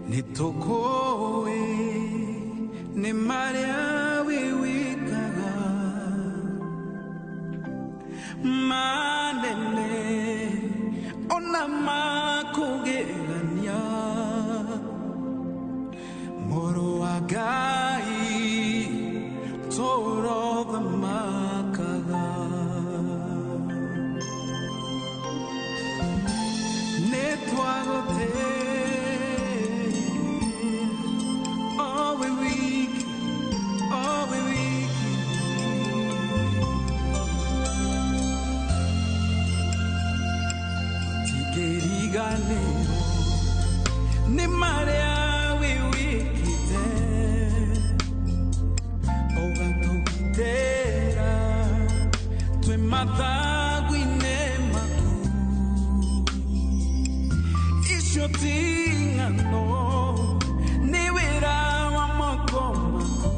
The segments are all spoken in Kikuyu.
Nĩtũkũĩ nĩ marĩa wĩwĩkaga manene ona makũgegania mũrũ wa Ngai tũrothamakaga nĩtwagũtĩĩa o wĩ wiki, o wĩ wiki. Tũtingĩriganĩrwo nĩ marĩa wĩwĩkĩte ũgatũgitĩra twĩ mathagu-inĩ maku icio ti ng'ano nĩ wĩra wa moko maku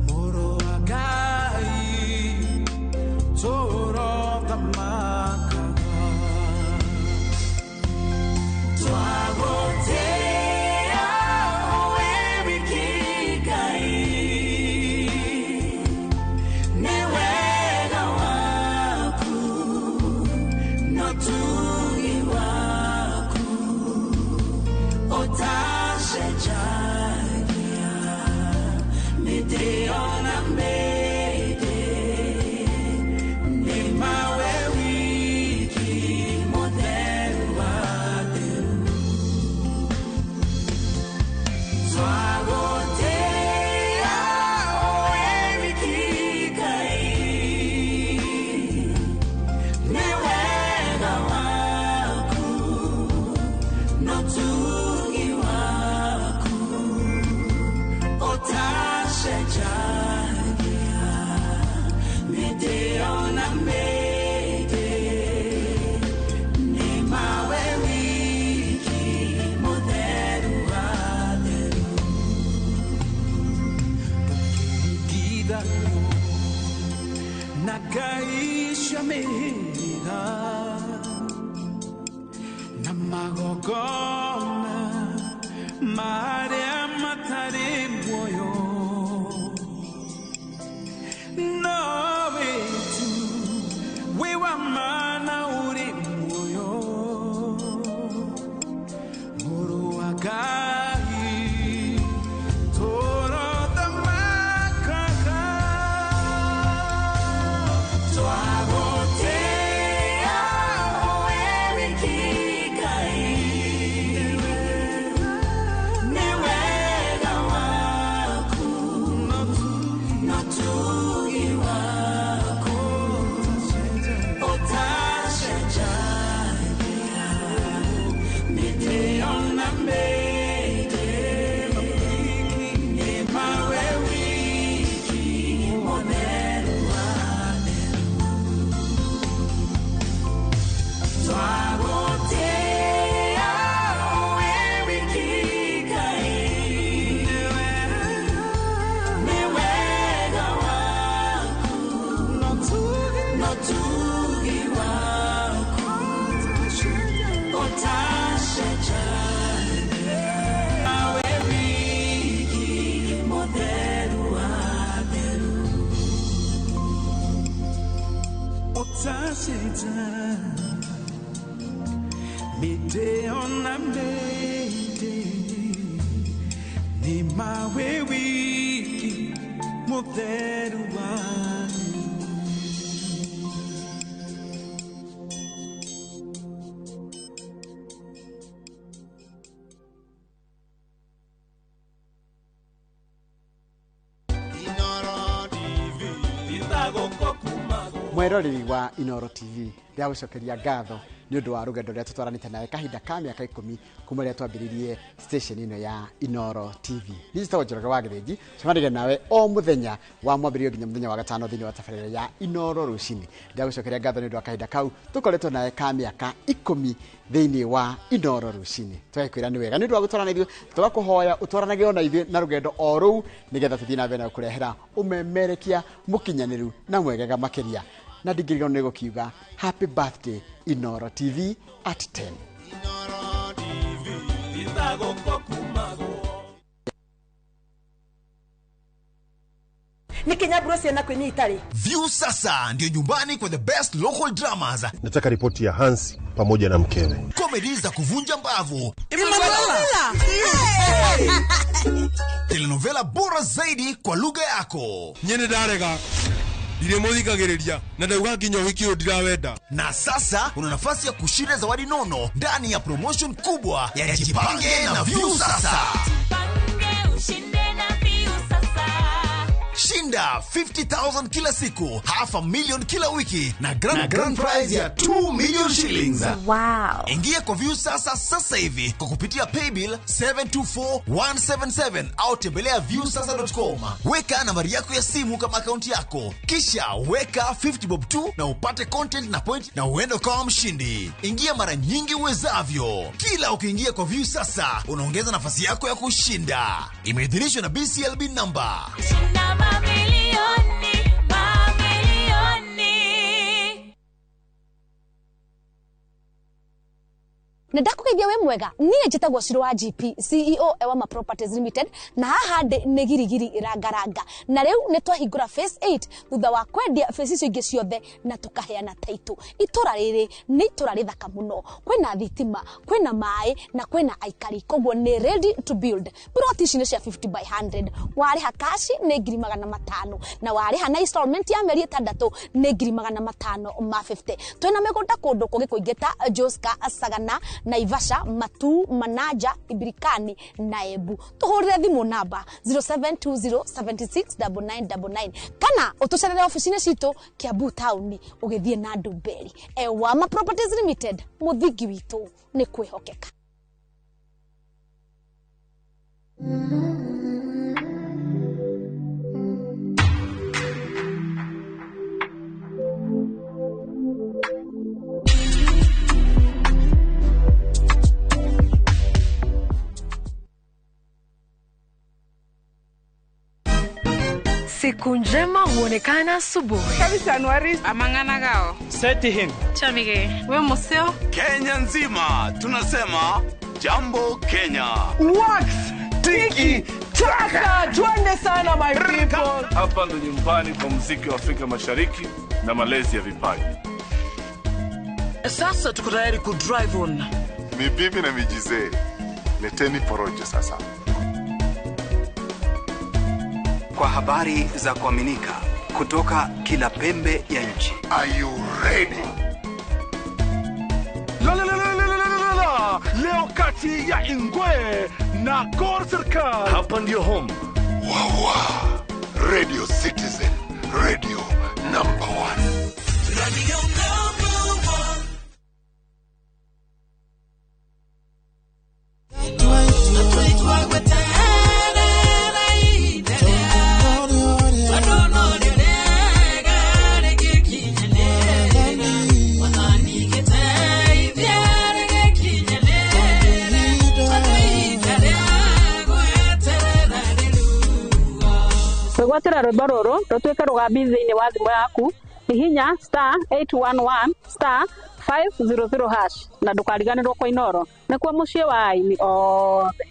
mũrũ wa Ngai tũrothamakaga twagũtĩĩa wĩ wiki Ngai nĩ wega waku no tugi waku ũtacenjagia mĩndĩ ona mĩndĩ nĩ mawe wiki mũtheru wa theru twagũtĩĩa wĩ wiki Ngai nĩ wega waku no tugi waku ũtacenjagia mĩndĩ ona mĩndĩ nĩ mawe wiki mũtheru wa theru ndũngĩringithanio na ngai cia mĩhĩrĩga na magongona marĩa matarĩ muoyo nowe tu wĩ wa mana ũrĩ muoyo mũrũ wa Ngai tũrothamakaga twagũtĩĩa wĩ wiki Ngai nĩ wega waku no tugi waku ũtacenjagia mĩndĩ ona mĩndĩ nĩ mawe wiki mũtheru wa theru twagũtĩĩa wĩ wiki Ngai nĩ wega waku no tugi waku ũtacenjagia wĩ wiki mũtheru wa theru ũtacenjagia mĩndĩ ona mĩndĩ nĩ mawe wiki mũtheru wa theru. Mweroreri wa Inooro TV, ndĩragũcokeria ngatho nĩ ũndũ wa rũgendo rũrĩa tũtwaranĩte nawe kahinda ka mĩaka 10 kuma rĩrĩa twambĩrĩirie station ĩno ya Inooro TV. Niĩ njĩtagwo Njoroge wa Gĩthĩnji, cemanagia nawe o mũthenya wa mwambĩrĩrio nginya mũthenya wa gatano thĩinĩ wa tabarĩra ya Inooro rũcinĩ. Ndĩragũcokeria ngatho nĩ ũndũ wa kahinda kau tũkoretwo nawe ka mĩaka 10 thĩinĩ wa Inooro rũcinĩ. Tũgakwĩra nĩ wega nĩ ũndũ wa gũtwarana ithuĩ, tũgakũhoya ũtwaranage ona ithuĩ na rũgendo o rũu nĩgetha tũthiĩ na mbere na gũkũrehera ũmemerekia mũkinyanĩru na mwegega makĩria. Na ndingĩriganĩrwo nĩ gũkiuga happy birthday Inooro TV at 10. Inooro TV. View sasa ndio nyumbani kwa the best local dramas. Nataka ripoti ya Hansi pamoja na mkewe. Comedy za kuvunja mbavu. Telenovela bora zaidi kwa lugha yako. Nyene ndarega. Ndiremuthikagiriria na ndauga nginya uhiki uyu ndirawenda. Na sasa una nafasi ya kushinda zawadi nono ndani ya promotion kubwa ya Jipange na View Sasa. Jipange ushinde na View Sasa. Shinda 50,000 kila siku, 500,000 kila wiki na grand prize ya 2 million shillings. Wow. Ingia kwa View Sasa sasa hivi kwa kupitia paybill 724177 au tembelea viewsasa.com. Weka nambari yako ya simu kama akaunti yako, kisha weka 50 bob 2 na upate content na point na uende ukawa mshindi. Ingia mara nyingi uwezavyo. Kila ukiingia kwa View Sasa unaongeza nafasi yako ya kushinda. Imeidhinishwa na BCLB number. Shinda mamilioni, mamilioni. Na ndakugeithia we mwega niä njätagwo Ciro wa GP CEO Ewama Properties Limited, na haha ndĩ nĩ girigiri rangaranga, na rĩu nĩ twahingũra phase 8 thutha wa kwendia phase icio ingĩ ciothe na tũkaheana title. Itũra rĩrĩ nĩ itũra rĩthaka mũno, kwĩna thitima, kwĩna maĩ na kwĩna aikari, koguo nĩ ready to build. Plot ici nĩ cia 50 by 100, warĩha cash nĩ 500,000 na warĩha na installment ya mĩeri 6 nĩ 550,000. Twĩna mĩgũnda kũndũ kũngĩ kũingĩ ta Joska, Sagana, Naivasha, Matu, Manaja, Ibirikani na Embu. Tuhurire thimu namba 0720769999 kana utucerere ofici-inĩ citũ Kiambu town ũgĩthiĩ na Ndumberi. Ewama Properties Limited, mũthingi witũ nĩ kwĩhokeka. Siku njema huonekana asubuhi. Amang'ana gao. Seti him. Chamige. We museo. Kenya nzima tunasema jambo Kenya. Wax tiki taka, twende sana my people. Hapa ndo nyumbani kwa muziki wa Afrika Mashariki na malezi ya vipaji. Sasa tuko tayari ku drive on. Ni bibi na mijizee. Leteni porojo sasa. Kwa habari za kuaminika kutoka kila pembe ya nchi. Are you ready? La la la la la la la. Leo kati ya Ingwe na Gor Serikali. Hapa ndio home. Wawa. Radio Citizen, radio number 1. Radio number 1. Gwatĩra rwĩmbo rũrũ rũtuĩke rũgambi thĩinĩ wa thimũ yaku, hihinya *811 *500# na ndũkariganĩrwo kwa Inooro nĩkuo mũciĩ wa aini othe.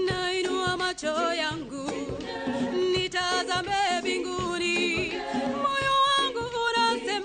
Nainua macho yangu nitazame mbinguni, moyo wangu unasema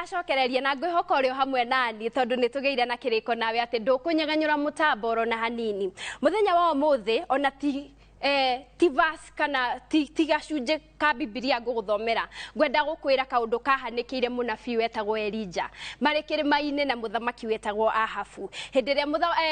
Ndacokereria na ngwĩhoka ũrĩ o hamwe nani tondũ nĩ tũgĩire na kĩrĩko nawe atĩ ndũkũnyeganyũra mũtambo oro na hanini. Mũthenya wa ũmũthĩ ona ti ti verse kana ti gacunjĩ ka Bibilia ngũgũthomera, ngwenda gũkwĩra kaũndũ kahanĩkĩire mũnabii wetagwo Elija marĩ kĩrĩma-inĩ na mũthamaki wetagwo Ahabu. Hĩndĩ ĩrĩa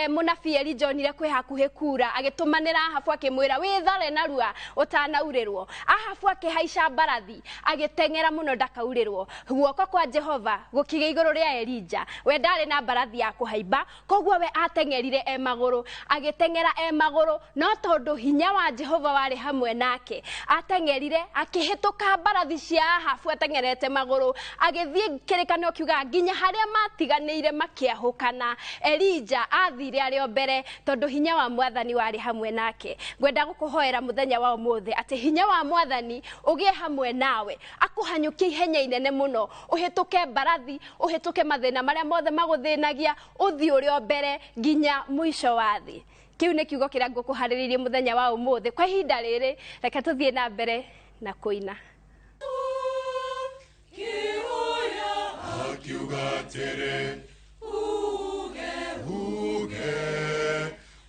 mũnabii Elija onire kwĩ hakuhĩ kura, agĩtũmanĩra Ahabu akĩmwĩra wĩthare narua ũtanaurĩrwo. Ahabu akĩhaica mbarathi agĩteng'era mũno ndakaurĩrwo. Guoko kwa Jehova gũkĩgĩa igũrũ rĩa Elija. We ndarĩ na mbarathi ya kũhaimba, koguo we ateng'erire e magũrũ, agĩteng'era e magũrũ, no tondũ hinya wa Jehova warĩ hamwe nake ateng'erire akĩhĩtũka mbarathi cia Ahabu ateng'erete magũrũ, agĩthiĩ kĩrĩkanĩro kiugaga nginya harĩa matiganĩire makĩahũkana. Elija athire arĩ o mbere tondũ hinya wa mwathani warĩ hamwe nake. Ngwenda gũkũhoera mũthenya wa ũmũthĩ atĩ hinya wa mwathani ũgĩe hamwe nawe, akũhanyũkie ihenya inene mũno, ũhĩtũke mbarathi, ũhĩtũke mathĩna marĩa mothe magũthĩnagia, ũthiĩ ũrĩ o mbere nginya mũico wa thĩ. Kĩu nĩ kiugo kĩrĩa ngũkũharĩrĩirie mũthenya wa ũmũthĩ. Kwa ihinda rĩrĩ reke tũthiĩ na mbere na kũina. Akiuga atĩrĩ, uge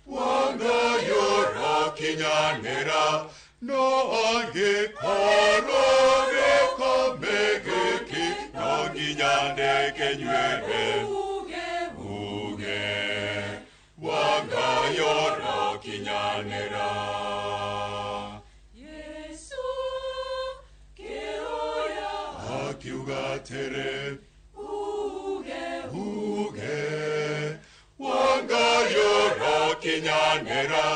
wangayũrakinyanĩra, no angĩkorwo gĩkombe gĩkĩ no nginya ndĩkĩnyuĩre. Uge wangayũrakinyanĩra. Akiuga atĩrĩ, uge wangayũrakinyanĩra,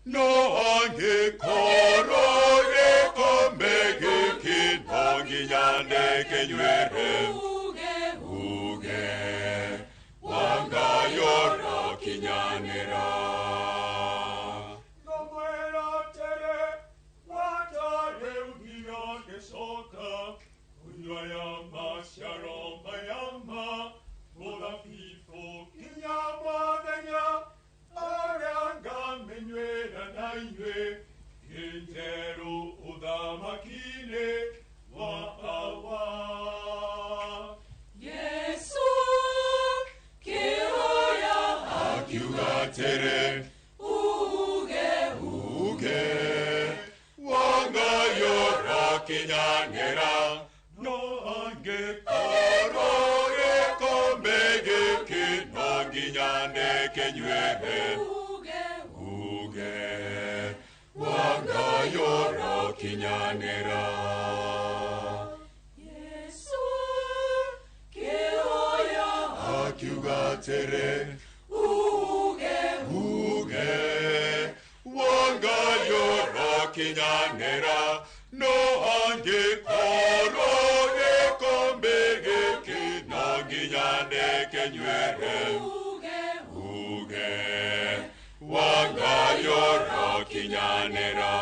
no angĩkorwo gĩkombe gĩkĩ no nginya ndĩkĩnyuĩre. Uge wangayũrakinyanĩra. Ngũmwĩra atĩrĩ, gwata rĩu ndigagĩcoka kũnyua ya maciaro maya ma mũthabibũ nginya mũthenya ũrĩa ngamĩnyuĩra na inyuĩ ĩ njerũ ũthamaki-inĩ wa Awa. Yesu kĩhoya Akiuga atĩrĩ, uge uge wangayũrakinyanĩra, no angĩkorwo gĩkombe gĩkĩ no nginya ndĩkĩnyuĩre. Uge wangayũrakinyanĩra. Yesu kĩhoya Akiuga atĩrĩ, uge uge wangayũrakinyanĩra, no angĩkorwo gĩkombe gĩkĩ no nginya ndĩkĩnyuĩre. Uge wangayũrakinyanĩra.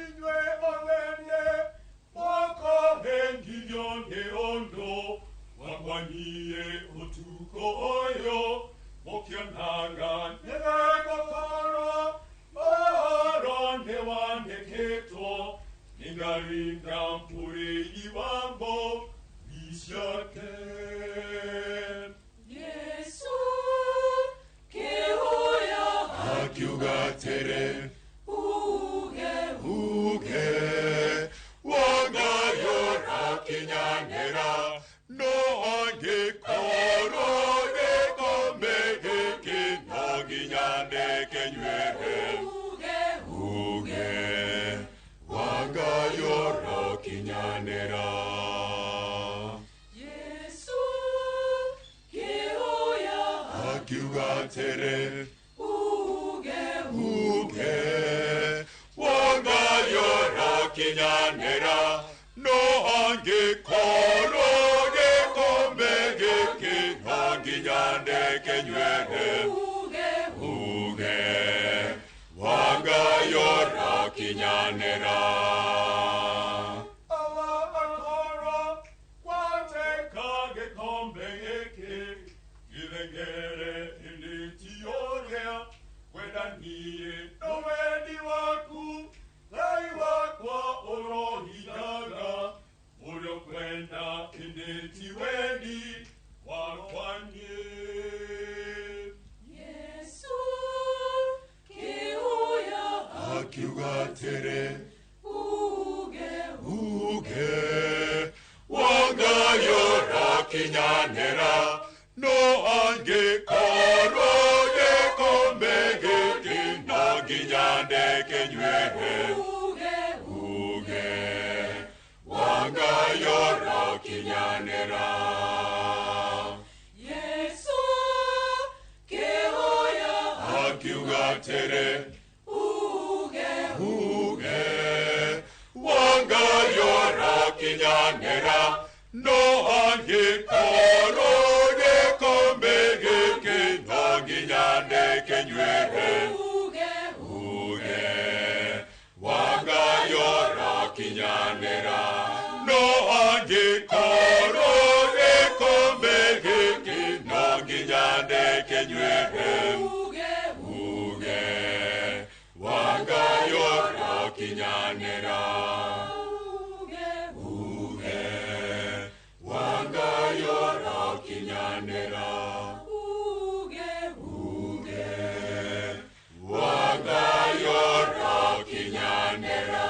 Inyuĩ othe mwakahengirio nĩ ũndũ wakwa niĩ ũtukũ ũyũ, mũkĩonaga nĩgũkorwo ũhoro nĩwandĩkĩtwo nĩngaringa mũrĩi wa mbũri ciake. Yesu kĩhoya Akiuga atĩrĩ, uge uge wangayũrakinyanĩra, no angĩkorwo gĩkombe gĩkĩ no nginya ndĩkĩnyuĩre. Uge wangayũrakinyanĩra. Yesu kĩhoya Akiuga atĩrĩ, uge uge wangayũrakinyanĩra, no angĩkorwo gĩkombe gĩkĩ no nginya ndĩkĩnyuĩre. Uge wangayũrakinyanĩra. Awa akorwo gwatĩka gĩkombe gĩkĩ gĩthengere ĩndĩ ti ũrĩa Akiuga atĩrĩ, uge Wangai ũrakinyanĩra, no angĩkorwo gĩkombe gĩkĩ no nginya ndĩkĩnyuĩre. Uge Wangai ũrakinyanĩra. Yesu kĩhoya Akiuga atĩrĩ, uge uge Wangai ũrakinyanĩra, no angĩkorwo gĩkombe gĩkĩ no nginya ndĩkĩnyuĩre. Uge Uge Wangai ũrakinyanĩra, no angĩkorwo gĩkombe gĩkĩ no nginya ndĩkĩnyuĩre. Uge Uge Wangai ũrakinyanĩra. Uge Wangai ũrakinyanĩra. Uge Uge Wangai ũrakinyanĩra.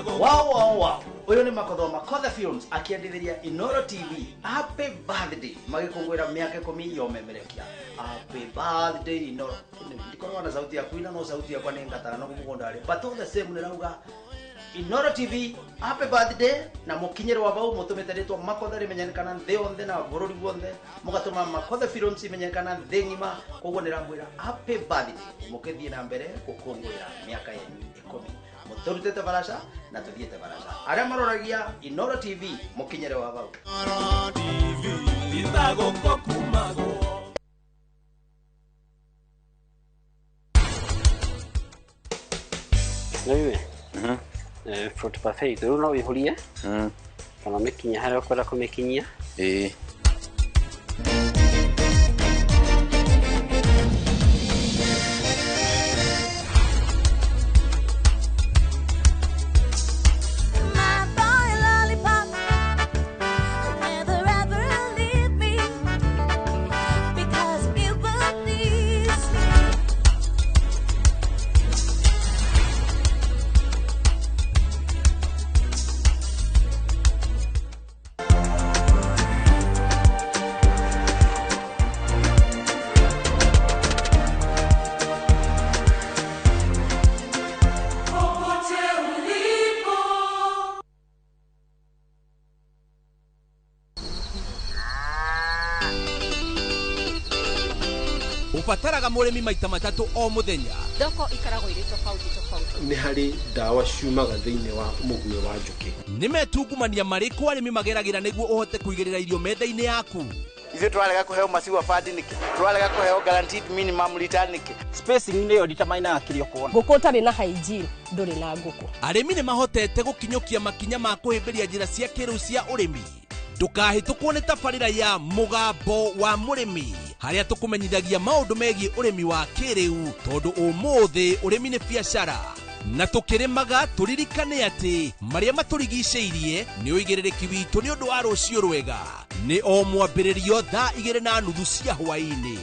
Wow, wow, wow. Uyu ni Makothwa Makotha Films akiendithiria Inoro TV happy birthday magikungwira miaka 10 ya umemerekia. Happy birthday Inoro. Ndikoragwo na sauti ya kuina no sauti yakwa ni ngatana no mugunda ri. But all the same nirauga Inoro TV happy birthday na mukinyirwa bau mutumite ritwa Makotha rimenyekana nthi yonthe na bururi guothe mugatuma Makotha Films imenyekana nthi ng'ima koguo niramwira happy birthday mukithie na mbere gukungwira miaka yenyu 10 muturutite barasha na tuthiete barasha aria maroragia Inoro TV mukinyire wa bau Inoro TV itagokokumagwo. Nĩwe fruit parfait rĩu no wĩihũrie kana ũmĩkinyie harĩa ũkwenda kũmĩkinyia. Ĩĩ. My boy lollipop, never ever leave me because it would please me. Popote ulipo. Ũbataraga mũrĩmi maita matatũ o mũthenya. Thoko ikoragwo irĩ tofauti tofauti. Nĩ harĩ ndawa ciumaga thĩinĩ wa mũguĩ wa njũkĩ. Nĩ metungumania marĩkũ arĩmi mageragĩra nĩguo ũhote kũigĩrĩra irio metha-inĩ yaku? Ithuĩ tũrarega kũheo maciwa bandi nĩkĩ? Tũrarega kũheo guaranteed minimum return nĩkĩ? Spacing nĩyo determinaga kĩrĩa ũkuona. Ngũkũ ũtarĩ na hygiene ndũrĩ na ngũkũ. Arĩmi nĩ mahotete gũkinyũkia makinya ma kũhĩmbĩria njĩra cia kĩrĩu cia ũrĩmi. Ndũkahĩtũkwo nĩ tabarĩra ya Mũgambo wa Mũrĩmi harĩa tũkũmenyithagia maũndũ megiĩ ũrĩmi wa kĩrĩu tondũ ũmũthĩ ũrĩmi nĩ biacara. Na tũkĩrĩmaga tũririkane atĩ marĩa matũrigicĩirie nĩ ũigĩrĩrĩki witũ nĩ ũndũ wa rũciũ rwega. Nĩ o mwambĩrĩrio thaa 2:30 cia hwaĩ-inĩ.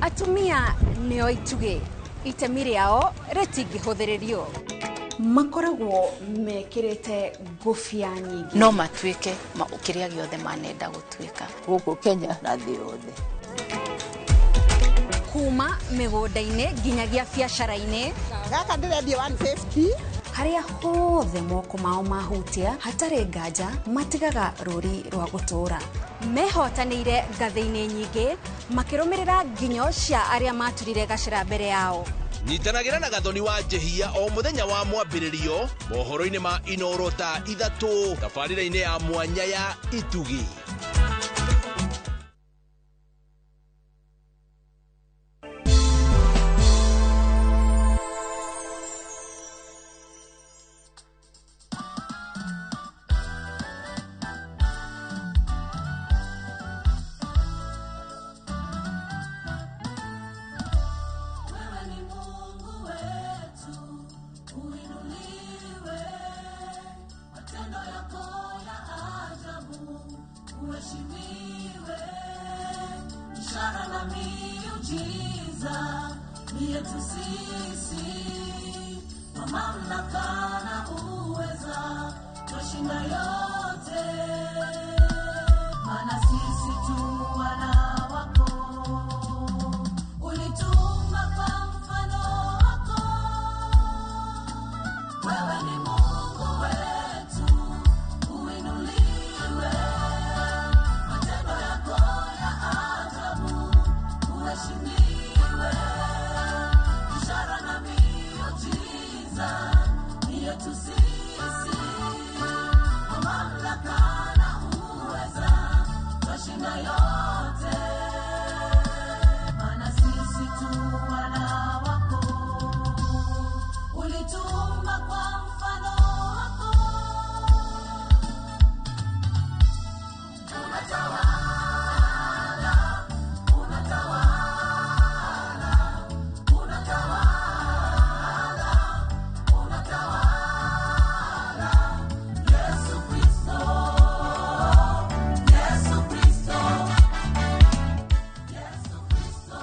Atumia nĩo itugĩ, itemi rĩao rĩtingĩhũthĩrĩrio. Makoragwo mekĩrĩte ngũbia nyingĩ. No matuĩke kĩrĩa gĩothe manenda gũtuĩka. Gũkũ Kenya na thĩ yothe. Kuma mĩgũnda-inĩ nginyagia biacara-inĩ. Gaka ndĩrendia 150. Harĩa hothe moko mao mahutia hatarĩ nganja matigaga rũri rwa gũtũũra. Mehotanĩire ngathĩ-inĩ nyingĩ makĩrũmĩrĩra nginyo cia arĩa maturire gacĩra mbere yao. Nyitanagĩra na Gathoni wa Njehia o mũthenya wa mwambĩrĩrio mohoro-inĩ ma Inoro thaa 3 tabarĩra-inĩ ya mwanya ya Itugi. Wewe ni Mungu wetu, uinuliwe. Matendo yako ya ajabu, uheshimiwe. Ishara na miujiza ni yetu sisi, kwa mamlaka na uweza twashinda yote. Maana sisi tu wana wako, ulituumba kwa mfano wako. Wewe ni Mungu wetu, uinuliwe. Matendo yako ya ajabu, uheshimiwe. Ishara na miujiza ni yetu sisi, kwa mamlaka na uweza twashinda yote. Maana sisi tu wana wako, ulituumba kwa mfano wako. Unatawala, unatawala, unatawala, unatawala. Yesu Kristo, Yesu Kristo, Yesu Kristo,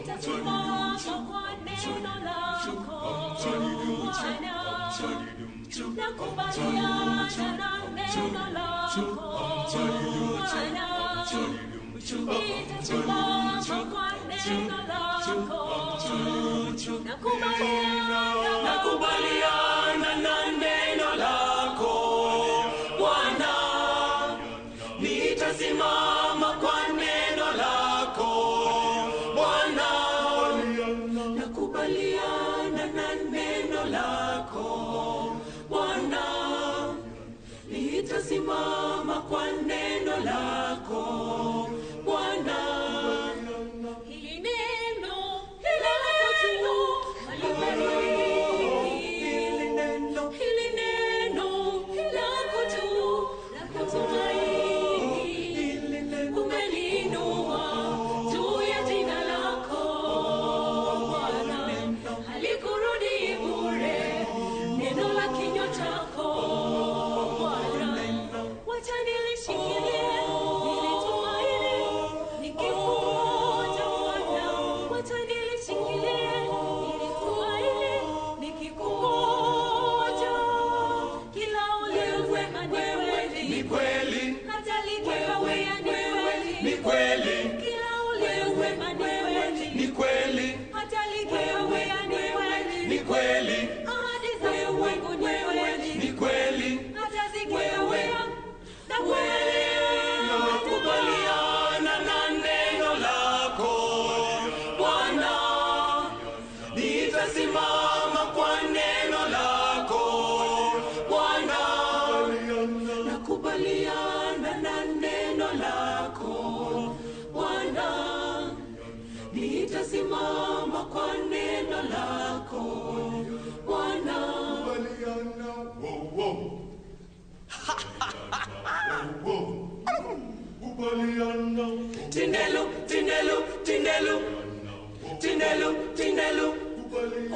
Nitasimama kwa neno lako Bwana. Nakubaliana na neno lako Bwana. Nitasimama kwa neno lako. Nakubaliana na neno lako Bwana, nitasimama kwa neno lako Bwana. Nakubaliana na neno lako Bwana, nitasimama kwa neno lako Bwana. Hili neno lako tu halibariki. Hili neno lako tu la kutumaini. Umeliinua juu ya jina lako Bwana, halikurudi bure neno la kinywa chako Bwana. Wacha nilishikilie, nilitumaini, nikikungoja Bwana. Wacha nilishikilie, nilitumaini, nikikungoja. Kila ulilosema ni kweli, Ni kweli, hata likikawia ni kweli, ni kweli, Kila ulilosema ni kweli, ni kweli, hata likikawia ni kweli, ni kweli, Ahadi zako kwangu ni kweli, ni kweli. hata zikikawia na kweli. Nakubaliana na neno lako Bwana, nitasimama kwa neno lako Bwana. Nakubaliana na neno lako Bwana, nitasimama kwa neno lako Bwana. Tindelu, tindelu, tindelu, tindelu, tindelu.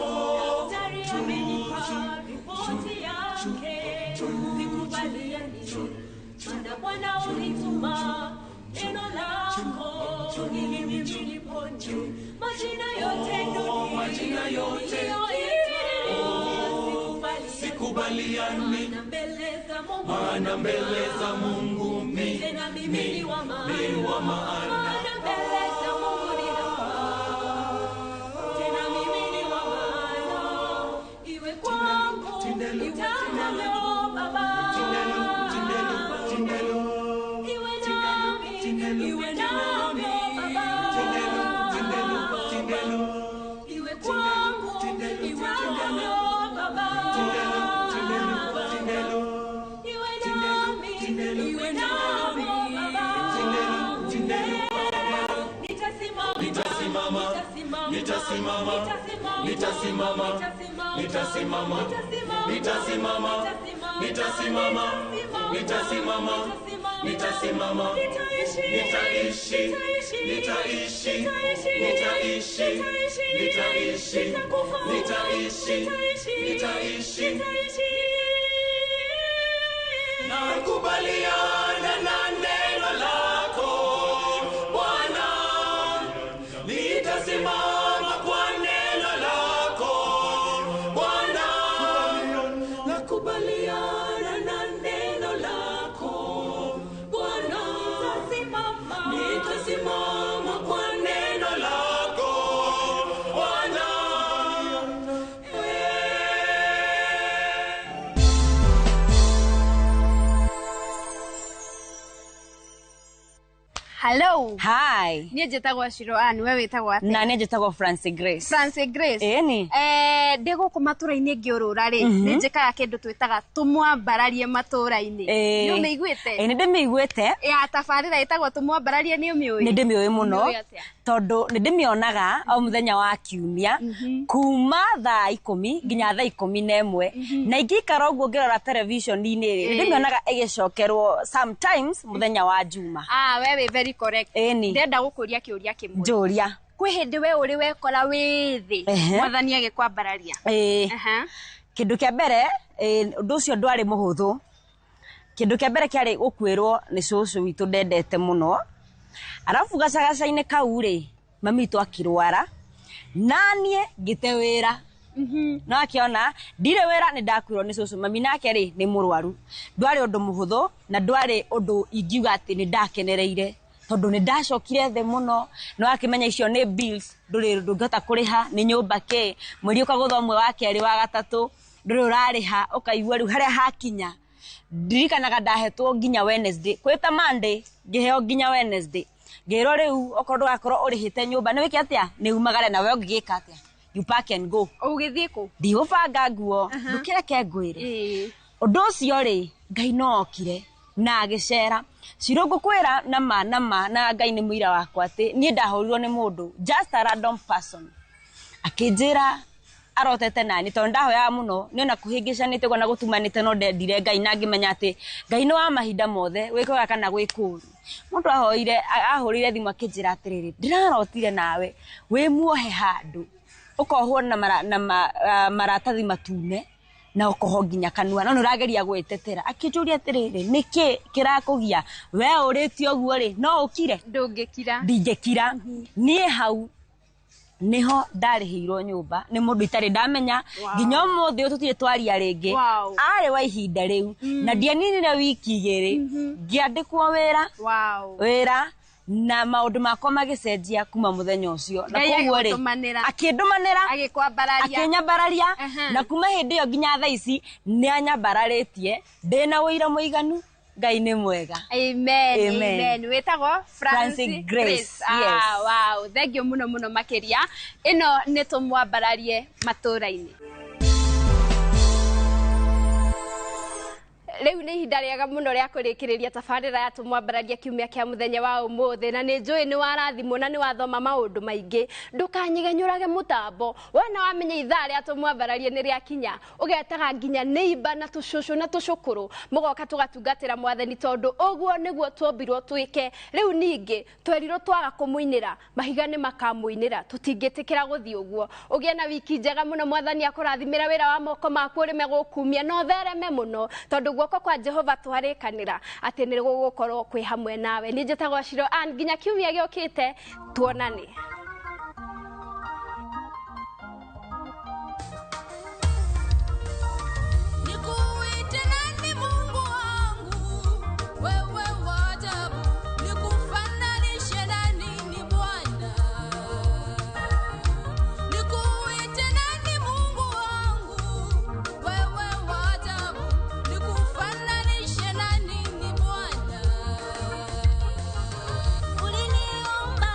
Oh. Daktari amenipa ripoti yake, sikubaliani. Maana Bwana ulituma neno lako ili mimi nipone. Majina yote dunia, Majina yote. niliyoitwa, Sikubaliani, maana mbele za Mungu, maana mbele za Mungu mi tena mimi ni wa maana, ni wa maana. Maana mbele za Mungu ninafaa, tena mimi ni wa maana. Iwe kwangu itakavyo Baba, iwe nami, iwe nami Baba, iwe kwangu itakavyo Baba, iwe nami, iwe nami Baba. Nitasimama, Nitasimama, nitasimama, nitasimama, nitasimama, nitasimama, nitasimama, nitasimama, nitasimama, nitaishi, nitaishi, nitaishi, nitaishi, nitaishi, nitaishi. Nakubaliana na neno lako Bwana, nitasimama kwa neno lako Bwana. Nakubaliana na neno lako Bwana, nitasimama kwa neno lako Bwana. Hello. Hi. Niĩ njĩtagwo Shiro Ann, we wĩtagwo atĩa? Na niĩ njĩtagwo Francis Grace. Francis Grace. Ĩni. Ndĩ gũkũ matũra-inĩ ngĩũrũra rĩ, nĩ njĩkaga kĩndũ twĩtaga tũmwambararie matũra-inĩ. Nĩ ũmĩiguĩte? Ĩ nĩ ndĩmĩiguĩte. Ya tabarĩra ĩtagwo tũmwambararie nĩ ũmĩũĩ? Nĩ ndĩmĩũĩ mũno. Ũmĩũĩ atĩa? Tondũ nĩ ndĩmĩonaga o mũthenya wa kiumia kuma thaa 10 nginya thaa 11 na ingĩikara ũguo ngĩrora television-inĩ rĩ, nĩ ndĩmĩonaga ĩgĩcokerwo sometimes mũthenya wa Juma. Ah, we wĩ very correct. Ĩni. Ndĩrenda gũkũria kĩũria kĩmwe. Njũria. Kwĩ hĩndĩ we ũrĩ wekora wĩ thĩ, mwathani agĩkwambararia. Ĩĩ. Kĩndũ kĩa mbere, ũndũ ũcio ndwarĩ mũhũthũ. Kĩndũ kĩa mbere kĩarĩ gũkuĩrwo nĩ cũcũ witũ ndendete mũno. Arabu gacagaca-inĩ kau rĩ, mami witũ akĩrwara. Naniĩ ngĩte wĩra. No akĩona ndirĩ wĩra, nĩ ndakuirwo nĩ cũcũ, mami nake rĩ nĩ mũrwaru. Ndwarĩ ũndũ mũhũthũ na ndwarĩ ũndũ ingiuga atĩ nĩ ndakenereire, tondũ nĩ ndacokire thĩ mũno. No akĩmenya icio nĩ bills, ndũrĩ ndũngĩhota kũrĩha, nĩ nyũmba kĩ mweri ũkagũtha ũmwe, wa kerĩ, wa gatatũ, ndũrĩ ũrarĩha, ũkaigua rĩu harĩa hakinya. Ndirikanaga ndahetwo nginya Wednesday, kwĩta Monday ngĩheo nginya Wednesday, ngĩrwo rĩu okorwo ndũgakorwo ũrĩhĩte nyũmba nĩ wĩke atĩa, nĩ umagare. Na we ũngĩgĩka atĩa? You pack and go. Ũgĩthiĩ kũ? Ndigũbanga nguo, ndũkĩreke ngwĩre ũndũ ũcio rĩ, Ngai no okire na agĩcera Ciro. Ngũkwĩra na ma na ma, na Ngai nĩ mũira wakwa atĩ niĩ ndahũrirwo nĩ mũndũ, just a random person, akĩnjĩra arotete nani, tondũ ndahoyaga mũno nĩona kũhĩngĩcanĩte ũguo na gũtumanĩte, no ndendire Ngai na ngĩmenya atĩ Ngai nĩ wa mahinda mothe, gwĩ kwega kana gwĩ kũũru. Mũndũ ahoire, ahũrĩire thimũ akĩnjĩra atĩrĩrĩ, ndĩrarotire nawe wĩ muohe handũ, ũkohwo na maratathi matune na ũkohwo nginya kanua, no nĩ ũrageria gwĩtetera. Akĩnjũria atĩrĩrĩ, nĩkĩ kĩrakũgia we ũrĩtie ũguo rĩ, no ũkire? Ndũngĩkira. Ndingĩkira. Niĩ hau niho ndarĩhĩirwo nyũmba nĩ mũndũ itarĩ ndamenya. Nginya ũmũthĩ ũyũ tũtirĩ twaria rĩngĩ. Arĩ wa ihinda rĩu na ndianinire wiki 2 ngĩandĩkwo wĩra. Wĩra na maũndũ makwa magĩcenjia kuma mũthenya ũcio, na Ngai koguo rĩ, agĩgũtũmanĩra. Akĩndũmanĩra. Agĩkwambararia. Akĩnyambararia. Aha. Na kuma hĩndĩ ĩyo nginya thaa ici nĩ anyambararĩtie, ndĩna ũira mũiganu. Ngai nĩ mwega. Amen. Amen. Amen. Wĩtagwo Francie Francie Grace. Ah, Yes. wow. Thank you mũno mũno makĩria. Ĩno nĩ tũmwambararie matũũra-inĩ. Rĩu nĩ ihinda rĩega mũno rĩa kũrĩkĩrĩria tabarĩra ya tũmwambararia kiumia kĩa mũthenya wa ũmũthĩ, na nĩ njũĩ nĩ warathimwo na nĩ wathoma maũndũ maingĩ. Ndũkanyegenyũrage mũtambo wona wamenya ithaa rĩa tũmwambararie nĩ rĩakinya, ũgetaga nginya neighbor na tũcũcũ na tũcũkũrũ, mũgoka tũgatungatĩra mwathani, tondũ ũguo nĩguo twombirwo twĩke. Rĩu ningĩ twerirwo twaga kũmũinĩra, mahiga nĩ makamũinĩra. Tũtingĩtĩkĩra gũthiĩ ũguo. Ũgĩe na wiki njega mũno. Mwathani akũrathimĩra wĩra wa moko maku, ũrĩme gũkumia na ũthereme mũno, tondũ guoko kwa Jehova twarĩkanĩra atĩ nĩ gũgũkorwo kwĩ hamwe nawe. Niĩ njĩtagwo Shiro Ann, nginya kiumia gĩũkĩte tuonane. Nikuite nani Mungu wangu, wewe wa ajabu, nikufananishe na nini Bwana? Nikuite nani Mungu wangu, wewe wa ajabu, nikufananishe na nini Bwana? Uliniumba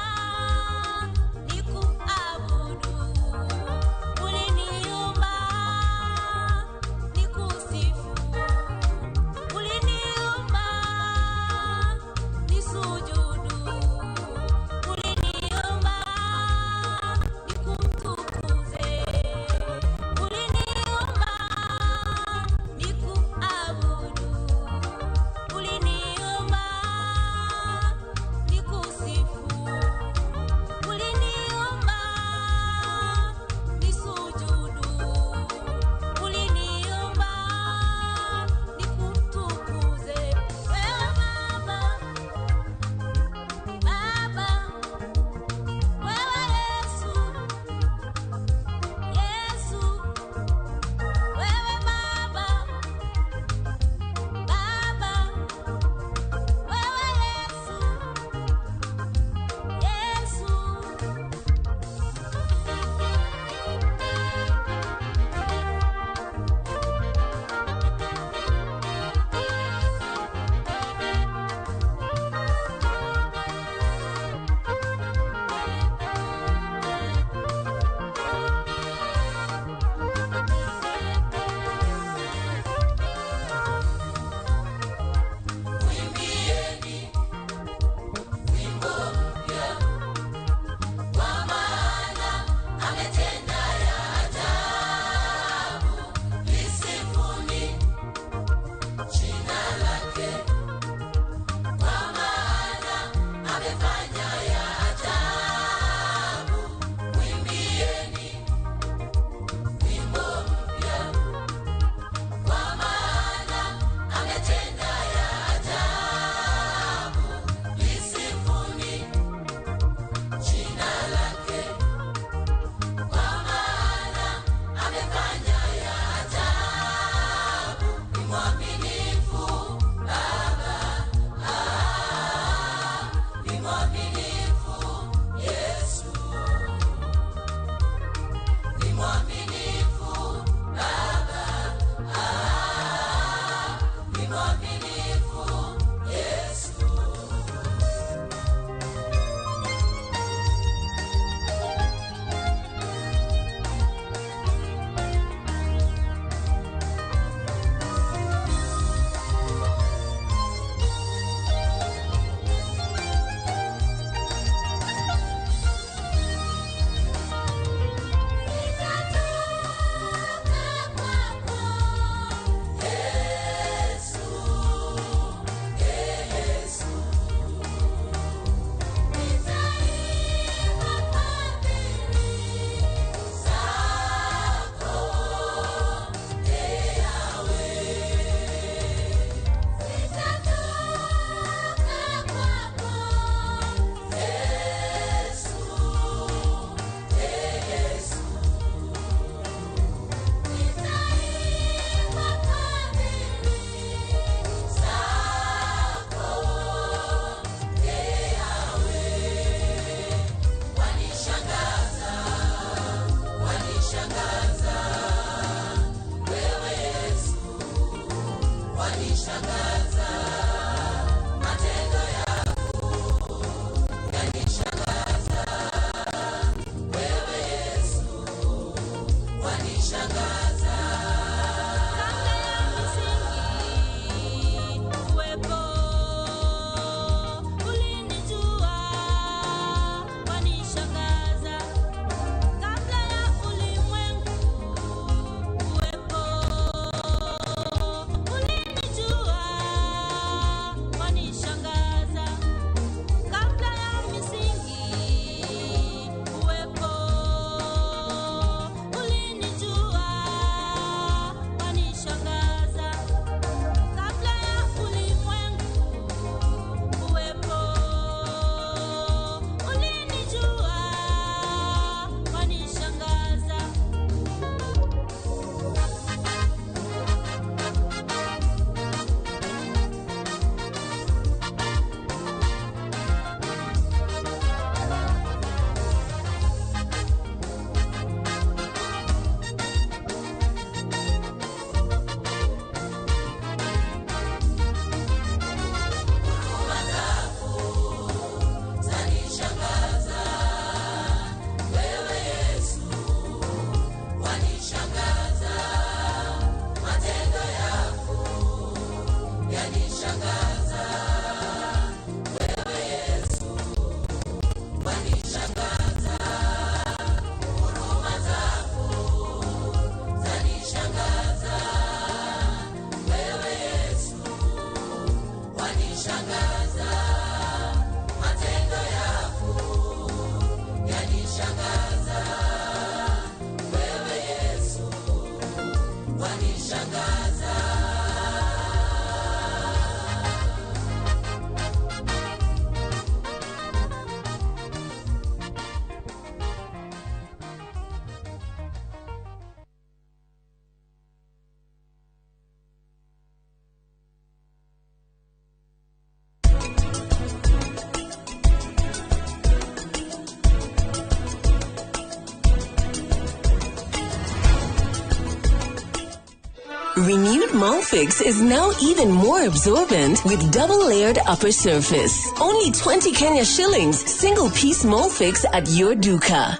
Renewed Molfix is now even more absorbent with double-layered upper surface. Only 20 Kenya shillings, single piece Molfix at your duka.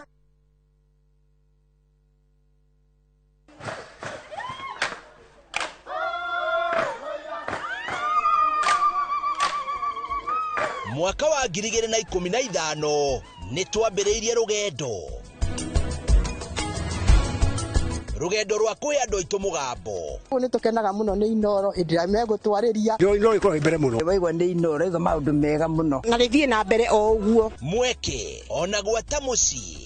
Mwaka wa 2015 nĩ twambĩrĩirie rũgendo rwa kũhe andũ aitũ mũgambo. Nĩ tũkenaga mũno nĩ Inoro hĩndĩ ĩrĩa megũtwarĩria. Inoro ĩkoragwo mbere mũno. Waigua nĩ Inoro ĩga maũndũ mega mũno. Na rĩthiĩ na mbere o ũguo. Mweke ona gwata mũciĩ.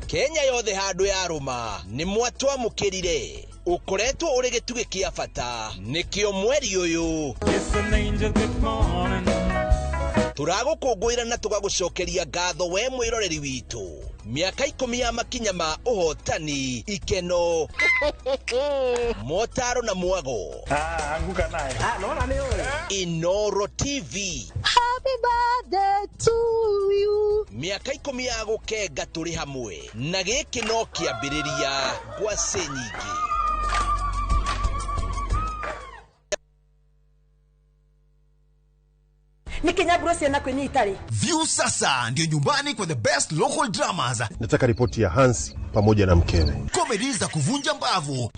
Kenya yothe handũ yarũma nĩ mwatwamũkĩrire. Ũkoretwo ũrĩ gĩtugĩ kĩa bata nĩkĩo mweri ũyũ tũragũkũngũĩra na tũgagũcokeria ngatho we mwĩroreri witũ. Mĩaka 10 ya makinya ma ũhotani, ikeno, motaro na mwago. Anguka naye. Inoro TV. Happy birthday to you. Mĩaka 10 ya gũkenga tũrĩ hamwe na gĩkĩ no kĩambĩrĩria ngwacĩ nyingĩ. Nikinyaburo ciana kwenye itari. View sasa ndio nyumbani kwa the best local dramas. Nataka ripoti ya Hansi pamoja na mkewe. Comedy za kuvunja mbavu.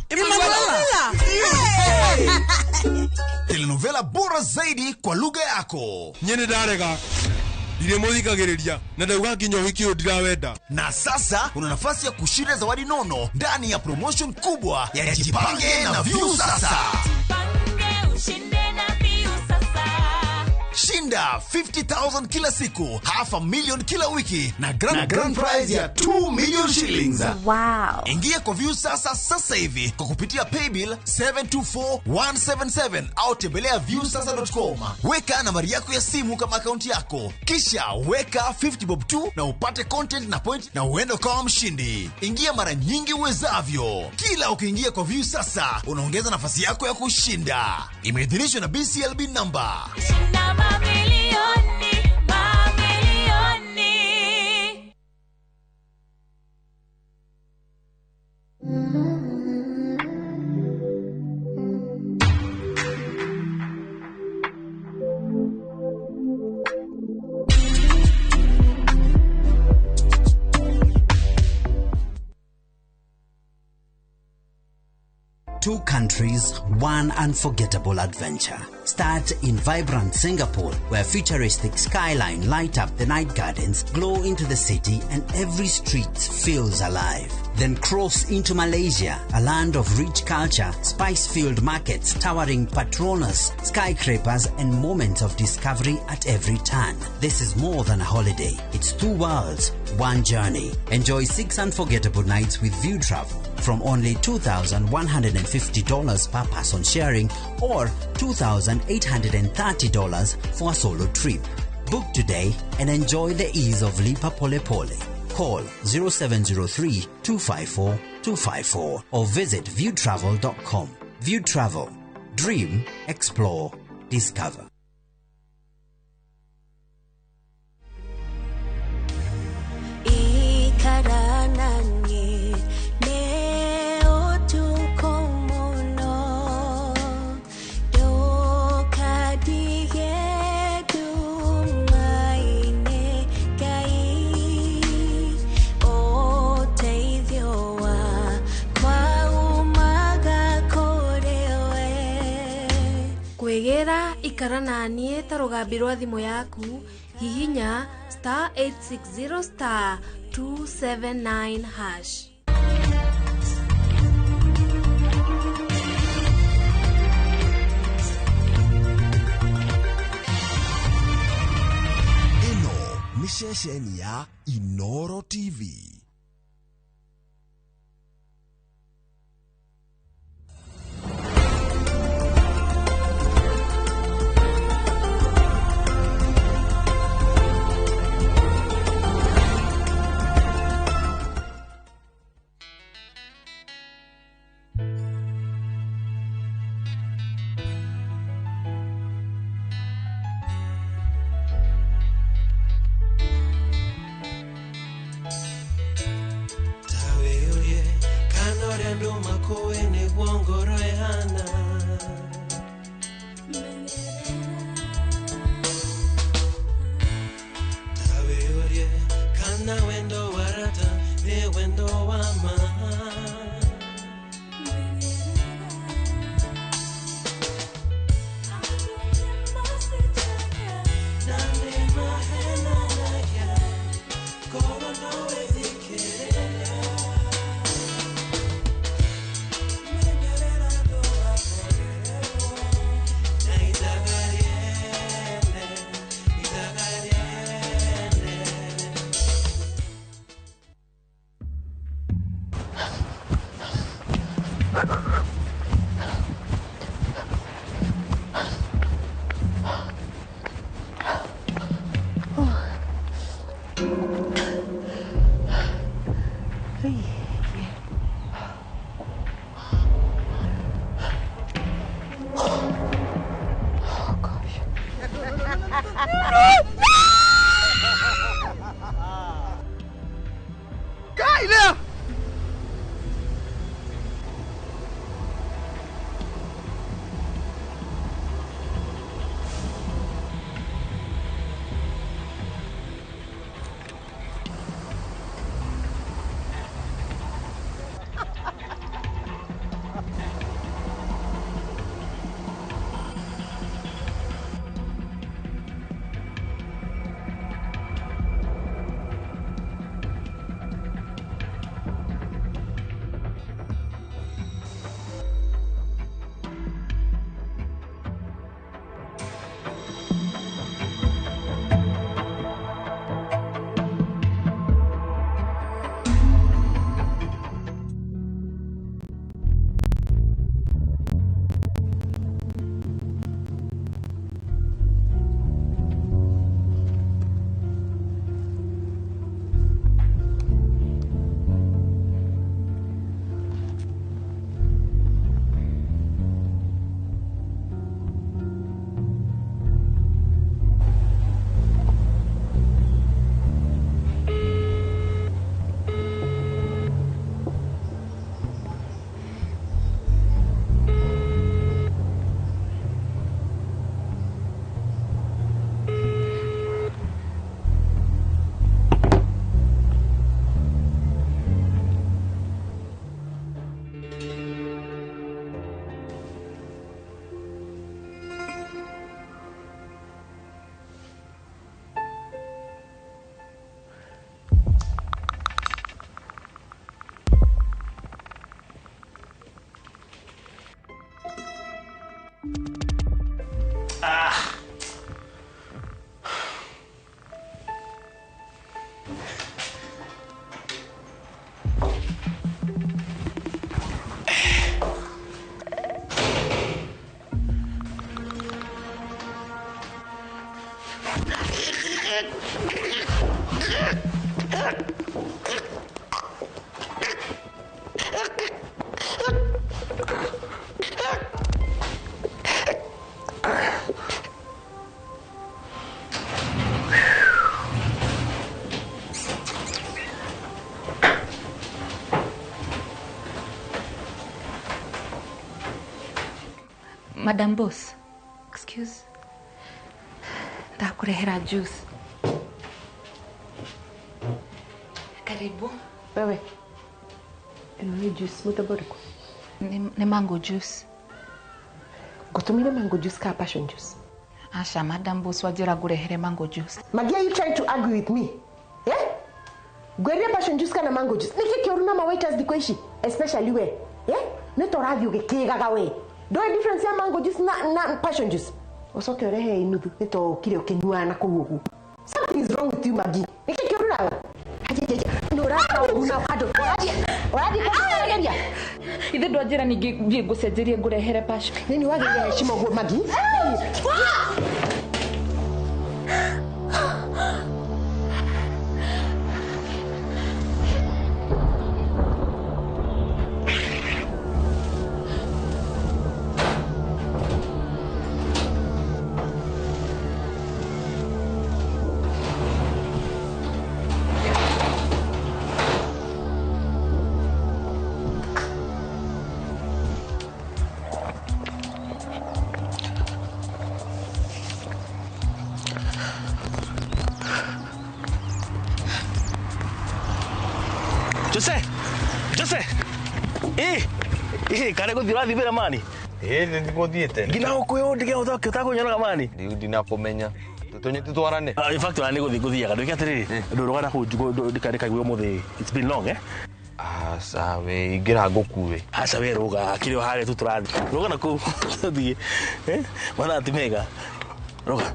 Telenovela bora zaidi kwa lugha yako. Nyene ndarega. Ndiremuthikagiriria na ndauga nginya uhiki uyu ndirawenda. Na sasa una nafasi ya kushinda zawadi nono ndani ya promotion kubwa ya Jipange na View Sasa. Jipange ushinde na View Sasa. Shinda 50,000 kila siku, 500,000 kila wiki na grand prize ya 2 million shillings. Wow. Ingia kwa View Sasa sasa hivi kwa kupitia paybill 724177 au tembelea viewsasa.com. Weka nambari yako ya simu kama akaunti yako. Kisha weka 50 bob 2 na upate content na point na uende kama mshindi. Ingia mara nyingi uwezavyo. Kila ukiingia kwa View Sasa unaongeza nafasi yako ya kushinda. Imeidhinishwa na BCLB number. Shinda mamilioni, mamilioni. Two countries, one unforgettable adventure. Start in vibrant Singapore, where futuristic skyline light up the night gardens, glow into the city, and every street feels alive. Then cross into Malaysia, a land of rich culture, spice-filled markets, towering Petronas, skyscrapers, and moments of discovery at every turn. This is more than a holiday. It's two worlds, one journey. Enjoy 6 unforgettable nights with View Travel from only $2,150 per person sharing or $2,830 for a solo trip. Book today and enjoy the ease of Lipa Pole Pole. Call 0703 254 254 or visit viewtravel.com. View Travel. Dream, explore, discover. Kwĩgĩra ikara na niĩ ta rũgambi rwa thimũ yaku hihinya *860 *279#. Ĩno nĩ ceceni ya Inoro TV. Kaila. Madam Boss, excuse. Ndakurehera juice. Karibu. Wewe. Eno ni juice muthemba ũrĩkũ? Ni mango juice. Ngũtũmire mango juice ka passion juice? Asha, Madam Boss wajira ngurehere mango juice. Magia, you trying to argue with me? Eh? Ngwerie passion juice kana mango juice? Niki kĩũru na ma waiters thikũ ici, especially we. Eh? Nĩ ta ũrathiĩ ũgĩkĩgaga we. Ndoĩ difference ya mango juice na passion juice? Ũcoke ũrehe inuthu nĩ ta ũkire ũkĩnyuaga na kũu ũguo. Something is wrong with you, Maggie. Nĩkĩ kĩũru nawe? Ithe ndwanjĩra ningĩ thiĩ ngũcenjerie ngũrehere passion. Nini wagĩrĩire heshima ũguo, Maggie? Jose! Jose! Eh! Eh, kare guthii urathii wira mani? Ĩ nĩ ngũthiĩte. Nginya gũkũ ndige ũtakũnyonaga mani? Ndinakumenya. Tũnye tutwarane. In fact, ona nĩ gũthiĩ ngũthiaga. Ndwĩke atĩrĩrĩ, ndũrũga na kũu ndikaigue ũmũthĩ. It's been long, eh? Aca we, ingĩra ngũkue. Aca we rũga, kĩrĩ o harĩa tu tũrathiĩ. Rũga na kũu tũthiĩ. Eh? Mathaa ti mega. Rũga.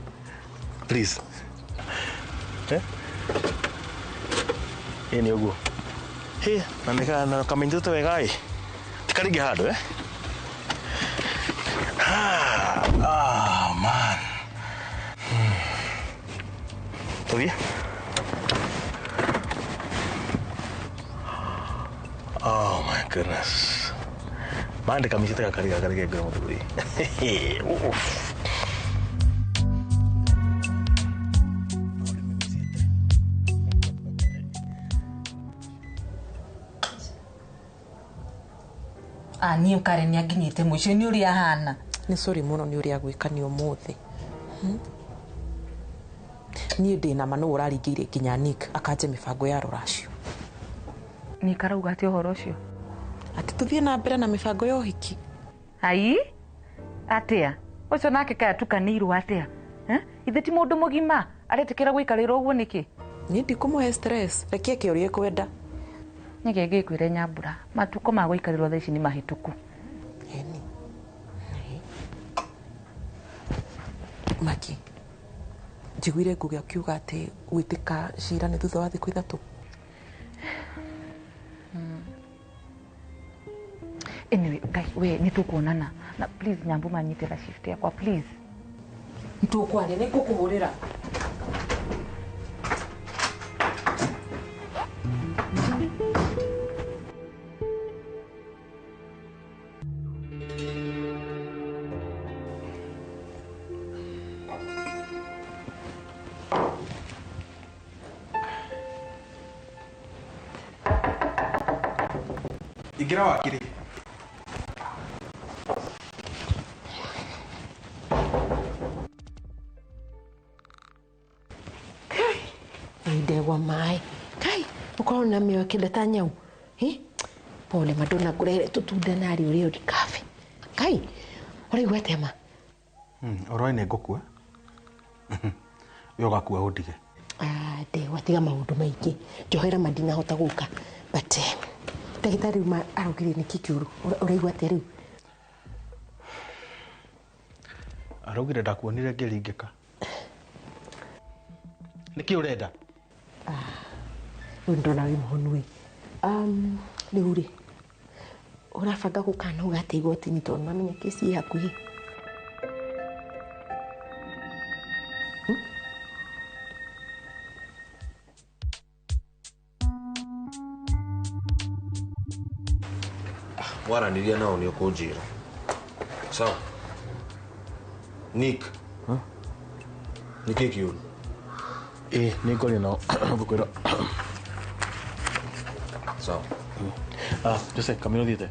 Please. Eh? Ĩ nĩ ũguo. Hĩ, na nĩ na kamenyitĩte wega ĩ. Tikaringe handũ, eh? Ah, man. Tũthiĩ? Oh my goodness. Man, ndĩkamĩcĩte gakari gaka rĩngĩ ngũrĩ mũthuri. Oof. Ah, niĩ Karen nĩanginyĩte mũico nĩ ũrĩa ahana. Nĩ sorry mũno nĩ ũrĩa gwĩka nĩ ũmũthĩ. Niĩ ndĩ na ma nũ ũraringĩire nginya Nick akanje mĩbango ya rũracio. Nick arauga atĩa ũhoro ũcio? Atĩ tũthiĩ na mbere na mĩbango ya ũhiki. Ai, atĩa? Ũcio nake kaĩ atukanĩirwo atĩa? Eh? Ithe ti mũndũ mũgima aretĩkĩra gũikarĩra ũguo nĩkĩ? Niĩ ndikũmũhe stress, reke eke ũrĩa ekwenda. Nĩkĩ ngĩkwĩre Nyambura, matukũ ma gũikarĩrwo thaa ici nĩ mahĩtũku. Eni. Maki, njiguire Ngugi akiuga atĩ gwĩtĩka cira nĩ thutha wa thikũ 3. Anyway, Ngai, we nĩ tũkuonana. Na please Nyambu manyitĩra shift yakwa please. Nĩ tũkwaria, nĩ ngũkũhũrĩra. Ingĩra wakiri. Ndegwa maĩ kai ũkorwo na mĩoyo kĩnda ta nyau. Pole madonna ngũrehere tũtunda narĩ ũrĩa ũrĩ kabe. Kai ũraigua atĩa ma? Ũroĩ nĩ ngũkua. We ũgakua ũndige. Ah, ndegwa tiga maũndũ maingĩ. Njohera ma ndinahota gũka. But ndagĩtarĩ ma araugire nĩkĩ kĩũru? Ũraigua atĩa rĩu? Araugire ndakuonire ngĩringĩka. Nĩkĩ ũrenda? Rĩu ndona wĩ mũhonu ĩ. Rĩu rĩ, ũrabanga gũkanoga atĩa igoti-inĩ tondũ nĩwamenya kesi ĩ hakuhĩ? Waranĩria nao nĩ ũkũnjĩra. Sawa. Nick. Nĩkĩ kĩũru? Ĩ, nĩ ngwaria nao ngũkwĩra. Sawa. Ah, Jose, kamĩra ũthiĩte.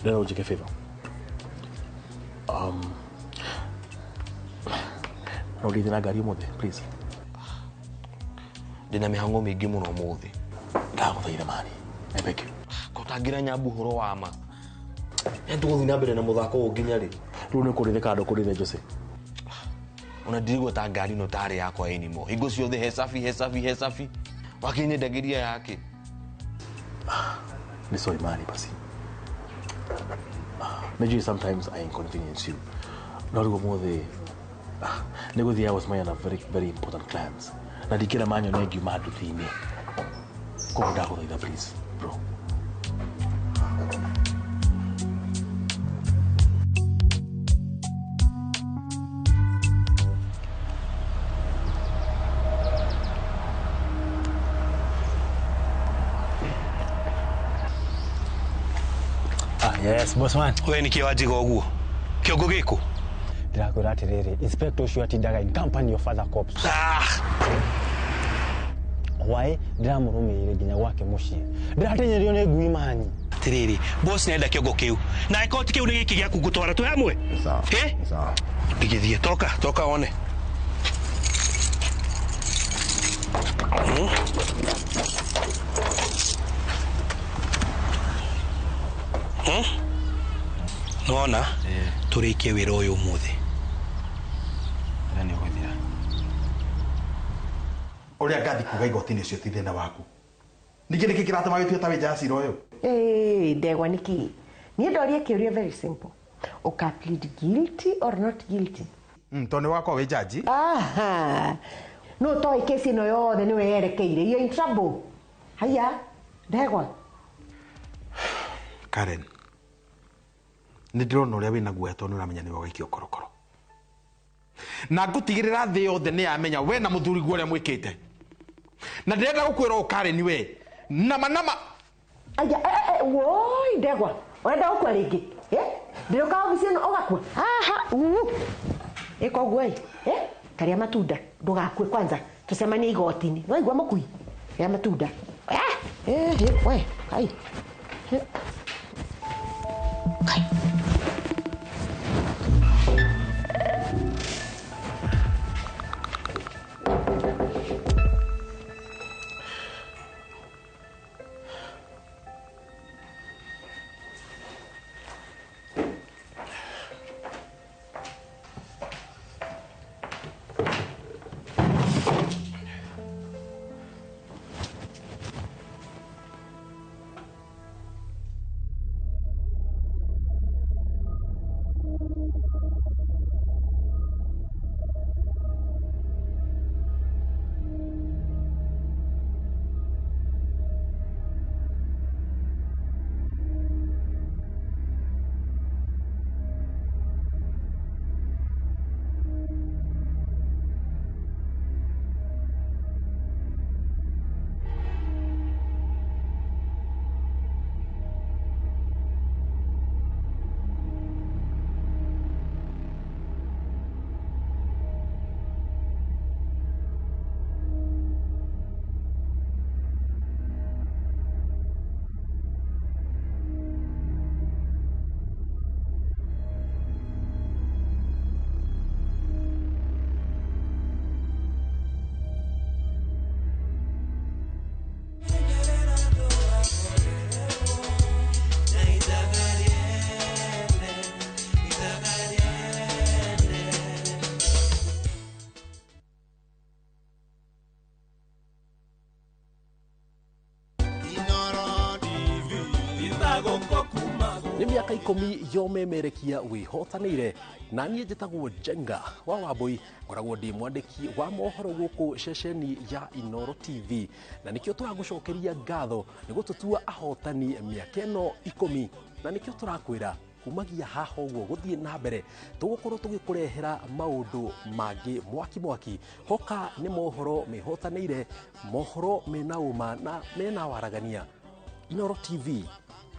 Ndĩrenda ũnjĩke favor. No ũndeithie na ngari ũmũthĩ, please. Ndĩna mĩhang'o mĩingĩ mũno ũmũthĩ. Ndagũthaitha mani. I beg you. Kũtangĩra Nyambu ũhoro wa ma. Nĩ tũgũthiĩ na mbere na mũthako ũyũ nginya rĩ? Rĩu nĩ ũkũrĩrĩka ndũkũrĩre Jose. Ona ndirigua ta ngari ĩno tarĩ yakwa anymore. Hingo ciothe he cabi, he cabi, he cabi. Wakĩnyendagĩria yake. Nĩ sorry mani basi. Nĩnjũĩ sometimes I inconvenience you. No rĩu ũmũthĩ nĩ gũthiaga gũcemania na very very important clients. Na ndingĩenda manyone ngiuma nduthi-inĩ. Koguo ndagũthaitha please, bro. Yes, boss man. We nĩkĩ wanjiga ũguo? Kĩongo gĩkũ? Ndĩrakwĩra atĩrĩrĩ, inspector ũcio atindaga in company of other cops. Why ndĩramũrũmĩrĩire nginya gwake mũciĩ. Ndĩratenyerio nĩ ngui manyi. Atĩrĩrĩ, boss nĩarenda kĩongo kĩu. Na angĩkorwo ti kĩu nĩ gĩkĩ gĩaku ngũtwara twĩ hamwe. Eh? Ndigĩthiĩ, toka, toka wone. Nĩwona? Tũrĩkie wĩra ũyũ ũmũthĩ. Nĩ ũgũthira. Ũrĩa ngathi kuga igoti-inĩ ũcio ti thĩna waku. Ningĩ nĩkĩ kĩratũma wĩtue ta wĩ nja ya cira ũyũ? Ndegwa nĩkĩ? Niĩ ndoria kĩũria very simple. Ũka plead guilty or not guilty? Tondũ nĩ wakwa wĩ jaji. Aha. No toĩ kesi ĩno yothe nĩwe yerekeire. You're in trouble. Haiya, ndegwa. Karen, nĩ ndĩrona ũrĩa wĩna guoya tondũ nĩ ũramenya nĩwe ũgaikio korokoro. Na ngũtigĩrĩra thĩ yothe nĩ yamenya we na mũthuriguo ũrĩa mwĩkĩte. Na ndĩrenda gũkwĩra ũũ Karen we, nama nama. Aya, woi ndegwa, ũrenda gũkua rĩngĩ? Ndĩroka obici ĩno ũgakua? Haha, ĩka ũguo ĩ, karĩa matunda, ndũgakue kwanza, tũcemanie igoti-inĩ. Nĩwaigua mũkui? Rĩa matunda. We, kai. Mĩaka 10 ya ũmemerekia wĩhotanĩire. Na niĩ njĩtagwo Njenga wa Wambui, ngoragwo ndĩ mwandĩki wa mohoro gũkũ ceceni ya Inoro TV, na nĩkĩo tũragũcokeria ngatho nĩ gũtũtua ahotani mĩaka ĩno 10, na nĩkĩo tũrakwĩra kumagia haha ũguo gũthiĩ na mbere tũgũkorwo tũgĩkũrehera maũndũ mangĩ mwaki mwaki. Hoka nĩ mohoro mehotanĩire, mohoro mena ũma na mena waragania. Inoro TV,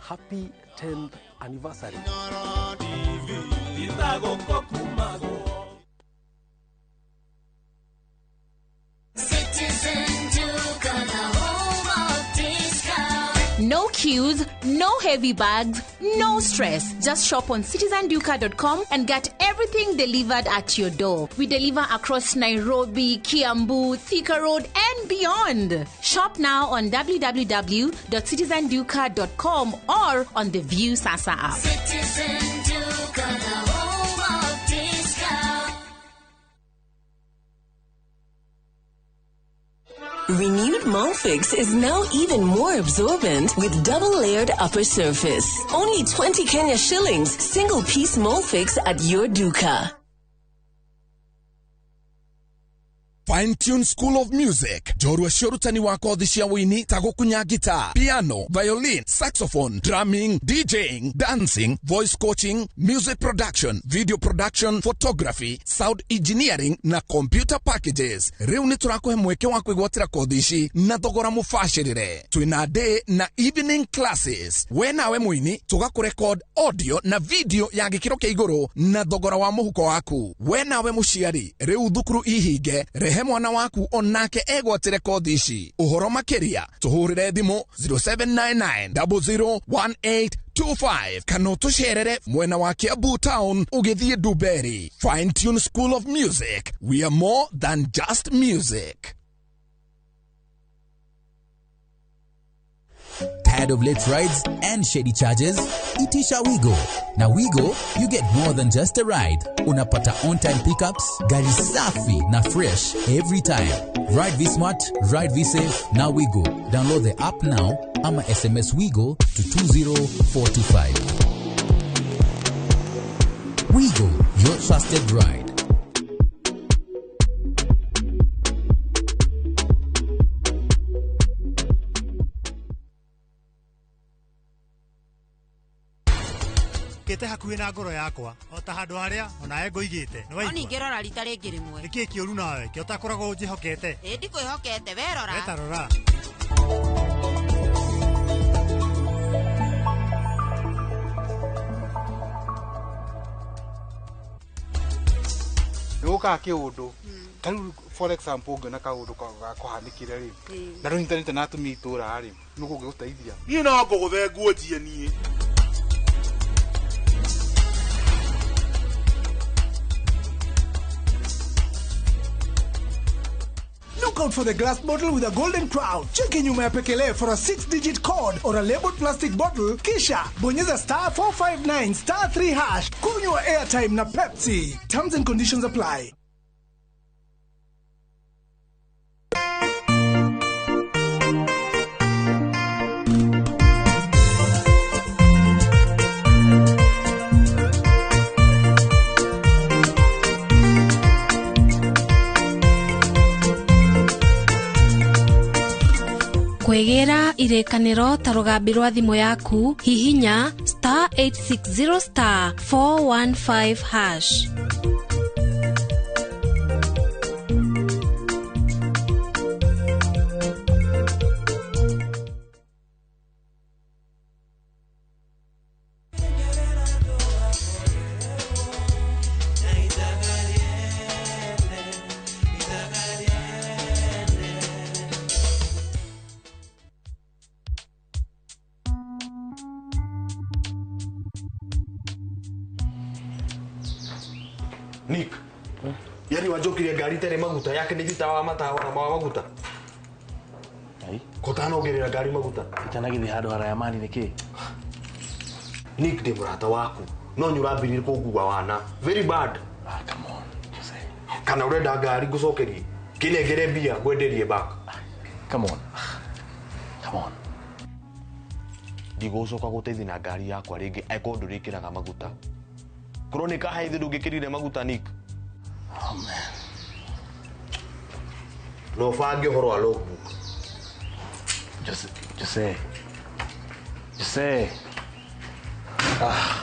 happy 10th anniversary. Inoro TV, No queues, no heavy bags, no stress. Just shop on citizenduka.com and get everything delivered at your door. We deliver across Nairobi, Kiambu, Thika Road, and beyond. Shop now on www.citizenduka.com or on the View Sasa app. Citizen Duka, the home of discount. Renewed Molfix is now even more absorbent with double-layered upper surface. Only 20 Kenya shillings, single-piece Molfix at your duka. Fine Tune School of Music, njorua cia ũrutani wa kothi cia wũini ta gũkunya guitar, piano, violin, saxophone, drumming, DJing, dancing, voice coaching, music production, video production, photography, sound engineering na computer packages. Rĩu nĩ tũrakũhe mweke wa kwĩgwatĩra kothi ici na thogora mũbacĩrĩre. Twĩna day na evening classes. We nawe mũini tũgakũrekod audio na video ya gĩkĩro kĩa igũrũ na thogora wa mũhuko waku. We nawe mũciari, rĩu thukuru ihinge, rehe mwana waku onake egwatĩre kothi ici. Ũhoro makĩria tũhũrĩre thimũ 0799001825 kana ũtũcerere mwena wa Kiambu Town ũgĩthiĩ Dumberi. Fine Tune School of Music, we are more than just music. Tired of late rides and shady charges? Itisha Wigo. Now Wigo, you get more than just a ride. Unapata on-time pickups, gari safi na fresh every time. Ride V-Smart, ride V-Safe, now Wigo. Download the app now ama SMS Wigo to 20425. Wigo, your trusted ride. Kete hakuhĩ na ngoro yakwa o ta handũ harĩa onawe ngũigĩte. No ningĩ rora rita rĩngĩ rĩmwe. Nĩkĩĩ kĩũru nawe kĩo ũtakoragwo ũnjĩhokete? Ĩ ndikwĩhokete, we rora. We ta rora. Nĩgũkaga kĩũndũ ta rĩu for example ũngĩona kaũndũ gakũhanĩkire rĩ na rũnyitanĩte na atumia itũra rĩ nĩ gũngĩgũteithia. Niĩ no ngũgũthe nguo njie niĩ. Look out for the glass bottle with a golden crown. Cheki nyuma ya pekele for a 6-digit code or a labeled plastic bottle. Kisha bonyeza star 459 star 3 hash. Kunywa airtime na Pepsi. Terms and conditions apply. Kwĩgĩra irĩkanĩro ta rũgambi rwa thimũ yaku, hihinya star 860 star 415 hash. Nick, yani wanjokirie ngari itarĩ maguta yake nĩ thita matawa na maguta. Ai, kotanoongerera ngari maguta. Itanagĩthiĩ handũ haraya mani nĩkĩ? Nick, ndĩ mũrata waku no nĩ ũrambĩrĩria kũngua wana. Very bad. Ah, come on, Jose. Kana ũrenda ngari ngũcokerie kĩnengere mbia ngwenderie back. Come on. Come on. Ndigũcoka gũteithia na ngari yakwa rĩngĩ angĩkorwo ndũrĩkĩraga maguta. Korwo nĩ kahaithi ndũngĩkĩrire maguta Nick. Oh man. No ũbange ũhoro wa logbook. Jose. Jose. Ah.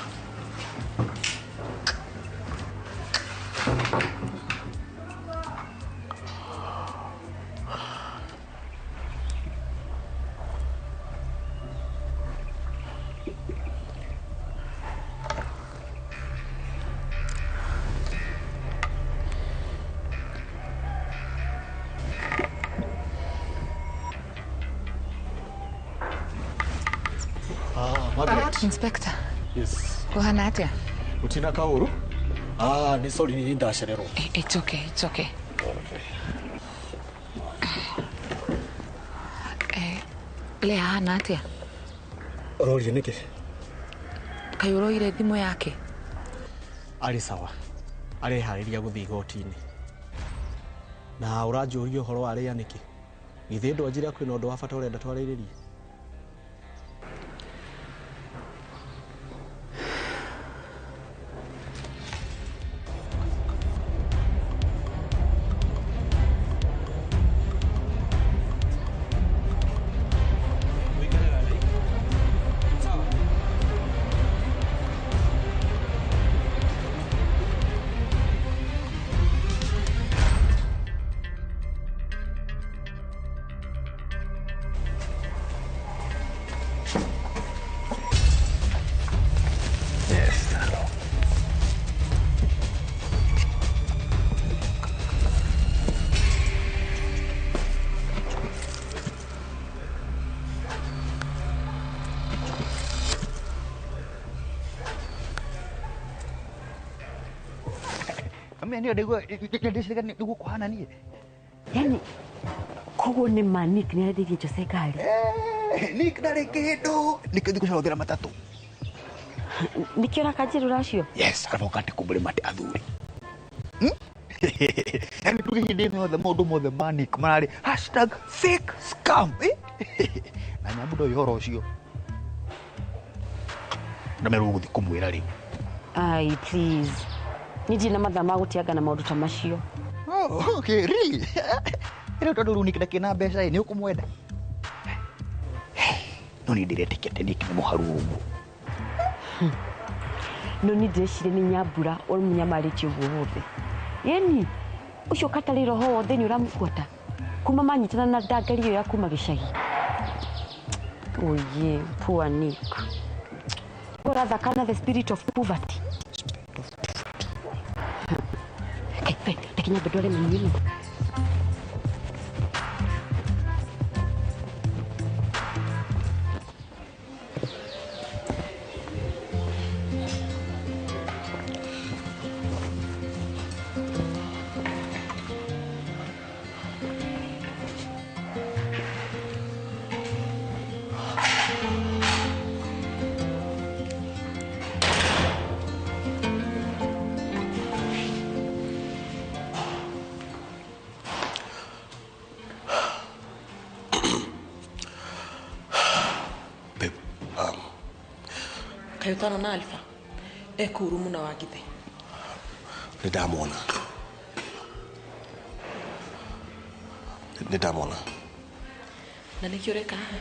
Inspector. Yes. Kuhana atia? Utina kauru? Ah, ni sorry ni ndacererwo. It's okay, it's okay. Okay. Lea hana atia? Ũroria nĩkĩ? Kaĩ ũroire thimũ yake? Arĩ sawa. Areharĩria gũthiĩ igoti-inĩ. Na ũranjũria ũhoro wa Lea nĩkĩ? Githĩ ndwanjĩra kwĩna ũndũ wa bata ũrenda twarĩrĩrie? Nĩguo kũhana niĩ. Yani koguo nĩ ma Nick nĩ arendeirie Jose ngari. Nick ndarĩ kĩndũ. Nĩkĩo thikũ ciothe matatũ. Nĩkĩo ũrakanjĩrũra acio? Yes, araboka atĩ kũmbũrĩ mate athuri. Yani tuge hĩndĩ ĩno yothe maũndũ mothe ma Nick mararĩ #fake scam. Na nyambu ndoĩ ũhoro ũcio. Ndamerwo gũthiĩ kũmwĩra rĩu. Ai, please. Niĩ ndirĩ na mathaa ma gũteanga na maũndũ ta macio. Oh, okay, really? Rĩu tondũ rĩu Nick ndakĩrĩ na mbeca ĩ, nĩ ũkũmwenda? No niĩ ndĩretĩkia atĩ Nick nĩ mũharu ũguo. No niĩ ndĩreciria nĩ Nyambura ũmũnyamarĩtie ũguo wothe. Ĩni, ũcio katarĩ roho wothe nĩ ũramũbuata. Kuma manyitana na ndangari ĩyo ya kuma gĩcagi. Oye, poor Nick. Ũrathaka na the spirit of poverty. Reke nyambe ndware mami ĩno. Kayutano na Alpha ekuru muna wagithe. Nĩ ndamwona. Nĩ ndamwona. Na nĩkĩo ũreka haha?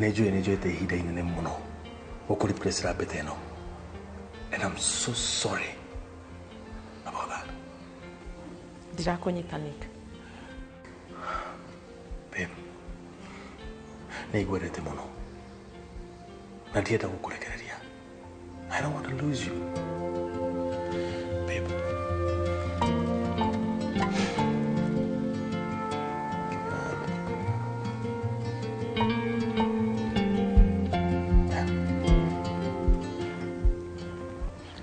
Nĩ njuĩte ihinda inene mũno gũkũreplace mbete ĩno, and I'm so sorry about that. Ndirakũnyita Nick. Babe, nĩ ngwendete mũno na ndienda gũkũrekereria. I don't want to lose you. Babe.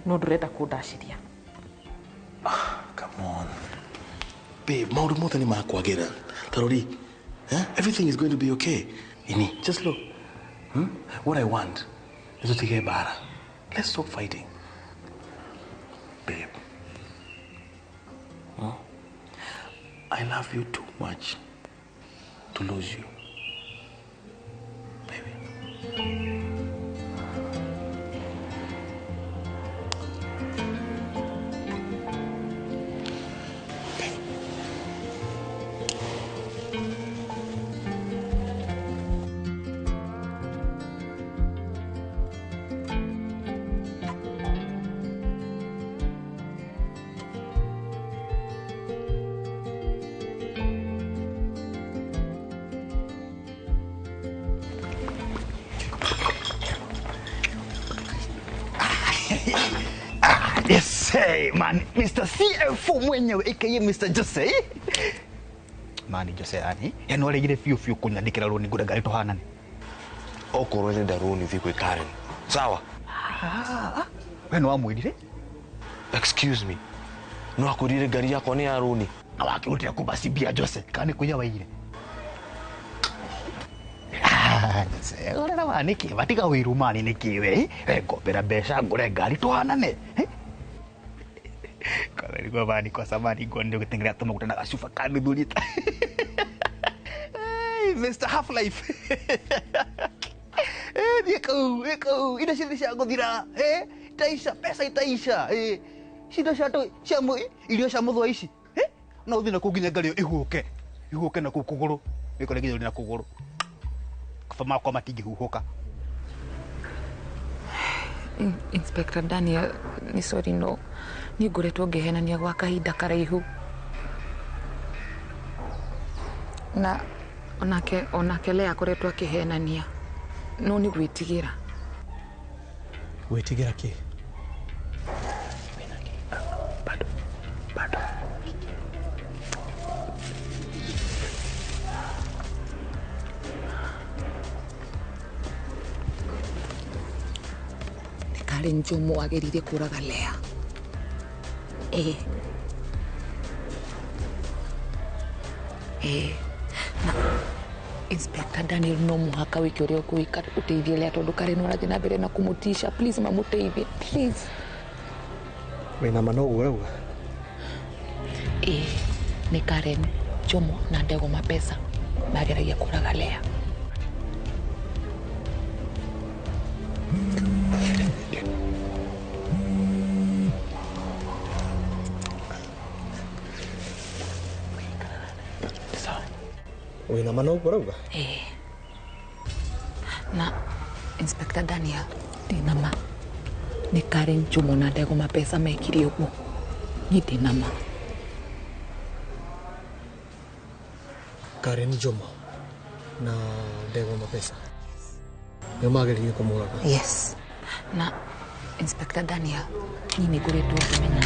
No No ndũrenda kũndacĩria. Come on. Babe, maũndũ mothe nĩ makwagĩra. Tarori, eh? Everything is going to be okay. Ini, just look. What I want is tũtige mbara. Let's stop fighting. Babe. I love you too much to lose you. Baby. Yes, hey, man, Mr. CFO mwenyewe aka Mr. Jose. Man, Jose yani, yani waregire fiu fiu kunyandikira roni ngure ngari tuhanane. Okorwo nenda roni thi kwi Karen. Sawa? Ah, we no wamwirire? Excuse me. No akurire ngari yakwa ni ya roni. Na wakirutira kubacibia Jose, kana kuya waire. Ah, Jose, urera wa niki, matiga wiru mani niki we. Ngombera mbeca ngure ngari tuhanane. Kwa bani kwa samani ngondo gutengera tuma gutana gacuba ka nuthu rita. Hey, Mr. Half Life. Eh, dikau, dikau, ida ciothe cia guthira. Eh, itaisha, pesa itaisha. Eh, cindo cia to cia mu irio cia muthwa ici. Eh, no uthi na kuu nginya ngari ihuke. Ihuke na kuu kuguru. Ikore nginya na kuguru. Kaba makwa matingĩhuhũka. Inspector Daniel, ni sorry no ni ngoretwo ngĩhenania gwa kahinda karaihu na onake Lea akoretwo akĩhenania no nĩ gwĩtigĩra. Gwĩtigĩra kĩ? Bado bado. Karen Njomo ageririe kũraga Lea. Na Inspector Daniel no mũhaka wĩke ũrĩa ũkũĩka ũteithie Lea tondũ Karen ũrathiĩ na mbere na kũmũtisha. Please mamũteithie, please. Wĩna ma no ũguo ũrauga? Nĩ Karen Njomo na Ndegwa Mapesa mageragia kũraga Lea. Wĩna ma no ũguo ũrauga? Na Inspector Daniel ndĩna ma nĩ Karen Njomo na Ndegwa Mapesa mekire ũguo. Niĩ ndĩna ma. Karen Njomo na Ndegwa Mapesa nĩo mageririe kũmũraga? Yes. Na Inspector Daniel niĩ nĩ ngoretwo ngĩmenya.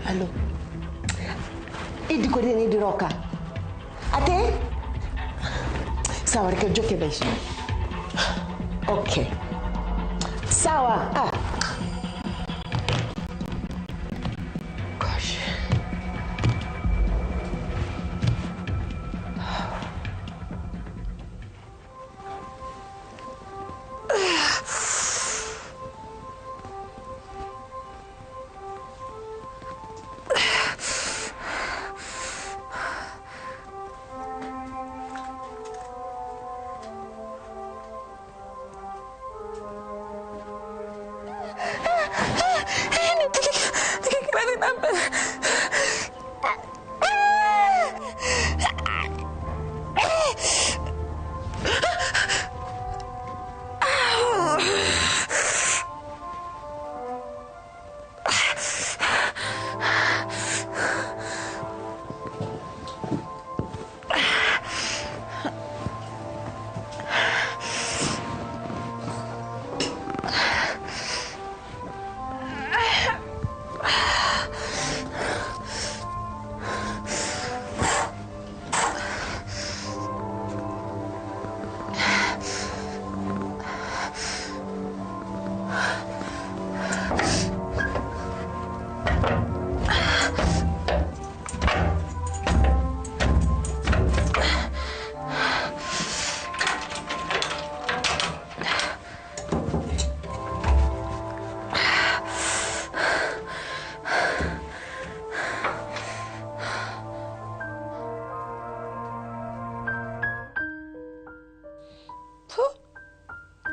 Hello. Indikwĩrire nĩ ndĩroka. Atĩ? Sawa, reke njoke thaa ici. Okay. Sawa. Ah. Gosh.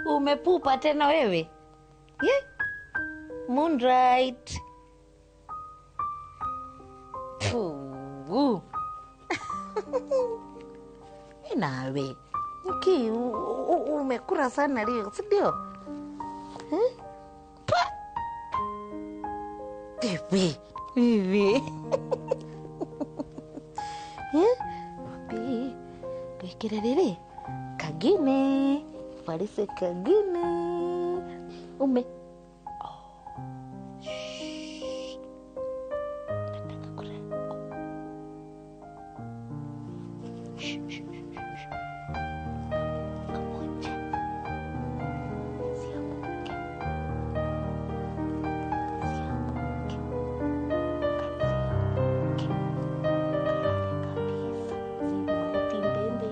Umepupa tena wewe. Yeah? Moonlight. Pugu. Nawe. Niki umekula sana leo, si ndio? Eh? Pa. Bibi. Bibi. Eh? Bibi. Gwikira riri. Kagine. Parece kagine. Ume. Oh. Shh. Nataka kula. Shh, shh, shh, shh. Kamoja. Siamuke. Siamuke. Siamuke. Kalale kabisa. Simutimbembe.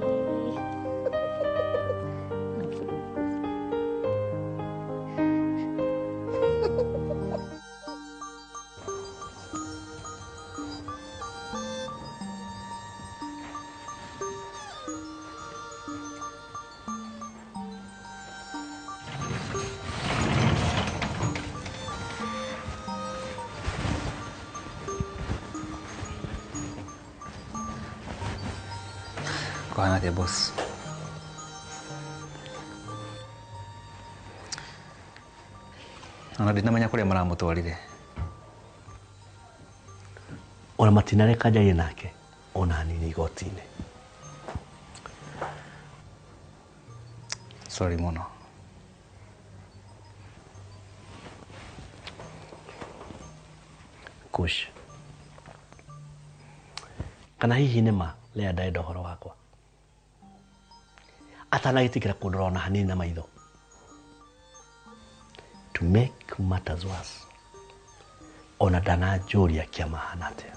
Kuhana atia boss? Ona ndinamenya kuria maramutwarire. Ona matinareka njarie nake ona hanini igoti-inĩ. Sorry muno. Kush. Kana hihi nĩ ma Lea ndarenda ũhoro wakwa? Atanagĩtĩkĩra kũndora ona hanini na maitho. To make matters worse, ona ndananjũria kĩama hana atĩa.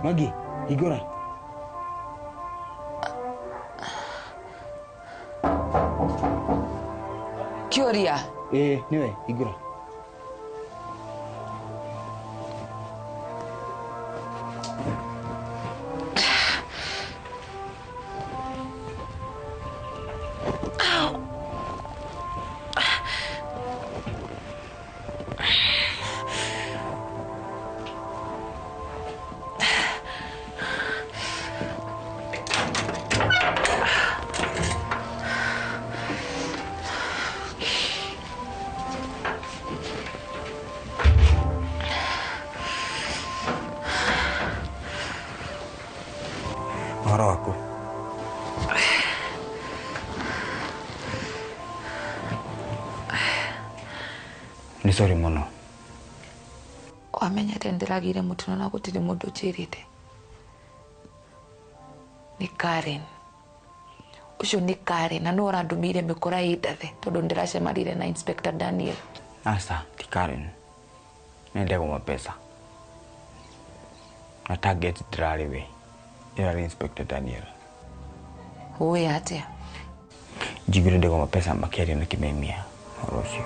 Magi, hingũra. Kĩũria. Ĩĩ, nĩwe, hingũra. Ũhoro waku? Nĩ sorry mũno. Wamenya atĩ nĩndĩragĩire mũtino na gũtirĩ mũndũ ũnjĩrĩte. Nĩ Karen. Ũcio nĩ Karen na nĩwe ũrandũmĩire mĩkora ĩndathe tondũ nĩndĩracemanire na Inspector Daniel. Aca, ti Karen. Nĩ ndegwa mbeca. Na target ndĩrarĩ we. Ĩrarĩ Inspector Daniel. Ũĩ atĩa? Njiguire ndegwa mapesa makĩaria na kĩmemia ũhoro ũcio.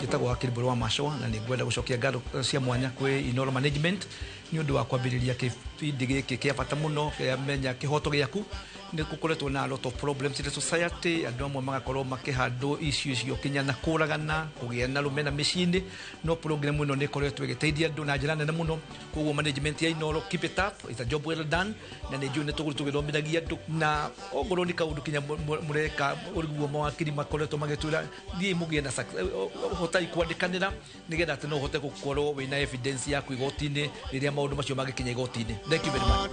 Njĩtagwo Hakiri Mbũrũ wa Macũa na nĩ ngwenda gũcokia ngatho cia mwanya kwĩ Inoro Management nĩ ũndũ wa kwambĩrĩria kĩbindi gĩkĩ kĩa bata mũno kĩa menya kĩhoto gĩaku. Nĩ gũkoretwo na a lot of problems in the society, andũ amwe magakorwo makĩhandwo icio icio kinya na kũragana, kũgĩa na rũmena mĩciĩ-inĩ, no program ĩno nĩ ĩkoretwo ĩgĩteithia andũ na njĩra nene mũno. Koguo management ya Inoro, keep it up, it's a job well done, na nĩ njũĩ nĩ tũgũrũ tũgĩthomithagia andũ, na ongorwo nĩ kaũndũ kinya mũreka ũriguo mawakiri makoretwo magĩtwĩra thiĩ mũgĩe na hotai kwandĩkanĩra nĩgetha atĩ no ũhote gũkorwo wĩna evidence yaku igoti-inĩ rĩrĩa maũndũ macio mangĩkinya igoti-inĩ. Thank you very much.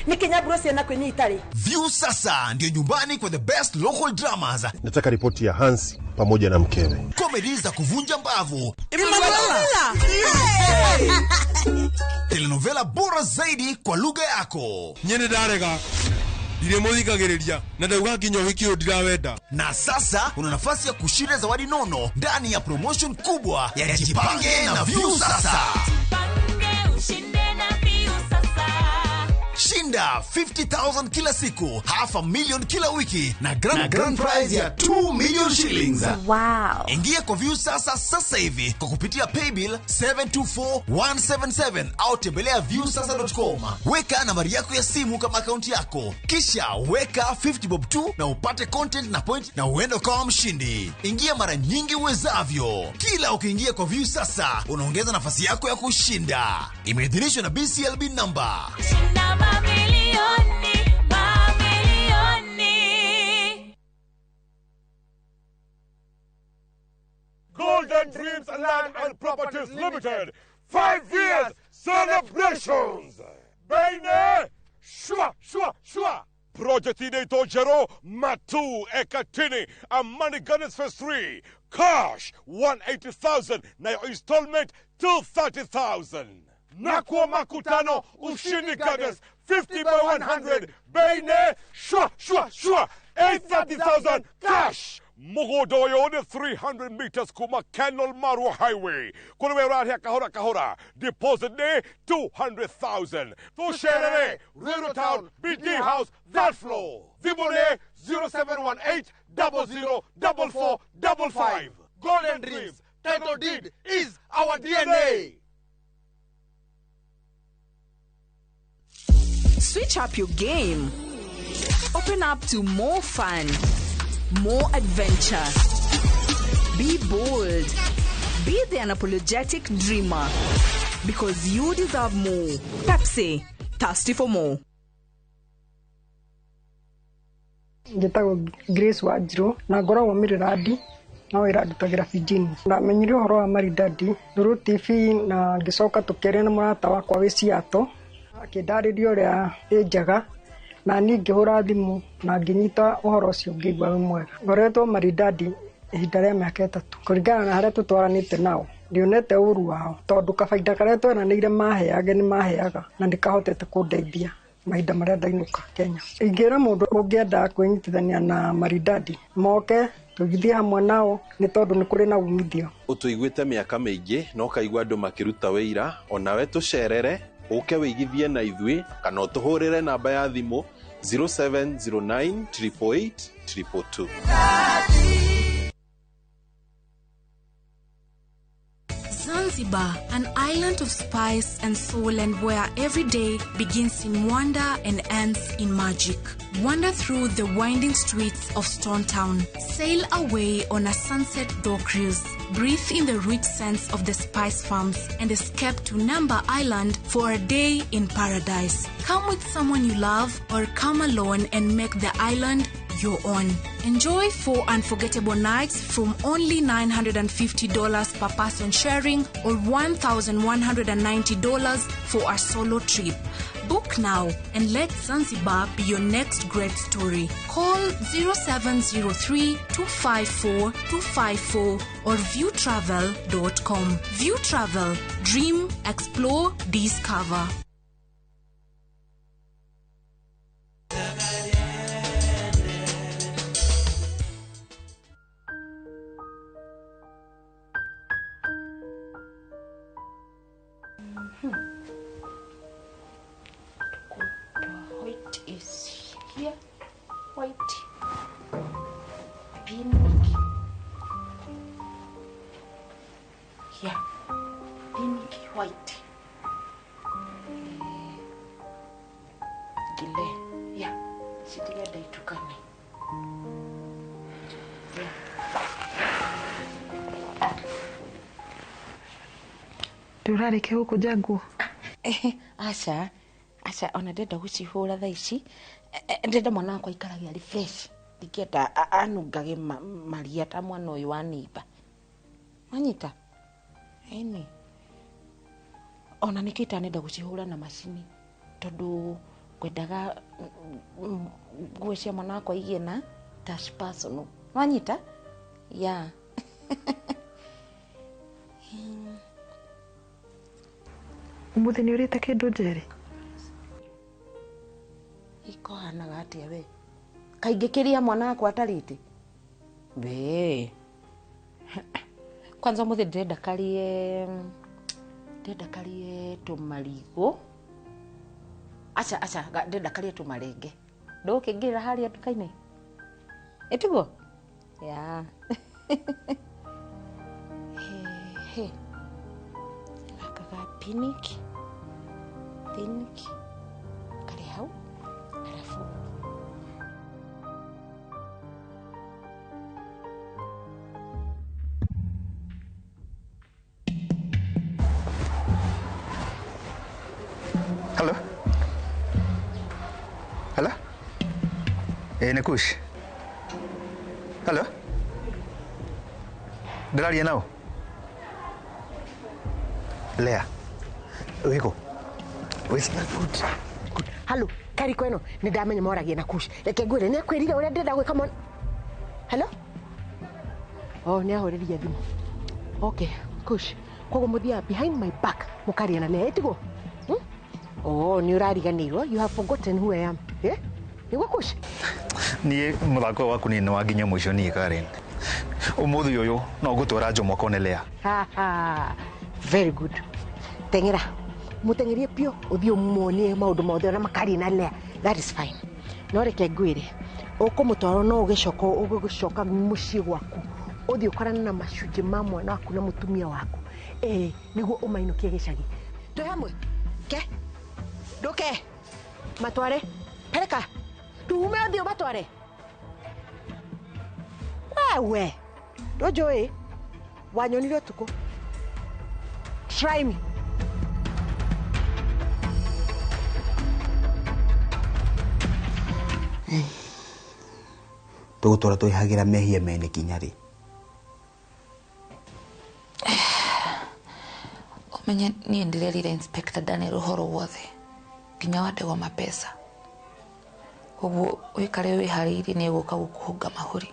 Nĩ ciana kwĩnyita rĩ. View sasa ndio nyumbani kwa the best local dramas. Nataka ripoti ya Hansi pamoja na mkewe. Comedy za kuvunja mbavu. Emanuela! Telenovela bora zaidi kwa lugha yako. Nyene ndarega. Ndirĩmũthikagĩrĩria na ndauga nginya ũhiki ũyũ ndirawenda. Na sasa una nafasi ya kushinda zawadi nono ndani ya promotion kubwa ya Jipange na View Sasa. Shinda 50,000 kila siku, 500,000 kila wiki na grand prize ya 2 million shillings. Wow. Ingia kwa View Sasa sasa hivi kwa kupitia paybill 724177 au tembelea viewsasa.com. Weka nambari yako ya simu kama akaunti yako, kisha weka 50 bob tu na upate content na point na uende ukawa mshindi. Ingia mara nyingi uwezavyo. Kila ukiingia kwa View Sasa unaongeza nafasi yako ya kushinda. Imeidhinishwa na BCLB number. Shinda mamilioni, mamilioni. Golden Dreams Land and Properties Limited. 5 years celebrations. Baine, shwa, shwa, shwa. Project inaitwa Jero Matu Ekatini Amani Gardens Phase 3. Cash 180,000 na your installment 230,000. Nakwa Makutano Ushindi Gardens 50 by 100. Baine, shwa, shwa, shwa. 830,000 cash. Mugodoyo 300 meters kuma Kenol Marua Highway. Kulewe rahia kahora kahora. Deposit day 200,000. Tusherere, Rural Town, BD House, that floor. Zibone 0718 00 44 55. Golden Dreams, title deed is our DNA. Switch up your game. Open up to more fun, more adventure. Be bold. Be the unapologetic dreamer. Because you deserve more. Pepsi, thirsty for more. Njĩtagwo Grace Wanjirũ na ngoragwo Mĩrĩrandi no wĩra ndutagĩra Fijini. Ndamenyire ũhoro wa Maridadi through TV na ngĩcoka tũkĩaria na mũrata wakwa wĩ Seattle akĩndarĩria ũrĩa ĩ njega na niĩ ngĩhũra thimũ na ngĩnyita ũhoro ũcio ngĩigua wĩ mwega. Ngoretwo Maridadi ihinda rĩa mĩaka 3 kũringana na harĩa tũtwaranĩte nao ndionete ũru wao tondũ kabaida karĩa tweranĩire maheage nĩ maheaga na nĩkahotete kũndeithia mahinda marĩa ndainũka Kenya. Ingĩra mũndũ ũngĩenda kwĩnyitithania na Maridadi moke tũgĩthiĩ hamwe nao nĩ tondũ nĩ kũrĩ na umithio. Ũtũiguĩte mĩaka mĩingĩ na ũkaigua andũ makĩruta wĩira, onawe tũcerere ũke wĩigithie na ithuĩ kana ũtũhũrĩre namba ya thimũ 0709 888 222. Zanzibar, an island of spice and soul, and where every day begins in wonder and ends in magic. Wander through the winding streets of Stone Town. Sail away on a sunset dhow cruise. Breathe in the rich scents of the spice farms and escape to Namba Island for a day in paradise. Come with someone you love or come alone and make the island your own. Enjoy 4 unforgettable nights from only $950 per person sharing or $1,190 for a solo trip. Book now and let Zanzibar be your next great story. Call 0703 254 254 or viewtravel.com. View Travel. Dream, explore, discover. White is here. White. Pink. Here. Pink, white. Gile. Yeah. Sitirenda itukane. Yeah. Ndũrarĩkia gũkũnja nguo? Aca. Aca ona ndenda gũcihũra thaa ici. Ndenda mwana wakwa aikarage arĩ fresh. Ndingĩenda anungage maria ta mwana ũyũ wa neighbor. Wanyita? Ĩni. Ona nĩkĩo itanenda gũcihũra na macini tondũ ngwendaga nguo cia mwana wakwa igĩe na touch personal. Wanyita? Yeah. Ũmũthĩ nĩ ũrĩte kĩndũ Njeri? Ikohanaga atĩa we? Kaingĩ kĩrĩa mwana wakwa atarĩte? We. Kwanza ũmũthĩ ndĩrenda karĩe tũmarigũ. Aca aca ndĩrenda karĩe tũmarenge. Ndũgũkĩngĩrĩra harĩa nduka-inĩ? Ĩtiguo? Yeah. He. Gaka ga pink. Pink. Karĩ hau. Alafu Hello? Hello? Nĩ Kush. Hello? Ndĩraria nao? Lea. Wĩkũ? Wĩ Good. Hello, kariko ĩno nĩ ndamenya moragia na Kush. Reke ngwĩre nĩ akwĩrire ũrĩa ndĩrenda gwĩka mwana. Hello? Oh, nĩ ahũrĩria thimũ. Okay, Kush. Koguo mũthiaga behind my back mũkaria na Lea, ĩtiguo? Oh, nĩ ũrariganĩirwo. You have forgotten who I am. Eh? Nĩguo Kush? Niĩ mũthako waku niĩ nĩ wa nginya mũico niĩ Karen. Ũmũthĩ ũyũ no ngũtwara Jomo akone Lea. Ha ha. Very good. Teng'era. Mũteng'erie biũ ũthiĩ ũmuonie maũndũ mothe ona makaria na Lea. That is fine. No reke ngwĩre, ũkũmũtwara no ũgĩcoka ũgũcoka mũciĩ gwaku. Ũthiĩ ũkorane na macunjĩ ma mwana waku na mũtumia waku. Nĩguo ũmainũkie gĩcagi. Twĩ hamwe? Ke? Ndũke. Matware. Pereka. Tuume ũthiĩ ũmatware. Wewe. Ndũnjũĩ? Wanyonire ũtukũ. Try me. Tũgũtũra twĩhagĩra mehia mene kinya rĩ? Ũmenye niĩ ndĩrerire Inspector Daniel ũhoro wothe nginya wa ndegwa mapesa. Koguo wĩkare wĩharĩirie nĩ egũka gũkũhũnga mahũri.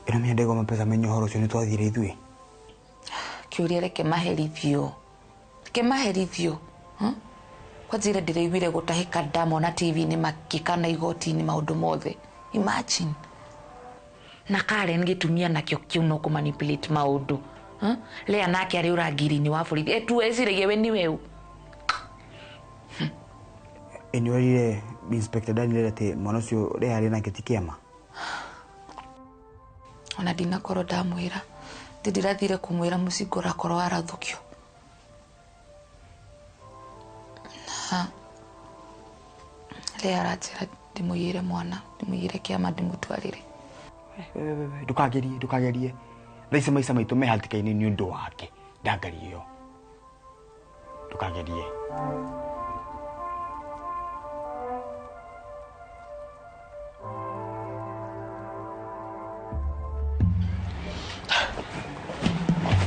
Ĩno menya ndegwa mapesa menya ũhoro ũcio nĩ twathire ithuĩ. Kĩũria reke maherithio. Reke maherithio. Kwa njĩra ndĩraiguire gũtahĩka ndamona TV-inĩ makĩkana igoti-inĩ maũndũ mothe. Imagine. Na Karen gĩtumia nakĩo kĩu no kũmanipulate maũndũ. Lea nake arĩ ũrangĩri-inĩ wa borithi. Etu eciragia we nĩ weũ. Ĩ nĩ werire Inspector Daniel atĩ mwana ũcio Lea arĩ nake ti kĩama? Ona ndinakorwo ndamwĩra. Ndĩrathire kũmwĩra mũcinga ũrakorwo warathũkio. Na Lea aranjĩra ndĩmũiyĩre mwana, ndĩmũiyĩre kĩama ndĩmũtwarĩre. Ndũkagerie, ndũkagerie. Thaa ici maica maitũ me hatĩka-inĩ nĩ ũndũ wake. Ndangarie ĩyo. Ndũkagerie.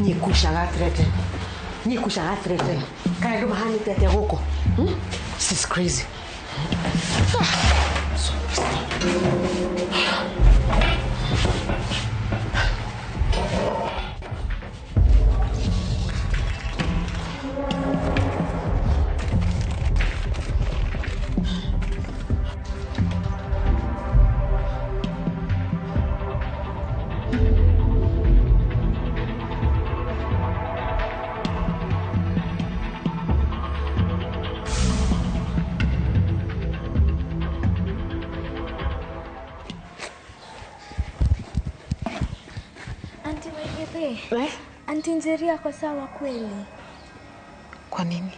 Niĩ Kush agathreaten. Niĩ Kush agathreaten. Andũ mahanĩte atĩa gũkũ? This is crazy. So Auntie Njeri ako sawa kweli? Kwa nini?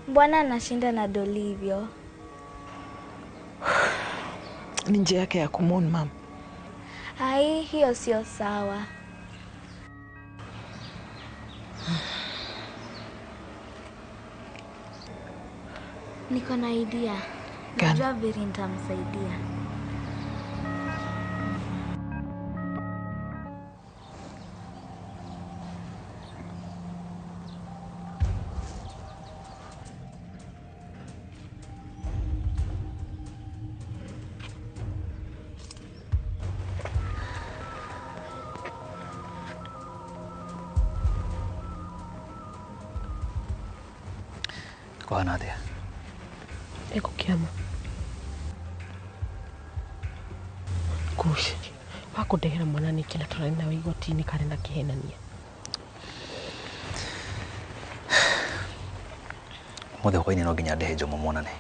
Bwana anashinda na doli hivyo. Ni njia yake ya kumwon mam. Ai, hiyo sio sawa. Niko na idea. Najua vile nitamsaidia. Kuhana atia? Ekukiama. Kush, wakundehera mwana niki na turari nawe igoti-inĩ karĩ na kĩhenania. Ũmũthĩ hwaĩ-inĩ no nginya ndehe Jomo monane.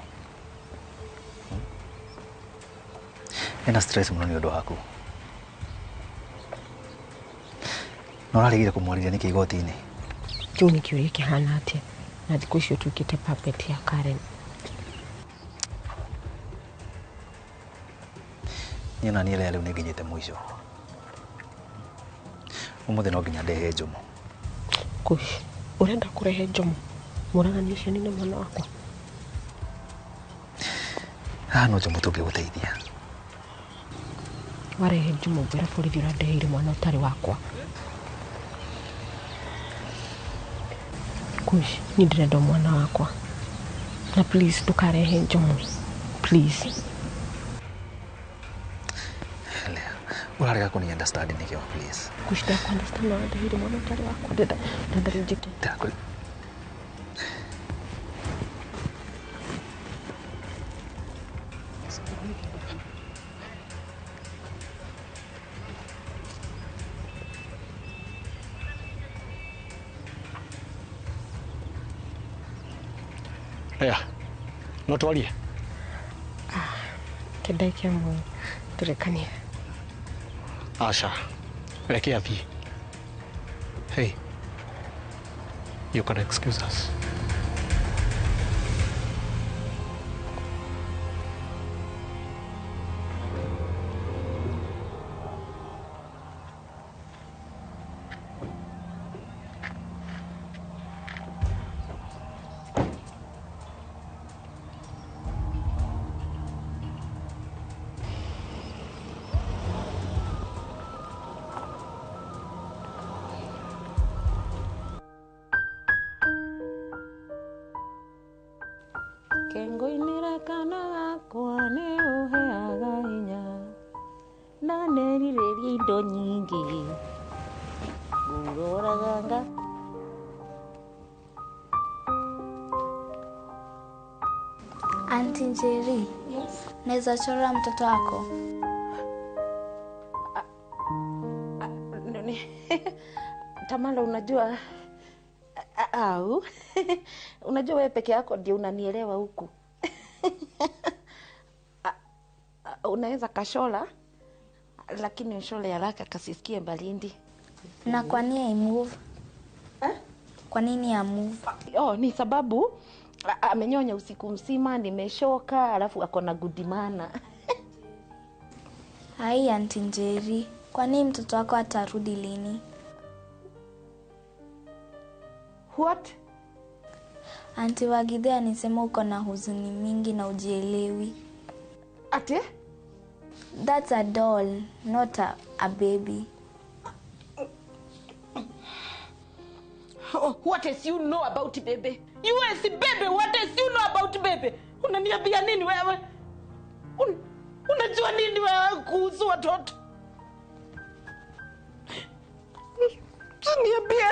Ena stress mũno nĩ ũndũ waku. Na ũraregire kũmwarĩria nĩkĩ igoti-inĩ? Kĩu nĩ kĩũria kĩhana atĩa? Na thikũ icio ũtuĩkĩte puppet ya Karen. Niĩ na niĩ rĩu nĩ nginyĩte mũico. Ũmũthĩ no nginya ndehe Jomo. Kush, ũrenda kũrehe Jomo? Mũragani ũcio nĩ mwana wakwa. Haha no Jomo tũngĩgũteithia. Warehe Jomo ngwĩra borithi ũrandeheire mwana ũtarĩ wakwa. Kush, niĩ ndĩrenda mwana wakwa. Na please ndũkarehe Jomo. Please. Urarega kuni understand nĩkĩo please. Kush, ndakũ understand ũrandeheire mwana ũtarĩ wakwa. Ndenda reject. Aya, no twarie. Kĩndaikia muoyo tũrekanie. Aca, reke athiĩ. Hey, you can excuse us. Kengoinĩra kana gakwa nĩ ũheaga hinya na nerirĩria indo nyingĩ ngũroraga nga. Auntie Njeri, yes? Naweza chora mtoto wako? Tamala, unajua au unajua wewe peke yako ndio unanielewa huku. Unaweza kashola lakini ushole haraka kasisikie mbalindi. Na kwa nini move? Kwa nini ya move? Oh, ni sababu amenyonya usiku mzima, nimeshoka, alafu ako na gudimana. Hai Auntie Njeri, kwa nini mtoto wako atarudi lini? What? Auntie Wagithe anisema uko na huzuni mingi na ujielewi. Ate? That's a doll, not a baby. Oh, What is you know about baby? You as baby, what is you know about baby? Unaniambia nini wewe? Unajua nini wewe kuhusu watoto? Niambie.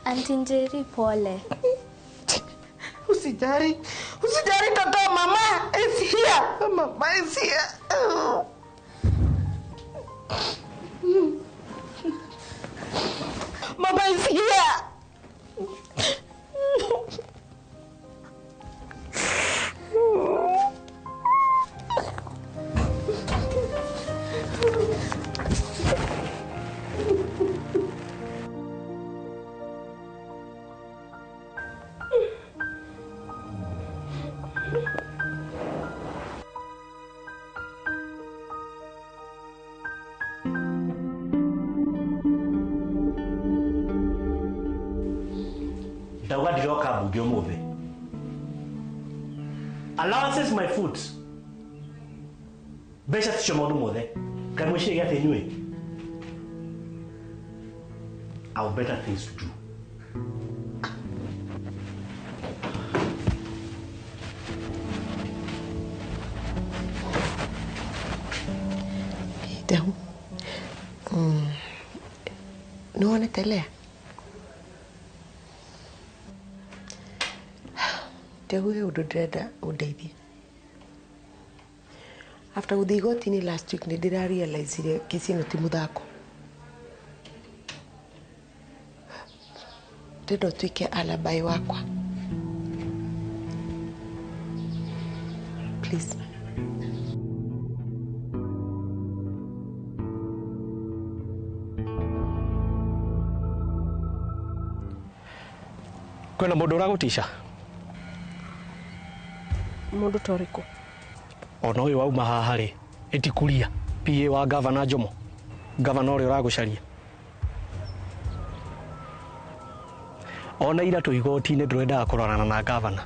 Auntie Njeri, pole. Usijali. Usijali toto, mama is here. Mama is here. Mama is here. Ndauga ndiroka mbunge umuthi. Allowances my foot. Mbeca ticio maundu mothe. Kaĩ mwĩciragia atĩ inyuĩ? I have better things to do. Ndau. Nĩwonete Lea? Ndau he ũndũ ndĩrenda ũndeithie. After gũthiĩ igoti-inĩ last week nĩ ndĩrarealizire kesi ĩno ti mũthako. Ndĩrenda ũtuĩke alibi wakwa. Please. Kwĩna mũndũ ũragũtica? Mũndũ ta ũrĩkũ? Ona ũyũ wauma haha rĩ, ĩtikuria PA wa gavana Jomo, gavana ũrĩa ũragũcaria. Ona ira twĩ igoti-inĩ ndũrendaga kũrorana na gavana.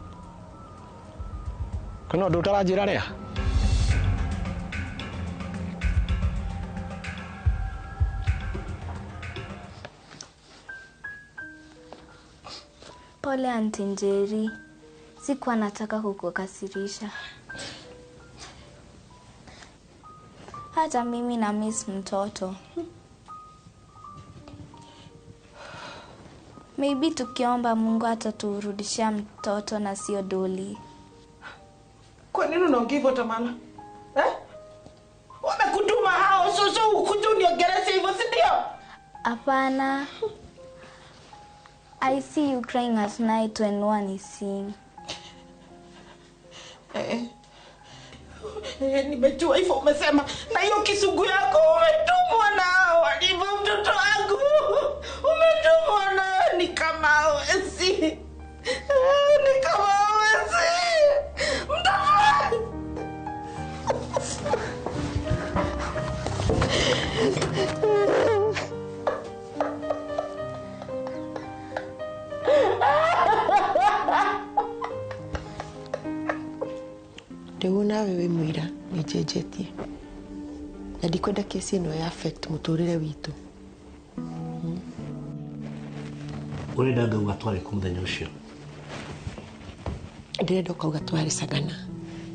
Kwĩna ũndũ ũtaranjĩra rĩa? Pole Auntie Njeri, sikuwa nataka kukukasirisha. Hata mimi na miss mtoto. Maybe tukiomba Mungu ataturudishia mtoto na sio doli. Kwa nini unaongea hivyo Tamala? Eh? Wamekutuma hao shosho ukuje uniongeleshe hivyo, si ndio? Hapana. I see you crying at night when no one is seeing. Nimejua hivyo umesema. Na hiyo kisugu yako umetumwa na walivyo mtoto wangu. Umetumwa na ni kama hawezi. Ni kama hawezi. Mtoto wangu. Rĩu nawe wĩ mũira nĩ njenjetie na ndikwenda kesi ĩno ya affect mũtũrĩre witũ. Ũrenda ngauga twarĩ kũ mũthenya ũcio? Ndĩrenda ũkauga twarĩ Sagana,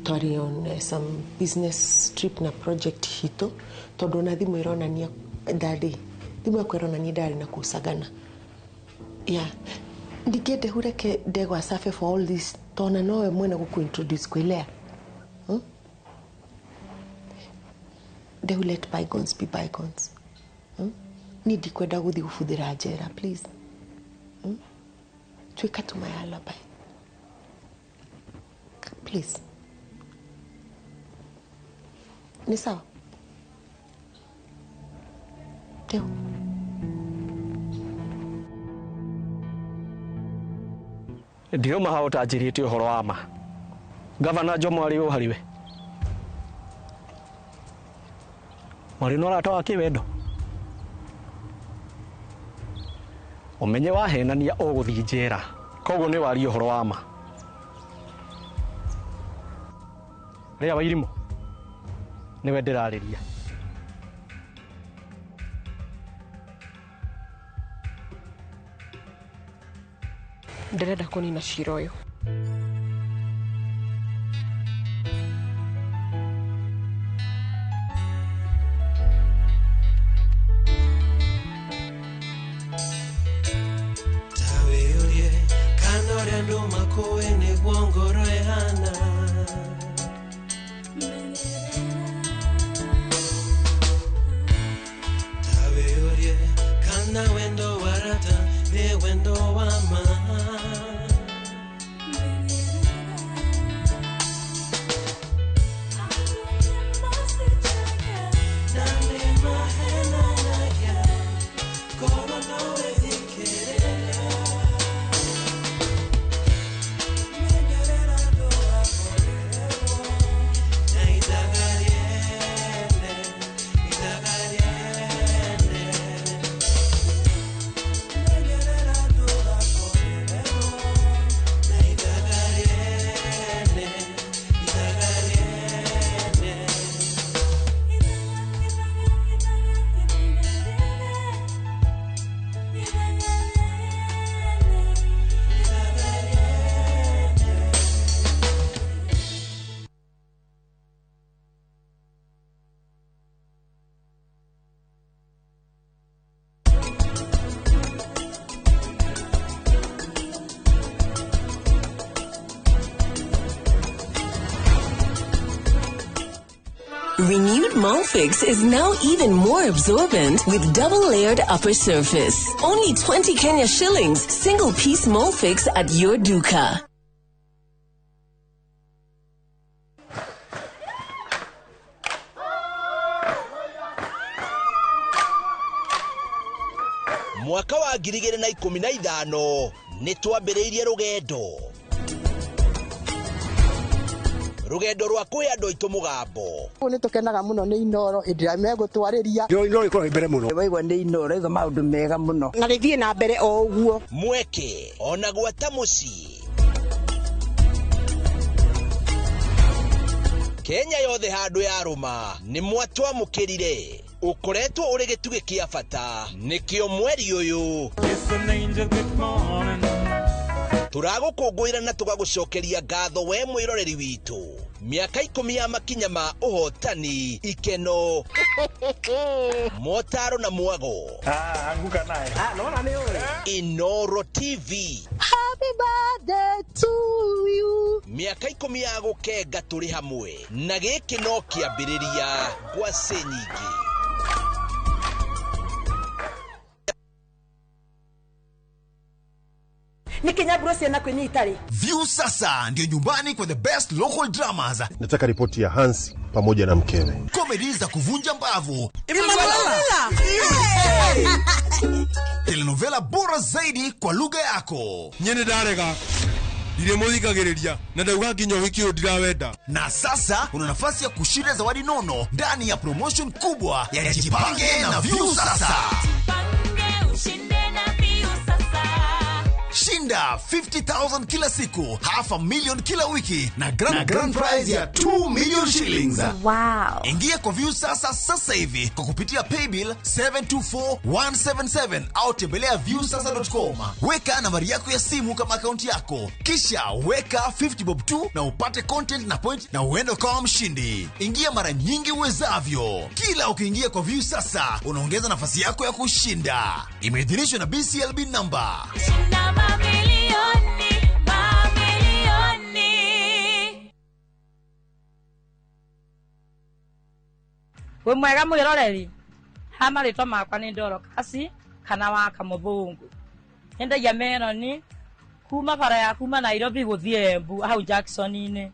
twarĩ on some business trip na project hitũ, tondũ ona thimũ ĩronania ndarĩ, thimũ yakwa ĩronania ndarĩ na kũu Sagana. Yeah. Ndingĩenda hureke ndegwa suffer for all this tona nowe mwene gũkũ introduce kwĩ Lea. They will let bygones be bygones. Ni ndikwenda gũthiĩ gũbuthĩra njera, please. Tuĩka tu my alibi. Please. Ni sawa? Teo. Ndirauma haha ũtanjĩrĩte ũhoro wa ma. Gavana Jomo arĩ ũ harĩ we? Mwarĩ na ũrata wa kĩwendo? Ũmenye wahenania ũgũthiĩ njera. Koguo nĩ waria ũhoro wa ma. Rĩa Wairimũ, nĩwe ndĩrarĩria. Ndĩrenda kũnina cira ũyũ. Tawĩũrie kana ũrĩa andũ makũĩ nĩguo ngoro ĩhana. Tawĩũrie kana wendo wa rata nĩ wendo wa ma. Na nĩ mahenanagia korwo no wĩthikĩrĩria. Renewed Molfix is now even more absorbent with double-layered upper surface. Only 20 Kenya shillings, single piece Molfix at your duka. Mwaka wa 2015 nĩ twambĩrĩirie rũgendo rwa kũhe andũ aitũ mũgambo. Nĩ tũkenaga mũno nĩ Inooro hĩndĩ ĩrĩa megũtwarĩria. Inooro ĩkoragwo mbere mũno. Waigua nĩ Inooro ĩgo maũndũ mega mũno. Na rĩthiĩ na mbere o ũguo. Mweke ona gwata mũciĩ. Kenya yothe handũ yarũma nĩ mwatwamũkĩrire. Ũkoretwo ũrĩ gĩtugĩ kĩa bata nĩkĩo mweri ũyũ tũragũkũngũĩra na tũgagũcokeria ngatho we mwĩroreri witũ. Mĩaka 10 ya makinya ma ũhotani, ikeno, motaro na mwago. Anguka naye. Nona nĩ ũĩ. Inooro TV. Happy birthday to you. Mĩaka 10 ya gũkenga tũrĩ hamwe na gĩkĩ no kĩambĩrĩria ngwacĩ nyingĩ. View sasa ndio nyumbani kwa the best local dramas. Nataka ripoti ya Hansi pamoja na mkewe. Comedy za kuvunja mbavu. Telenovela bora zaidi kwa lugha yako. Nyene ndarega. Ndiremuthikagĩrĩria na ndauga nginya ũhiki ũyũ ndirawenda. Na sasa una nafasi ya kushinda zawadi nono ndani ya promotion kubwa ya Jipange na View Sasa. Ushinde na View Sasa. Shinda 50,000 kila siku, 500,000 kila wiki na grand prize ya 2 million shillings. Wow. Ingia kwa View Sasa sasa hivi kwa kupitia paybill 724177 au tembelea viewsasa.com. Weka nambari yako ya simu kama akaunti yako, kisha weka 50 bob 2 na upate content na point na uende kama mshindi. Ingia mara nyingi uwezavyo. Kila ukiingia kwa View Sasa unaongeza nafasi yako ya kushinda. Imeidhinishwa na BCLB number. Shinda mamilioni, mamilioni. Wĩ mwega mwĩroreri, ha marĩtwa makwa nĩ Dorokasi kana wa Kamũthũngũ. Nyendagia meroni kuma bara ya kuma Nairobi gũthiĩ Embu hau Jackson-inĩ.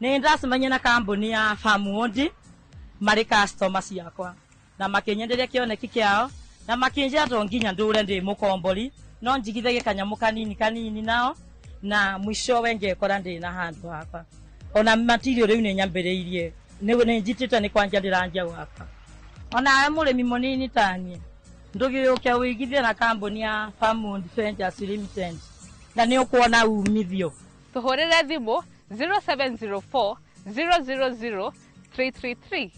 Nĩ ndacemania na kambuni ya Farmwood marĩ customer ciakwa na makĩnyenderia kĩoneki kĩao na makĩnjĩra to nginya ndũre ndĩ mũkombori no njigithagie kanyamũ kanini kanini nao na mwishowe ngekora ndĩ na handũ hakwa. Ona material rĩu nĩ nyambĩrĩirie nĩ njitĩte nĩ kwanja ndĩranjia gwaka. Ona we mũrĩmi mũnini taniĩ ndũgĩũke ũigithie na kambuni ya Farmwood Ventures Limited na nĩ ũkuona umithio. Tũhũrĩre thimũ 0704 000 333.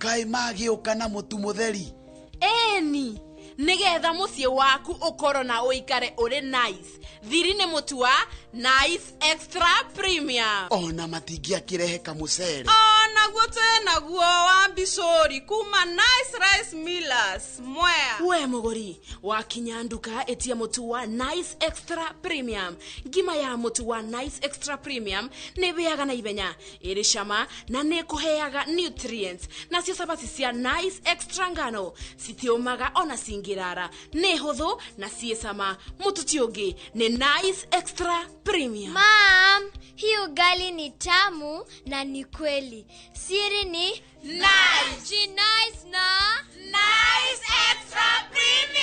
Kaĩ magĩũka na mũtu mũtheri? Eni nigetha muciĩ waku ũkorwo na ũikare ũrĩ nice, thiri nĩ mũtu wa Nice Extra Premium. Ona matingĩakĩrehe kamũcere. Onaguo twĩ naguo wa mbicũri kuma Nice Rice Millers Mwea. We mũgũri wakinya nduka, ĩtia mũtu wa Nice Extra Premium. Ngima ya mũtu wa Nice Extra Premium nĩ ĩhĩaga na ihenya, ĩrĩ cama na nĩ ĩkũheaga nutrients. Nacio cabaci cia Nice Extra ngano citiũmaga ona cingĩrara, nĩ hũthũ na ciĩ cama. Mũtu ti ũngĩ nĩ Nice Extra Premium. Mom, hii ugali ni tamu na ni kweli. Siri ni Nice. Nice na Nice Extra Premium.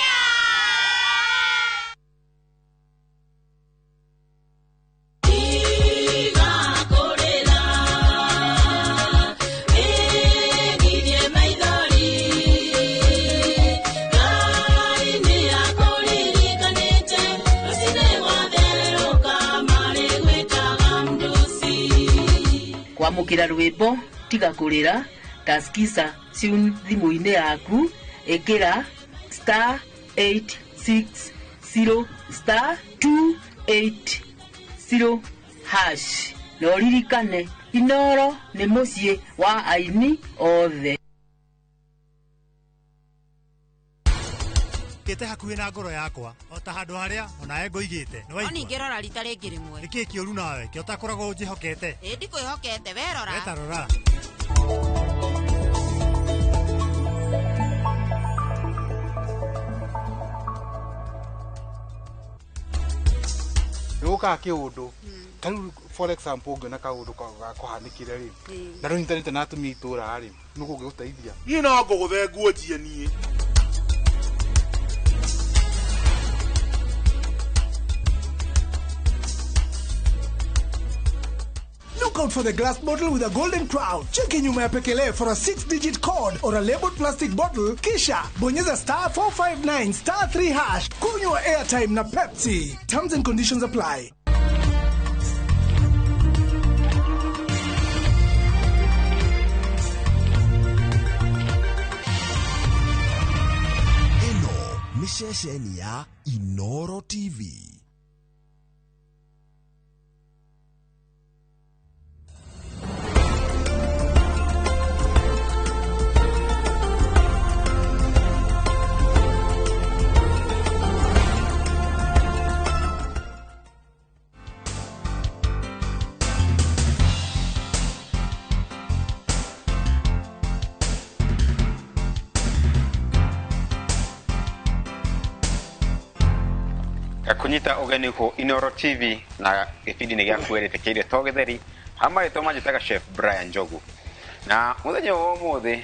Kwamũkĩra rwĩmbo tiga kũrĩra ta skiza tune thimũ-inĩ yaku, ĩkĩra star 860 star 280 hash na ũririkane Inoro nĩ mũciĩ wa aini othe. Gĩte hakuhĩ na ngoro yakwa o ta handũ harĩa onawe ngũigĩte. Nĩ No waigua? ningĩ rora rita rĩngĩ rĩmwe. Nĩkĩĩ kĩũru nawe kĩo ũtakoragwo ũnjĩhokete? Ĩ ndikwĩhokete, we rora. Weta rora. Nĩ gũkaga kĩũndũ ta rĩu, for example, ũngĩona kaũndũ gakũhanĩkĩre rĩ, na rĩu nyitanĩte na atumia itũra rĩ, nĩ kũngĩgũteithia. Niĩ no ngũgũthe nguo njie niĩ. Look out for the glass bottle with a golden crown. Cheki nyuma ya pekele for a 6-digit code or a labeled plastic bottle. Kisha bonyeza star 459 star 3 hash. Kunywa airtime na Pepsi. Terms and conditions apply. Ĩno nĩ ceceni ya Inoro TV. Kunyita ũgeni kũ Inoro TV na gĩbindi-inĩ gĩa kwĩrĩtĩkĩire to gĩtheri hamarĩtwo manjĩtaga Chef Brian Njogu, na mũthenya wa ũmũthĩ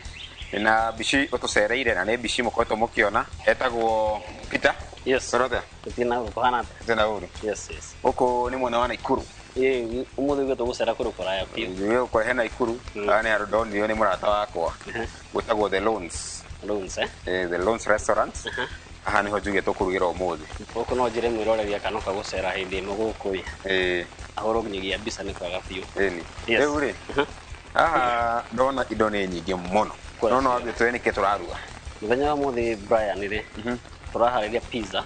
na mbici ũtũcereire, na nĩ mbici mũkoretwo mũkĩona, etagwo Peter. Yes. Korote. Gũtirĩ kũhana atĩa? Gũtirĩ na ũru. Yes. Gũkũ nĩ mwena wa Naikuru. Ĩĩ, ũmũthĩ ugĩte gũcera kũndũ kũraya biũ. Gũkũ Naikuru, haha nĩ handũ ndonirio nĩ mũrata wakwa gwĩtagwo The Loans. Loans, eh? Eh, The Loans Restaurant. Haha nĩho njuge tũkũrugĩra ũmũthĩ. Gũkũ no njĩre mwĩroreri akanoka gũcera hĩndĩ ĩmwe gũkũ ĩ. Ĩĩ. Ahũrwo nginyagia mbica nĩ kwega biũ. Ĩni. Yes. Rĩu rĩ, haha ndona indo nĩ nyingĩ mũno. No no wambie twĩre nĩkĩ tũraruga. Mũthenya wa ũmũthĩ Brian rĩ, tũraharĩria pizza,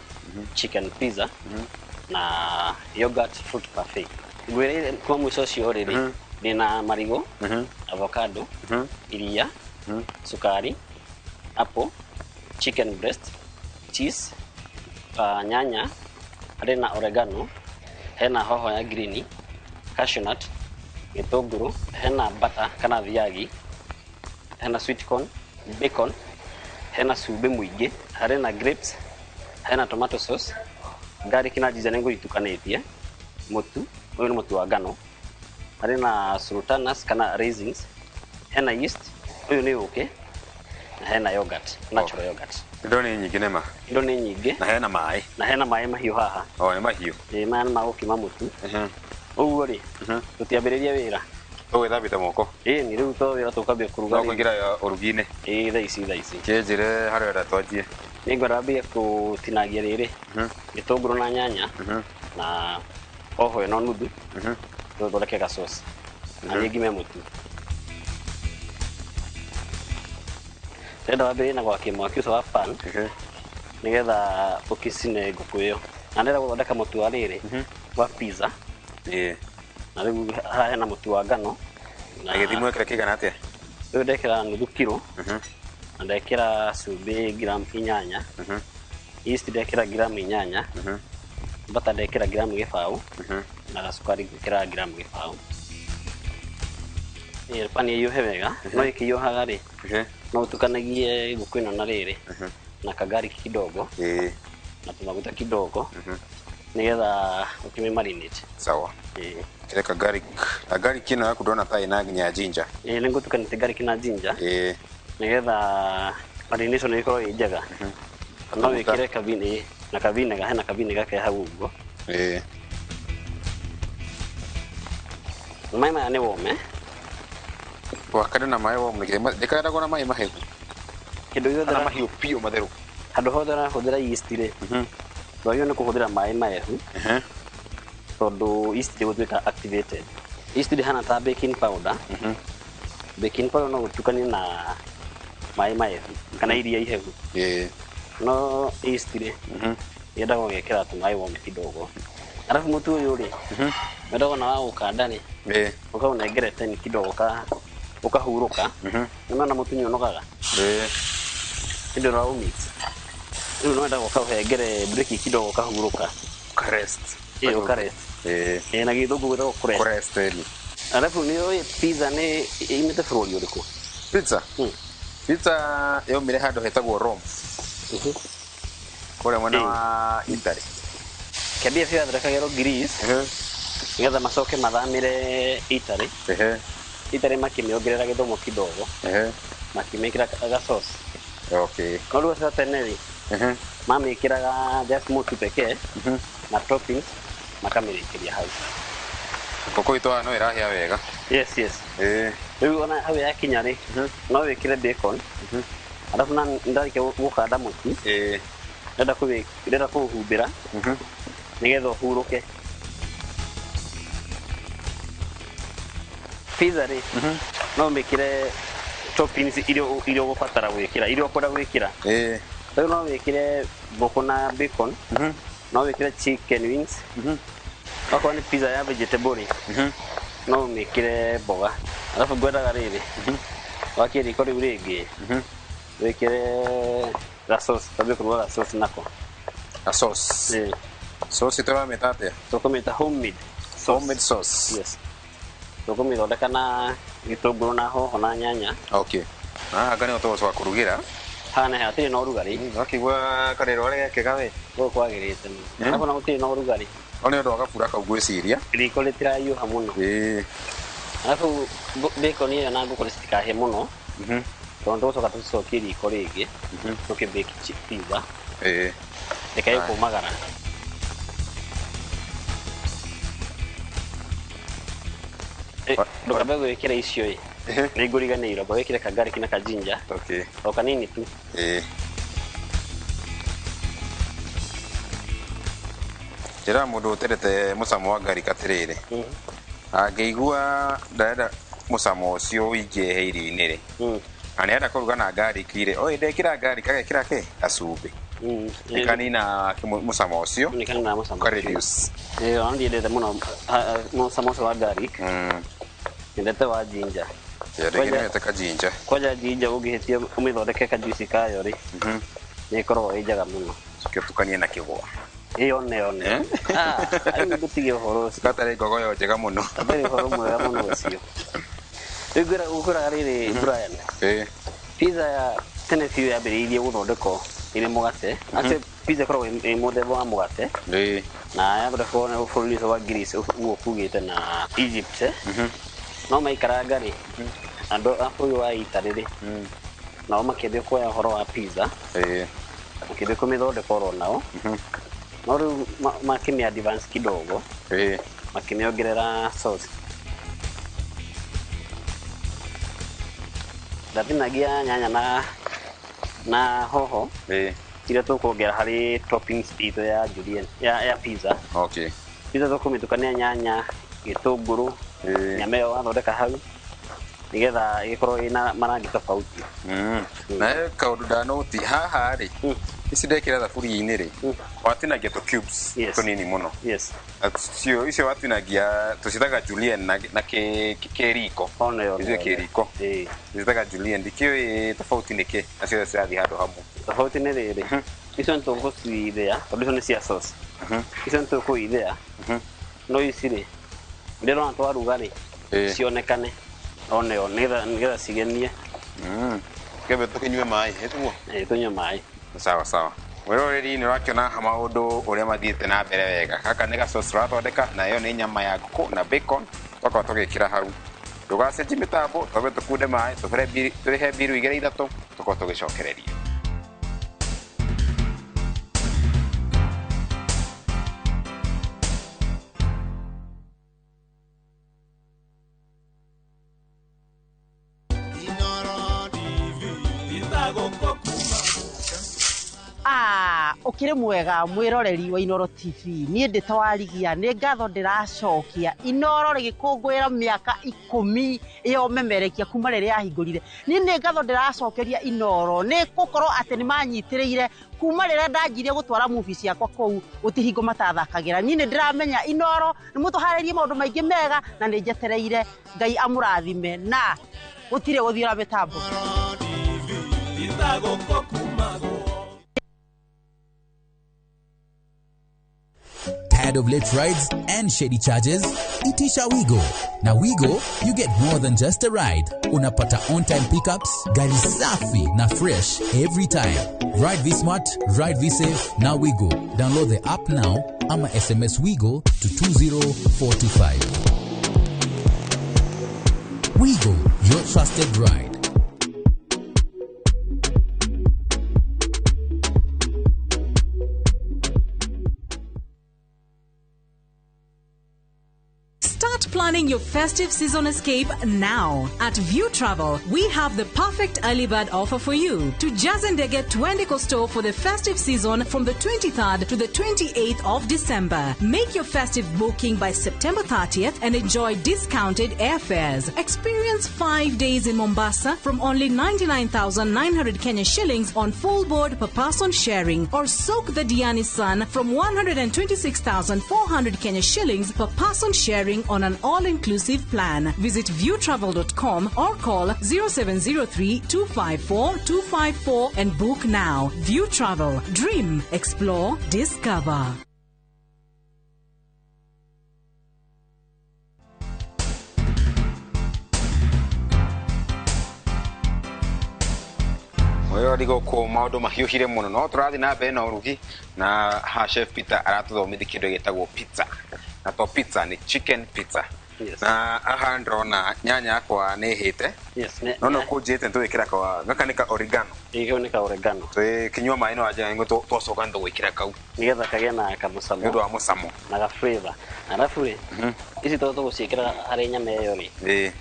chicken pizza na yogurt fruit parfait. Ngwĩrĩire kuma mũico ũcio rĩ, ndĩna marigũ, avocado, iria, sukari, apple, chicken breast, cheese, nyanya, harĩ na oregano, hena hoho ya green, cashew nut, gĩtũngũrũ, hena butter kana thiagi, hena sweet corn, bacon, hena cumbĩ mũingĩ, harĩ na grapes, hena tomato sauce, garlic na ginger nĩngũitukanĩtie, mũtu, ũyũ nĩ mũtu wa ngano, harĩ na sultanas kana raisins, hena yeast, ũyũ nĩ ũkĩ, na hena yogurt, natural yogurt. Indo nĩ nyingĩ nĩma. Indo nĩ nyingĩ. Na hena maĩ. Na hena maĩ mahiũ haha. O nĩ mahiũ. Ĩĩ, maya nĩ ma gũkima mũtu. Ũguo rĩ, tũtiambĩrĩrie wĩra. Tũgwĩthambĩte moko. Ĩĩ, nĩ rĩu to wĩra tũkwambia kũruga. No kũingĩra ũrugi-inĩ. Ĩĩ, thaa ici thaa ici. Kĩnjĩre harĩa ũrenda twanjie. Nĩngwenda wambie kũtinangia rĩrĩ, gĩtũngũrũ na nyanya, na hoho ĩno nuthu, tũthondeke ga sauce. Na niĩ ngime mũtu. Ndĩrenda wambĩrĩrie na gwakia mwaki ũcio wa pan nĩgetha ũkĩcine ngũkũ ĩyo. Na ndĩrenda gũthondeka mũtu wa rĩrĩ wa pizza. Na rĩu haha hena mũtu wa ngano. Na gĩthimo wekĩra kĩigana atĩa? Rĩu ndekĩra nuthu kiro na ndekĩra cumbĩ ngiramu 8, yeast ndekĩra ngiramu 8, butter ndekĩra ngiramu 0.5 na gacukari ngĩkĩra ngiramu 0.5. Pani ĩhiũhe wega, no ĩkĩhiũhaga rĩ, no ũtukanagie ngũkũ ĩno na rĩrĩ na kagari kidogo na tũmaguta kidogo nĩgetha ũkĩmĩ marinate. Sawa. Kĩreka garlic. Na garlic ĩno yaku ndona ta ĩna nginya ginger. Ĩĩ nĩ ngũtukanĩtie garlic na ginger nĩgetha marination ĩkorwo ĩ njega. No wĩkĩre kabini na kavinega, hena kavinega ke hau ũguo. Maĩ maya nĩ wome. Wakande na maĩ wome ndĩkaragwo na maĩ mahehu. Kĩndũ gĩothe Kana mahiũ biũ matheru. Handũ hothe ũrahũthĩra yeast rĩ, ndwagĩrĩirwo nĩ kũhũthĩra maĩ mahehu tondũ yeast ndĩgũtuĩka activated. Yeast ndĩhana ta baking powder. Baking powder no ũtukanie na maĩ mahehu kana iria ihehu. No yeast rĩ, yendaga ũgekĩra tũmaĩ wome kidogo. Arabu mũtu ũyũ rĩ, wendaga ona waũkanda rĩ, ũkaũnengere teni kidogo ũkahurũka. Nĩmona mũtu nĩũnogaga. Hĩndĩ ĩrĩa ũraũmix. Rĩu nĩwendaga ũkaũhengere break kidogo ũkahurũka. Ũkarest. Ĩĩ ũkarest. Ĩĩ na gĩthũngũ gwĩtagwo kũrest. Kũrest ĩni. Arabu nĩũĩ pizza nĩ imĩte bũrũri ũrĩkũ? Pizza? Pizza yaumire handũ hetagwo Rome. Kũrĩa mwena wa Italy. Kĩambia biũ yathondekagĩrwo Greece nĩgetha macoke mathamĩre Italy. Italy makĩmĩongerera gĩthomo kidogo makĩmĩkĩra ga sauce. Okay. No rĩu acio a tene rĩ, mamĩkĩraga just mũtu pekee na toppings makamĩrĩkĩria hau. Ngũkũ itũ haha no ĩrahĩa wega. Yes, yes. Rĩu ona hau yakinya rĩ, no wĩkĩre bacon. Arabu na ndarĩkia gũkanda mũtu, ndĩrenda kũũhumbĩra nĩgetha ũhurũke. Pizza rĩ, no ũmĩkĩre toppings iria ũgũbatara gwĩkĩra, iria ũkwenda gwĩkĩra. Rĩu no wĩkĩre ngũkũ na bacon, no wĩkĩre chicken wings. Okorwo nĩ pizza ya vegetable rĩ, no ũmĩkĩre mboga. Arabu ngwendaga rĩrĩ, wakie riko rĩu rĩngĩ, wĩkĩre ga sauce, twambie kũruga ga sauce nako. Ga sauce? Sauce tũramĩta atĩa? Tũkũmĩta homemade sauce. Homemade sauce. Yes. Tũkũmĩthondeka na gĩtũngũrũ na hoho na nyanya. Okay. Haha nĩho tũgũcoka kũrugĩra. Haha nĩ hatirĩ na ũrugarĩ. Wakĩigua karĩro karĩa gekega we. Gũkũ kwagĩrĩte mũno. Arabu na gũtirĩ na ũrugarĩ. No nĩ ũndũ wa gabura kau ngwĩciria. Riko rĩtirahiũha mũno. Arabu bacon ĩyo na ngũkũ citikahĩe mũno. Tondũ tũgũcoka tũcicokie riko rĩngĩ. Tũkĩ bake pizza. Reke ĩkũmagara. Ndũkambe gwĩkĩra icio ĩ. Nĩ ngũriganĩirwo, amba wĩkĩre ka garlic na ka ginger. Okay. O kanini tu. Njĩraga mũndũ ũterete mũcamo wa garlic atĩrĩrĩ, angĩigua ndarenda mũcamo ũcio ũingĩhe irio-inĩ rĩ, na nĩarenda kũruga na garlic rĩ, oi ndekĩra garlic agekĩra kĩ? Gacumbĩ. Nĩkanina mũcamo ũcio. Nĩkanina mũcamo Ũka reduce. Ĩĩ, ona ndiendete mũno mũcamo ũcio wa garlic. Nyendete wa ginger. Andũ aingĩ nĩmendete ka ginger. Kwanja ginger ũngĩhĩtia ũmĩthondeke kajuici kayo rĩ, nĩ ĩkoragwo ĩ njega mũno. Ũcoke ũtukanie na kĩgwa. Ĩĩ one one. Rĩu ngũtige ũhoro ũcio. Gatarĩ ngogoyo njega mũno. Gatarĩ ũhoro mwega mũno ũcio. Rĩu ngwĩraga rĩrĩ Brian. Pizza ya tene biũ yambĩrĩirie gũthondekwo ĩrĩ mũgate. Actually pizza ĩkoragwo ĩ mũthemba wa mũgate. Na yathondekwo nĩ bũrũri ũcio wa Greece ũguo kugĩte na Egypt. No maikaranga rĩ, andũ a bũrũri wa Italy rĩ, nao makĩambia kuoya ũhoro wa pizza. Makĩambia kũmĩthondeka oro nao. No rĩu makĩmĩ advance kidogo. Makĩmĩongerera sauce. Ndatinagia nyanya na hoho. Iria tũkuongerera harĩ toppings itũ ya julienne, ya pizza. Okay. Pizza tũkũmĩtukania nyanya, gĩtũngũrũ, nyama ĩyo wathondeka hau, Nĩgetha ĩgĩkorwo ĩna marangi tofauti. Na he kaũndũ ndanoti haha rĩ, ici ndekĩra thaburia-inĩ rĩ, watinagia tũ cubes tũnini mũno. Yes. Cio icio watinagia tũcitaga julienne na kĩriko. Icio kĩriko. Tũcitaga julienne, ndikĩũĩ tofauti nĩ kĩ na ciothe cirathiĩ handũ hamwe. Tofauti nĩ rĩrĩ, icio nĩtũgũcithĩa tondũ icio nĩ cia sauce. Icio nĩtũkũithĩa, no ici rĩ, ndĩrona twaruga rĩ, cionekane oneo nĩgetha cigemie. Kebe tũkĩnyue maĩ, ĩtiguo? Ĩĩ, tũnyue maĩ. Sawa sawa. Mwĩroreri nĩ ũrakĩona maũndũ ũrĩa mathiĩte na mbere wega. Gaka nĩ gacoci tũrathondeka na ĩyo nĩ nyama ya ngũkũ na bacon twakorwo tũgĩkĩra hau. Ndũgacenjie mĩtambo, twambe tũkunde maĩ, tũrĩhe mbiru igĩrĩ ithatũ, tũkorwo tũgĩcokereria. Ukire mwega mwiroreri wa Inooro TV niĩ ndĩ ta warigia nĩ ngatho ndĩracokia Inooro rĩgĩkũngũĩra mĩaka 10 ĩyo memerekia kuma rĩrĩa yahingũrire. Niĩ nĩ ngatho ndĩracokeria Inooro nĩ gũkorwo atĩ nĩ manyitĩrĩire kuma rĩrĩa ndanjirie gũtwara movie ciakwa kũu gũtihingo matathakagĩra. Niĩ nĩ ndĩramenya Inooro nĩ mũtũharĩrie maũndũ maingĩ mega na nĩ njetereire Ngai amũrathime na gũtirĩ gũthiũra mĩtambo. Tired of late rides and shady charges? Itisha Wigo. Now Wigo, you get more than just a ride. Unapata on-time pickups, gari safi na fresh every time. Ride V Smart, ride V Safe, now Wigo. Download the app now ama SMS Wigo to 20425. Wigo, your trusted ride. Start planning your festive season escape now. At View Travel, we have the perfect early bird offer for you. To Jazendege Twendiko store for the festive season from the 23rd to the 28th of December. Make your festive booking by September 30th and enjoy discounted airfares. Experience 5 days in Mombasa from only 99,900 Kenya shillings on full board per person sharing, or soak the Diani sun from 126,400 Kenya shillings per person sharing on an all-inclusive plan. Visit viewtravel.com or call 0703 254 254 and book now. View Travel. Dream, explore, discover. Mwĩroreri gũkũ maũndũ mahiũhire mũno no tũrathiĩ na mbere na ũrugi na ha Chef Peter aratũthomithia kĩndũ gĩtagwo pizza. Na to pizza ni chicken pizza. Yes. Na aha ndĩrona nyanya yakwa nĩ ĩhĩte. Yes, no no kũnjĩte nĩtũgĩkĩra kwa gaka nĩ ka oregano. Ĩĩ nĩ ka oregano. Twĩkĩnyua maĩ no wanja nĩguo twacoka nĩtũgwĩkĩra kau. Nĩgetha kagĩe na kamũcamo. Nĩ ũndũ wa mũcamo. Na ga flavor. Arabu rĩ, ici to tũgũciĩkĩra harĩ nyama ĩyo rĩ. Ĩĩ.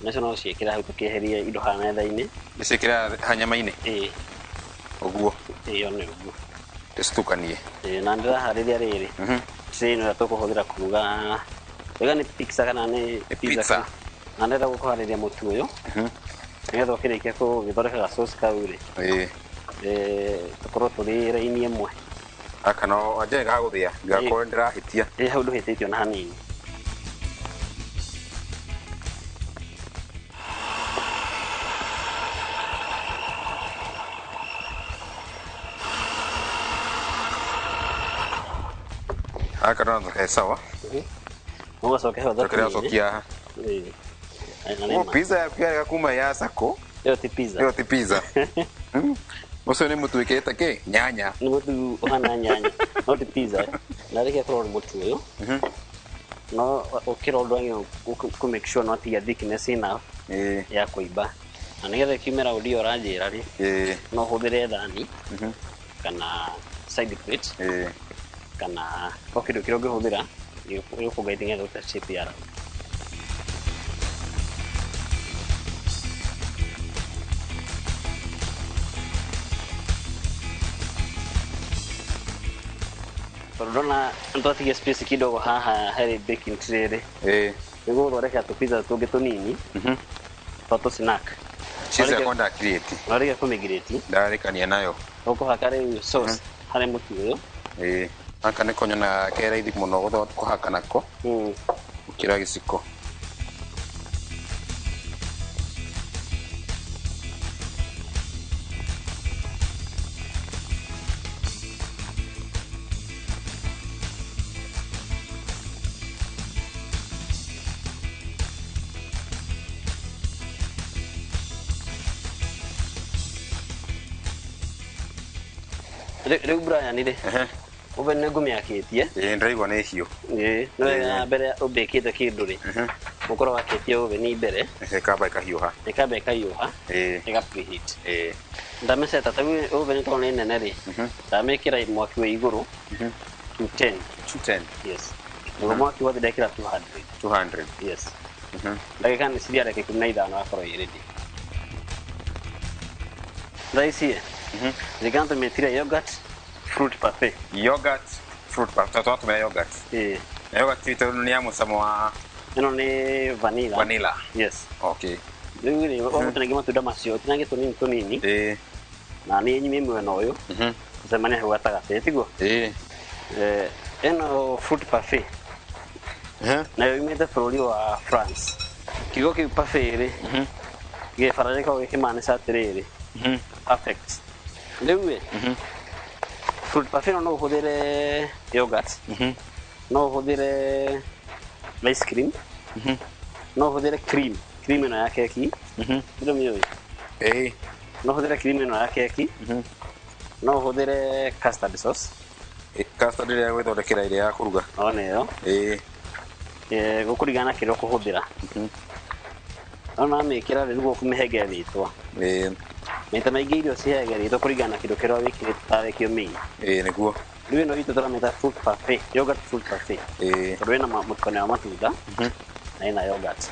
Nacio no ũciĩkĩre hau tũkĩeherie indo haha metha-inĩ. Ndĩciĩkĩra ha nyama-inĩ? Ĩĩ. Ũguo? Ĩĩ, nĩ ũguo. Ndĩcitukanie. Ĩĩ, na ndĩraharĩria rĩrĩ. Tray ĩno ĩrĩa tũkũhũthĩra kũruga wega nĩ pizza kana nĩ pizza. Na ndĩrenda gũkũharĩria mũtu ũyũ. Nĩgetha ũkĩrĩkia kũgĩthondeka gacoci kau rĩ. Ĩĩ. Tũkorwo tũrĩ raini ĩmwe. Gaka no wanjĩre gagũthĩa, ndigakorwo ndĩrahĩtia. Ĩĩ, hau ndũhĩtĩtie ona hanini. Gaka ndona ke sawa. Ũgacoka hau Cokera cokia haha. Ĩĩ. Pizza yaku yarega kuma ya sako. Ĩyo ti pizza. Ĩyo ti pizza. Ũcio nĩ mũtu wĩkĩrĩte kĩ? Nyanya. Nĩ mũtu ũhana nyanya. No ti pizza. Ndarĩkia kũrora mũtu ũyũ. No ũkĩra ũndũ wagĩrĩirwo kũ make sure no atigia thickness enough ya kũimba. Na nĩgetha ĩkiume round ĩyo ũranjĩra rĩ, no ũhũthĩre thani kana side plate kana o kĩndũ kĩrĩa ũngĩhũthĩra gĩgũkũguide nĩgetha ũrute shape ya round. Tondũ ndona nĩtwatigia space kidogo haha harĩ baking tray rĩ, nĩguo gũthondeka tũ pizza tũngĩ tũnini. Twa tũ snack. Cheese yakwa ndakirĩti. Warĩkia kũmĩngirĩti. Ndarĩkania nayo. Ũkũhaka rĩu sauce harĩ mũtu ũyũ. Ĩĩ. Gaka nĩko nyonaga ke raithi mũno kũhaka nako. Gũkĩra gĩciko. Rĩu Brian rĩ, oven nĩ ngũmĩakĩtie. Ĩĩ ndĩraigua nĩ hiũ. Ĩĩ, nĩ wega mbere ũmbĩkĩte kĩndũ rĩ, ũkorwo wakĩtie oven mbere. Ĩkamba ĩkahiũha. Ĩkamba ĩkahiũha. Ĩĩ. Ĩga preheat. Ĩĩ. Ndamĩceta ta rĩu oven tondũ nĩ nene rĩ, ndamĩkĩra mwaki wĩ igũrũ 210. 210. Yes. Naguo mwaki wothe ndekĩra 200. 200. Yes. Ndagĩka nĩ ciria ndagĩka 15 gakorwo ĩ ready. Thaa ici ririkana tũmĩtire yogurt fruit parfait. Yogurt fruit parfait. Twatũmĩra yogurt. Ĩĩ. Na yogurt itũ nĩ ya mũcamo wa ĩno nĩ vanilla. Vanilla. Yes. Okay. Rĩu rĩ, ũgũtinangia matunda macio ũtinangie tũnini tũnini. Ĩĩ. Na niĩ nyumie mwena ũyũ. Tũcemanie hau gatagatĩ, tiguo? Ĩĩ. Ĩno fruit parfait. Nayo yumĩte bũrũri wa France. Kiugo kĩu parfait rĩ, gĩbara gĩkoragwo gĩkĩmaanica atĩrĩrĩ, perfect. Rĩu ĩ, fruit parfait no ũhũthĩre yogurt, no ũhũthĩre ice cream, no ũhũthĩre cream, cream ĩno ya keki, ndũmĩũĩ? Ĩĩ. No ũhũthĩre cream ĩno ya keki, no ũhũthĩre custard sauce. Custard ĩrĩa ya gwĩthondekera ĩrĩa ya kũruga. Ona ĩyo. Ĩĩ. Gũkũringana na kĩrĩa ũkũhũthĩra. Ona wamĩkĩra rĩ, nĩguo ũkũmĩhengere rĩtwa. Ĩĩ. Maita maingĩ irio ciheage rĩtwa kũringana na kĩndũ kĩrĩa wĩkĩrĩte tarĩ kĩo main. Ĩĩ nĩguo. Rĩu ĩno itũ tũramĩta fruit parfait, yogurt fruit parfait. Ĩĩ. Tondũ ĩna mũtukanio wa matunda na ĩna yogurt.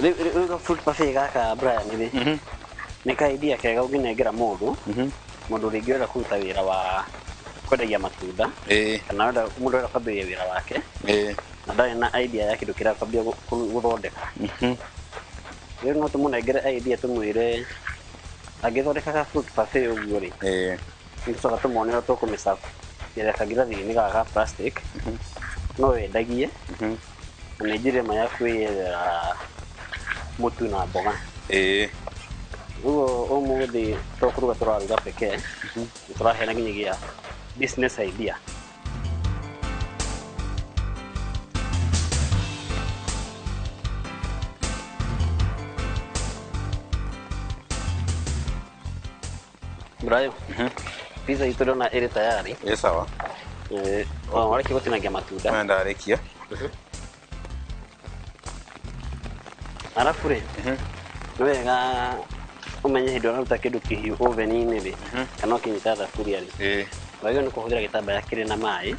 Rĩu ka fruit parfait gaka Brian rĩ, nĩ ka idea kega ũngĩnengera mũndũ, mũndũ rĩngĩ ũrenda kũruta wĩra wa kwendagia matunda, kana mũndũ ũrenda kwambĩrĩria wĩra wake, na ndarĩ na idea ya kĩndũ kĩrĩa akwambia gũthondeka. Rĩu no tũmũnengere idea tũmwĩre angĩthondeka ka fruit parfait ũguo rĩ, nĩtũcoka tũmuone ũrĩa tũkũmĩserve ĩrĩa kangirathi-inĩ gaka ga plastic, no wendagie, na nĩ njĩra ĩmwe ya kwĩyethera mũtu na mboga. Ĩĩ. Ũguo ũmũthĩ tũkũruga tũraruga pekee, nĩtũraheana nginyagia business idea. Brayo, pizza itũ ndĩrona ĩrĩ tayari. Ĩ sawa. Warĩkia gũtinangia matunda. Na ndarĩkia. Arabu rĩ, nĩ wega ũmenye hĩndĩ ũraruta kĩndũ kĩhiũ oven-inĩ rĩ, kana ũkĩnyita thaburia rĩ, wagĩrĩirwo nĩ kũhũthĩra gĩtambaya kĩrĩ na maĩ,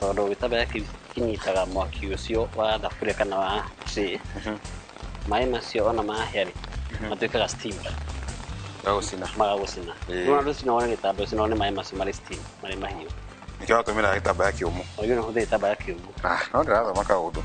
tondũ gĩtambaya kĩu kĩnyitaga mwaki ũcio wa thaburia kana wa tray. Maĩ macio ona mahĩa rĩ, matuĩkaga steam. Magagũcina. Magagũcina. Rĩu ona ndũcinagwo nĩ gĩtambaya, ũcinagwo nĩ maĩ macio marĩ steam, marĩ mahiũ. Nĩkĩo watũmĩra gĩtambaya kĩũmũ. Wagĩrĩirwo nĩ kũhũthĩra gĩtambaya kĩũmũ. No ndĩrathoma kaũndũ.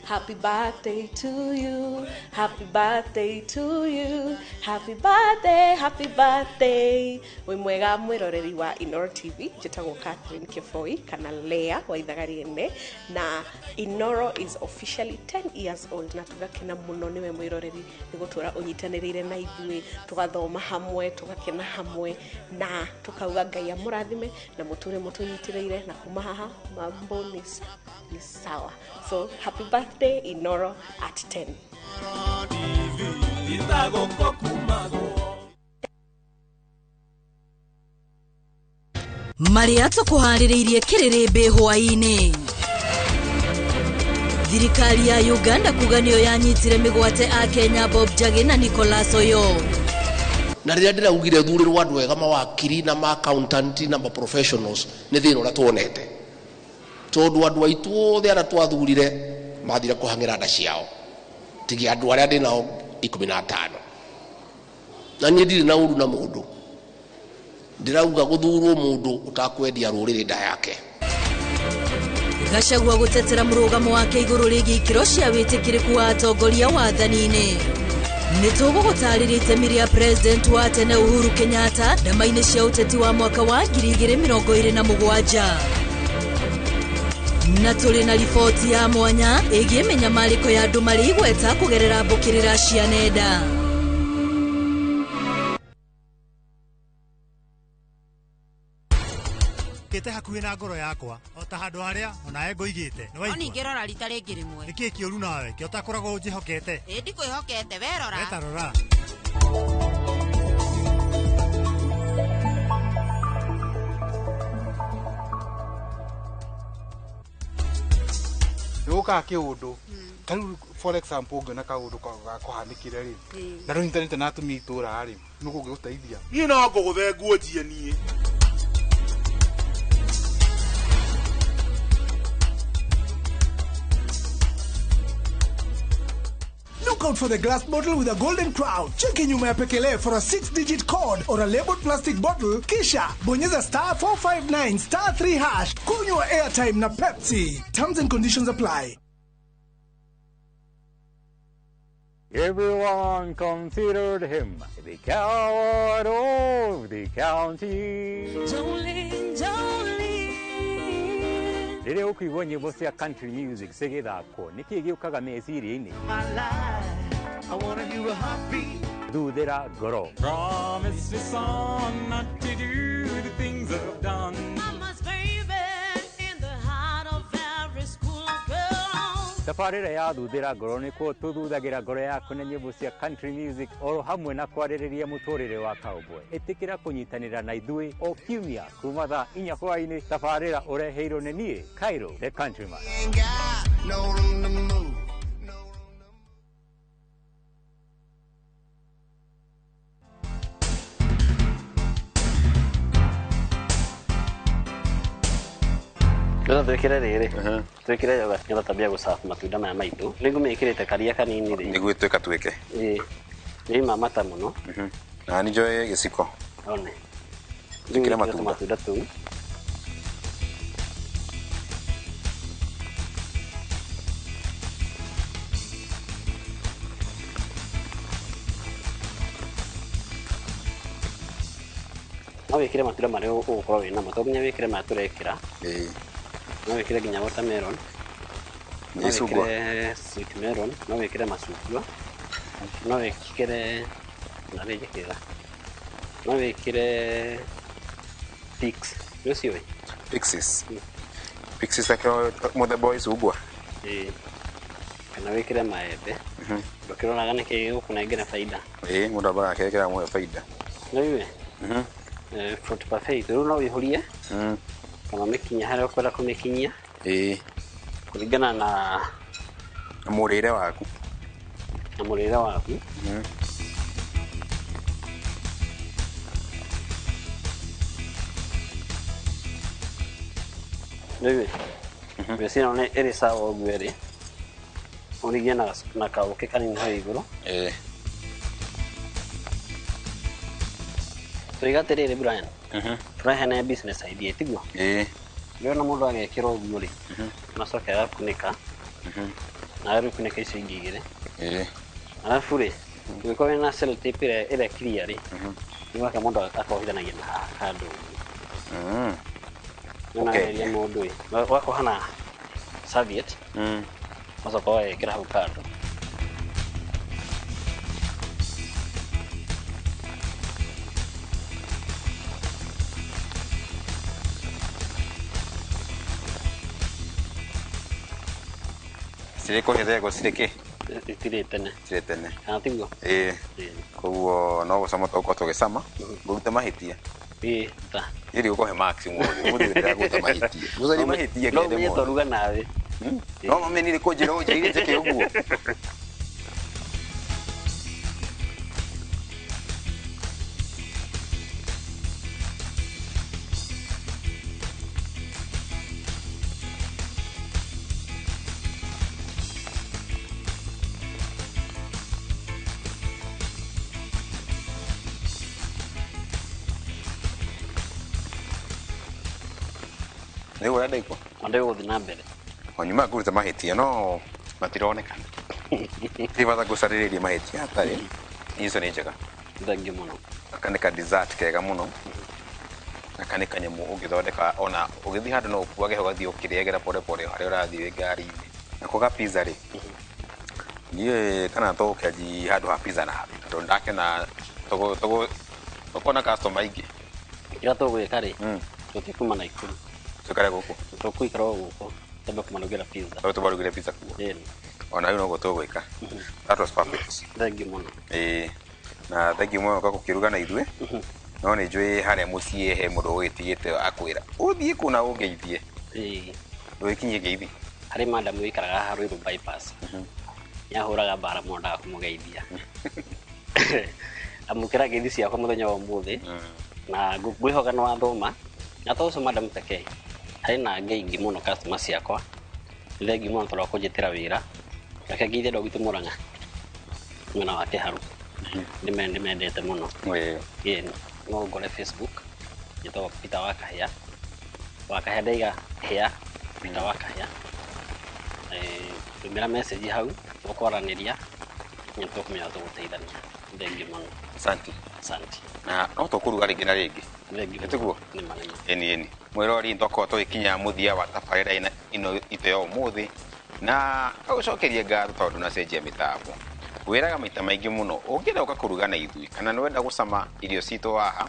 Happy birthday to you. Happy birthday to you. Happy birthday, happy birthday. Wĩ mwega mwĩroreri wa Inoro TV, njĩtagwo Catherine Kĩboi kana Lea wa ithaga rĩene, na Inoro is officially 10 years old, na tũgakena mũno nĩwe mwĩroreri nĩ gũtũra ũnyitanĩrĩire na ithuĩ, tũgathoma hamwe, tũgakena hamwe, na tũkauga Ngai amũrathime na mũtũre mũtũnyitĩrĩire, na kuma haha mambo ni sawa. So happy birthday Inoro at 10. Marĩa tũkũharĩrĩirie kĩrĩrĩmbĩ hwaĩ-inĩ. Thirikari ya Uganda kuga nĩyo yanyitire mĩgwate a Kenya Bob Njagi na Nicholas Oyo. Na rĩrĩa ndĩraugire thurĩrwo andũ ega mawakiri na ma accountant na ma professionals nĩ thĩna ũrĩa tuonete, tondũ andũ aitũ othe arĩa twathurire mathire kũhang'ĩra nda ciao, tigia andũ arĩa ndĩ nao 15. Na niĩ ndirĩ na ũru na mũndũ, ndĩrauga gũthurwo mũndũ ũtakwendia rũrĩrĩ nda yake. Gachagua gũtetera mũrũgamo wake igũrũ rĩgiĩ ikĩro cia wĩtĩkĩrĩku wa atongoria wathani-inĩ. Nĩ tũgũgũtarĩria itemi rĩa president wa tene Uhuru Kenyatta ndama-inĩ cia ũteti wa mwaka wa 2027. Na tũrĩ na riboti ya mwanya ĩgiĩ mĩnyamarĩko ya andũ marĩ igweta kũgerera mbũkĩrĩra cia nenda. Kĩte hakuhĩ na ngoro yakwa o ta handũ harĩa onawe ngũigĩte. Nĩ No waigua? ningĩ rora rita rĩngĩ rĩmwe. Nĩkĩĩ kĩũru nawe kĩo ũtakoragwo ũnjĩhokete? Ĩ ndikwĩhokete we rora. Weta rora. Nĩ gũkaga kĩũndũ ta rĩu for example ũngĩona kaũndũ gakũhanĩkire rĩ, na ndũnyitanĩte na atumia itũra rĩ, nĩ kũngĩgũteithia. Niĩ no ngũgũthe nguo njie niĩ. Look out for the glass bottle with a golden crown. Cheki nyuma ya pekele for a 6-digit code or a labeled plastic bottle. Kisha bonyeza star 459 star 3 hash. Kunywa airtime na Pepsi. Terms and conditions apply. Everyone considered him the coward of the county. Jolene, Jolene. Rĩrĩa ũkũigua nyĩmbo cia country music cigĩthakwo, nĩkĩĩ gĩũkaga meciria-inĩ? Thuthĩra ngoro. Promise me son not to do the things I've done. Mama's baby in the heart of every school girl. Tabarĩra ya thuthĩra ngoro nĩkuo tũthuthagira ngoro yaku na nyĩmbo cia country music oro hamwe na kwarĩrĩria mũtũrĩre wa cowboy. Ĩtĩkĩra kũnyitanĩra na ithuĩ o kiumia kuma thaa 4 hwaĩ-inĩ. Tabarĩra ũreheirwo nĩ niĩ Cairo the Countryman. Rĩu twĩkĩre rĩrĩ, twĩkĩre yogurt nĩgetha twambie gũcabu matunda maya maitũ. Rĩu ngũmĩkĩrĩte karia kanini rĩ. Nĩguo ĩtuĩka tuĩke. Ĩĩ. Nĩ imamata mũno. Na nĩ njoe gĩciko. One. Njĩkĩre matunda. Matunda tũu. No wĩkĩre matunda marĩa ũgũkorwo wĩ namo, to nginya wĩkĩre maya tũrekĩra. Ĩĩ. No wĩkĩre nginya watermelon. No Icungwa. wĩkĩre sweet melon, no wĩkĩre macungwa. No wĩkĩre na rĩngĩ. No wĩkĩre pigs. Nĩ ũciũĩ? Pixies. Pixies akĩro mũthemba wa icungwa. Ĩĩ. Kana wĩkĩre maembe. Ndũkĩroraga nĩkĩ gĩgũkũnengera baida. Ĩĩ, mũndũ ambaga akekĩra mũhe baida. Nĩ ũĩ? Fruit parfait rĩu no wĩihũrie kana ũmĩkinyie harĩa ũkwenda kũmĩkinyia. Ĩĩ. Kũringana na mũrĩre waku. Na mũrĩre waku. Rĩu ngwĩciria nĩ ĩrĩ sawa ũguo ĩrĩ. Ũrigie na kaũkĩ kanini hau igũrũ. Ĩĩ. Tũiga atĩrĩrĩ Brian, tũrahene business idea tiguo? Ĩĩ. Rĩu mũndũ agekĩra ũguo rĩ, ũnacoka agakunĩka, na rĩu kunĩka icio ingĩ igĩrĩ. Ĩĩ. Arabu rĩ, ũngĩkorwo wĩna sellotape ĩrĩa ĩrĩa clear rĩ, nĩ gwake mũndũ akohithanagia na haha kando ũguo. Nĩũnageria mũndũ ĩ, ũgakoha na serviette, ũgacoka ũgagĩkĩra hau kando. Cirĩ kũhĩthegwo cirĩ kĩ? Itirĩ tene. Cirĩ tene. Kana tiguo? Ĩĩ. Koguo no gũcama tũgũkorwo tũgĩcama, ngũrute mahĩtia. Ĩĩ, ta. Niĩ ndigũkũhe marks ũmũthĩ, ũmũthĩ ndĩragũruta mahĩtia. Ngũcarie mahĩtia No ngende ũmenye mothe. twaruga nawe. No mamenire kũnjĩra ũnjĩrire njĩke ũguo. Nĩ ũrĩa ndaigua. Ona gũthiĩ na mbere. Onyuma ngũruta mahĩtia no matironekana. Ti bata ngũcarĩrĩrie mahĩtia hatarĩ. Icio nĩ njega. Thengiũ mũno. Gaka nĩ ka dessert kega mũno. Gaka nĩ kanyamũ ũngĩthondeka ona ũgĩthiĩ handũ no ũkuage ũgathiĩ ũkĩrĩagĩra pore pore harĩa ũrathiĩ wĩ ngari-inĩ. Nako ga pizza rĩ, niĩ kana tũgũkĩanji handũ ha pizza na hapi tondũ ndakĩona tũkuona customer aingĩ. Kĩrĩa tũgwĩka rĩ, tũtikuma Naikuru. Tũikare gũkũ. Tũkũikara o gũkũ twambe kũmarugĩra pizza. Tondũ tũmarugĩre pizza kuo. Ĩni. Ona rĩu noguo tũgwĩka. That was perfect. Thengiũ mũno. Ĩĩ. Na thengiũ mũno kwa gũkĩruga na ithuĩ. No nĩ njũĩ harĩa mũciĩ he mũndũ ũgĩtigĩte akwĩra ũthiĩ kũ na ũngeithie. Ĩĩ. Ndũgĩkinyie ngeithi. Harĩ madam ũikaraga haha Ruiru bypass. Nĩahũraga mbara mũno ndaga kũmũgeithia. Amũkĩra ngeithi ciakwa mũthenya wa ũmũthĩ. Na ngwĩhoka nĩ wathoma. Na to ũcio madam pekee. Harĩ na angĩ aingĩ mũno customer ciakwa. Nĩ thengiũ mũno tondũ wa kũnjĩtĩra wĩra. Reke ngeithie andũ a gwitũ Mũrang'a. Mwena wa Kĩharu. Ndĩmendete mũno. Ĩĩ. No ngore Facebook njĩtagwo Peter wa Kahĩa. Wa Kahĩa ndaiga hĩa Peter wa Kahĩa. Tũmĩra message hau tũkwaranĩria nĩ tũkũmenya tũgũteithania. Thengiũ mũno. Asante. Asante. Na no tũkũruga rĩngĩ na rĩngĩ. Thengiũ. Nĩ tiguo? Nĩ ma nĩ ma. Ĩni ĩni. Mwĩrori nĩtwakorwo tũgĩkinya mũthia wa tabarĩra ĩno itũ ya ũmũthĩ na ngagũcokeria ngatho tondũ ndũnacenjia mĩtambo. Wĩraga maita maingĩ mũno ũngĩenda gũka kũruga na ithuĩ kana nĩ wenda gũcama irio citũ haha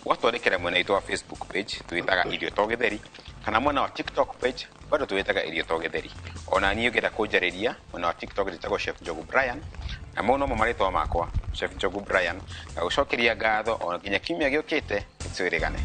ũgatwandĩkĩra mwena witũ wa Facebook page twĩtaga Irio to Gĩtheri kana mwena wa TikTok page bado twĩtaga Irio to Gĩtheri. Ona niĩ ũngĩenda kũnjarĩria mwena wa TikTok njĩtagwo Chef Njogu Brian na mau nomo marĩtwa makwa Chef Njogu Brian. Ngagũcokeria ngatho ona nginya kiumia gĩũkĩte twĩrĩgane.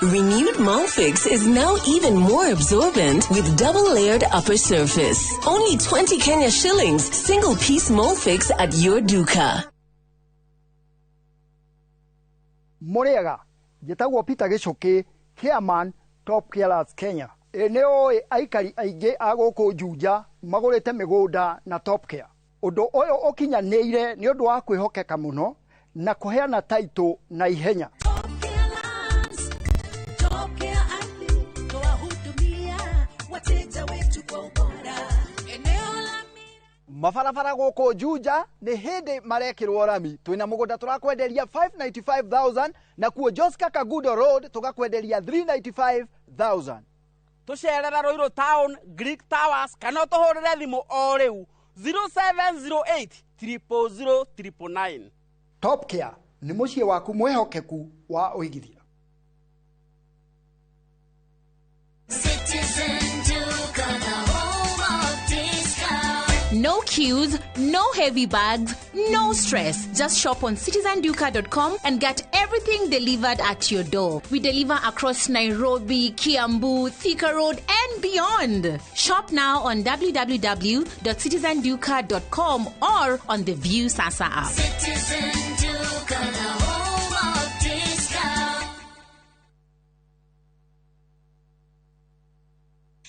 Renewed Molfix is now even more absorbent with double-layered upper surface. Only 20 Kenya shillings, single-piece Molfix at your duka. Muriaga, njĩtagwo Peter Gĩcũkĩ, chairman Top Carers Kenya. Ĩ nĩ ũĩ aikari aingĩ a gũkũ Juja magũrĩte mĩgũnda na Top Care. Ũndũ ũyũ ũkinyanĩire nĩ ũndũ wa kwĩhokeka mũno na kũheana taitũ na ihenya. Mabarabara gũkũ Juja nĩ hĩndĩ marekĩrwo rami. Twĩna mũgũnda tũrakwenderia 595,000 na kuo Joska Kagudo Road tũgakwenderia 395,000. Tũcerere Ruiru Town, Greek Towers kana ũtũhũrĩre thimũ o rĩu 0708 000 999. Top Care nĩ mũciĩ waku mwĩhokeku wa ũigithia. No queues, no heavy bags, no stress. Just shop on citizenduka.com and get everything delivered at your door. We deliver across Nairobi, Kiambu, Thika Road, and beyond. Shop now on www.citizenduka.com or on the View Sasa app. Citizen Duka, the home of discount.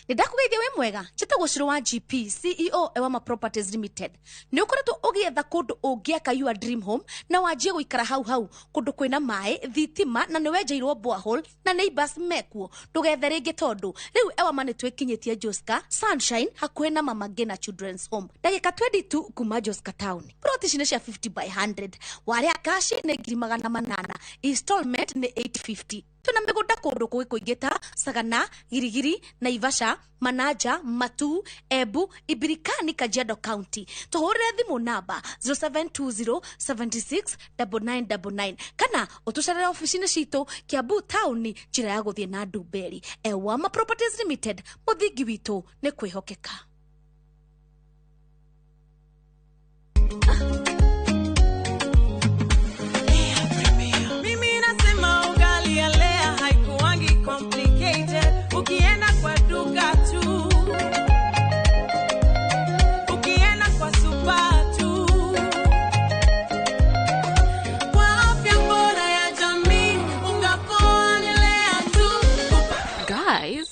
Nĩndakũgeithia wĩ mwega njĩtagwo Cũrũ wa GP CEO Ewama Properties Limited. Nĩ ũkoretwo ũgĩetha kũndũ ũngĩaka your dream home na wanjie gũikara hau hau kũndũ kwĩna maĩ thitima na nĩ wenjeirwo borehole na neighbors mekuo. Ndũgethe rĩngĩ tondũ rĩu Ewama nĩ twĩkinyĩtie Joska Sunshine hakuhĩ na Mama Ngina Children's Home, ndagĩka 22 kuma Joska Town. Plot ici nĩ cia 50 by 100, warĩa cash nĩ 800,000, installment nĩ 850. Twĩna mĩgũnda kũndũ kũngĩ kũingĩ ta Sagana, Girigiri, Naivasha, Manaja, Matu, Embu, Ibirikani, Kajiado County. Tũhũrĩre thimũ namba 0720 76 9999 kana ũtũcerere ofici-inĩ citũ Kiambu taũni, njĩra ya gũthiĩ na Ndumberi. Ewama Properties Limited, mũthingi witũ nĩ kwĩhokeka. Mimi nasema ugali ya Lea haikuangi complicated. Ukienda kwa duka tu, ukienda kwa super tu. Kwa afya bora ya jamii, unga poa ni Lea tu. Guys,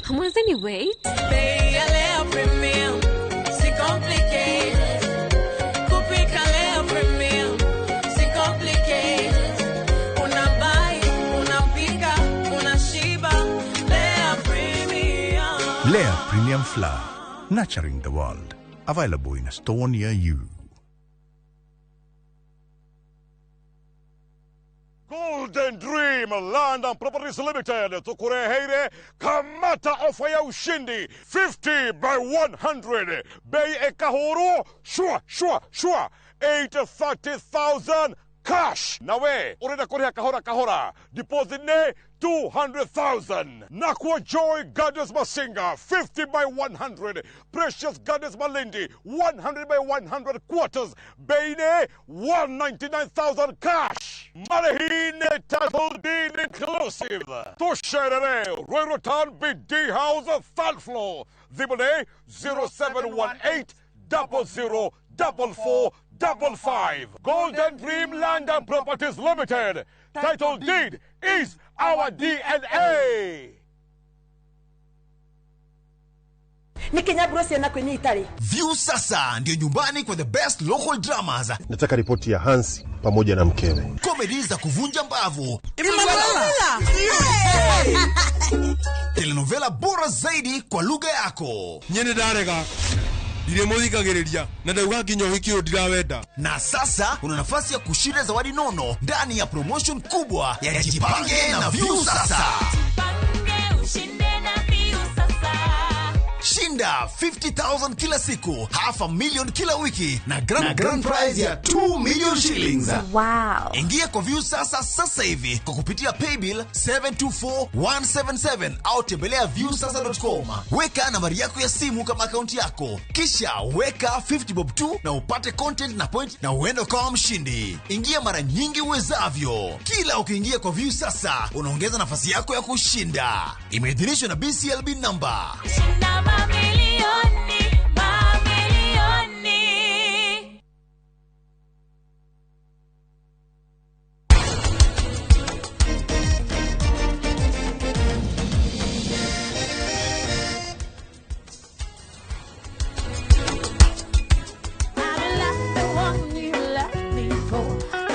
hamwezi wait? Bei ya Lea Premium, si complicated. Kupika Lea Premium, si complicated. Unabuy, unapika, unashiba. Lea Premium. Lea Premium Flour, nurturing the world. Available in a store near you. Golden Dream Land and Properties Limited tukureheire kamata ofa ya ushindi 50 by 100 bei ekahuru shua shua shua 830,000 cash nawe urenda kuriha kahora kahora deposit ne 200,000. Nakwa Joy Gardens Masinga 50 by 100, Precious Gardens Malindi 100 by 100 quarters bei ne 199,000 cash. Marehine title deed inclusive. Tusherere Ruiru Town BD House third floor. Thimũ 0718 00 44 55. Golden Dream Land and Properties Limited. Title deed is our DNA. Nĩ kinyamburo ciana kwĩnya itarĩ. View sasa ndio nyumbani kwa the best local dramas, Nataka ripoti ya Hansi pamoja na mkewe. Comedy za kuvunja mbavu, Imelala. Telenovela bora zaidi kwa lugha yako. Nyene ndarega ndirĩmũthikagĩrĩria na ndauga nginya ũhiki ũyũ ndirawenda. Na sasa una nafasi ya kushinda zawadi nono ndani ya promotion kubwa ya Jipange na View Sasa. Ushinde na View Sasa. Shinda 50,000 kila siku, half a million kila wiki na grand prize ya 2 million shillings. Wow. Ingia kwa View Sasa sasa hivi kwa kupitia paybill 724177 au tembelea viewsasa.com. Weka nambari yako ya simu kama akaunti yako, kisha weka 50 bob tu na upate content na point na uende ukawa mshindi. Ingia mara nyingi uwezavyo. Kila ukiingia kwa View Sasa unaongeza nafasi yako ya kushinda. Imeidhinishwa na BCLB number. Shinda mamilioni, mamilioni. I love the one you left me for.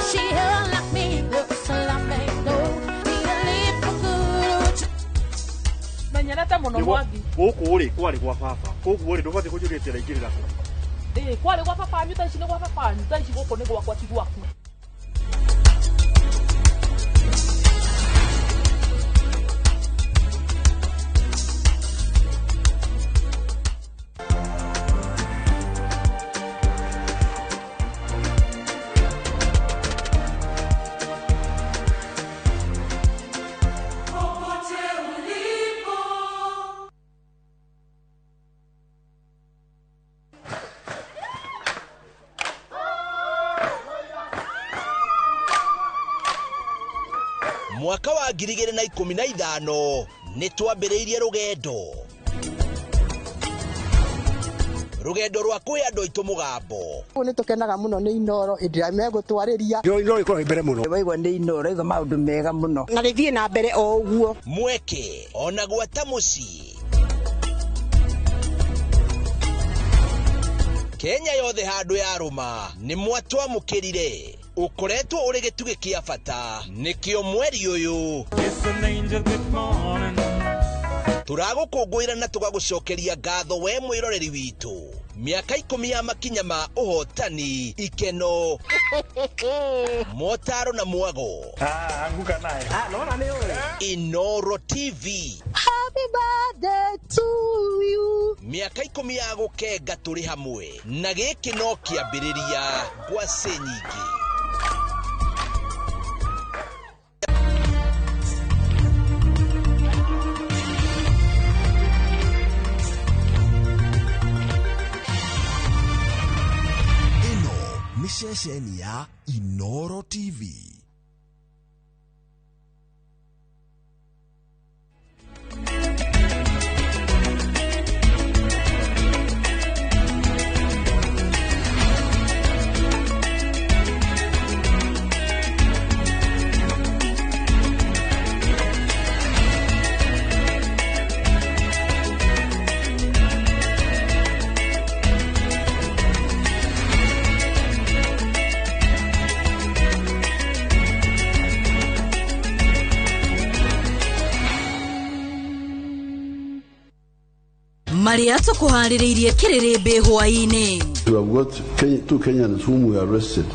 She left me good, so let me go. Need to leave for good. Menyerete mũno Mwangi. Gũkũ rĩ kwarĩ gwa baba, koguo rĩ ndũbatiĩ kũnjũria atĩ araingĩrĩra kũ. Ĩĩ, kwarĩ gwa baba wanyu, thaa ici nĩ gwa baba wanyu, thaa ici gũkũ nĩ gwakwa ti gwaku. Popote ulipo. Mwaka wa 2015 nĩ twambĩrĩirie rũgendo rwa kwĩ andũ aitũ mũgambo. Nĩ tũkenaga mũno nĩ Inoro hĩndĩ ĩrĩa megũtwarĩria. Inoro ĩkoragwo mbere mũno. Waigua nĩ Inoro igua maũndũ mega mũno. Na rĩthiĩ na mbere o ũguo. Mweke ona gwata mũciĩ Kenya yothe handũ yarũma nĩ mwatwamũkĩrire. Ũkoretwo ũrĩ gĩtugĩ kĩa bata nĩkĩo mweri ũyũ tũragũkũngũĩra na tũgagũcokeria ngatho we mwĩroreri witũ Mĩaka 10 ya makinya ma ũhotani, ikeno, motaro na mwago. Anguka naye. Naona nĩ ũĩ. Inoro TV. Happy birthday to you. Mĩaka 10 ya gũkenga tũrĩ hamwe, na gĩkĩ no kĩambĩrĩria ngwacĩ nyingĩ. Nĩ ceceni ya Inoro TV. Maria tũkũharĩrĩirie kĩrĩrĩmbĩ hwaĩ-inĩ. We have got two Kenyans whom we arrested.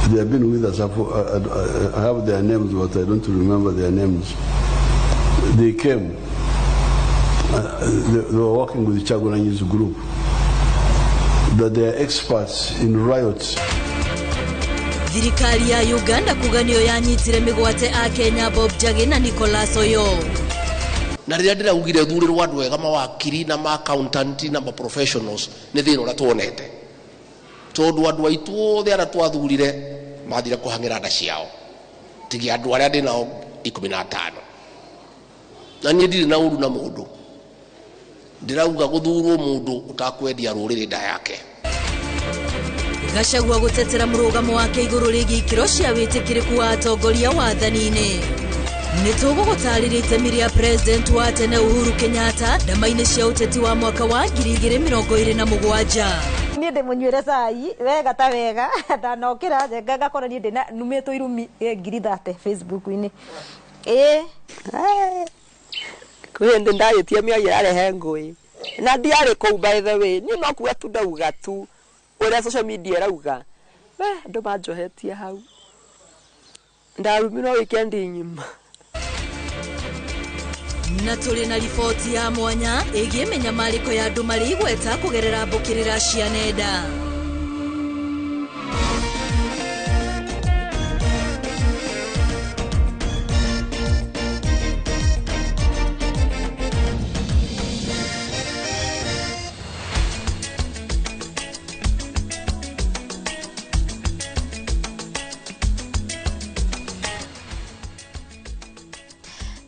They have been with us. I have their names, but I don't remember their names. They came. They were working with Chagulanyi's group. That they are experts in riots. Thirikari ya Uganda kuga nĩyo yanyitire mĩgwate a Kenya Bob Njagi na Nicholas Oyo. Na rĩrĩa ndĩraugire thurĩrwo andũ ega mawakiri na ma accountant na ma professionals nĩ thĩna ũrĩa tuonete, tondũ andũ aitũ othe arĩa twathurire mathire kũhang'ĩra nda ciao, tigia andũ arĩa ndĩ nao 15. Na niĩ ndirĩ na ũru na mũndũ, ndĩrauga gũthurwo mũndũ ũtakwendia rũrĩrĩ nda yake. Gachagua gũtetera mũrũgamo wake igũrũ rĩgiĩ ikĩro cia wĩtĩkĩrĩku wa atongoria wathani-inĩ. Nĩ tũgũgũtarĩria itemi rĩa President wa tene Uhuru Kenyatta ndama-inĩ cia ũteti wa mwaka wa 2027. Niĩ ndĩmũnyuĩre cai wega ta wega, ndanokĩra njenga ngakora niĩ ndĩna numĩtwo irumi 30,000 Facebook-inĩ. Ĩĩ kwĩ hĩndĩ ndahĩtia mĩario ĩrarehe ngũĩ na ndiarĩ kũu, by the way, niĩ no kuga tu ndauga tu ũrĩa social media ĩrauga. We andũ manjohetie hau, ndarumirwo wikendi ng'ima. Na tũrĩ na riboti ya mwanya ĩgiĩ mĩnyamarĩko ya andũ marĩ igweta kũgerera mbũkĩrĩra cia nenda.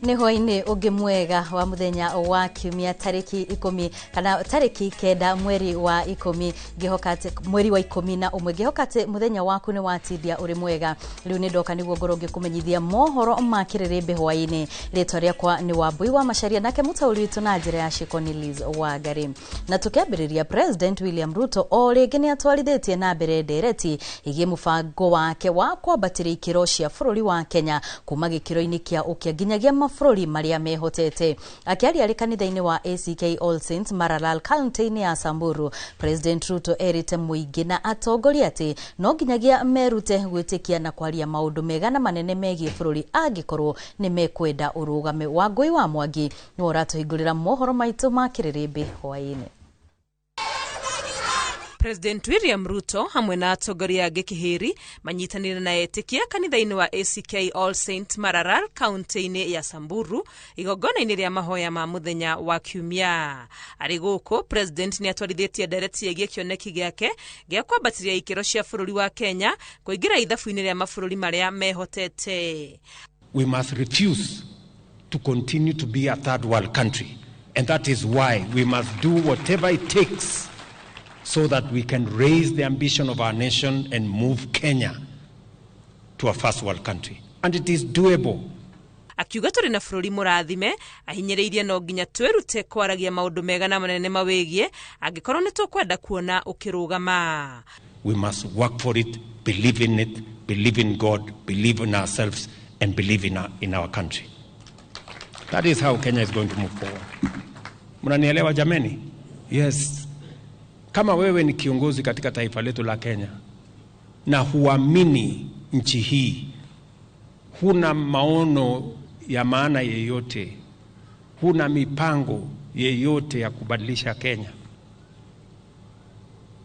Nĩ hwaĩ-inĩ ũngĩ mwega wa mũthenya wa kiumia tarĩki 10 kana tarĩki 9 mweri wa 10, ngĩhoka atĩ mweri wa 11, ngĩhoka atĩ mũthenya waku nĩ watindia ũrĩ mwega. Rĩu nĩ ndoka nĩguo ngorwo ngĩkũmenyithia mohoro ma kĩrĩrĩmbĩ hwaĩ-inĩ. Rĩtwa rĩakwa nĩ Wambui wa Macharia, nake mũtaũri witũ na njĩra ya ciĩko nĩ Liz Wangari. Na tũkĩambĩrĩria, President William Ruto o rĩngĩ nĩ atwarithĩtie na mbere ndereti ĩgiĩ mũbango wake wa kwambatĩria ikĩro cia bũrũri wa Kenya kuma gĩkĩro-inĩ kĩa ũkĩa nginyagia mabũrũri marĩa mehotete. Akĩaria arĩ kanitha-inĩ wa ACK All Saints Maralal kaunti-inĩ ya Samburu, President Ruto erĩte mũingĩ na atongoria atĩ no nginyagia merute gwĩtĩkia na kwaria maũndũ mega na manene megiĩ bũrũri angĩkorwo nĩ mekwenda ũrũgame. Wangũi wa Mwangi nĩwe ũratũhingũrĩra mohoro maitũ ma kĩrĩrĩmbĩ hwaĩ-inĩ. President William Ruto hamwe na atongoria angĩ kĩhĩri manyitanĩire na etĩkia kanitha-inĩ wa ACK All Saint Maralal kaunti-inĩ ya Samburu igongona-inĩ rĩa mahoya ma mũthenya wa kiumia. Arĩ gũkũ, President nĩ atwarithĩtie ndereti ĩgiĩ kĩoneki gĩake gĩa kwambatĩria ikĩro cia bũrũri wa Kenya kũingĩra ithabu-inĩ rĩa mabũrũri marĩa mehotete. We must refuse to continue to be a third world country, and that is why we must do whatever it takes so that we can raise the ambition of our nation and move Kenya to a first world country. And it is doable. Akiuga tũrĩ na bũrũri mũrathime, ahinyĩrĩirie no nginya twĩrute kwaragia maũndũ mega na manene mawĩgiĩ angĩkorwo nĩ tũkwenda kuona ũkĩrũgama. We must work for it, believe in it, believe in God, believe in ourselves, and believe in our country. That is how Kenya is going to move forward. Mnanielewa jameni? Yes. Kama wewe ni kiongozi katika taifa letu la Kenya na huamini nchi hii, huna maono ya maana yeyote, huna mipango yeyote ya kubadilisha Kenya,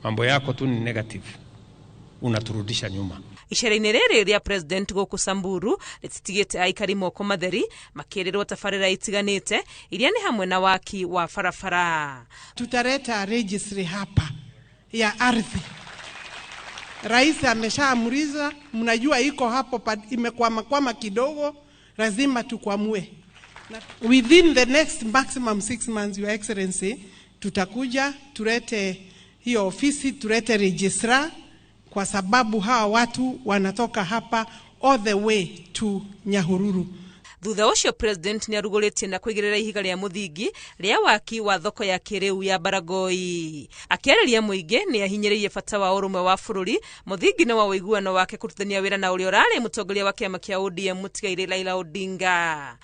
mambo yako tu ni negative, unaturudisha nyuma. Icera-inĩ rĩrĩ rĩa president gũkũ Samburu rĩtitigĩte aikari moko matheri makĩrĩrwo tabarĩra itiganĩte iria nĩ hamwe na waki wa barabara. Tutaleta registry hapa ya ardhi. Rais ameshaamuliza, mnajua iko hapo imekwama kidogo, lazima tukwamue. Within the next maximum 6 months, Your Excellency, tutakuja tulete hiyo ofisi, tulete registrar, kwa sababu hawa watu wanatoka hapa all the way to Nyahururu. Thutha ũcio president nĩarugũrĩtie na kũigĩrĩra ihiga rĩa mũthingi rĩa waki wa thoko ya kĩrĩu ya Baragoi. Akĩarĩria mũingĩ nĩahinyĩrĩirie bata wa ũrũmwe wa bũrũri, mũthingi-inĩ wa ũiguano wake kũrutithania wĩra na ũrĩa ũrarĩ mũtongoria wa kĩama kĩa ODM mũtigairĩ Raila Odinga.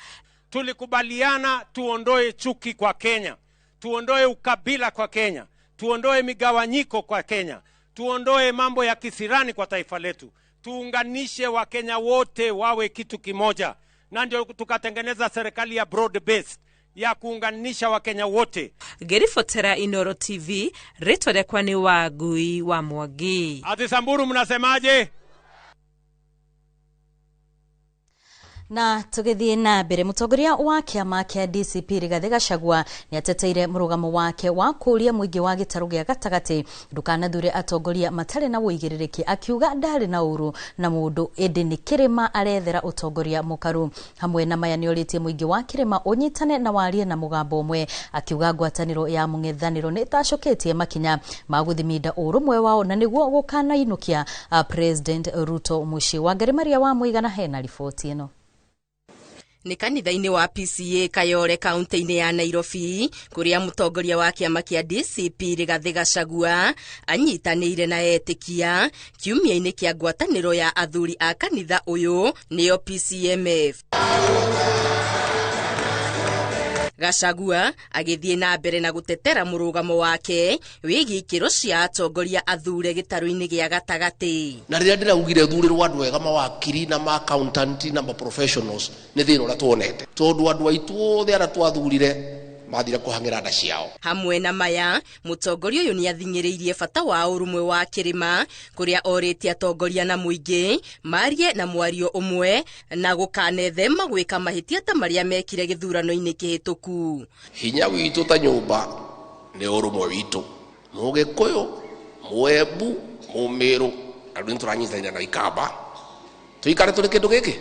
Tulikubaliana tuondoe chuki kwa Kenya, tuondoe ukabila kwa Kenya, tuondoe migawanyiko kwa Kenya, tuondoe mambo ya kisirani kwa taifa letu, tuunganishe Wakenya wote wawe kitu kimoja. Na ndio tukatengeneza serikali ya broad based ya kuunganisha Wakenya wote. Ngĩribotera Inoro TV, rĩtwa rĩakwa nĩ Wangui wa Mwangi. Ati Samburu mnasemaje? Na tugithie na mbere, mutongoria wa kiama kia DCP Rigathi Gachagua niateteire murugamo wake wa kuria muingi wa gitaru gia gatagati ndukanathure atongoria matari na uigiririkia, akiuga ndari na uru na mundu indi ni kirima arethera utongoria mukaru. Hamwe na maya nioritie muingi wa kirima unyitane na warie na mugambo umwe, akiuga ngwataniro ya mung'ethaniro ni itacoketie makinya ma guthiminda urumwe wao na niguo gukanainukia President Ruto muciĩ. Wangari Maria wa Muigana hena riboti ĩno. Nĩ kanitha-inĩ wa PCA Kayole kaunti-inĩ ya Nairobi kũrĩa mũtongoria wa kĩama kĩa DCP Rigathi Gachagua anyitanĩire na etĩkia kiumia-inĩ kĩa ngwatanĩro ya athuri a kanitha ũyũ nĩyo PCMF. Gachagua agĩthiĩ na mbere na gũtetera mũrũgamo wake wĩgiĩ ikĩro cia atongoria athure gĩtarũ-inĩ gĩa gatagatĩ. Na rĩrĩa ndĩraugire thurĩrwo andũ ega mawakiri na ma accountant na ma professionals nĩ thĩna ũrĩa tuonete, tondũ andũ aitũ othe arĩa twathurire mathire kũhang'ĩra nda ciao. Hamwe na maya, mũtongoria ũyũ nĩathing'ĩrĩirie bata wa ũrũmwe wa kĩrĩma kũrĩa orĩtie atongoria na mũingĩ marie na mwario ũmwe na gũkanethema gwĩka mahĩtia ta marĩa mekire gĩthurano-inĩ kĩhĩtũku. Hinya witũ ta nyũmba nĩ ũrũmwe witũ, Mũgĩkũyũ, Mũembu, Mũmĩrũ, andũ nĩtũranyitanĩra na Ikamba, tũikare tũrĩ kĩndũ gĩkĩ.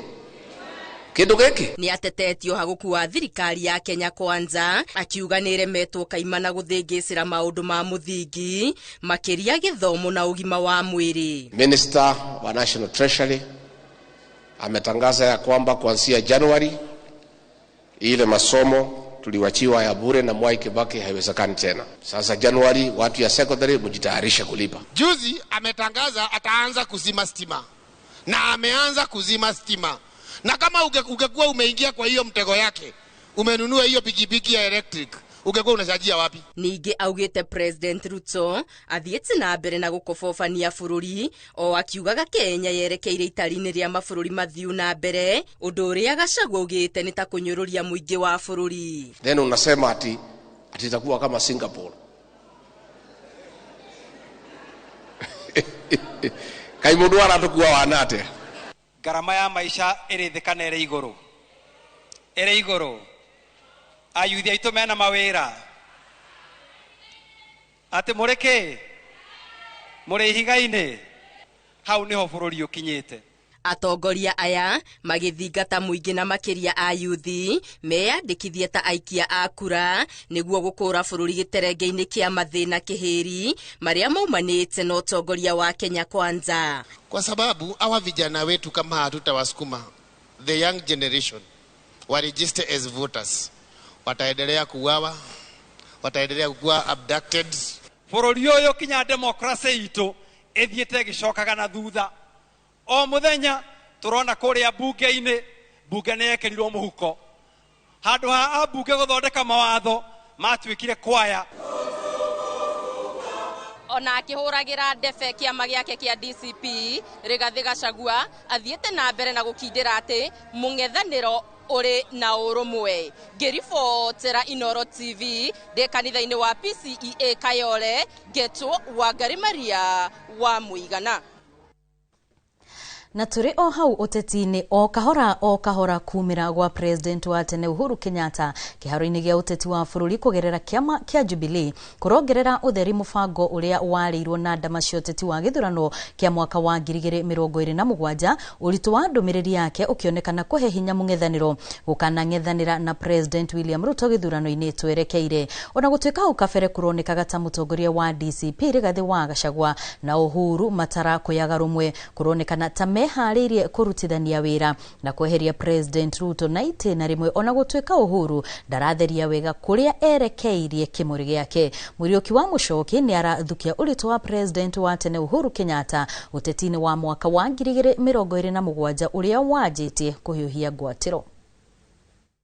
Kindu giki ni atetetio hagukua thirikari ya Kenya Kwanza, akiuga ni iremetwo kaimana guthingicira maundu ma muthingi makiria githomo na ugima wa mwiri. Minister wa National Treasury ametangaza ya kwamba kuanzia Januari ile masomo tuliwachiwa ya bure na Mwai Kibaki haiwezekani tena. Sasa Januari watu ya secondary mjitayarishe kulipa. Juzi ametangaza ataanza kuzima stima, na ameanza kuzima stima. Na kama ungekuwa umeingia kwa hiyo mtego yake, umenunua hiyo pikipiki ya electric, ungekuwa unachajia wapi? Ningĩ augĩte President Ruto athiĩte na mbere na gũkobobania bũrũri o akiugaga Kenya yerekeire itari-inĩ rĩa mabũrũri mathiu na mbere, ũndũ ũrĩa Gachagua augĩte nĩ ta kũnyũrũria mũingĩ wa bũrũri. Then unasema ati itakuwa kama Singapore. Kai mundu aratukua wana atia? Garama ya maisha ĩrĩ thĩ kana ĩrĩ igũrũ? Ĩrĩ igũrũ. Ayuthi aitũ mena mawĩra. Atĩ mũrĩ kĩ? Mũrĩ ihiga-inĩ? Hau nĩho bũrũri ũkinyĩte. Atongoria aya magĩthingata mũingĩ na makĩria a yuthi meyandĩkithie ta aikia a kura nĩguo gũkũra bũrũri gĩterenge-inĩ kĩa mathĩna kĩhĩri marĩa maumanĩte na ũtongoria wa Kenya Kwanza. Kwa sababu hawa vijana wetu kama hatutawasukuma, the young generation wa register as voters, wataendelea kuuawa, wataendelea kuwa abducted. Bũrũri ũyũ kinya democracy itũ ĩthiĩte ĩgĩcokaga na thutha. O muthenya turona kuria bunge-inĩ, bunge nĩ yekĩrirwo mũhuko. Handũ ha ambunge gũthondeka mawatho matuĩkire kwaya. Ona akĩhũragĩra ndebe kĩama gĩake kĩa DCP Rigathĩ Gachagua athiĩte na mbere na gũkindĩra atĩ mũng'ethanĩro ũrĩ na ũrũmwe. Ngĩribotera Inoro TV ndĩ kanitha-inĩ wa PCEA Kayole, ngetwo Wangari Maria wa Mũigana. Na tũrĩ o hau ũteti-inĩ, o kahora kumĩra gwa President wa tene Uhuru Kenyatta kĩharo-inĩ gĩa ũteti wa bũrũri kũgerera kĩama kĩa Jubilee kũrongerera ũtheri mũbango ũrĩa warĩirwo na ndama cia ũteti wa gĩthurano kĩa mwaka wa 2027. Ũritũ wa ndũmĩrĩri yake ũkĩonekana kũhe hinya mũng'ethanĩro gũkanang'ethanĩra na President William Ruto gĩthurano-inĩ twerekeire. Ona gũtuĩka hau kabere kũronekaga ta mũtongoria wa DCP Rigathĩ wa Gachagua na Uhuru matarakoyaga rũmwe, kũronekana ta meharĩirie kũrutithania wĩra na kweheria President Ruto na itĩna rĩmwe, ona gũtuĩka Uhuru ndaratheria wega kũrĩa erekeirie kĩmũrĩ gĩake. Mũriũki wa Mũcoki nĩ arathukia ũritũ wa President wa tene Uhuru Kenyatta ũteti-inĩ wa mwaka wa 2027 ũrĩa wanjĩtie kũhiũhia ngwatĩro.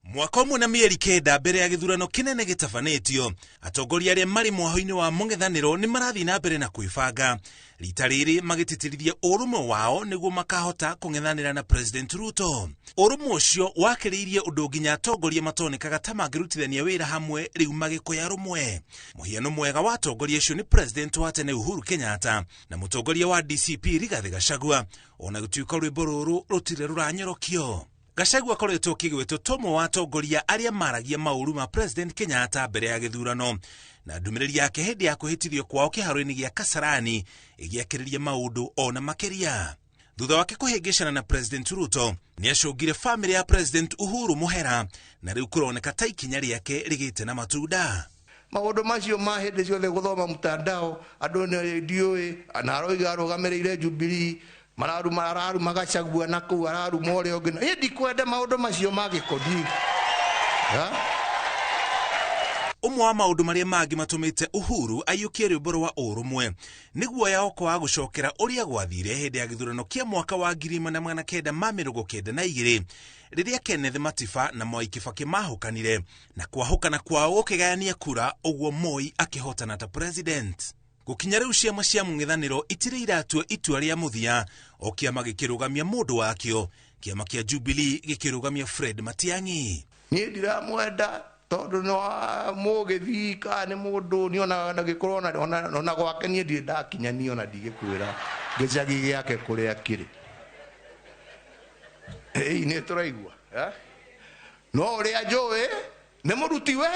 Mwaka ũmwe na mĩeri 9 mbere ya gĩthurano kĩnene gĩtabanĩtio, atongoria arĩa marĩ mwaho-inĩ wa mũng'ethanĩro nĩ marathiĩ na mbere na kwĩbanga, rita rĩrĩ magĩtĩtĩrithia ũrũmwe wao nĩguo makahota kũng'ethanĩra na President Ruto. Ũrũmwe ũcio wakĩrĩirie ũndũ nginya atongoria matonekaga ta mangĩrutithania wĩra hamwe rĩu magĩkoya rũmwe. Mũhiano mwega wa atongoria acio nĩ President wa tene Uhuru Kenyatta na mũtongoria wa DCP Rigathĩ Gachagua, ona gũtuĩka rwĩmbo rũrũ rũtirĩ rũranyorokio. Gachagua akoretwo akĩgwetwo ta ũmwe wa atongoria arĩa maragia maũru ma President Kenyatta mbere ya gĩthurano, na ndũmĩrĩri yake hĩndĩ ya kwĩhĩtithio kwao kĩharo-inĩ gĩa Kasarani ĩgĩakĩrĩria maũndũ ona makĩria. Thutha wake kũhĩngĩcana na President Ruto, nĩ acũngire famĩlĩ ya President Uhuru mũhera, na rĩu kũroneka ta ikinya rĩake rĩgĩte na matunda. Maũndũ macio ma hĩndĩ ciothe gũthoma mtandao andũ nĩ ndiũĩ na aroiga arũgamĩrĩire Jubilee mararuma araruma Gachagua na kũu araruma ũrĩa ũngĩ. Niĩ ndikwenda maũndũ macio ma gĩkoni. Ũmwe wa maũndũ marĩa mangĩ matũmĩte Uhuru aiyũkie rwĩmbo rwa ũrũmwe nĩ guoya wa kwaga gũcokera ũrĩa gwathire hĩndĩ ya gĩthurano kĩa mwaka wa 1992 rĩrĩa Kenneth Matiba na Mwai Kibaki mahũkanire, na kwahũkana kwao gũkĩgayania kura, ũguo Moi akĩhotana ta president. Gũkinya rĩu ciama cia mũng'ethanĩro itirĩ iratua itua rĩa mũthia, o kĩama gĩkĩrũgamia mũndũ wakĩo, kĩama kĩa Jubilee gĩkĩrũgamia Fred Matiang'i. Niĩ ndiramwenda tondũ no mũgĩthii kana nĩ mũndũ niĩ ona gĩkorwo ona gwake niĩ ndirĩ ndakinya niĩ ona ndigĩkwĩra gĩcagi gĩake kũrĩa kĩrĩ. Ĩĩ nĩ tũraigua, no ũrĩa njũĩ nĩ mũruti we.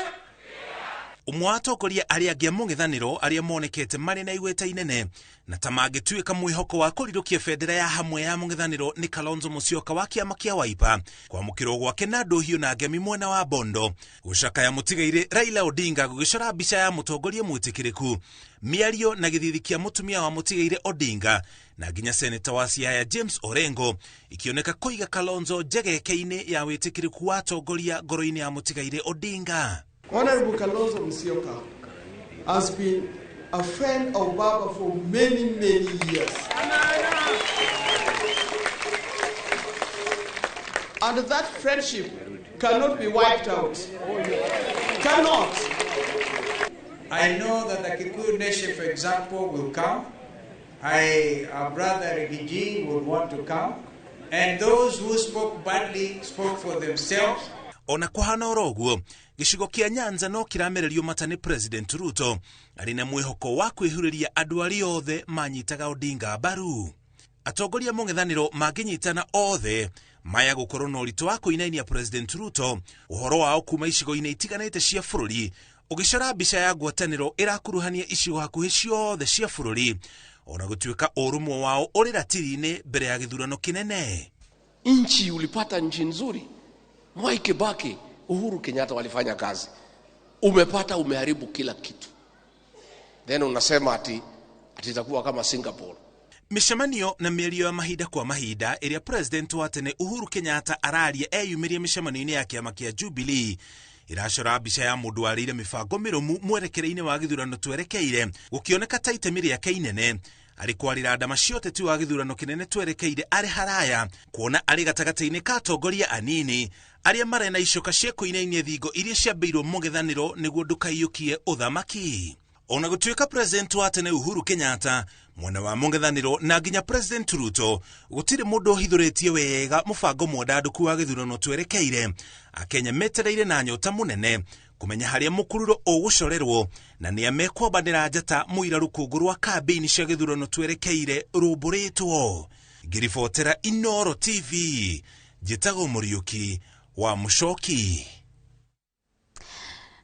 Ũmwe wa atongoria arĩa angĩ a mũng'ethanĩro arĩa monekete marĩ na igweta inene na ta mangĩtuĩka mwĩhoko wa kũrirũkia bendera ya hamwe ya mũng'ethanĩro nĩ Kalonzo Musyoka wa kĩama kĩa Wiper, kwamũkĩrwo gwake na ndũhiũ na ngemi mwena wa Bondo, gũcakaya mũtigairĩ Raila Odinga gũgĩcora mbica ya mũtongoria mwĩtĩkĩrĩku, mĩario na gĩthithi kĩa mũtumia wa mũtigairĩ Odinga na nginya seneta wa Siaya James Orengo ikĩoneka kũiga Kalonzo njegeke-inĩ ya wĩtĩkĩrĩku wa atongoria ngoro-inĩ ya mũtigairĩ Odinga. Honorable Kalonzo Musyoka has been a friend of Baba for many, many years. And that friendship cannot be wiped out. Cannot. I know that the Kikuyu nation, for example, will come. Our brother Rigiji would want to come. And those who spoke badly spoke for themselves. Ona kũhana oro ũguo, gĩcigo kĩa Nyanza no kĩramererio mata nĩ President Ruto arĩ na mwĩhoko wa kwĩhurĩria andũ arĩa othe manyitaga Odinga mbaru. Atongoria mũng'ethanĩro mangĩnyitana othe maya gũkorwo na ũritũ wa kũinainia President Ruto ũhoro wao kuma icigo-inĩ itiganĩte cia bũrũri, ũgĩcora mbica ya ngwatanĩro ĩrakuruhania icigo hakuhĩ ciothe cia bũrũri, ona gũtuĩka ũrũmwe wao ũrĩ ratiri-inĩ mbere ya gĩthurano kĩnene. Nchi ulipata nchi nzuri. Mwai Kibaki, Uhuru Kenyatta walifanya kazi. Umepata, umeharibu kila kitu. Then unasema ati itakuwa kama Singapore. Mĩcemanio na mĩario ya mahinda kwa mahinda ĩrĩa President wa tene Uhuru Kenyatta araria eyumĩrie mĩcemanio-inĩ ya kĩama kĩa Jubilee iracora mbica ya mũndũ warĩire mĩbango mĩrũmu mwerekera-inĩ wa gĩthurano twerekeire, gũkĩoneka ta itemi rĩake inene arĩ kwarĩra ndama cia ũteti wa gĩthurano kĩnene twerekeire arĩ haraya, kuona arĩ gatagatĩ-inĩ ka atongoria anini arĩa marĩ na icoka cia kũinainia thingo iria ciambĩirwo mũng'ethanĩro nĩguo ndũkaiyũkie ũthamaki. Ona gũtuĩka President wa tene Uhuru Kenyatta mwena wa mũng'ethanĩro na nginya President Ruto gũtirĩ mũndũ ũhithũrĩtie wega mũbango mwandandũku wa gĩthurano twerekeire. Akenya metereire na nyota mũnene kũmenya harĩa mũkururo ũgũcorerwo na nĩa mekwambanĩra njata mũira rũkũngũ rwa kambĩini cia gĩthurano twerekeire rũmbũrĩtwo. Ngĩribotera Inooro TV, njĩtagwo Mũriũki wa Mũcoki.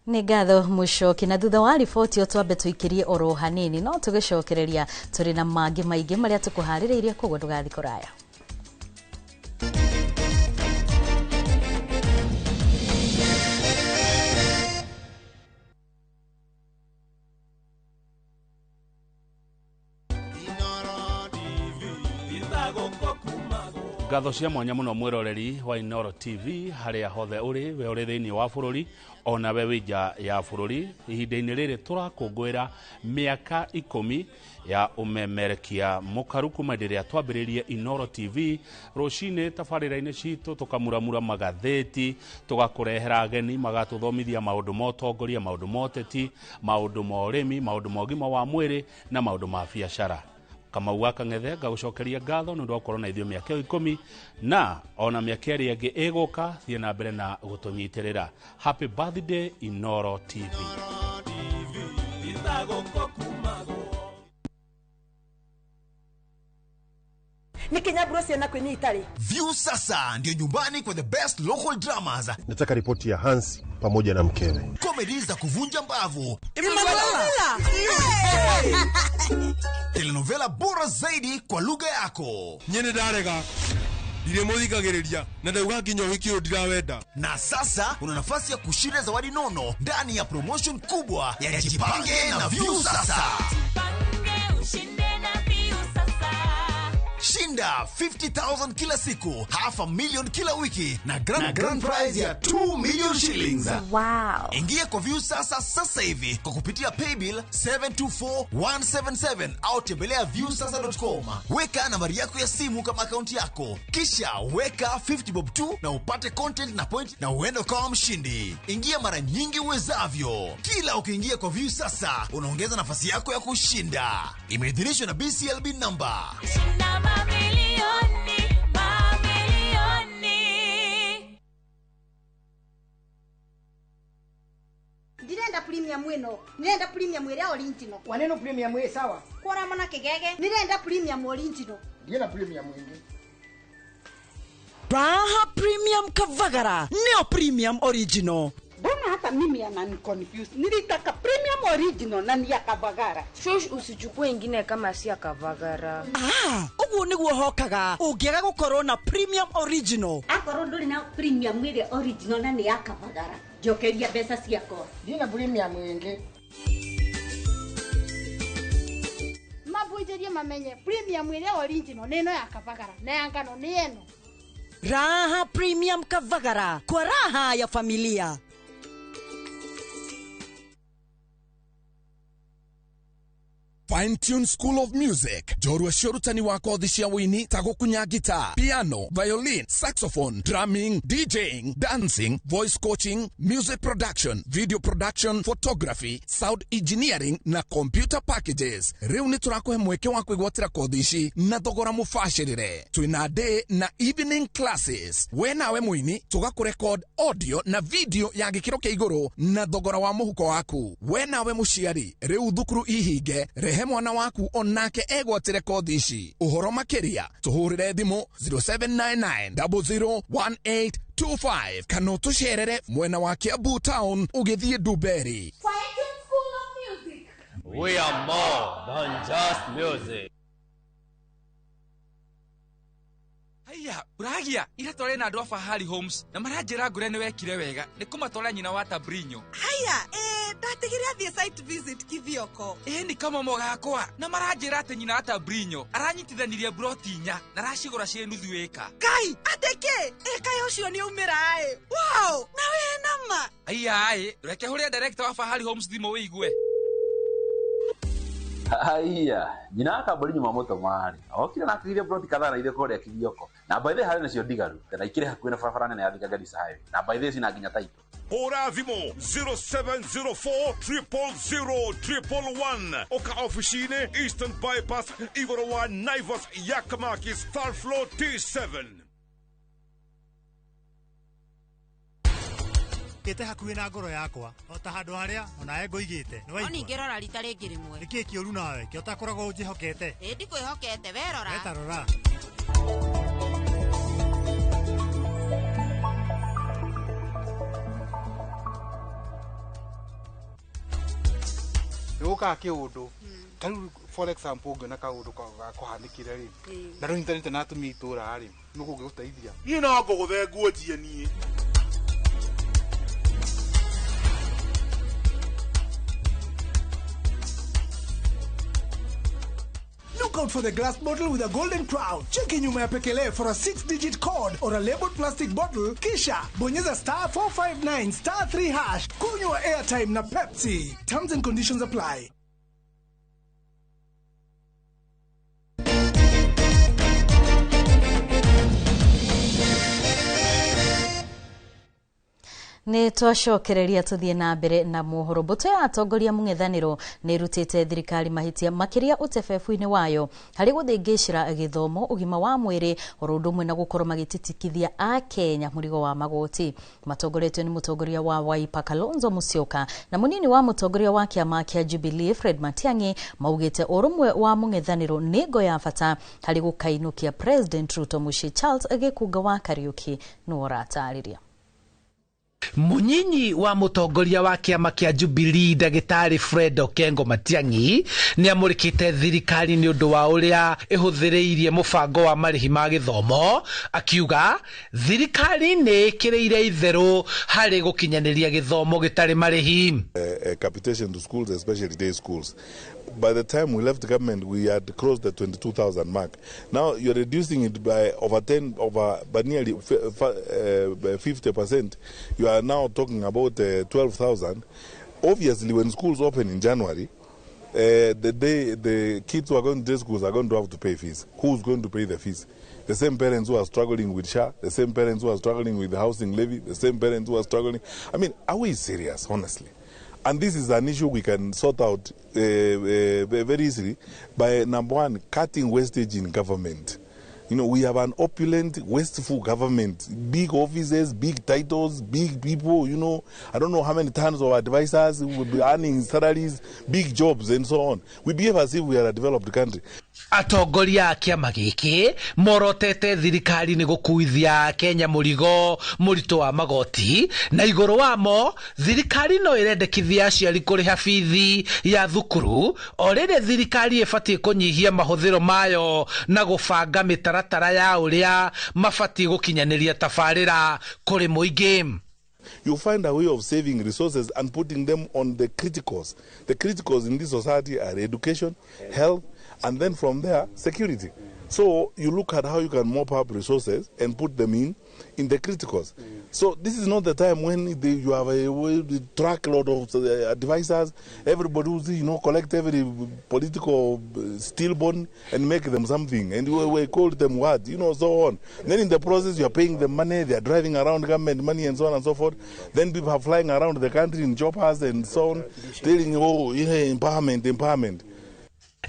Nĩ ngatho Mũcoki. Na thutha wa riboti ĩyo twambe tũikĩrie oro hanini, no tũgĩcokereria tũrĩ na mangĩ maingĩ marĩa tũkũharĩrĩirie, koguo ndũgathiĩ kũraya. Ngatho cia mwanya muno mwiroreri wa Inooro TV haria hothe uri, we uri thiini wa bururi ona we wi nja ya bururi. Ihinda-inĩ rĩrĩ tũrakũngũĩra mĩaka 10 ya ũmemerekia mũkaru kuma hĩndĩ ĩrĩa twambĩrĩirie Inooro TV. Rũcinĩ tabarĩra-inĩ citũ tũkamuramura magathĩti, tũgakũrehera ageni magatũthomithia maũndũ ma ũtongoria, maũndũ ma ũteti, maũndũ ma ũrĩmi, maũndũ ma ũgima wa mwĩrĩ na maũndũ ma biacara. Kamau wa Kang'ethe ngagũcokeria ngatho nĩ ũndũ wa gũkorwo na ithuĩ mĩaka ĩyo 10 na ona mĩaka ĩrĩa ĩngĩ ĩgũka. Thiĩ na mbere na gũtũnyitĩrĩra. Happy birthday Inooro TV. Nikinyaburo ciana kwini itari. View sasa ndio nyumbani kwa the best local dramas. Nataka ripoti ya Hans pamoja na mkewe. Comedy za kuvunja mbavu. Telenovela bora zaidi kwa lugha yako. Nyene ndarega. Ndire muthikagiriria na ndauga nginya uhiki uyu ndirawenda. Na sasa una nafasi ya kushinda zawadi nono ndani ya promotion kubwa ya Jipange na View Sasa. Jipange ushinde na View Sasa. Shinda 50,000 kila siku, 500,000 kila wiki na grand prize ya 2 million shillings. Wow. Ingia kwa View Sasa sasa hivi kwa kupitia paybill 724177 au tembelea viewsasa.com. Weka nambari yako ya simu kama akaunti yako, kisha weka 50 bob tu na upate content na point na uende ukawa mshindi. Ingia mara nyingi uwezavyo. Kila ukiingia kwa View Sasa unaongeza nafasi yako ya kushinda. Imeidhinishwa na BCLB number. Shinda mamilioni, mamilioni. Ndirenda premium ino, ndirenda premium ĩrĩa original. Waneno premium ĩ sawa. Kwora mwana kigege, ndirenda premium original. Ndienda premium ĩngĩ. Raha Premium Kavagara, neo premium original. Mbona hata mimi anani confuse. Nilitaka premium original na ni ya Kavagara. Shosh, usichukue ingine kama si ya Kavagara. Ah, uguo niguo hokaga. Ungiaga gukorwo na premium original. Akorwo nduri na premium ile original na ni ya Kavagara. Njokeria mbeca ciakwa. Ndina premium ĩngĩ. Mabunjĩrie mamenye premium ile original nĩ ĩno ya Kavagara na ya ngano nĩ ĩno. Raha Premium Kavagara, kwa raha ya familia. Fine Tune School of Music, njorua cia ũrutani wa kothi cia wũini ta gũkunya guitar, piano, violin, saxophone, drumming, DJing, dancing, voice coaching, music production, video production, photography, sound engineering na computer packages. Rĩu nĩ tũrakũhe mweke wa kwĩgwatĩra kothi ici na thogora mũbacĩrĩre. Twĩna day na evening classes. We nawe mũini tũgakũrecord audio na video ya gĩkĩro kĩa igũrũ na thogora wa mũhuko waku. We nawe mũciari, rĩu thukuru ihinge, rehe mwana waku onake egwatĩre kothi ici. Ũhoro makĩria tũhũrĩre thimũ 0799001825 kana ũtũcerere mwena wa Kiambu town ũgĩthiĩ Ndumberi. We are more than just music. Haiya, uragia ira tware na andu a Fahari Homes na maranjira ngure ni wekire wega ni kumatwara nyina wa Tabrinyo. Haiya, ndatigire athie site visit Kithioko. Ni kama mogakwa na maranjira ati nyina wa Tabrinyo aranyitithanirie broti inya na aracigura cie nuthu ĩka. Kai, ateke ĩka ucio ni umira ĩ. Wow, na we nama. Haiya, reke huria director wa Fahari Homes thimo wigue. Haiya, nyina wa Kaburi nyuma mũtomari okire na akĩgĩria broti kadhaa na ithe kũrĩa Kithioko na by the way harĩ nacio ndigaru na ikĩrĩ hakuhĩ na barabara nene ya Thika Garissa Highway na by the way cina nginya title. Hũra thimũ 0704 000 111. Ũka ofici-inĩ Eastern Bypass igũrũ wa Naivas Yakamakis third floor T7. Gĩte hakuhĩ na ngoro yakwa o ta handũ harĩa onawe ngũigĩte. No ningĩ rora rita rĩngĩ rĩmwe. Nĩkĩĩ kĩũru nawe kĩo ũtakoragwo ũnjĩhokete? Ĩ ndikwĩhokete, we rora. Weta rora. Nĩ gũkaga kĩũndũ ta rĩu, for example, ũngĩona kaũndũ gakũhanĩkire rĩ, na rĩu nyitanĩte na atumia itũra rĩ, nĩ kũngĩgũteithia. Niĩ no ngũgũthe nguo njie niĩ. Look out for the glass bottle with a golden crown. Cheki nyuma ya pekele for a 6-digit code or a labeled plastic bottle. Kisha bonyeza star 459 star 3 hash. Kunywa airtime na Pepsi. Terms and conditions apply. Nĩ twacokereria tũthiĩ na mbere na mohoro. Mbũtũ ya atongoria mũng'ethanĩro nĩ ĩrutĩte thirikari mahĩtia makĩria ũtebebu-inĩ wayo harĩ gũthĩngĩcĩra gĩthomo, ũgima wa mwĩrĩ oro ũndũ ũmwe na gũkorwo magĩtitikithia Akenya mũrigo wa magoti. Matongoretio nĩ mũtongoria wa Wiper Kalonzo Musyoka na mũnini wa mũtongoria wa kĩama kĩa Jubilee Fred Matiang'i maugĩte ũrũmwe wa mũng'ethanĩro nĩ ngo ya bata harĩ gũkainũkia President Ruto mũciĩ. Charles Gĩkunga wa Kariuki nĩwe ũratarĩria. Munyinyi wa mutongoria wa kiama kia Jubilee ndagitari Fred Okengo Matiang'i ni amurikite thirikari ni undu wa uria ihuthiriirie mubango wa marihi ma githomo, akiuga thirikari ni ikiriire itheru hari gukinyaniria githomo gitari marihi. Capitation to schools, especially day schools. By the time we left the government, we had crossed the 22,000 mark. Now you're reducing it by over 10, over by nearly 50%. You are now talking about 12,000. Obviously, when schools open in January, the day the kids who are going to day schools are going to have to pay fees. Who's going to pay the fees? The same parents who are struggling with SHA, the same parents who are struggling with the housing levy, the same parents who are struggling. I mean, are we serious, honestly? And this is an issue we can sort out very easily by, number one, cutting wastage in government. You know, we have an opulent, wasteful government. Big offices, big titles, big people, you know. I don't know how many tons of advisors who will be earning salaries, big jobs and so on. We behave as if we are a developed country. Atongoria a kĩama gĩkĩ morotete thirikari nĩ gũkuithia Kenya mũrigo mũritũ wa magoti, na igũrũ wamo thirikari no ĩrendekithia aciari kũrĩha bithi ya thukuru o rĩrĩa thirikari ĩbatiĩ kũnyihia mahũthĩro mayo na gũbanga mĩtaratara ya ũrĩa mabatiĩ gũkinyanĩria tabarĩra kũrĩ mũingĩ. You find a way of saving resources and putting them on the criticals. The criticals in this society are education, health, and then from there, security. So you look at how you can mop up resources and put them in the criticals. So this is not the time when you have a truckload of advisors, everybody who's, you know, collect every political stillborn and make them something. And we call them what, you know, so on. Then in the process, you are paying them money, they are driving around government money and so on and so forth. Then people are flying around the country in choppers and so on, telling, oh, yeah, empowerment, empowerment.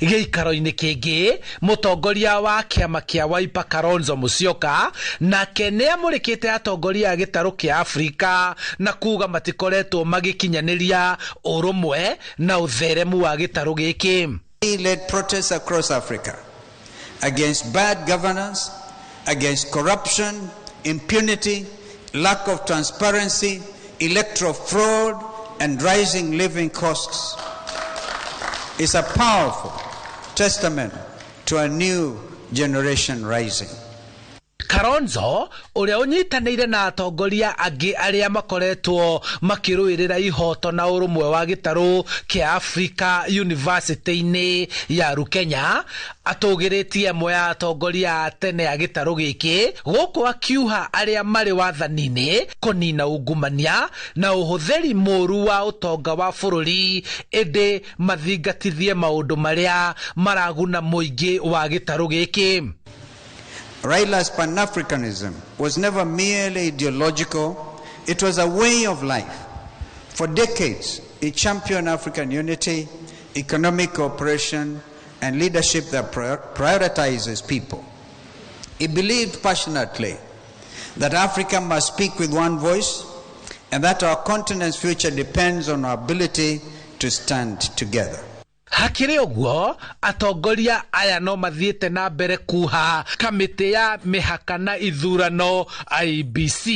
Gĩikaro-inĩ kĩngĩ mũtongoria wa kĩama kĩa Wiper Kalonzo Musyoka nake nĩamũrĩkĩte atongoria a gĩtarũ kĩa Afrika na kuga matikoretwo magĩkinyanĩria ũrũmwe na ũtheremu wa gĩtarũ gĩkĩ. He led protests across Africa against bad governance, against corruption, impunity, lack of transparency, electoral fraud, and rising living costs. Is a powerful testament to a new generation rising. Kalonzo ũrĩa ũnyitanĩire na atongoria angĩ arĩa makoretwo makĩrũĩrĩra ihoto na ũrũmwe wa gĩtarũ kĩa Africa University-inĩ ya Rukenya atũgĩrĩtie amwe a atongoria a tene a gĩtarũ gĩkĩ gũkũ akiuha arĩa marĩ wathani-inĩ kũnina ungumania na ũhũthĩri mũru wa ũtonga wa bũrũri ĩndĩ mathingatithie maũndũ marĩa maraguna mũingĩ wa gĩtarũ gĩkĩ. Raila's Pan-Africanism was never merely ideological. It was a way of life. For decades, it championed African unity, economic cooperation, and leadership that prioritizes people. It believed passionately that Africa must speak with one voice and that our continent's future depends on our ability to stand together. Hakĩrĩ ũguo, atongoria aya no mathiĩte na mbere kuha kamĩtĩ ya mĩhaka na ithurano IEBC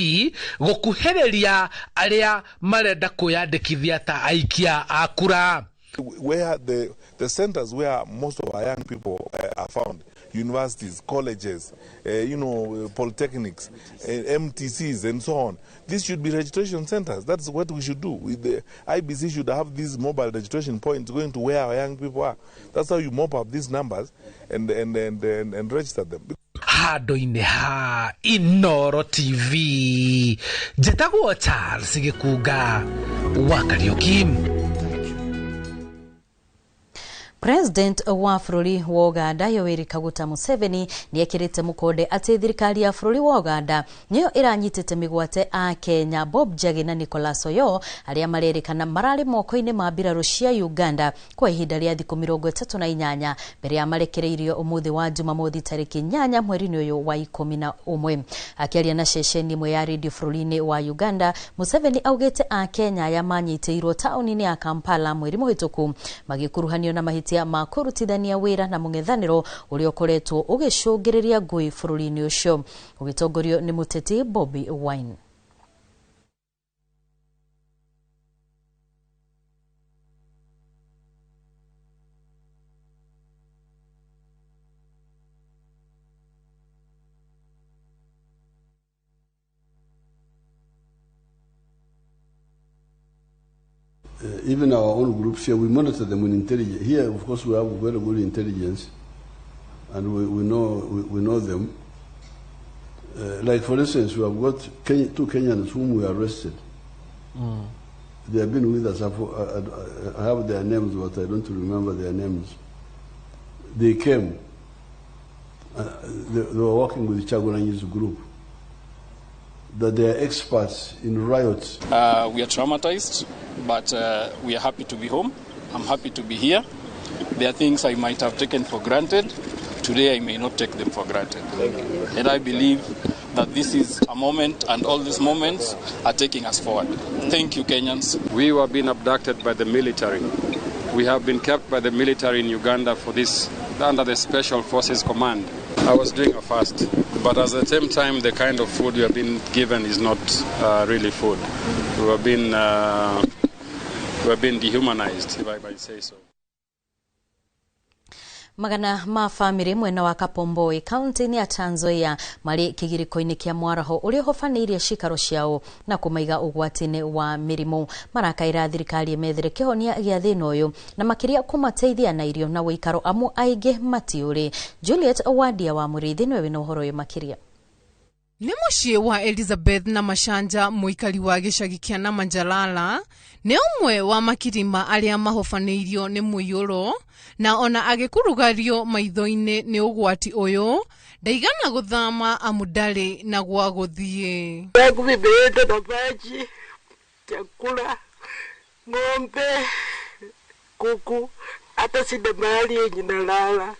gũkuhĩrĩria arĩa marenda kwĩyandĩkithia ta aikia a kura. Where the centers where most of our young people are found, universities, colleges, polytechnics, MTCs, and so on. These should be registration centers. That's what we should do. The IEBC should have these mobile registration points going to where our young people are. That's how you mop up these numbers and register them. Handũ-inĩ ha Inoro TV, njĩtagwo Charles Gĩkunga wa Kariũki. President wa bũrũri wa Uganda Yoweri Kaguta Museveni nĩekĩrĩte mũkonde atĩ thirikari ya bũrũri wa Uganda nĩyo ĩranyitĩte mĩgwate a Kenya Bob Njagi na Nicholas Oyoo arĩa marerĩkana mararĩ moko-inĩ ma mbirarũ cia Uganda kwa ihinda rĩa thikũ 38 mbere ya marekereirio ũmũthĩ wa Jumamothi tarĩki 8 mweri-inĩ ũyũ wa 11. Akĩaria na ceceni ĩmwe ya redio bũrũri-inĩ wa Uganda, Museveni augĩte a Kenya aya manyitĩirwo taũni-inĩ ya Kampala mweri mũhĩtũku magĩkuruhanio na mahĩtia ma kũrutithania wĩra na mũng'ethanĩro ũrĩa ũkoretwo ũgĩcũngĩrĩria ngũĩ bũrũri-inĩ ũcio ũgĩtongorio nĩ mũteti Bobi Wine. Even our own groups here, we monitor them with intelligence. Here, of course, we have very good intelligence, and we know them. Like, for instance, we have got two Kenyans whom we arrested. Mm. They have been with us. I have their names, but I don't remember their names. They came. They were working with Kyagulanyi's group. That they are experts in riots. We are traumatized, but we are happy to be home. I'm happy to be here. There are things I might have taken for granted. Today I may not take them for granted. And I believe that this is a moment, and all these moments are taking us forward. Thank you, Kenyans. We were being abducted by the military. We have been kept by the military in Uganda for this, under the Special Forces Command. I was doing a fast, but at the same time, the kind of food we have been given is not really food. We have been dehumanized, if I might say so. Magana ma famĩlĩ mwena wa Kapomboi kaunti-inĩ ya Trans Nzoia marĩ kĩgirĩko-inĩ kĩa mwaraho ũrĩa ũhobanĩirie cikaro ciao na kũmaiga ũgwati-inĩ wa mĩrimũ. Marakaĩra thirikari ĩmethere kĩhonia gĩa thĩna ũyũ na makĩria kũmateithia na irio na ũikaro amu aingĩ matiũrĩ. Juliet Wadia wa Mũrĩithi nĩwe wĩna ũhoro ũyũ makĩria. Nĩ mũciĩ wa Elizabeth na Mashanja mũikari wa gĩcagi kĩa Namanjalala nĩ ũmwe wa makirima arĩa mahobanĩirio nĩ mũiyũro na ona agĩkurugario maitho-inĩ nĩ ũgwati ũyũ ndaigana gũthama amu ndarĩ na gwa gũthiĩ. Vibirĩte na maji, chakula, ng'ombe, kuku, hata sina mahali yenye nalala.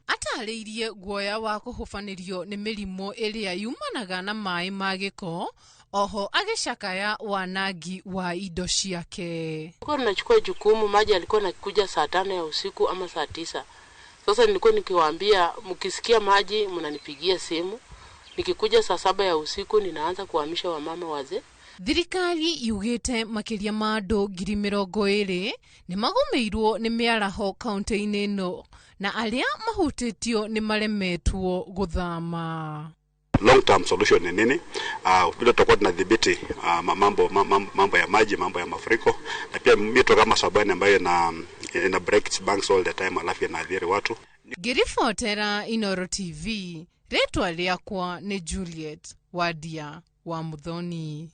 Atarĩirie guoya wa kũhobanĩrio nĩ mĩrimũ ĩrĩa yumanaga na maĩ ma gĩko oho agĩcakaya wanangi wa indo ciake. Nilikuwa ninachukua jukumu, maji alikuwa nakuja saa 5 ya usiku ama saa 9. Sasa nilikuwa nikiwaambia mkisikia maji mnanipigia simu. Nikikuja saa 7 ya usiku ninaanza kuhamisha wamama wazee. Thirikari yugĩte makĩria ma andũ 20,000 nĩ magũmĩirwo nĩ mĩaraho kaunti-inĩ ĩno na arĩa mahutĩtio nĩ maremetwo gũthama. Long term solution ni nini? Vile tutakuwa tunadhibiti mambo ya maji, mambo ya mafuriko, na pia mito kama Sabani ambayo ina break banks all the time, alafu inaathiri watu. Ngĩribotera Inoro TV, rĩtwa rĩakwa nĩ Juliet Wadia wa Muthoni.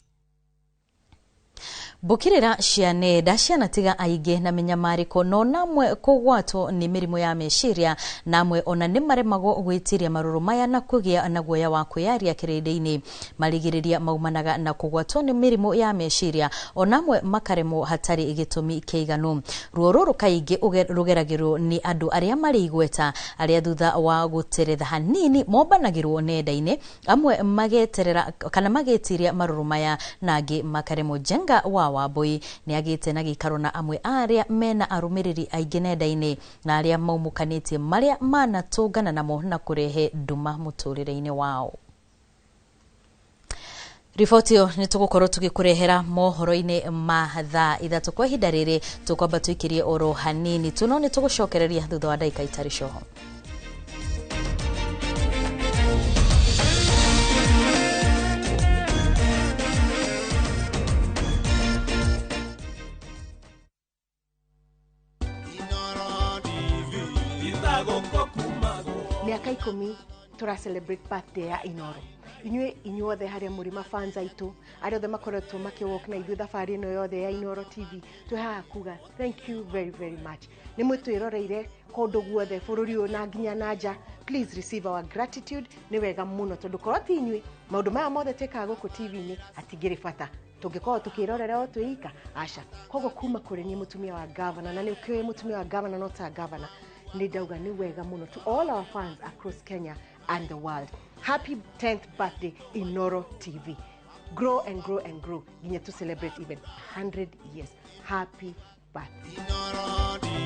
Mbũkĩrĩra cia nenda cianatiga aingĩ na mĩnyamarĩko no namwe kũgwatwo nĩ mĩrimũ ya meciria, namwe ona nĩ maremagwo gwĩtiria marũrũ maya na kũgĩa na guoya wa kwĩyaria kĩrĩndĩ-inĩ. Marigĩrĩria maumanaga na kũgwatwo nĩ mĩrimũ ya meciria, onamwe makaremwo hatarĩ gĩtũmi kĩiganu. Ruo rũrũ kaingĩ rũgeragĩrwo nĩ andũ arĩa marĩ igweta, arĩa thutha wa gũteretha hanini mombanagĩrwo nenda-inĩ, amwe mageterera kana magetiria marũrũ maya na angĩ makaremwo. Njenga wa Wambui nĩ agĩte na gĩikaro na amwe arĩa mena arũmĩrĩri aingĩ nenda-inĩ na arĩa maumũkanĩtie marĩa manatũngana namo na kũrehe nduma mũtũrĩre-inĩ wao. Riboti ĩyo nĩ tũgũkorwo tũgĩkũrehera mohoro-inĩ ma thaa 3. Kwa ihinda rĩrĩ tũkwamba tũikĩrie oro hanini tu, no nĩ tũgũcokereria thutha wa ndagĩka itarĩ coho. Mĩaka 10 tũra celebrate birthday ya Inoro. Inyuĩ inyuothe harĩa mũrĩ mafans aitũ, arĩa othe makoretwo makĩwalk na ithuĩ thabarĩ ĩno yothe ya Inoro TV, twĩ haha kuga thank you very very much. Nĩ mwĩtwĩroreire kũndũ guothe bũrũri ũyũ na nginya na nja. Please receive our gratitude. Nĩ wega mũno tondũ korwo ti inyuĩ maũndũ maya mothe twĩkaga gũkũ TV-inĩ hatingĩrĩ bata, tũngĩkorwo tũkĩrorera o twĩ ika aca. Koguo kuma kũrĩ niĩ mũtumia wa gavana, na nĩ ũkĩũĩ mũtumia wa gavana no ta gavana, nĩ ndauga nĩ wega mũno to all our fans across Kenya and the world. Happy 10th birthday Inoro TV. Grow and grow and grow nginya to celebrate even 100 years. Happy birthday. Inoro TV.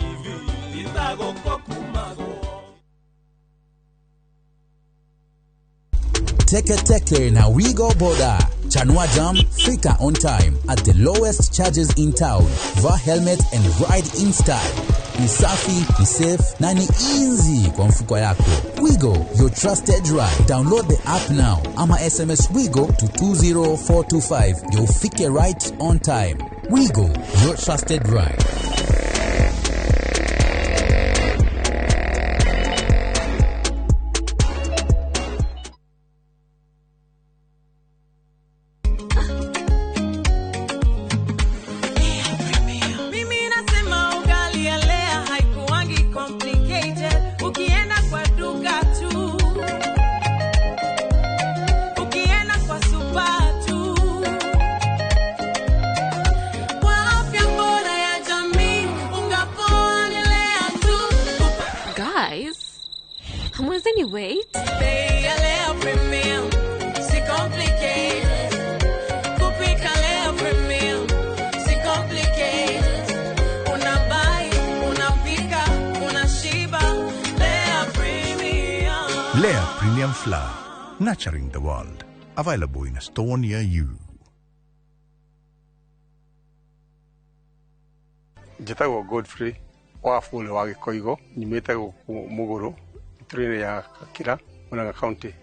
Teke Teke na Wigo Boda. Chanua Jam, fika on time at the lowest charges in town. Vaa helmet and ride in style. Ni safi, ni safe na ni easy kwa mfuko yako. Wigo, your trusted ride. Download the app now ama SMS Wigo to 20425. You'll fike right on time. Wigo, your trusted ride. Mimi nasema ugali ya Lea haikuangi complicated. Ukienda kwa duka tu, ukienda kwa super tu, kwa afya bora ya jamii, unga poa ni Lea tu. Guys, hamwezeni wait? Bei ya Lea Premium si complicated. Kupika Lea Premium si complicated. Unabuy, unapika, unashiba. Lea Premium. Lea Premium Flour, nurturing the world. Available in a store near you. Njĩtagwo Godfrey Wafule wa Gĩkoigo, nyumĩte gũkũ Mũgũrũ, itũra-inĩ rĩa Gakĩra, Murang'a County.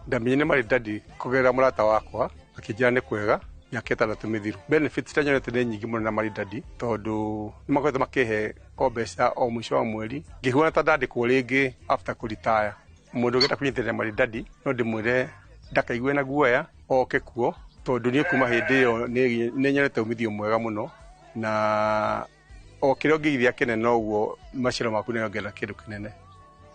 Ndamenyire nĩ Maridadi kũgerera mũrata wakwa, akĩnjĩra nĩ kwega mĩaka 6 mĩthiru. Benefits iria nyonete nĩ nyingĩ mũno na Maridadi tondũ nĩ makoretwo makĩhe o mbeca o mũico wa mweri, ngĩhuana ta ndandĩkwo rĩngĩ after kũritaya. Mũndũ ũngĩenda kũnyitĩrĩra Maridadi no ndĩmwĩre ndakaigue na guoya oke kuo, tondũ niĩ kuma hĩndĩ ĩyo nĩ nyonete umithio mwega mũno, na o kĩrĩa ũngĩigithia kĩnene noguo maciaro maku nĩongerera kĩndũ kĩnene.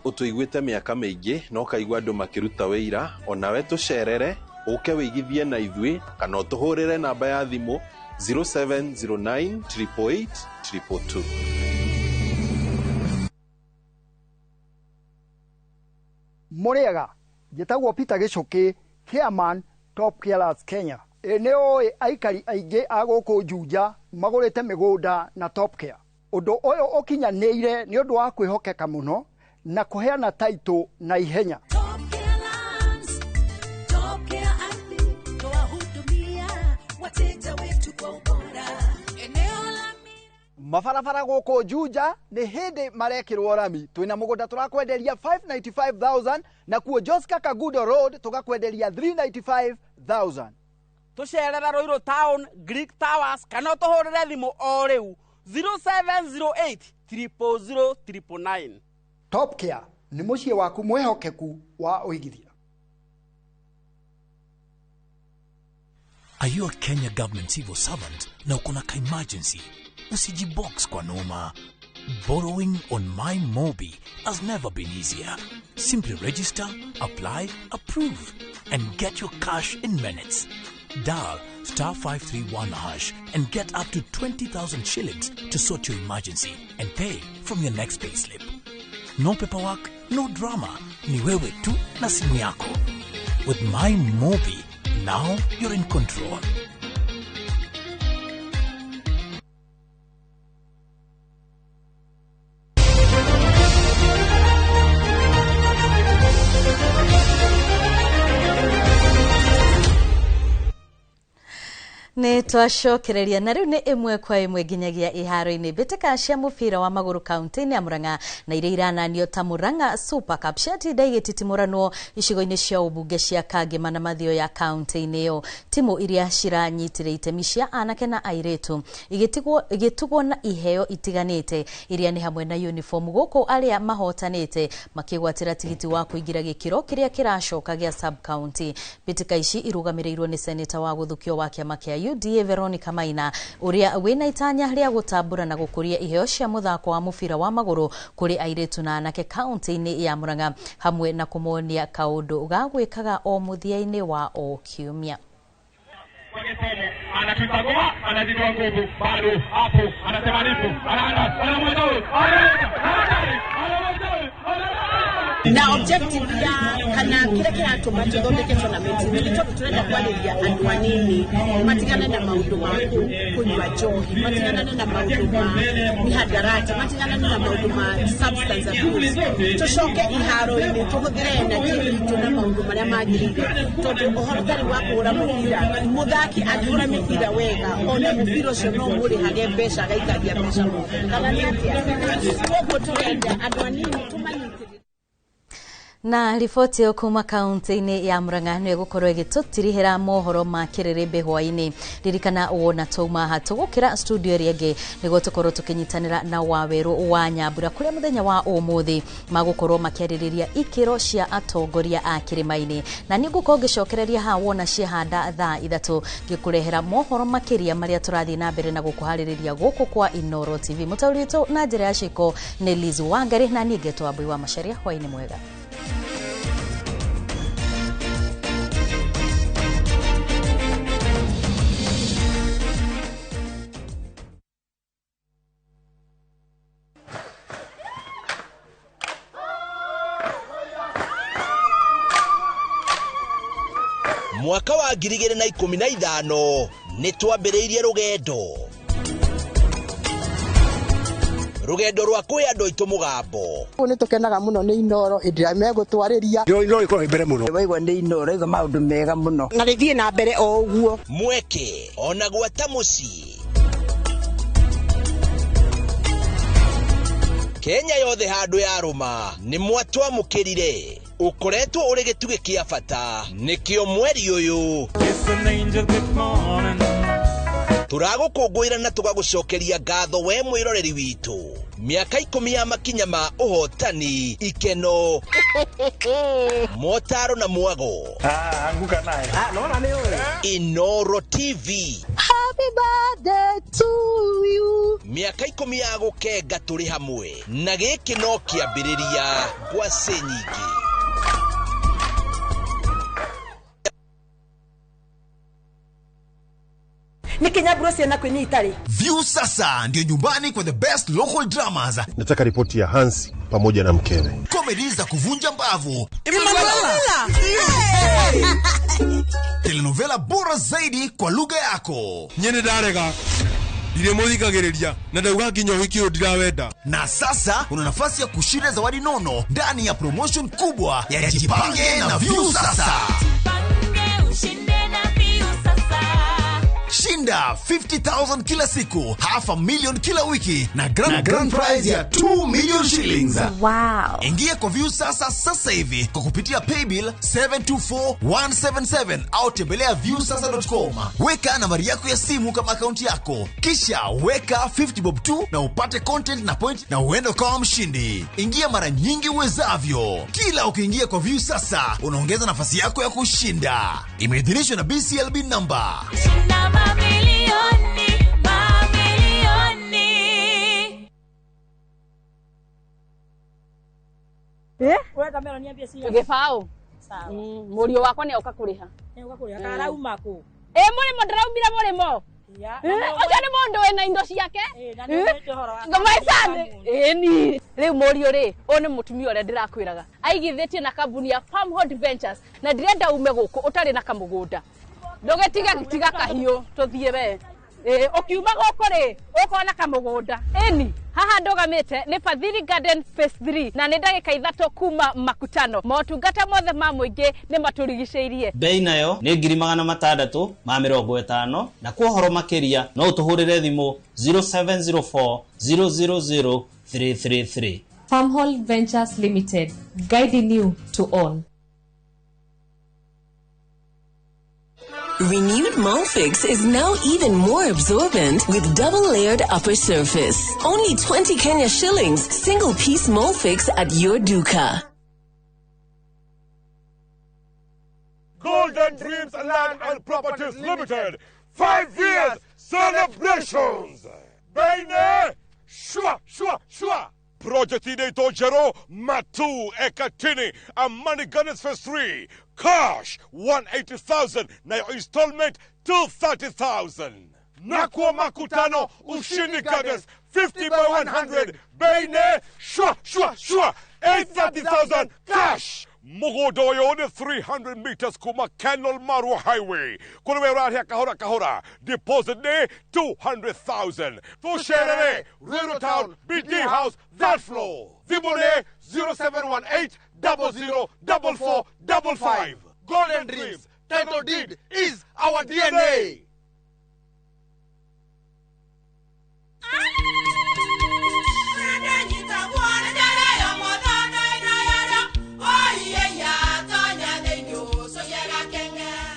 Ũtũiguĩte mĩaka mĩingĩ na ũkaigua andũ makĩruta wĩira, onawe tũcerere ũke wĩigithie na ithuĩ kana ũtũhũrĩre namba ya thimũ 0709 888 222. Mũrĩega, njĩtagwo Peter Gĩcũkĩ, chairman Top Carers Kenya. Ĩ nĩ ũĩ aikari aingĩ a gũkũ Juja magũrĩte mĩgũnda na Top Care. Ũndũ ũyũ ũkinyanĩire nĩ ũndũ wa kwĩhokeka mũno na kũheana taitũ na ihenya. Top Care Ardhi twahudumia wateja wetu kwa ubora. Eneo la Mabarabara gũkũ Juja nĩ hĩndĩ marekĩrwo rami. Twĩna mũgũnda tũrakwenderia 595,000 na kuo Joska Kagudo Road tũgakwenderia 395,000. Tũcerere Ruiru Town, Greek Towers kana ũtũhũrĩre thimũ o rĩu 0708 000 999. Top Care nĩ mũciĩ waku mwĩhokeku wa ũigithia. Are you a Kenya government civil servant na uko na ka-emergency? Usijibox kwa noma. Borrowing on MyMobi has never been easier. Simply register, apply, approve, and get your cash in minutes. Dial star 531 hash and get up to 20,000 shillings to sort your emergency and pay from your next payslip. No paperwork, no drama. Ni wewe tu na simu yako. With MyMobi, now you're in control. Nĩ twacokereria na rĩu nĩ ĩmwe kwa ĩmwe nginyagia iharo-inĩ. Mbĩtĩka cia mũbira wa magũrũ kaunti-inĩ ya Murang'a na iria irananio ta Murang'a Super Cup ciatinda igĩtitimuranwo icigo-inĩ cia ũmbunge cia Kangema na Mathioya kaunti-inĩ ĩyo. Timu iria ciranyitire itemi cia anake na airĩtu igĩtugwo na iheo itiganĩte iria nĩ hamwe na uniform, gũkũ arĩa mahotanĩte makĩgwatĩra tigiti wa kũingĩra gĩkĩro kĩrĩa kĩracoka gĩa sub county. Mbĩtĩka ici irũgamĩrĩirwo nĩ seneta wa gũthukio wa kĩama kĩa UDA Veronica Maina, ũrĩa wĩna itanya rĩa gũtambũra na gũkũria iheo cia mũthako wa mũbira wa magũrũ kũrĩ airĩtu na anake kaunti-inĩ ya Murang'a, hamwe na kũmonia kaũndũ ga gwĩkaga o mũthia-inĩ wa o kiumia. Na objective ya kana kira kiratũma tũthondeke tournament nĩ tondũ tũrenda kwarĩria andũ anini matigane na maũndũ ma kũnyua njohi, matiganane na maũndũ ma mihadarati, matiganane na maũndũ ma substance abuse. Tũcoke iharo-inĩ tũhũthĩre energy itũ na maũndũ marĩa magĩrĩire, tondũ ũhoro ũtarĩ wa kũhũra mũbira, mũthaki angĩhũra mĩbira wega ona mũbira ũcio no mũrĩhage mbeca agaikagia mbeca mũno kana nĩ atĩa. Koguo tũrenda andũ anini tũmanyitĩrĩre. Na riboti ĩyo kuma kaunti-inĩ ya Murang'a nĩyo ĩgũkorwo ĩgĩtũtirihĩra mohoro ma kĩrĩrĩmbĩ hwaĩ-inĩ. Ririkana wona twauma haha tũgũkĩra studio ĩrĩa ĩngĩ nĩguo tũkorwo tũkĩnyitanĩra na Wawerũ wa Nyambura, kũrĩa mũthenya wa ũmũthĩ magũkorwo makĩarĩrĩria ikĩro cia atongoria a kĩrĩma-inĩ. Na niĩ ngũkorwo ngĩcokereria haha wona ciahanda thaa 3 ngĩkũrehera mohoro makĩria marĩa tũrathiĩ na mbere na gũkũharĩrĩria gũkũ kwa Inooro TV. Mũtaũri witũ na njĩra ya ciĩko nĩ Liz Wangari, na niĩ ngetwo Wambui wa Macharia. Hwaĩ-inĩ mwega. Mwaka wa 2015 nĩ twambĩrĩirie rũgendo rwa kwĩ andũ aitũ mũgambo. Nĩ tũkenaga mũno nĩ Inooro hĩndĩ ĩrĩa megũtwarĩria. Inooro ĩkoragwo mbere mũno. Waigua nĩ Inooro igua maũndũ mega mũno. Na rĩthiĩ na mbere o ũguo. Mweke ona gwata mũciĩ. Kenya yothe handũ yarũma nĩ mwatwamũkĩrire. Ũkoretwo ũrĩ gĩtugĩ kĩa bata nĩkĩo mweri ũyũ tũragũkũngũĩra na tũgagũcokeria ngatho we mwĩroreri witũ. Mĩaka 10 ya makinya ma ũhotani, ikeno, motaro na mwago. Anguka naye. Inooro TV. Happy birthday to you. Mĩaka 10 ya gũkenga tũrĩ hamwe na gĩkĩ no kĩambĩrĩria ngwacĩ nyingĩ. View sasa ndio nyumbani kwa the best local dramas. Nataka ripoti ya Hansi pamoja na mkewe. Comedy za kuvunja mbavu. Telenovela bora zaidi kwa lugha yako. Nyene ndarega. Ndiremuthikagiriria na ndauga nginya ũhiki ũyũ ndirawenda. Na sasa una nafasi ya kushinda zawadi nono ndani ya promotion kubwa ya Jipange na View sasa. Shinda 50,000 kila siku, 500,000 kila wiki na grand prize ya 2 million shillings. Wow. Ingia kwa Viusasa sasa hivi kwa kupitia paybill 724177 au tembelea viusasa.com. Weka nambari yako ya simu kama akaunti yako, kisha weka 50 bob tu na upate content na point na uende ukawa mshindi. Ingia mara nyingi uwezavyo. Kila ukiingia kwa Viusasa unaongeza nafasi yako ya kushinda. Imeidhinishwa na BCLB number. Shinda mamilioni, mamilioni. Gĩbaũ. Mũriũ wakwa nĩ oka kũrĩha. Karauma kũ? Ĩ mũrĩmo ndĩraumire mũrĩmo. Ũcio nĩ mũndũ wĩna indo ciake. Ĩni. Rĩu mũriũ rĩ, ũyũ nĩ mũtumia ũrĩa ndĩrakwĩraga. Aigithĩtie na kambuni ya Farmhold Ventures na ndĩrenda ume gũkũ ũtarĩ na kamũgũnda. Ndũgĩtige tiga kahiũ tũthiĩ we. Ũkiuma gũkũ rĩ, ũkona kamũgũnda. Ĩni. Haha ndũgamĩte nĩ Fadhili Garden Phase 3 na nĩ ndagĩka 3 kuma Makutano. Motungata mothe ma mũingĩ nĩ matũrigicĩirie. Bei nayo nĩ 650,000 na kwa ũhoro makĩria no ũtũhũrĩre thimũ 0704 000 333. Farmhold Ventures Limited, guiding you to own. Renewed Molfix is now even more absorbent with double-layered upper surface. Only 20 Kenya shillings, single-piece Molfix at your duka. Golden Dreams Land and Properties Limited, 5 years celebrations. Baine, shua, shua, shua. Project inaitwa Jero Matu Ekatini Amani Gardens Phase 3. Cash 180,000 na your installment 230,000. Nakwa Makutano Ushindi Gardens 50 by 100. Baine shwa shwa shwa 830,000 cash. Mugodoyo ni 300 meters kuma Kenol Marua Highway. Kule wera kahora kahora. Deposit ni 200,000. Tusherere Ruiru Town BD House that floor. Vibone 0718 00 44 55. Golden Dreams title deed is our DNA.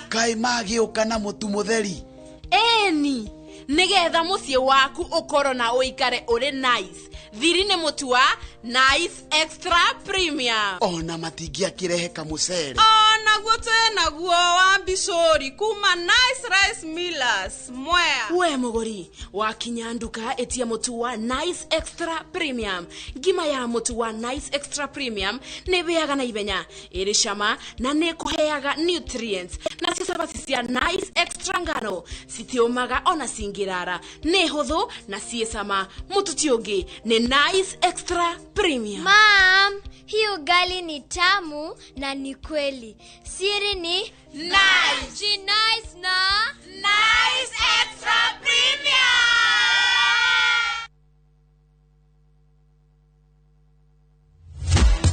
Kai magĩũka na mũtu mũtheri. Ĩni, nĩgetha mũciĩ waku ũkorwo na ũikare ũrĩ nice. Thiri nĩ mũtu wa Nice Extra Premium. Ona matingĩakĩrehe kamũcere. Onaguo twĩnaguo wa mbicũri kuma Nice Rice Millers Mwea. We mũgũri, wakinya nduka ĩtia mũtu wa Nice Extra Premium. Ngima ya mũtu wa Nice Extra Premium nĩ ĩhĩaga na ihenya, ĩrĩ cama na nĩ ĩkũheaga nutrients. Nacio cabaci cia Nice Extra ngano citiũmaga ona cingĩrara, nĩ hũthũ na ciĩ cama. Mũtu ti ũngĩ nĩ Nice Extra Premium. Mom, hii ugali ni tamu na ni kweli. Siri ni Nice. Nice na Nice Extra Premium.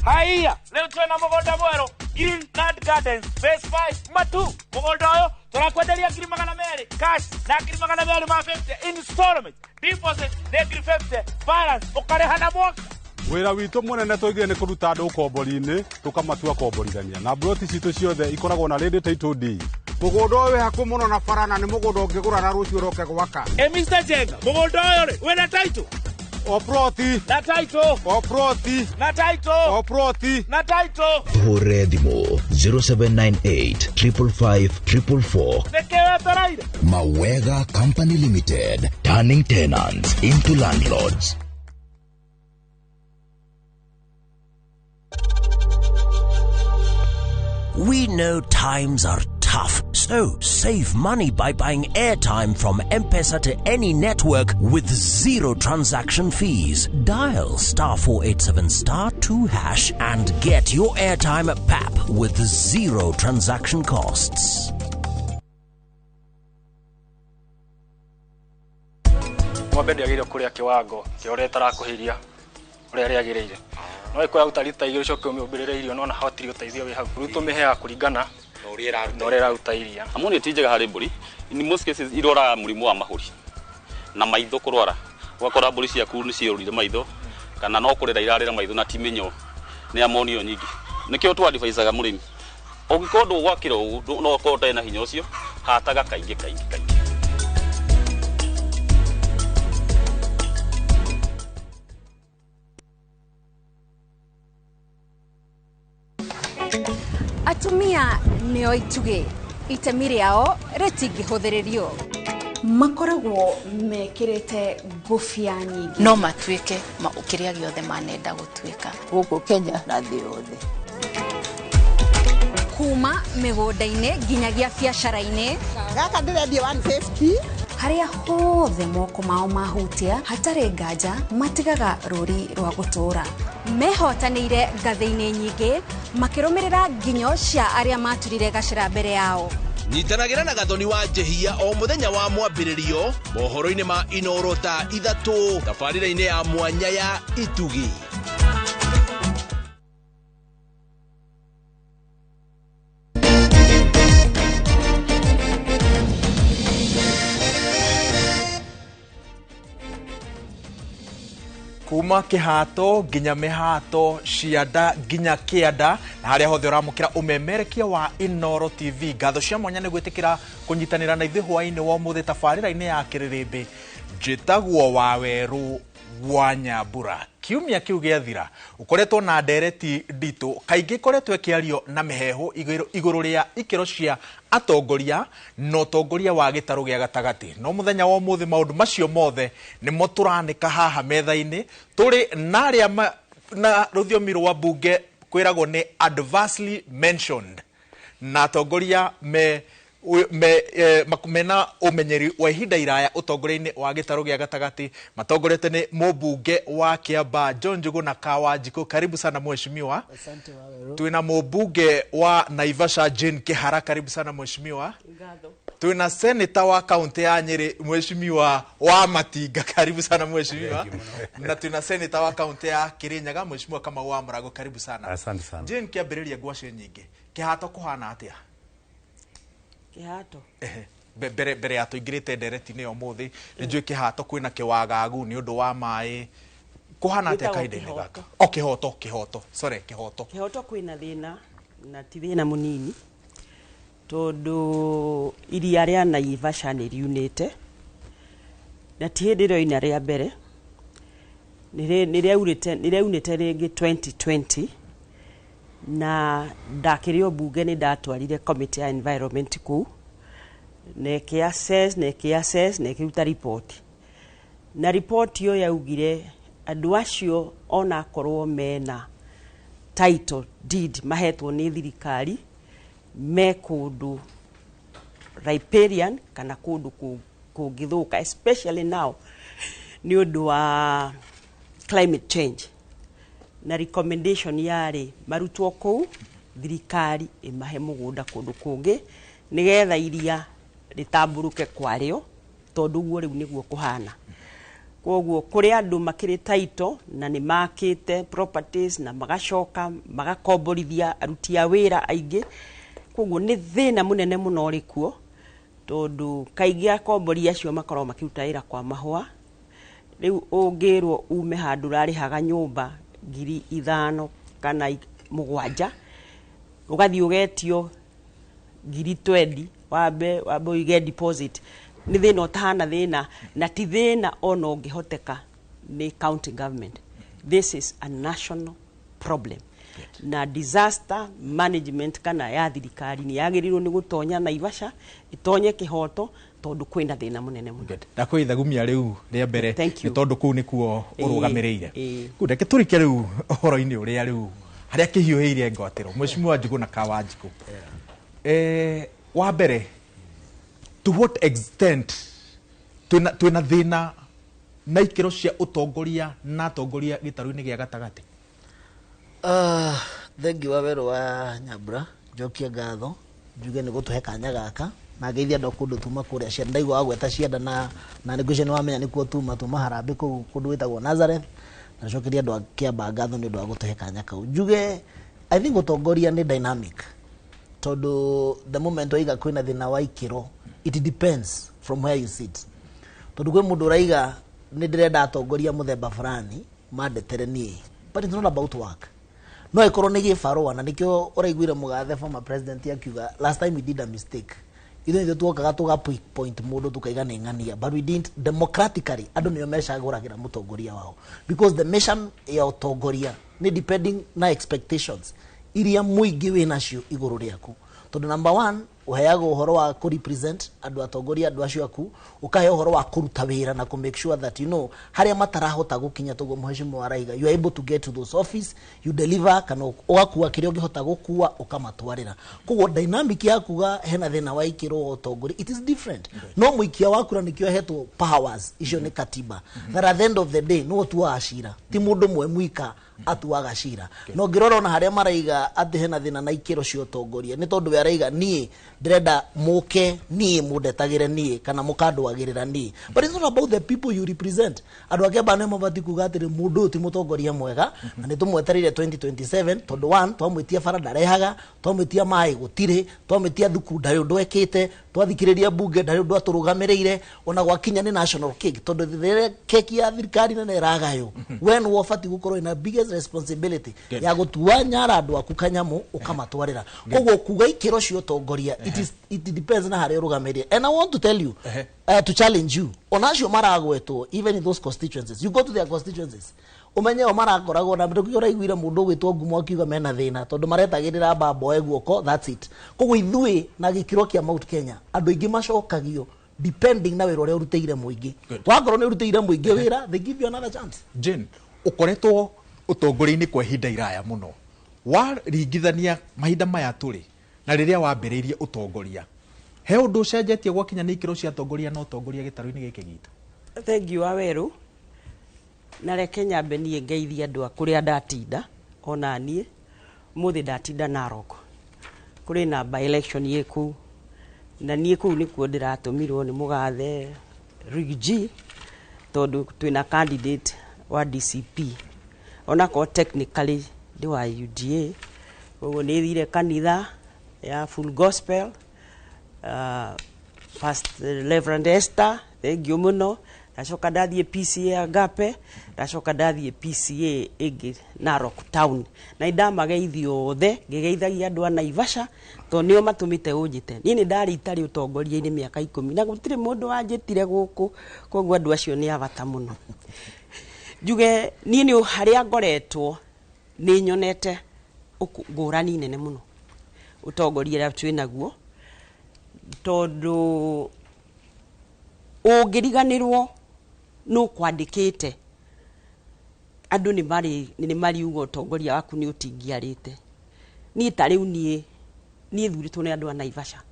Haiya, leo twena mũgũnda mwerũ Greenland Gardens Phase 5 Matu. Mũgũnda ũyũ tũrakwenderia 200,000 cash na 250,000 installment. Deposit nĩ 50,000 balance ũkarĩha na mwaka. Wĩra witũ mũnene tũigire nĩ kũruta andũ ũkombori-inĩ tũkamatua komborithania na mburoti citũ ciothe ikoragwo na ready title deed. Mũgũnda ũyũ wĩ hakuhĩ mũno na bara na nĩ mũgũnda ũngĩgũra na rũciũ ũroke gwaka. Ĩ Mr. Jenga, mũgũnda ũyũ rĩ wĩna title? O ploti. Na title. O ploti. Na title. O ploti. Na title. Hũre thimũ 0798 555 444. Nĩkĩ wetereire? Mawega Company Limited, turning tenants into landlords. We know times are tough, so save money by buying airtime from M-Pesa to any network with zero transaction fees. Dial *487*2# and get your airtime at PAP with zero transaction costs. Ng'ombe ndĩagĩrĩirwo kũrĩa kĩwango kĩa ũrĩa ĩtarakũhĩria ũrĩa rĩagĩrĩire. No ĩkũraruta rita 2 ũcoke ũmĩũmbĩrĩre irio no na hatirĩ ũteithio wĩ hau. Rĩu tũmĩheaga kũringana Na ũrĩa ĩraruta iria. Ammonia ti njega harĩ mbũri. In most cases irwaraga mũrimũ wa mahũri na maitho kũrwara. Ũgakora mbũri ciaku nĩ ciorire maitho kana no kũrĩra irarĩra maitho na ti mĩnyoo, nĩ ammonia nyingĩ. Nĩkĩo tũ advisaga mũrĩmi, ũngĩkorwo ndũgwakĩra ũũ, no ũkorwo ũtarĩ na hinya ũcio, hataga kaingĩ kaingĩ kaingĩ. Atumia nĩo itugĩ, itemi rĩao rĩtingĩhũthĩrĩrio. Makoragwo mekĩrĩte ngũbia nyingĩ. No matuĩke kĩrĩa gĩothe manenda gũtuĩka. Gũkũ Kenya na thĩ yothe. Kuma mĩgũnda-inĩ nginyagia biacara-inĩ. Gaka ndĩrendia 150. Harĩa hothe moko mao mahutia, hatarĩ nganja matigaga rũri rwa gũtũũra. Mehotanĩire ngathĩ-inĩ nyingĩ, makĩrũmĩrĩra nginyo cia arĩa maturire gacĩra mbere yao. Nyitanagĩra na Gathoni wa Njehia o mũthenya wa mwambĩrĩrio mohoro-inĩ ma Inoro thaa 3 tabarĩra-inĩ ya mwanya ya Itugi. Kuma kihato nginya mihato, cianda nginya kianda, na haria hothe uramukira umemerekia wa Inoro TV. Ngatho cia mwanya nĩ gwĩtĩkĩra kũnyitanĩra na ithuĩ hwaĩ-inĩ wa ũmũthĩ tabarĩra-inĩ ya Kĩrĩrĩmbĩ. Njĩtagwo Wawerũ wa Nyambura. Kiumia kĩu gĩathira ũkoretwo na ndereti nditũ, kaingĩ ĩkoretwo ĩkĩario na mĩheehũ igũrũ rĩa ikĩro cia atongoria na ũtongoria wa gĩtarũ gĩa gatagatĩ. No mũthenya wa ũmũthĩ maũndũ macio mothe nĩmo tũranĩka haha metha-inĩ, tũrĩ na arĩa na rũthiomi rwa mbunge kwĩragwo nĩ adversely mentioned, na atongoria mena ũmenyeri wa ihinda iraya ũtongoria-inĩ wa gĩtarũ gĩa gatagatĩ, matongorete nĩ mũmbunge wa Kiambaa John Njuguna Kawanjikũ. Karibu sana mheshimiwa. Asante Wawerũ. Twina mũmbunge wa Naivasha Jane Kihara, karibu sana mheshimiwa. Ngatho. Twina senator wa kaunti ya Nyeri mheshimiwa wa Matinga, karibu sana mheshimiwa. Na twina senator wa kaunti ya Kirinyaga mheshimiwa Kamau wa Murago, karibu sana. Asante sana. Jane, kĩambĩrĩria ngwacĩ nyingĩ, kĩhato kũhana atĩa? Kĩhato mbere ya tũingĩrĩte ndereti-inĩ ya ũmũthĩ, nĩ njũĩ kĩhato kwĩna kĩwagagu nĩ ũndũ wa maĩ, kũhana atĩa kahinda-inĩ gaka? O kĩhoto, kĩhoto, sorry, kĩhoto. Kĩhoto kwĩna thĩna, na ti thĩna mũnini, tondũ iria rĩa Naivasha nĩ riunĩte, na ti hĩndĩ ĩrĩa ina rĩa mbere, nĩ rĩaunĩte rĩngĩ 2020, na ndakĩrĩ o mbunge nĩ ndatwarire committee ya environment kũu, na ĩkĩ-assess, na ĩkĩ-assess, na ĩkĩruta report. Na report ĩyo yaugire andũ acio onakorwo mena title deed mahetwo nĩ thirikari, me kũndũ riparian kana kũndũ kũngĩthũka, especially now nĩ ũndũ wa climate change. Na recommendation yarĩ marutwo kũu, thirikari ĩmahe mũgũnda kũndũ kũngĩ nĩgetha iria rĩtambũrũke kwarĩo, tondũ ũguo rĩu nĩguo kũhana. Koguo kũrĩ andũ makĩrĩ title na nĩ makĩte properties na magacoka magakomborithia aruti a wĩra aingĩ. Koguo nĩ thĩna mũnene mũno ũrĩ kuo, tondũ kaingĩ akombori acio makoragwo makĩruta wĩra kwa mahũa. Rĩu ũngĩrwo ume handũ ũrarĩhaga nyũmba 5,000 kana 7, ũgathiĩ ũgetio 20,000 wambe ũige deposit. Nĩ thĩna ũtahana thĩna, na ti thĩna ona ũngĩhoteka nĩ county government. This is a national problem. Na disaster management kana ya thirikari nĩ yagĩrĩirwo nĩ gũtonya Naivasha, ĩtonye kĩhoto, tondũ kwĩna thĩna mũnene mũno. Ndakwĩthagumia rĩu rĩa mbere nĩ tondũ kũu nĩkuo ũrũgamĩrĩire. Kũu reke tũrike rĩu ũhoro-inĩ ũrĩa rĩu harĩa kĩhiũhĩire ngwatĩro. Mheshimiwa Njuguna Kawanjikũ, wa mbere, to what extent twĩna thĩna na ikĩro cia ũtongoria na atongoria gĩtarũ-inĩ gĩa gatagatĩ? Thengi Wawerũ wa Nyambura, njokie ngatho njuge nĩ gũtũhe kanya gaka, na ngeithia andũ a kũndũ tuma kũrĩa cianda. Ndaigua wagweta cianda na nĩ ngwĩciria nĩ wamenya nĩkuo tuma harambĩ kũu kũndũ gwĩtagwo Nazareth, na njokeria andũ a Kiambaa ngatho nĩ ũndũ wa gũtũhe kanya kau. Njuge I think ũtongoria nĩ dynamic. Tondũ the moment waiga kwĩna thĩna wa ikĩro, it depends from where you sit. Tondũ kwĩ mũndũ ũraiga nĩ ndĩrenda atongoria mũthemba fulani mandetere niĩ, but it's not about work. No ĩkorwo nĩ gĩbarũa, na nĩkĩo ũraiguire mũgathe former president akiuga last time we did a mistake. Ithuĩ nithuĩ tuokaga tũga point mũndũ tukaiga nĩ ng'ania, but we didn't democratically. Andũ nĩo mecagũragĩra mũtongoria wao, because the mission ya ũtongoria nĩ depending na expectations iria mũingĩ wĩ nacio igũrũ rĩaku. Tondũ number one, ũheagwo ũhoro wa kũ represent andũ, atongoria andũ acio aku, ũkahe ũhoro wa kũruta wĩra na kũ make sure that you know harĩa matarahota gũkinya, toguo mheshimiwa araiga, you are able to get to those office, you deliver, kana ũgakua kĩrĩa ũngĩhota gũkua ũkamatwarĩra. Koguo dynamic ya kuga hena thĩna wa ikĩro wa ũtongoria, it is different. No mũikia wa kura nĩkĩo ahetwo powers icio nĩ katiba, that at the end of the day nĩwe ũtuaga cira, ti mũndũ ũmwe mwika atuaga cira. No ngĩrora ona harĩa maraiga atĩ hena thĩna na ikĩro cia ũtongoria, nĩ tondũ we araiga niĩ ndĩrenda mũke niĩ mũndetagĩre niĩ kana mũkandwagĩrĩra niĩ, but it's not about the people you represent. Andũ ake aba nĩo mabatiĩ kuga atĩrĩ, mũndũ ũyũ ti mũtongoria mwega na nĩ tũmwetereire 2027, tondũ one, twamwĩtia bara ndarehaga, twamwĩtia maĩ gũtirĩ, twamwĩtia thuku ndarĩ ũndũ ekĩte, twathikĩrĩria bunge ndarĩ ũndũ atũrũgamĩrĩire, ona gwakinya nĩ national cake, tondũ rĩrĩa keki ya thirikari nene ĩragaywo, we nĩwe ũbatiĩ gũkorwo ina biggest responsibility ya gũtua nyara andũ aku kanyamũ ũkamatwarĩra. Koguo kuga ikĩro cia ũtongoria, it depends na harĩa ũrũgamĩrĩire. And I want to tell you, to challenge you, ona acio maragwetwo, even in those constituencies, you go to their constituencies, umenye o marakoragwo na ndũkĩ ũraiguire mũndũ ũgwĩtwo ngumo akiuga mena thĩna, tondũ maretagĩrĩra mbambo guoko, that's it. Koguo ithuĩ na gĩkĩro kĩa Mount Kenya, andũ aingĩ macokagio depending na wĩra ũrĩa ũrutĩire mũingĩ. Wakorwo nĩ ũrutĩire mũingĩ wĩra, they give you another chance. Jane, ũkoretwo ũtongoria-inĩ kwa ihinda iraya mũno, waringithania mahinda maya tũrĩ na rĩrĩa wambĩrĩirie ũtongoria, he ũndũ ũcenjetie gwakinya nĩ ikĩro cia atongoria na ũtongoria gĩtarũ-inĩ gĩkĩ gitũ? Thengiũ wa werũ, na reke nyambe niĩ ngeithie andũ a kũrĩa ndatinda. Ona niĩ ũmũthĩ ndatinda Narok, kũrĩ na by election ĩ kũu, na niĩ kũu nĩkuo ndĩratũmirwo nĩ mũgathe Riggy, tondũ twĩna candidate wa DCP, onakorwo technically ndĩ wa UDA. Koguo nĩ thire kanitha ya Full Gospel, Past Reverend Esther, thengiũ mũno. Ndacoka ndathiĩ PCA Agape, ndacoka ndathiĩ PCA ĩngĩ Narok Town, na nĩndamageithia othe, ngĩgeithagia andũ a Naivasha tondũ nĩo matũmĩte ũnjĩte. Niĩ nĩ ndarĩ itarĩ ũtongoria-inĩ mĩaka 10 na gũtirĩ mũndũ wanjĩtire gũkũ, koguo andũ acio nĩ a bata mũno. Njuge niĩ nĩ harĩa ngoretwo nĩ nyonete ngũrani nene mũno ũtongoria ũrĩa twĩ naguo, tondũ ũngĩriganĩrwo nũ kwandĩkĩte, andũ nĩ mariuga ũtongoria waku nĩ ũtingiarĩte. Niĩ ta rĩu niĩ thurĩtwo nĩ andũ a Naivasha,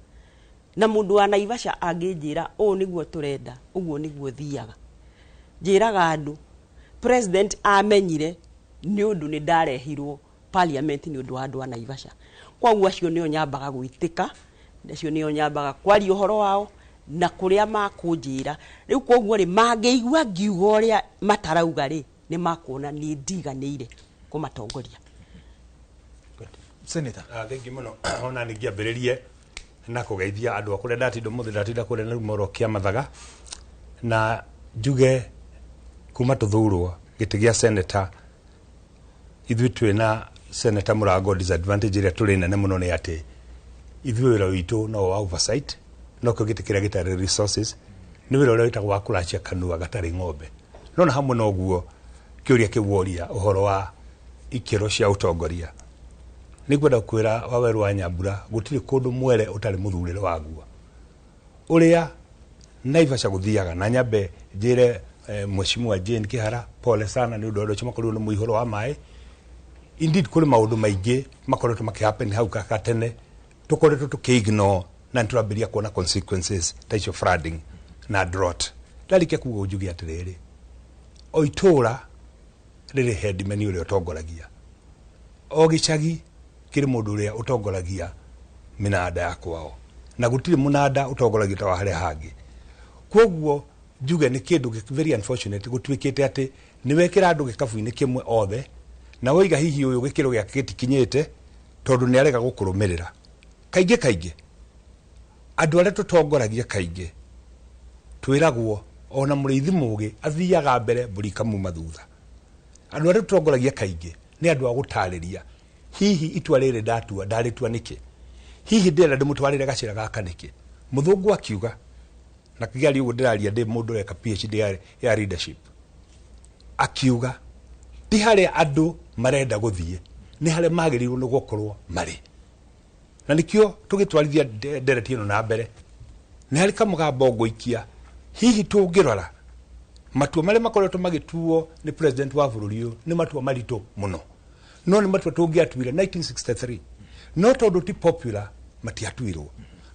na mũndũ wa Naivasha angĩnjĩra ũũ nĩguo tũrenda, ũguo nĩguo thiaga. Njĩraga andũ president amenyire nĩ ũndũ nĩ ndarehirwo parliament nĩ ũndũ wa andũ a Naivasha. Koguo acio nĩo nyambaga gwĩtĩka, acio nĩo nyambaga kwaria ũhoro wao na kũrĩa makũnjĩra. Rĩu koguo rĩ, mangĩigua ngiuga ũrĩa matarauga rĩ, nĩ makuona niĩ ndiganĩire kũmatongoria. Senator. Thengi mũno. Ona nĩ ngĩambĩrĩrie na kũgeithia andũ a kũrĩa ndatinda ũmũthĩ, ndatinda kũrĩa na Rumoro kĩa Mathaga, na njuge kuma tũthurwo gĩtĩ gĩa senator, ithuĩ twĩna Senator Mũrango, disadvantage ĩrĩa tũrĩ nene mũno nĩ atĩ ithuĩ wĩra witũ no wa oversight, no kĩo gĩtĩ kĩrĩa gĩtarĩ resources, nĩ wĩra ũrĩa wĩtagwo wa kũracia kanua gatarĩ ng'ombe. No na hamwe na ũguo, kĩũria kĩu woria ũhoro wa ikĩro cia ũtongoria, nĩ ngwenda kwĩra Wawerũ wa Nyambura gũtirĩ kũndũ mwere ũtarĩ mũthurĩre waguo. Ũrĩa Naivasha gũthiaga, na nyambe njĩre Mheshimiwa Jane Kihara pole sana nĩ ũndũ wa andũ acio makorirwo nĩ mũihũro wa maĩ. Indeed kũrĩ maũndũ maingĩ makoretwo makĩhappen hau gatene tũkoretwo tũkĩ-ignore, na nĩtũrambĩrĩria kuona consequences ta icio flooding na drought. Ndarĩkia kuga njuge atĩrĩrĩ, o itũũra rĩrĩ headman ũrĩa ũtongoragia, o gĩcagi kĩrĩ mũndũ ũrĩa ũtongoragia mĩnanda ya kwao, na gũtirĩ mũnanda ũtongoragia ta wa harĩa hangĩ. Koguo njuge nĩ kĩndũ very unfortunate gũtuĩkĩte atĩ nĩ wekĩra andũ gĩkabu-inĩ kĩmwe othe, na woiga hihi ũyũ gĩkĩro gĩake gĩtikinyĩte tondũ nĩ arega gũkũrũmĩrĩra. Kaingĩ kaingĩ andũ arĩa tũtongoragia kaingĩ twĩragwo ona mũrĩithi mũgĩ athiaga mbere mbũri ikamuma thutha. Andũ arĩa tũtongoragia kaingĩ nĩ andũ a gũtarĩria hihi itua rĩrĩ ndatua ndarĩtua nĩkĩ, hihi ndĩrenda ndĩmũtwarĩre gacĩra gaka nĩkĩ. Mũthũngũ akiuga, na kĩgerio ũguo ndĩraria ndĩ mũndũ ũreka PhD ya leadership, akiuga ti harĩa andũ marenda gũthiĩ nĩ harĩa magĩrĩirwo nĩ gũkorwo marĩ. Na nĩkĩo tũgĩtwarithia ndereti ĩno na mbere nĩ harĩ kamũgambo ngũikia. Hihi tũngĩrora matua marĩa makoretwo magĩtuo nĩ president wa bũrũri ũyũ nĩ matua maritũ mũno, no nĩ matua tũngĩatuire 1963, no tondũ ti popular matiatuirwo.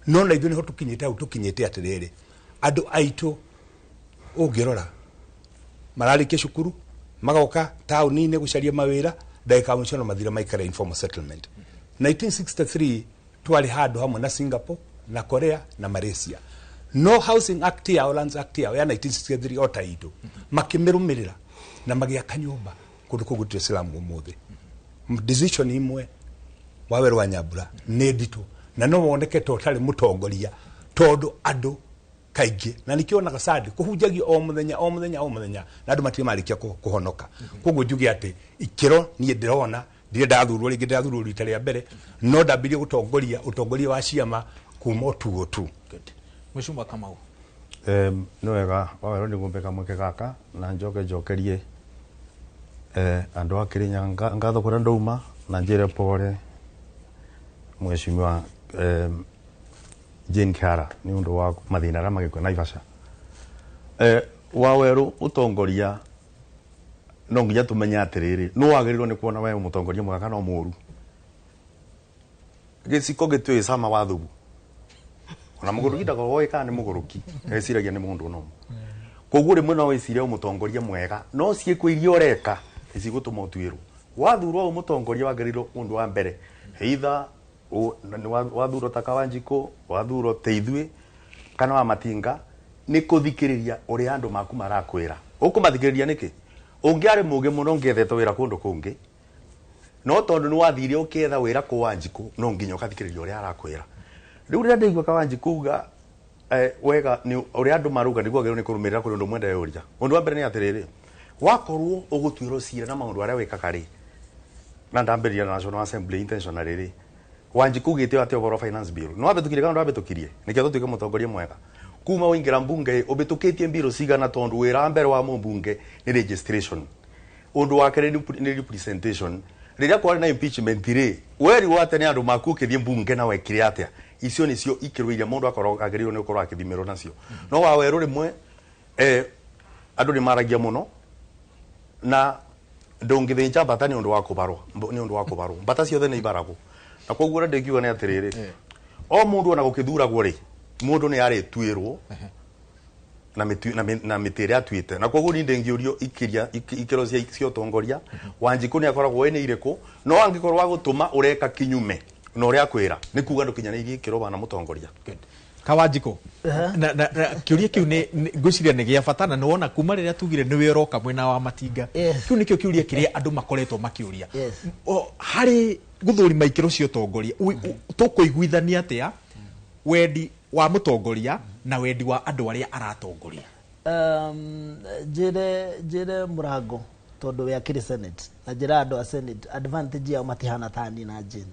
No na ithuĩ nĩho tũkinyĩte hau tũkinyĩte atĩrĩrĩ, andũ aitũ ũngĩrora mararĩkia cukuru magoka taũni-inĩ gũcaria mawĩra, ndagĩka ya mũico no mathire maikare informal settlement. 1963 twarĩ handũ hamwe na Singapore na Korea na Malaysia, no Housing Act yao, Lands Act yao ya 1963 o ta itũ makĩmĩrũmĩrĩra na magĩaka nyũmba kũndũ kũu gũtirĩ slum ũmũthĩ. Decision imwe Waweru wa Nyambura nĩ nditũ na no woneke ta ũtarĩ mũtongoria tondũ andũ kaingĩ na nĩkĩo onaga Sunday kũhunjagio o mũthenya o mũthenya o mũthenya na andũ matirĩ marĩkia kũhonoka. Koguo njuge atĩ ikĩro niĩ ndĩrona ndirĩ ndathurwo rĩngĩ, ndĩrathurwo rita rĩa mbere, no ndambirie gũtongoria ũtongoria wa ciama kuma o 2002. Mheshimiwa Kamau. Nĩ wega Waweru nĩ gũmbe kamweke gaka na njoke njokerie andũ a Kĩrĩnyaga ngatho kũrĩa ndauma na njĩre pore Mheshimiwa Jane Kihara nĩ ũndũ wa mathĩna arĩa magĩkwo Naivasha. Waweru ũtongoria no nginya tũmenye atĩrĩrĩ, nũ wagĩrĩirwo nĩ kuona we mũtongoria mwega kana mũũru. Gĩciko gĩtuĩ cama wa thubu ona mũgũrũki ndakorwo oĩ kana nĩ mũgũrũki, eciragia nĩ mũndũ no koguo rĩmwe no wĩcirie mũtongoria mwega no ciĩko iria ũreka nĩcigũtũma ũtuĩrwo. Wathurwo mũtongoria wagĩrĩirwo ũndũ wa mbere either wathurwo ta Kawanjikũ, wathurwo ta ithuĩ kana wa Matinga, nĩ kũthikĩrĩria ũrĩa andũ maku marakwĩra. Ũkũmathikĩrĩria nĩkĩ? Ũngĩarĩ mũũgĩ mũno ũngĩethete wĩra kũndũ kũngĩ, no tondũ nĩ wathire ũkĩetha wĩra kũ Wanjikũ no nginya ũkathikĩrĩria ũrĩa arakwĩra. Rĩu rĩrĩa ndaigua Kawanjikũ uga wega nĩ ũrĩa andũ marauga nĩguo agĩrĩirwo nĩ kũrũmĩrĩra kũrĩ ũndũ ũmwe ndeyũria. Ũndũ wa mbere nĩ atĩrĩrĩ, wakorwo ũgũtuĩrwo cira na maũndũ arĩa wĩkaga rĩ, na ndambĩrĩria na National Assembly intentionally rĩ, Wanjikũ ugĩte atĩa ũhoro wa finance bill? No wabĩtũkirie kana ndwabĩtũkirie? Nĩkĩo tũtuĩke mũtongoria mwega. Kuma waingĩra mbunge ũbĩtũkĩtie mbirũ cigana tondũ wĩra wa mbere wa mũmbunge nĩ registration, ũndũ wa kerĩ nĩ representation. Rĩrĩa kwarĩ na impeachment rĩ, werirwo atĩ nĩ andũ maku ũkĩthiĩ mbunge na wekire atĩa? Icio nĩcio ikĩro iria mũndũ akorwo agĩrĩirwo nĩ gũkorwo akĩthimĩrwo nacio. No Waweru rĩmwe andũ nĩ maragia mũno na ndũngĩthĩnja mbata nĩ ũndũ wa kũbarwo, nĩ ũndũ wa kũbarwo. Mbata ciothe nĩ ibaragwo. Na koguo ũrĩa ndĩngiuga nĩ atĩrĩrĩ, o mũndũ ona gũkĩthuragwo rĩ, mũndũ nĩ arĩtuĩrwo na mĩtĩ ĩrĩa atuĩte. Na koguo niĩ ndĩngĩũrio ikĩro cia ũtongoria, Wanjikũ nĩ akoragwo ĩ nĩ irĩkũ, no angĩkorwo agũtũma ũreka kinyume na ũrĩa akwĩra nĩ kuga ndũkinyanĩirie ikĩro bana mũtongoria. Kawanjikũ, na kĩũria kĩu nĩ ngwĩciria nĩ gĩa bata na nĩwona kuma rĩrĩa tugire nĩwe ũroka mwena wa Matinga, kĩu nĩkĩo kĩũria kĩrĩa andũ makoretwo makĩũria. Harĩ gũthũrima ikĩro cia ũtongoria tũkũiguithania atĩa wendi wa mũtongoria na wendi wa andũ arĩa aratongoria? Njĩre mũrango tondũ we akĩrĩ Senate na njĩra andũ a Senate advantage yao matihana ta niĩ na Jane.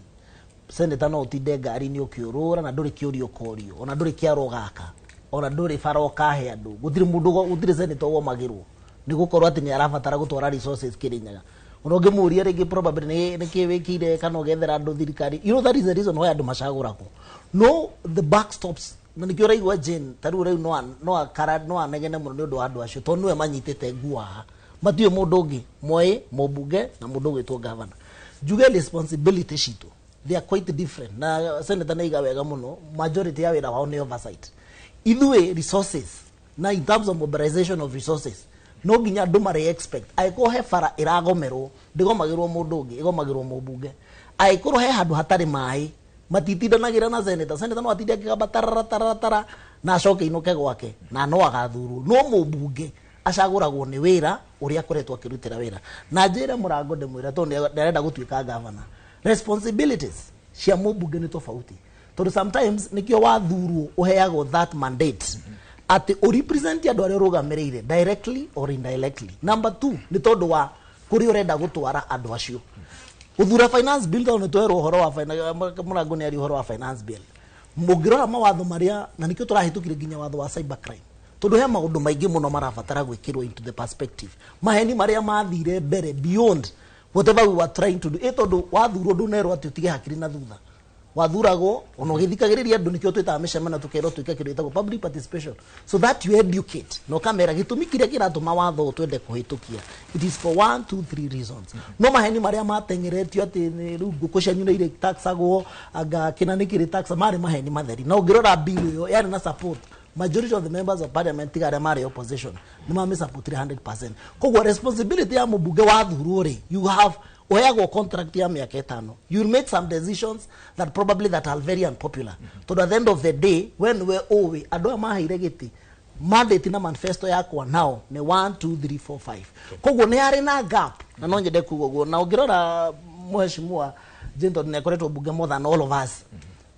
Senator no ũtinde ngari-inĩ ũkĩũrũra na ndũrĩ kĩũria ũkorio, ona ndũrĩ kĩaro gaka, ona ndũrĩ bara ũkahe andũ, gũtirĩ mũndũ gũtirĩ senator womagĩrwo nĩ gũkorwo atĩ nĩ arabatara gũtwara resources Kĩrĩnyaga. Ona ũngĩmũria rĩngĩ probably nĩ kĩ wĩkire kana ũgethera andũ thirikari, you know that is the reason why andũ macagũragwo. No the back stops na nĩkĩo ũraigua Jane ta rĩu no anegene mũno nĩ ũndũ wa andũ acio tondũ nĩwe manyitĩte nguo haha, matiũĩ mũndũ ũngĩ moĩ mũmbunge na mũndũ ũgwĩtwo governor. Njuge responsibility citũ they are quite different na senator nĩ aiga wega mũno, majority ya wĩra wao nĩ oversight. Ithuĩ resources na in terms of mobilization of resources no nginya andũ marĩ expect angĩkorwo he bara ĩragomerwo ndĩgomagĩrwo mũndũ ũngĩ, ĩgomagĩrwo mũmbunge. Angĩkorwo he handũ hatarĩ maĩ matitindanagĩra na senator, senator no atinde akĩgamba tarara tarara tara na acoke inũke gwake na no agathurwo. No mũmbunge acagũragwo nĩ wĩra ũrĩa akoretwo akĩrutĩra wĩra. Na njĩre mũrango ndĩmwĩre tondũ nĩ arenda gũtuĩka governor, responsibilities cia mũmbunge nĩ tofauti. Tondũ sometimes nĩkĩo wathurwo ũheagwo that mandate atĩ ũrepresent andũ arĩa ũrũgamĩrĩire directly or indirectly. Number two, nĩ tondũ wa kũrĩa ũrenda gũtwara andũ acio. Gũthura finance bill, tondũ nĩ twerwo ũhoro wa mũrango nĩ aria ũhoro wa finance bill, mũngĩrora mawatho marĩa, na nĩkĩo tũrahĩtũkire nginya watho wa cyber crime, tondũ he maũndũ maingĩ mũno marabatara gwĩkĩrwo into the perspective. Maheni marĩa mathire mbere beyond whatever we were trying to do, ĩ tondũ wathurwo ndũnerwo atĩ ũtige hakiri na thutha. Wathuragwo ona ũgĩthikagĩrĩria andũ, nĩkĩo twĩtaga mĩcemanio, tũkerwo twĩke kĩndũ gĩtagwo public participation, so that you educate na ũkamera gĩtũmi kĩrĩa kĩratũma watho ũyũ twende kũhĩtũkia, it is for one, two, three reasons. No maheni marĩa mateng'eretio atĩ rĩu ngũkũ cianyu nĩ irĩ taxagwo, anga kĩna nĩ kĩrĩ tax, marĩ maheni matheri. Na ũngĩrora bill ĩyo yarĩ na support, majority of the members of parliament, tiga arĩa marĩ opposition, nĩ mamĩsupportire 100%. Koguo responsibility ya mũmbunge wathurwo rĩ, you have, ũheagwo contract ya mĩaka 5, you will make some decisions that probably that are very unpopular, tondũ at the end of the day, when we ũĩ andũ aya maheire gĩtĩ mandate na manifesto yakwa nao nĩ 1 2 3 4 5. Koguo nĩ harĩ na gap, na no nyende kuga ũguo. Na ũngĩrora mheshimiwa Jane, tondũ nĩ akoretwo bunge more than all of us,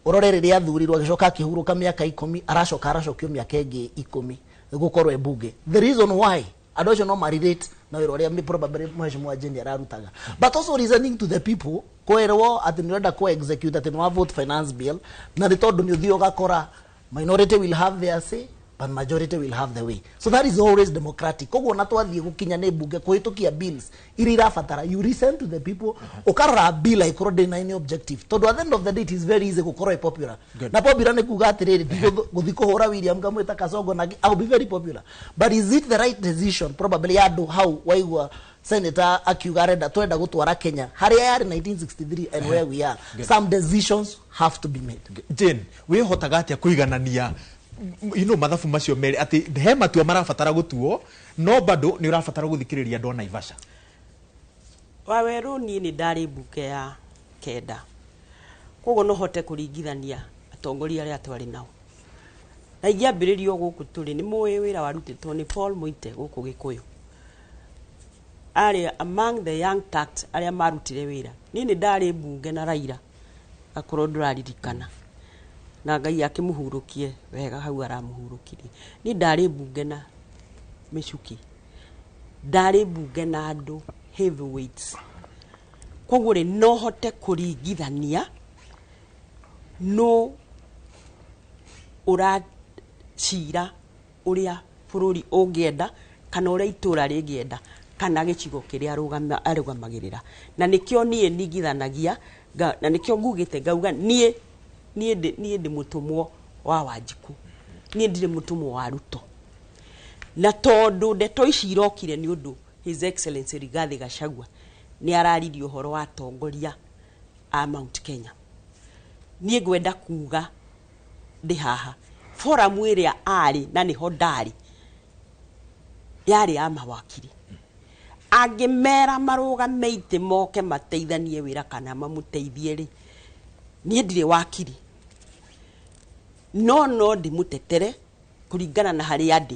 ũrore rĩrĩa athurirwo agĩcoka akĩhurũka mĩaka 10, aracoka aracokio mĩaka ĩngĩ 10 gũkorwo e bunge. The reason why andũ acio no marelate na wĩra ũrĩa probably mheshimiwa Jane ararutaga, but also reasoning to the people, kwĩrwo atĩ nĩ ũrenda kũ execute, atĩ nĩ wa vote finance bill, na nĩ tondũ nĩ ũthiĩ ũgakora minority will have their say but majority will have the way. So that is always democratic. Koguo na twathiĩ gũkinya nĩ bunge kũhĩtũkia bills iria irabatara, you listen to the people, ũkarora bill aikorwo ndĩ na any objective, tondũ at the end of the day it is very easy gũkorwo ĩ popular. Good. Na popular nĩ kuga atĩrĩrĩ, gũthiĩ kũhũra William ngamwĩta Kasongo na I will be very popular, but is it the right decision? Probably andũ hau waigua senator akiuga arenda twenda gũtwara Kenya harĩa yarĩ 1963 and where we are. Good. Some decisions have to be made. Jane, wĩhotaga atĩa kũiganania mathabu macio merĩ, atĩ he matua marabatara gũtuo no bado nĩ ũrabatara gũthikĩrĩria andũ a Naivasha? Wawerũ, niĩ nĩ ndarĩ mbunge ya 9, koguo no hote kũringithania atongoria arĩa twarĩ nao. Na ingĩambĩrĩrio gũkũ tũrĩ, nĩ mũĩ wĩra warutĩtwo nĩ Paul Muite gũkũ Gĩkũyũ, arĩ among the young Turks arĩa marutire wĩra. Niĩ nĩ ndarĩ mbunge na Raila, akorwo ndũraririkana, na Ngai akĩmũhurũkie wega hau aramũhurũkirie. Niĩ ndarĩ mbunge na Michuki, ndarĩ mbunge na andũ heavyweights, koguo rĩ, no hote kũringithania no ũracira ũrĩa bũrũri ũngĩenda kana ũrĩa itũra rĩngĩenda kana gĩcigo kĩrĩa arũgamagĩrĩra. Na nĩkĩo niĩ ningithanagia na nĩkĩo ngugĩte ngauga niĩ ndĩ mũtũmwo wa Wanjikũ, niĩ ndirĩ mũtũmwo wa Ruto. Na tondũ ndeto ici irokire nĩ ũndũ His Excellency Rigathi Gachagua nĩ araririe ũhoro wa atongoria a Mount Kenya, niĩ ngwenda kuga ndĩ haha forum ĩrĩa arĩ na nĩho ndarĩ yarĩ ya mawakiri, angĩmera marũgame itĩ moke mateithanie wĩra kana mamũteithie rĩ, niĩ ndirĩ wakiri, no ndĩmũtetere kũringana na harĩa ndĩ.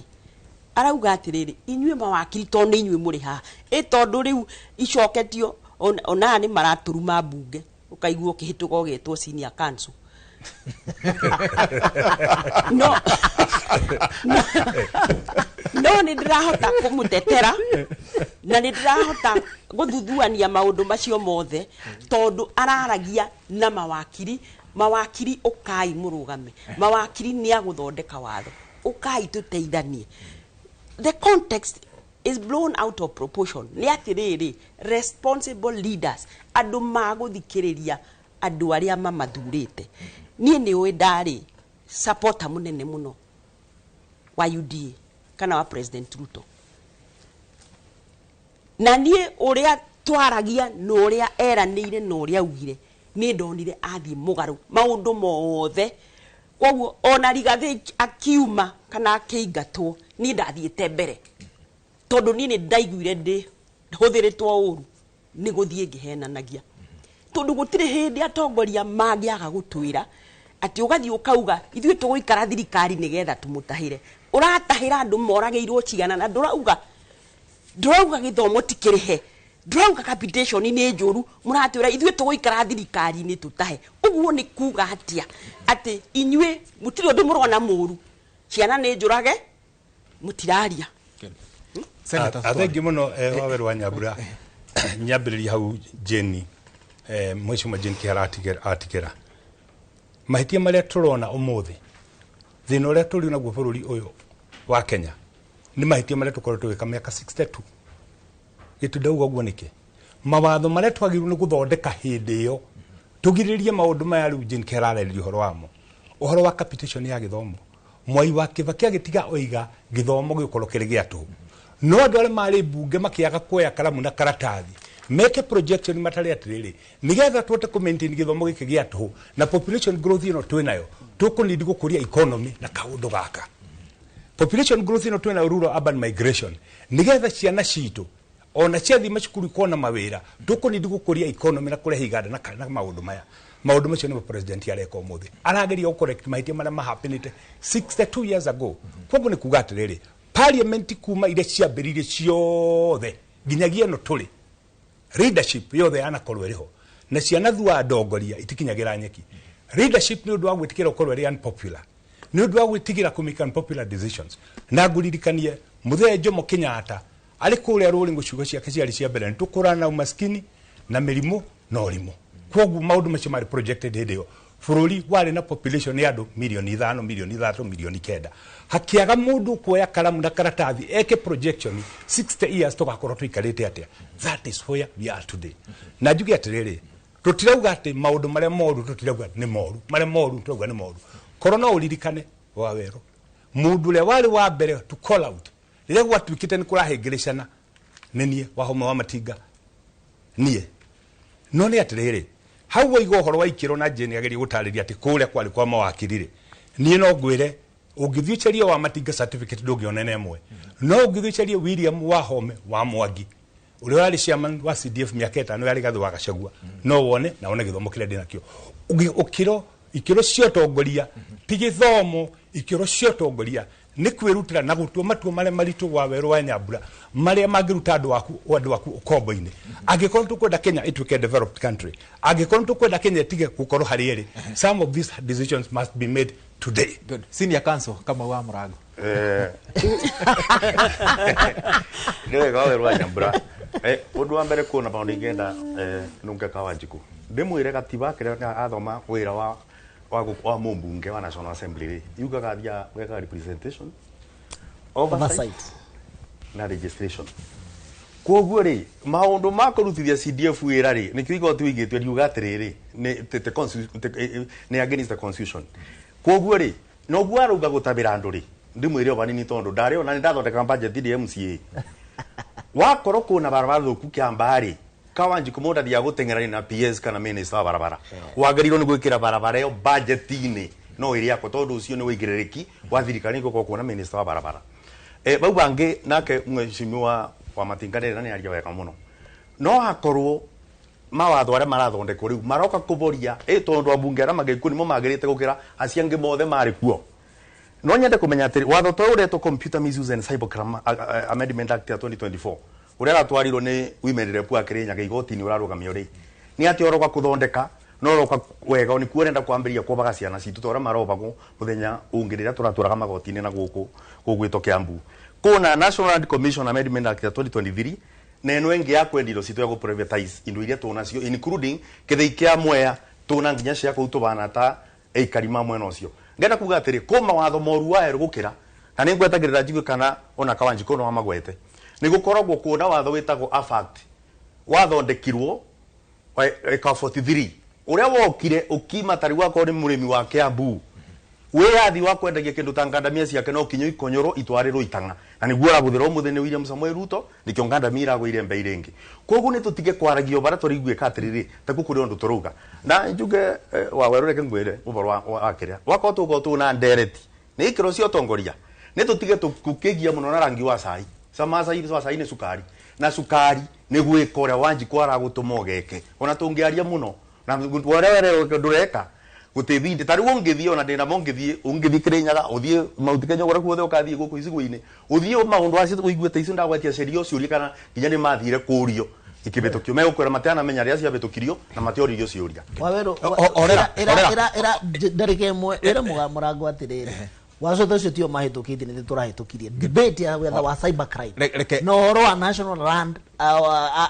Arauga atĩrĩrĩ, inyuĩ mawakiri, tondũ nĩ inyuĩ mũrĩ haha ĩ, tondũ rĩu icoketio ona aya nĩ maratũruma mbunge, ũkaigua ũkĩhĩtũka ũgetwo senior counsel. No nĩ ndĩrahota kũmũtetera na nĩ ndĩrahota gũthuthuania maũndũ macio mothe, tondũ araragia na mawakiri. Mawakiri, ũkai mũrũgame. Mawakiri nĩ agũthondeka watho, ũkai tũteithanie. The context is blown out of proportion. Nĩ atĩrĩrĩ, responsible leaders, andũ magũthikĩrĩria andũ arĩa mamathurĩte. Niĩ nĩ ũĩ ndarĩ supporter mũnene mũno wa UDA kana wa President Ruto, na niĩ ũrĩa twaragia na ũrĩa eranĩire na ũrĩa augire, niĩ ndonire athiĩ mũgarũ maũndũ mothe. Koguo ona Rigathĩ akiuma kana akĩingatwo, niĩ ndathiĩte mbere, tondũ niĩ nĩ ndaiguire ndĩ hũthĩrĩtwo ũru nĩ gũthiĩ ngĩhenanagia, tondũ gũtirĩ hĩndĩ atongoria mangĩaga gũtwĩra atĩ ũgathiĩ ũkauga ithuĩ tũgũikara thirikari nĩgetha tũmũtahĩre. Ũratahĩra andũ moragĩirwo cigana, na ndũrauga gĩthomo ti kĩrĩhe. Ndũrauga capitation nĩ njũru, mũratwĩra ithuĩ tũgũikara thirikari-inĩ tũtahe. Ũguo nĩ kuga atĩa? Atĩ inyuĩ mũtirĩ ũndũ mũrona mũru, ciana nĩ njũrage, mũtiraria. Athengi mũno Waweru wa Nyambura. Nyambĩrĩria hau Jane, Mheshimiwa Jane Kihara atigĩra mahĩtia marĩa tũrona ũmũthĩ, thĩna ũrĩa tũrĩ naguo bũrũri ũyũ wa Kenya nĩ mahĩtia marĩa tũkoretwo tũgĩka mĩaka 62. Gĩtundauga ũguo nĩkĩ? Mawatho marĩa twagĩrĩirwo nĩ gũthondeka hĩndĩ ĩyo tũgirĩrĩrie maũndũ maya rĩu Jane Kihara ararĩria ũhoro wamo, ũhoro wa capitation ya gĩthomo. Mwai wa Kibaki agĩtiga oiga gĩthomo gĩgũkorwo kĩrĩ gĩa tũhũ, no andũ arĩa marĩ mbunge makĩaga kuoya karamu na karatathi meke projection matarĩ atĩrĩrĩ, nĩgetha tũhote kũ maintain gĩthomo gĩkĩ gĩa tũhũ na population growth ĩno twĩnayo, tũkũnidi gũkũria economy na kaũndũ gaka. Population growth ĩno twĩnayo, rural urban migration, nĩgetha ciana citũ ona ciathiĩ macukuru kuona mawĩra, tũkũnidi gũkũria economy na kũrehe iganda na maũndũ maya. Maũndũ macio nĩmo president areka ũmũthĩ, arageria gũ correct mahĩtia marĩa mahappenĩte 62 years ago. Koguo nĩ kuga atĩrĩrĩ, parliament kuma iria ciambĩrĩirie ciothe nginyagia ĩno tũrĩ, leadership yothe yanakorwo ĩrĩ ho na ciana thua ndongoria itikinyagĩra nyeki. Leadership nĩ ũndũ wa gwĩtĩkĩra gũkorwo ĩrĩ unpopular, nĩ ũndũ wa gwĩtigĩra kũ make unpopular decisions. Na ngũririkanie mũthee Jomo Kenyatta arĩ kũrĩa rũrĩngũ, ciugo ciake ciarĩ cia mbere nĩ tũkũrana na umaskini na mĩrimũ na ũrimũ. Koguo maũndũ macio marĩ projected hĩndĩ ĩyo. Bũrũri warĩ na population ya andũ mirioni 5, mirioni 3, mirioni 9. Hakĩaga mũndũ kuoya karamu na karatathi eke projection 60 years tũgakorwo tũikarĩte atĩa. That is where we are today. Na njuge atĩrĩrĩ, tũtirauga atĩ maũndũ marĩa moru, tũtirauga nĩ moru, marĩa moru tũrauga nĩ moru. Korwo no ũririkane Wawerũ, mũndũ ũrĩa warĩ wa mbere to call out rĩrĩa gwatuĩkĩte nĩ kũrahĩngĩrĩcana nĩ niĩ Wahome wa Matinga, niĩ. No nĩ atĩrĩrĩ, hau waiga ũhoro wa ikĩro na Jane agerie gũtarĩria atĩ kũrĩa kwarĩ kwa mawakiri rĩ, niĩ no ngwĩre ũngĩthiĩ ũcarie wa Matinga certificate ndũngĩona na ĩmwe, no ũngĩthiĩ ũcarie William Wahome wa Mwangi ũrĩa warĩ chairman wa CDF mĩaka 5 yarĩ Gathĩ wa Gachagua, no wone na wone gĩthomo kĩrĩa ndĩnakĩo. Ũkĩro ikĩro cia ũtongoria ti gĩthomo, ikĩro cia ũtongoria nĩ kwĩrutĩra na gũtua matua marĩa maritũ wa Werũ wa Nyambura marĩa mangĩruta andũ aku ũkombo-inĩ. Angĩkorwo tũkwenda Kenya ĩtuĩke developed country, angĩkorwo tũkwenda Kenya ĩtige gũkorwo harĩa ĩrĩ, some of these decisions must be made today. Good. Senior counsel Kamau wa Mũrango. Nĩ wega Waweru wa Nyambura. Ũndũ wa mbere kuona maũndũ ingĩenda nunge Kawanjiku ndĩmwĩre gatiba kĩrĩa athoma wĩra wa mũmbunge wa National Assembly rĩ, yugaga athia gweka representation, oversight na registration. Koguo rĩ, maũndũ ma kũrutithia CDF wĩra rĩ, nĩkĩo igoti wĩigĩtwe riuga atĩrĩrĩ, nĩ against the constitution. Koguo rĩ, noguo arauga gũtabĩra andũ rĩ, ndĩmwĩre o hanini tondũ ndarĩ ona nĩ ndathondeka budget ndĩ MCA. Wakorwo kwĩna barabara thũku Kĩambaa rĩ, Kawanjiku mũndũ athiaga gũteng'erania na PS kana minister wa barabara. Wagĩrĩirwo nĩ gwĩkĩra barabara ĩyo budget-inĩ no ĩrĩ yako, tondũ ũcio nĩ ũigĩrĩrĩki wa thirikari nĩ gũkorwo kuona minister wa barabara. Bau bangĩ nake mheshimiwa wa Matinga nĩ nĩaria wega mũno. No akorwo mawatho arĩa marathondekwo rĩu maroka kũboria, tondũ ambunge arĩa magĩkuo nĩmo magĩrĩte gũkĩra acio angĩ mothe marĩ kuo. No nyende kũmenya atĩrĩ, watho ta ũyũ ũretwo Computer Misuse and Cybercrime Amendment Act ya 2024 ũrĩa ũratwarirwo nĩ women rep wa Kirinyaga igoti-inĩ ũrarũgamio rĩ, nĩ atĩ ũroka kũthondeka no ũroka wega nĩkuo ũrenda kwambĩrĩria kwobaga ciana citũ ta ũrĩa marobagwo mũthenya ũngĩ rĩrĩa tũratwaraga magoti-inĩ na gũkũ gũgwĩtwo Kiambu. Kũna National Land Commission Amendment Act ya 2023 na ĩno ĩngĩ ya kwendia indo citũ ya gũ-privatize indo iria tũnacio including kĩthĩi kĩa Mwea tũna nginya cia kũu tũbana ta aikari ma mwena ũcio. Ngenda kuga atĩrĩ, kũ mawatho moru wa erũ gũkĩra na nĩ ngwetagĩrĩra njigue kana ona Kawanjiku no amagwete, nĩ gũkoragwo kuona watho wĩtagwo AFACT wathondekirwo eka 43 ũrĩa wokire ũkima tarĩu akorwo nĩ mũrĩmi wa Kiambu wĩyathi wa kwendagia kĩndũ ta ngandamia ciake no kinyo ikonyoro itwarĩrwo itang'a na nĩguo ũrahũthĩrwo ũmũthĩ nĩ William Samoei Ruto, nĩkĩo ngandamia iragũire mbei rĩngĩ. Koguo nĩ tũtige kwaragio bara tũrĩiguĩka atĩrĩrĩ ta kũrĩ ũndũ tũrauga. Na njuge Waweru reke ngwĩre ũhoro wa kĩrĩa wakorwo tũgũkorwo tũna ndereti nĩ ikĩro cia ũtongoria, nĩ tũtige tũkĩgia mũno na rangi wa cai. Cama cai wa cai nĩ cukari na cukari nĩ gwĩka ũrĩa Wanjikũ aragũtũma ũgeke, ona tũngĩaria mũno na ũrĩa ndũreka gũtĩthinde. Ta rĩu ũngĩthiĩ ona ndĩna ũngĩthiĩ Kirinyaga, ũthiĩ Mount Kenya kũrĩa guothe ũkathiĩ gũkũ icigo-inĩ, ũthiĩ maũndũ acio ũiguĩte icio ndagwatia ciũria kana nginya nĩ mathire kũrio. Ikĩhĩtũkio megũkwĩra matianamenya rĩa ciahĩtũkirio na matioririo ciũria. Waweru ira ira ndarĩka ĩmwe ĩra mũrango atĩrĩrĩ waco ũcio tio mahĩtũkĩtie nĩ tũrahĩtũkirie debate ya wetha wa cyber crime na ũhoro wa National Land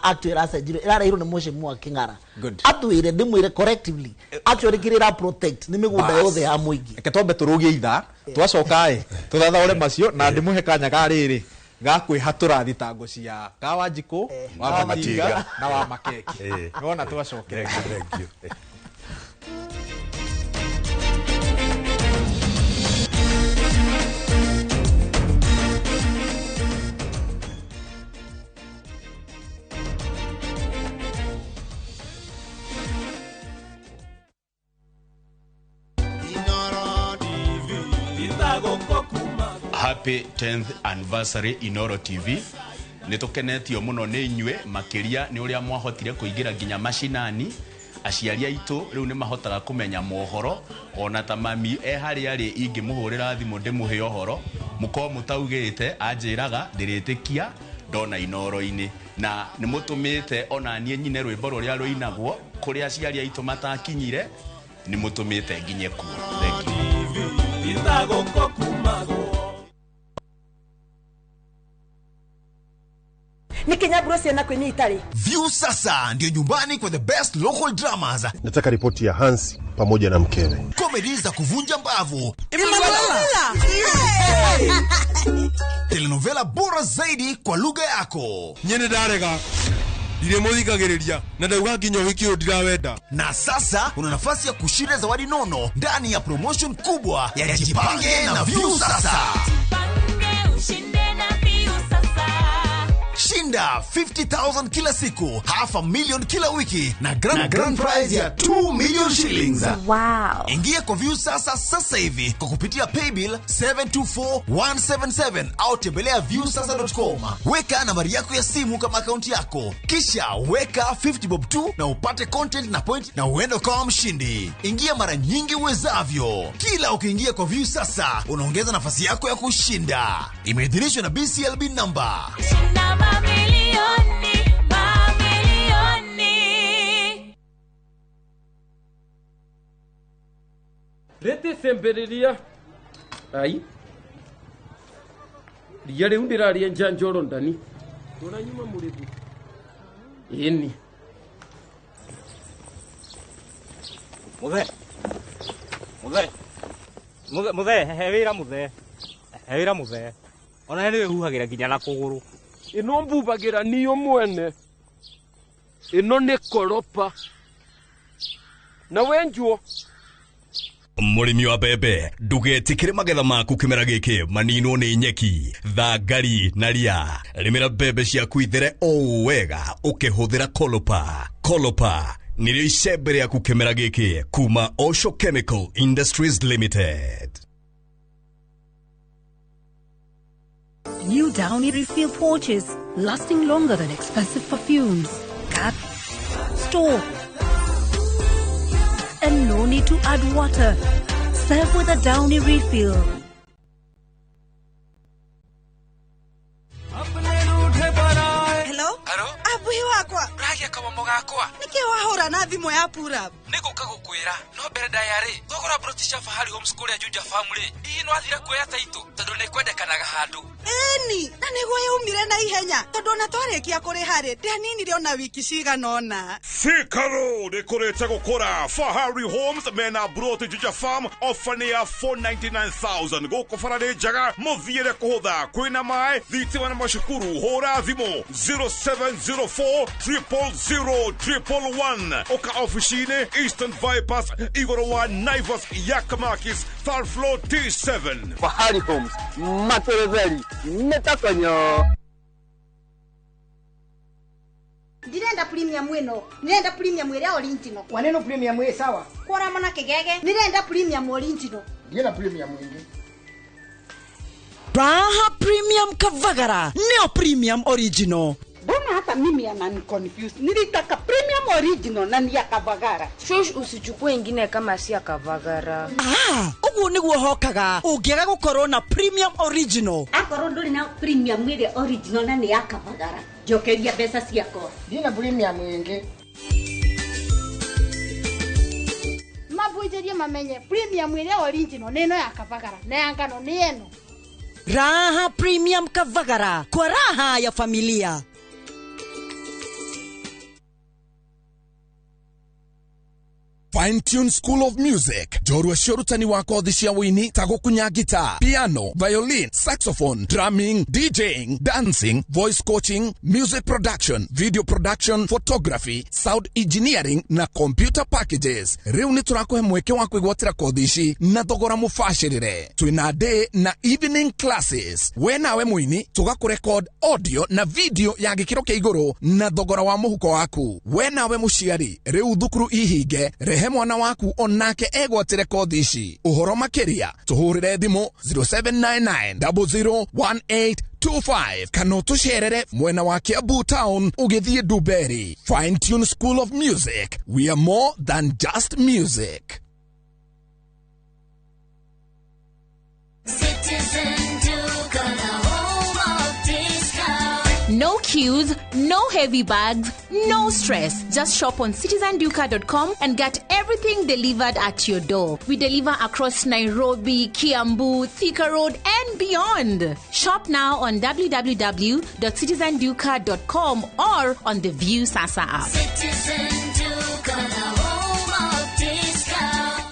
Act ĩracenjirio ĩrareirwo nĩ mũcemu wa Kĩng'ara atwĩre ndĩmwĩre correctively actually kĩrĩa ĩra protect nĩ mĩgũnda yothe ya mũingĩ. Reke twambe tũrũgie ithaa twacoka ĩ tũthathaũre macio na ndĩmũhe kanya ga rĩrĩ ga kwĩhatũra thitango cia Kawanjikũ wa Matinga na wa Makeki nĩwona twacokera. Happy 10th anniversary Inoro TV. Nĩtũkenetio mũno nĩ inyuĩ makĩria nĩ ũrĩa mwahotire kũingĩra nginya macinani. Aciari aitũ rĩu nĩ mahotaga kũmenya mohoro ona ta mami e harĩa arĩ ingĩmũhũrĩra thimũ ndĩmũhe ũhoro mũkorwo mũtaugĩte anjĩraga ndĩrĩtĩkia ndona Inoro-inĩ na nĩ mũtũmĩte ona niĩ nyine rwĩmbo rũrĩa rũinagwo kũrĩa aciari aitũ matakinyire nĩ mũtũmĩte nginye kuo. Thank you. View sasa ndio nyumbani kwa the best local dramas. Nataka ripoti ya Hans pamoja na mkewe. Comedy za kuvunja mbavu. Telenovela bora zaidi kwa lugha yako. Nyene ndarega. Ndiremuthikagiriria na ndauga nginya wiki uyu ndirawenda. Na sasa una nafasi ya kushinda zawadi nono ndani ya promotion kubwa ya Jipange na View Sasa. Shinda 50,000 kila siku, 500,000 kila wiki na grand prize ya 2 million shillings. Wow. Ingia kwa View Sasa sasa hivi kwa kupitia paybill 724177 au tembelea viewsasa.com. Weka nambari yako ya simu kama akaunti yako. Kisha weka 50 bob tu na upate content na point na uende ukawa mshindi. Ingia mara nyingi uwezavyo. Kila ukiingia kwa View Sasa unaongeza nafasi yako ya kushinda. Imeidhinishwa na BCLB number. Shinda mamilioni, mamilioni. Rete semberiria. Ai. Ria riu ndiraria njanjoro ndani. Tuna nyuma murithi. Yeni. Muthe. Muthe. Muthe, muthe, he wira muthe. He wira muthe. Ona nĩ wĩhuhagĩra nginya na kũgũrũ. Ĩno mbubagĩra niyo mwene. Ĩno nĩ koropa. Na wenjuo. Mũrĩmi wa mbembe ndũgetĩkĩre magetha maku kĩmera gĩkĩ maninwo nĩ nyeki thangari na ria. Rĩmĩra mbembe ciaku ithere o wega ũkĩhũthĩra Kolopa. Kolopa nĩrĩo icembe rĩaku kĩmera gĩkĩ kuma Osho Chemical Industries Limited. New Downy refill pouches, lasting longer than expensive perfumes. Cut, store, and no need to add water. Serve with a Downy refill. Hello? Hello? Abuhi wakwa. Uragia kama gakwa. Niki wahura na thimu ya pura. Niguka gukwira no mbere ndayari twagura broti cia Fahari Homes kuria Juja Family. Hihi no athira kuoya taito tondu ni kwendekanaga handu. Eni, na niguo yaumire na ihenya tondu ona twarikia kuriha ri ndianinire ona wiki cigana ona. Thika Road ikurite gukura. Fahari Homes mena broti Juja Farm ofa ni ya 499,000 guku bara ni njega muthiire kuhutha kwina mai thitima na macukuru. Hura thimu 0704 000 111 oka ofici-inĩ Eastern Bypass igũrũ wa Naivas Yakamakis third floor T7. Fahari Homes materetheri nĩtakonyo. Ndirenda premium ĩno, ndirenda premium ĩrĩa original. Waneno premium ĩ sawa. Kwara mona kigege, ndirenda premium original. Ndienda premium ĩngĩ. Raha Premium Kavagara, neo premium original. Mbona Hata mimi anani confuse. Nilitaka premium original na ni ya Kavagara. Shush, usichukue ingine kama si ya Kavagara. Ah, uguo niguo hokaga ungiaga gukorwo na premium original. Akorwo nduri na premium ile original na ni ya Kavagara, njokeria mbeca ciakwa. Ndina premium ingi. Mabunjĩrie mamenye premium ile original nĩ ĩno ya Kavagara na ya ngano nĩ ĩno. Raha Premium Kavagara kwa raha ya familia. Fine Tune School of Music, njorua cia ũrutani wa kothi cia wũini ta gũkunya guitar, piano, violin, saxophone, drumming, DJing, dancing, voice coaching, music production, video production, photography, sound engineering na computer packages. Rĩu nĩ tũrakũhe mweke wa kwĩgwatĩra kothi ici na thogora mũbacĩrĩre. Twĩna day na evening classes. We nawe mũini tũgakũrecord audio na video ya gĩkĩro kĩa igũrũ na thogora wa mũhuko waku. We nawe mũciari, rĩu thukuru ihinge, rehe mwana waku onake egwatĩre kothi ici. Ũhoro makĩria tũhũrĩre thimũ 0799001825 kana ũtũcerere mwena wa Kiambu Town ũgĩthiĩ Nduberi. Fine Tune School of Music, we are more than just music. Citizen Duka, the home of discount. No queues, no heavy bags, no stress. Just shop on citizenduka.com and get everything delivered at your door. We deliver across Nairobi, Kiambu, Thika Road, and beyond. Shop now on www.citizenduka.com or on the View Sasa app. Citizen Duka, the home of discount.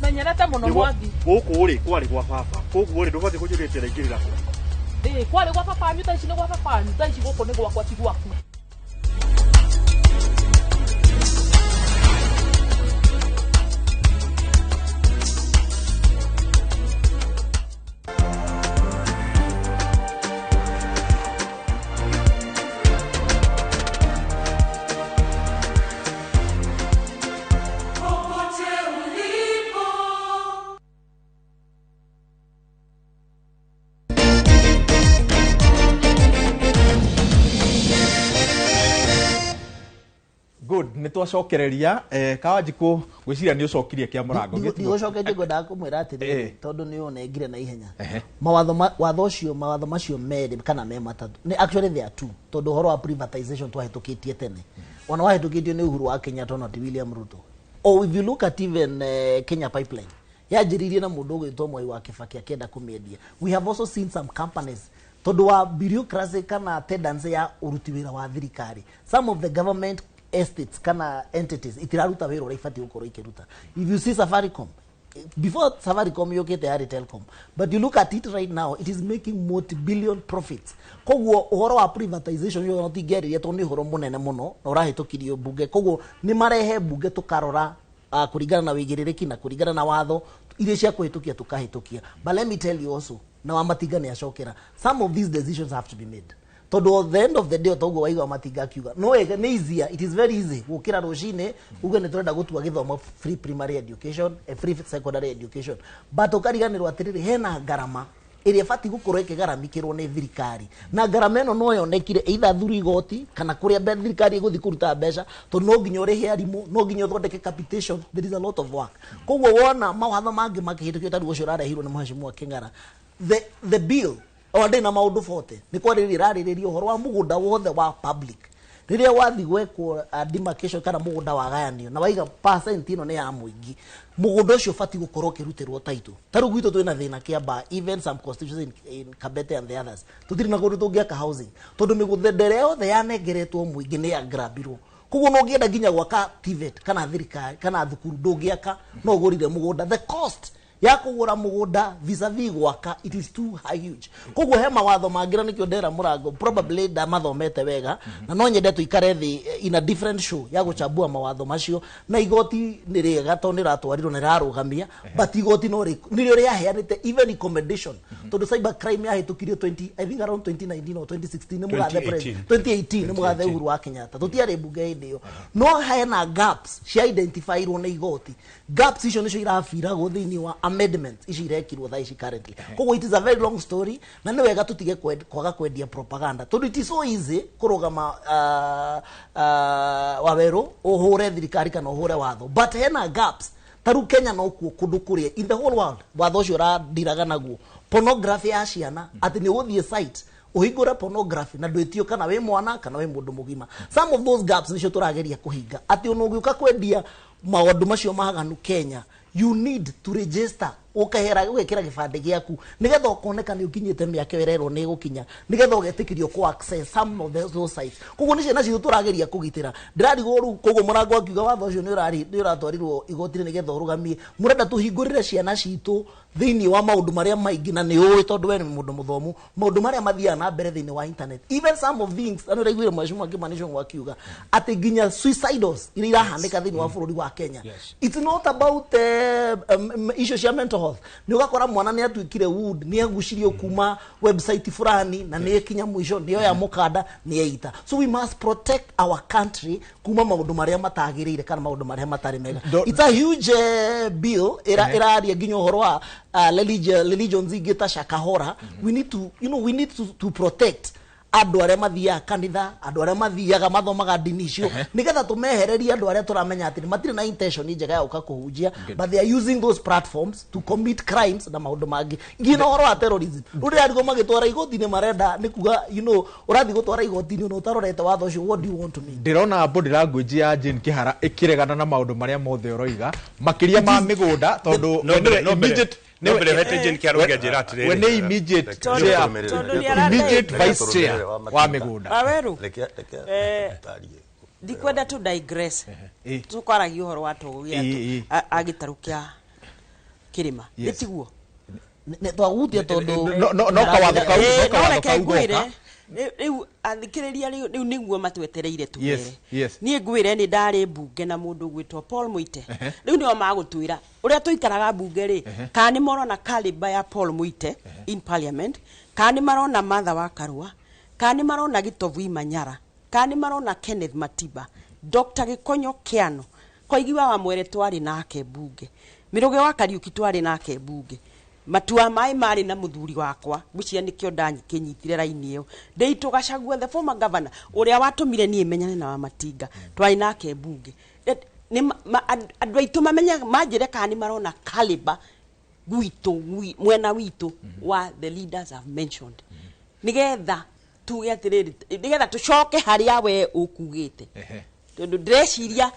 Menyerete muno mwangi. Gũkũ rĩ kwarĩ gwa baba, koguo rĩ ndũbatiĩ kũnjũria atĩ araingĩrĩra kũ. Ĩĩ kwarĩ gwa baba wanyu, thaa ici nĩ gwa baba wanyu, thaa ici gũkũ nĩ gwakwa ti gwaku. Nä twacokereria Kawanjikũ gwĩciria nĩ ũcokirie kĩa mũrango. Ndigũcoketie, ngwendaga kũmwĩra atĩrĩrĩ, tondũ nĩ ũnengire na ihenya. Mawatho watho ũcio, mawatho macio merĩ kana me matatũ, nĩ actually there are two, tondũ ũhoro wa privatization twahĩtũkĩtie tene, ona wahĩtũkĩtio nĩ Uhuru wa Kenyatta ona ti William Ruto. Or if you look at even Kenya Pipeline yanjĩrĩirie na mũndũ ũgwĩtwo Mwai wa Kibaki akĩenda kũmĩendia. We have also seen some companies, tondũ wa bureaucracy kana tendency ya ũruti wĩra wa thirikari, some of the government estates kana entities itiraruta wĩra ũrĩa ibatiĩ gũkorwo ikĩruta. If you see Safaricom, before Safaricom yũkĩte yarĩ Telcom, but you look at it right now, it is making multi-billion profits. Koguo ũhoro wa privatization ũyũ ona tingĩarĩria tondũ nĩ ũhoro mũnene mũno na ũrahĩtũkirio mbunge, koguo nĩ marehe mbunge tũkarora kũringana na wĩigĩrĩrĩki na kũringana na watho iria cia kũhĩtũkia tũkahĩtũkia. But let me tell you also, na Wamatinga nĩ acokera, some of these decisions have to be made, tondũ at the end of the day, toguo waigua Matinga akiuga no nĩ easier, it is very easy gũkĩra rũcinĩ uge nĩ tũrenda gũtua gĩthomo free primary education, free secondary education, but ũkariganĩrwo atĩrĩrĩ, hena ngarama ĩrĩa ĩbatiĩ gũkorwo ĩkĩgaramikĩrwo nĩ thirikari, na ngarama ĩno no yonekire either through igoti kana kũrĩa thirikari ĩgũthiĩ kũruta mbeca, tondũ no nginya ũrĩhe arimũ, no nginya ũthondeke capitation, there is a lot of work. Koguo wona mawatho mangĩ makĩhĩtũkio ta rĩu ũcio ũrarehirwo nĩ mheshimiwa Kĩng'ara, the bill o ndĩ na maũndũ 40 nĩ kwarĩrĩria ĩrarĩrĩria ũhoro wa mũgũnda wothe wa public rĩrĩa wathi gwekwo demarcation kana mũgũnda wagayanio na waiga percent ĩno nĩ ya mũingĩ, mũgũnda ũcio ũbatiĩ gũkorwo ũkĩrutĩrwo title. Ta rĩu gwitũ twĩna thĩna Kiambaa, even some constituencies in Kabete and the others, tũtirĩ na kũndũ tũngĩaka housing tondũ mĩgũnda ĩrĩa yothe yanengeretwo mũingĩ nĩ yagrabirwo. Koguo no ũngĩenda nginya gwaka TVET kana thirikari kana thukuru ndũngĩaka, no ũgũrire mũgũnda. The cost Ya kũgũra mũgũnda vis-a-vis gwaka, it is too high, huge. Koguo he mawatho mangĩ na nĩkĩo ndera mũrango probably ndamathomete wega, na no nyende tũikare thĩ in a different show ya gũchambua mawatho macio. Na igoti nĩ rĩega tondũ nĩ rĩratwarirwo na rĩrarũgamia, but igoti no nĩrĩo rĩaheanĩte even recommendation, tondũ cyber crime yahĩtũkirio 20, I think around 2019 or 2016 nĩ mũgathe 2018. 2018 nĩ mũgathe Uhuru wa Kenyatta. Tũtiarĩ mbunge hĩndĩ ĩyo, no hena gaps cia identifyirwo nĩ igoti. Gaps icio nĩcio irabiragwo thĩinĩ wa amendment ici irekirwo thaa ici currently. Koguo it is a very long story, na nĩ wega tũtige kwaga kwendia propaganda, tondũ it is so easy kũrũgama wawerũ ũhũre thirikari kana ũhũre watho, but hena gaps. Ta rĩu Kenya nokuo kũndũ kũrĩa in the whole world watho ũcio ũradiraga naguo pornography ya ciana, atĩ nĩ ũgũthiĩ site ũhingũre pornography na ndwĩtio kana wĩ mwana kana wĩ mũndũ mũgima. Some of those gaps nĩcio tũrageria kũhinga, atĩ ona ũgĩũka kwendia maũndũ macio maganu Kenya, you need to register, ũkehera ũgekĩra gĩbandĩ gĩaku nĩgetha ũkoneka nĩ ũkinyĩte mĩaka ĩyo ĩrerwo nĩ ĩgũkinya, nĩgetha ũgetĩkĩrio kũ access some of those sites. Koguo nĩ ciana citũ tũrageria kũgitĩra. Ndĩrarigwo rĩu, koguo mũrango akiuga watho ũcio nĩ ũratwarirwo igoti-inĩ nĩgetha ũrũgamie. Mũrenda tũhingũrĩre ciana citũ thĩinĩ wa maũndũ marĩa maingĩ, na nĩ ũĩ tondũ we nĩ mũndũ mũthomu, maũndũ marĩa mathiaga na mbere thĩinĩ wa internet, even some of things. Na nĩ ũraiguire mheshimiwa Kimani Ichung'wa akiuga atĩ nginya suicidals iria irahanĩka thĩinĩ wa bũrũri wa Kenya, it's not about issue cia mental health. Nĩ ũgakora mwana nĩ atuĩkire wood, nĩ agucirio kuma website fulani, na nĩ ekinya mũico nĩ oya mũkanda nĩ eita. So we must protect our country kuma maũndũ marĩa matagĩrĩire kana maũndũ marĩa matarĩ mega. It's a huge bill ĩraria nginya ũhoro wa religions ingĩ ta Shakahora. We need to you know we need to protect andũ arĩa mathiaga kanitha, andũ arĩa mathiaga mathomaga ndini icio, nĩgetha tũmehererie andũ arĩa tũramenya atĩ matirĩ na intention njega ya gũka kũhunjia, but they are using those platforms to commit crimes na maũndũ mangĩ, nginya ũhoro wa terrorism. Rĩu ndĩrarigwo magĩtwara igoti-inĩ marenda nĩ kuga ũrathiĩ gũtwara igoti-inĩ ona ũtarorete watho ũcio. What do you want to mean? Ndĩrona body language ya Jane Kihara ĩkĩregana na maũndũ marĩa mothe ũroiga, makĩria ma mĩgũnda, tondũ No we mbere nĩwe no mbere immediate no mbere hete Jane Kihara ũngĩanjĩra atĩrĩrĩ. We nĩ immediate chair, immediate vice chair wa mĩgũnda. Waweru, ndikwenda tu digress. Tũkwaragia ũhoro wa togo gĩa a gĩtarũ kĩa kĩrĩma. Nĩ tiguo? Twagutia tondũ No kawatho kau no No kawatho reke kau ngwĩre goka. Rĩu athikĩrĩria, rĩu nĩguo matwetereire tũmere. Niĩ ngwĩre nĩ ndarĩ mbunge na mũndũ ũgwĩtwo Paul Muite. Rĩu nĩo magũtwĩra ũrĩa tũikaraga mbunge rĩ, kana nĩ marona caliber ya Paul Muite in parliament, kana nĩ marona Martha wa Karua, kana nĩ marona Gitovu Imanyara, kana nĩ marona Kenneth Matiba, Dr. Gĩkonyo Kĩano, Koigi wa Wamwere twarĩ nake mbunge, Mĩrũgĩ wa Kariũki twarĩ nake mbunge, matua maĩ marĩ na mũthuri wakwa, ngwĩciria nĩkĩo ndakĩnyitire raini ĩyo, Ndĩitũ Gachagua, the former governor ũrĩa watũmire niĩ menyane na Wamatinga, twarĩ nake mbunge. Nĩ andũ aitũ mamenye manjĩre kana nĩ marona caliber gwitũ mwena witũ wa the leaders I've mentioned, nĩgetha tuge atĩrĩrĩ, nĩgetha tũcoke harĩa we ũkugĩte, tondũ ndĩreciria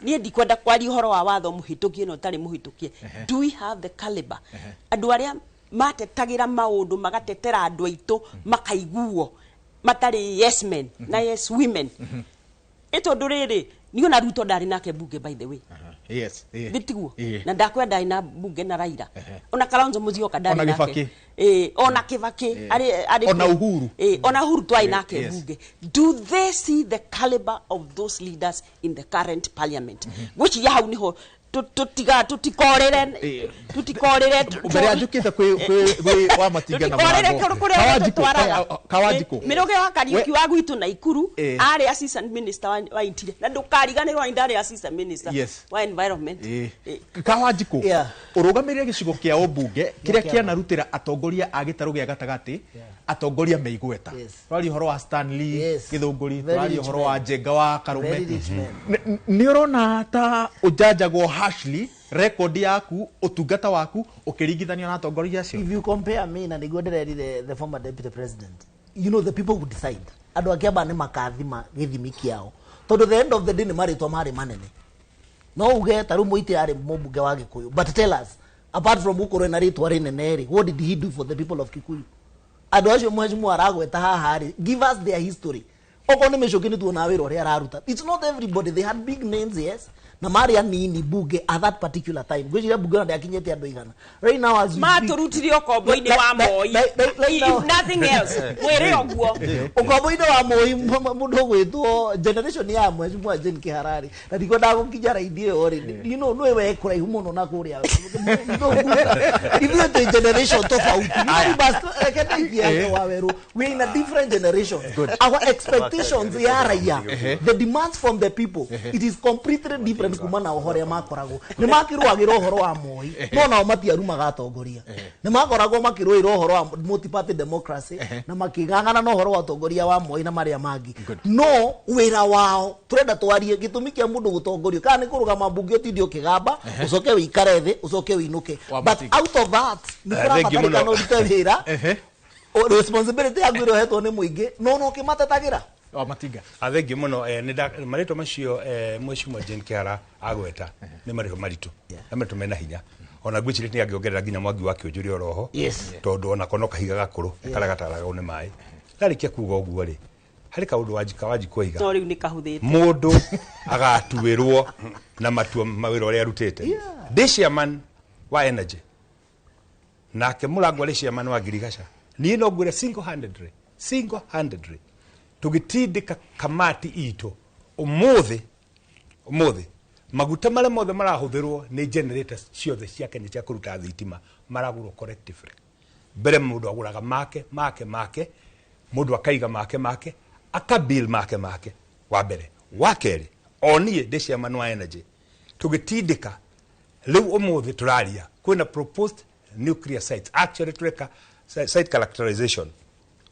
niĩ ndikwenda kwaria ũhoro wa watho mũhĩtũkie na ũtarĩ mũhĩtũkie. Do we have the caliber, andũ arĩa matetagĩra maũndũ, magatetera andũ aitũ makaiguo, matarĩ yes men na yes women? Ĩ tondũ rĩrĩ, niĩ ona Ruto ndarĩ nake mbunge, by the way. Gĩtiguo? Na ndakwenda ndarĩ na mbunge na Raila, ona Kalonzo Musyoka ndarĩ Ona nake. Kibaki. Ĩ, ona Kibaki arĩ Ona Uhuru. Ĩ, ona Uhuru twarĩ nake mbunge. Do they see the caliber of those leaders in the current parliament? Ngwĩciria hau niho tũtiga tũtikorĩre tũtikorĩre Mbere ya njũkĩte kwĩ wa Matinga na tũtikorĩre mũrango kũrĩa Kawanjikũ, tũtwaraga. Kawanjikũ. Mĩrũgĩ wa Kariũki wa gwitũ Naikuru arĩ assistant minister wa interior, na ndũkariganĩrwo nĩ ndarĩ assistant minister wa environment. Kawanjikũ, ũrũgamĩrĩre gĩcigo kĩa ũmbunge kĩrĩa kĩanarutĩra atongoria a gĩtarũ gĩa gatagatĩ, atongoria me igweta. Tũraria ũhoro wa Stanley Gĩthũngũri, Very tũraria rich ũhoro wa man. Njenga wa Karume. Very rich man. Nĩ ũrona ta ũjanjagwo harshly record yaku, ũtungata waku ũkĩringithanio na atongoria acio? If you compare me na nĩguo ndĩrerire the former deputy president, the people would decide. Andũ a Kĩamba nĩ makathima gĩthimi kĩao, tondũ the end of the day nĩ marĩtwa marĩ manene. No uge ta rĩu Mũite arĩ mũmbunge wa Gĩkũyũ, but tell us, apart from gũkorwo na rĩtwa rĩnene rĩ, what did he do for the people of Kikuyu? Andũ acio mheshimiwa aragweta haha rĩ, give us their history. Okorwo nĩ Michuki nĩ tuonaga wĩra ũrĩa araruta. It's not everybody, they had big names, yes, na marĩ anini bunge at that particular time. Ngwĩciria bunge ona ndĩakinyĩte andũ 100 right now as we speak. Matũrutire ũkombo-inĩ wa Moi. Right now. If nothing else, mwĩre ũguo. Ũkombo-inĩ wa Moi, mũndũ ũgwĩtwo generation ya Mheshimiwa Jane Kĩhararĩ, na ndikwendaga gũkinya raini ĩyo rĩ, nĩ we kũraihu mũno na kũrĩa ithuĩ twĩ generation tofauti. You must reke ndeithie wa werũ, we are in a different generation. Our expectations ya raia, the demands from the people, it is completely different kuma na ũrĩa makoragwo. Nĩ makĩrũagĩra ũhoro wa Moi, no nao matiarumaga atongoria. Nĩ makoragwo makĩrũĩra ũhoro wa multi-party democracy na makĩng'ang'ana na ũhoro wa ũtongoria wa Moi na marĩa mangĩ, no wĩra wao tũrenda twarie gĩtũmi kĩa mũndũ gũtongorio kana nĩ kũrũgama mbunge ũtinde ũkĩgamba, ũcoke wĩikare thĩ, ũcoke wĩinũke. But out of that nĩ Thengiũ mũno. kũrabatarĩkana ũrute wĩra, responsibility yaku ĩrĩa ũhetwo nĩ mũingĩ, no ũkĩmatetagĩra. Wa Matinga. Thengiũ mũno. Marĩtwa macio Mheshimiwa Jane Kĩhara agweta nĩ marĩtwa maritũ na marĩtwa mena hinya. Ona ngwĩciria nĩ angĩongerera nginya Mwangi wa Kĩũnjũri oroho, tondũ onako no kahiga gakũrũ karĩa gataragwo nĩ maĩ. Ndarĩkia kuga ũguo rĩ, harĩ kaũndũ Wanjika Wanjikũ oiga. No rĩu nĩ kahũthĩte. Mũndũ agatuĩrwo na matua mawĩra ũrĩa arutĩte. Ndĩ chairman wa energy, nake Mũrango arĩ chairman wa ngirigaca. Niĩ no ngwĩre single handedly tũgĩtindĩka kamati itũ, ũmũthĩ maguta marĩa mothe marahũthĩrwo nĩ generators ciothe cia Kenya cia kũruta thitima maragũrwo collectively. Mbere mũndũ agũraga make make make, mũndũ akaiga make make, akabill make make. Wa mbere. Wa kerĩ, o niĩ ndĩ chairman wa energy, tũgĩtindĩka rĩu ũmũthĩ tũraria kwĩna proposed nuclear sites. Actually tũreka site characterization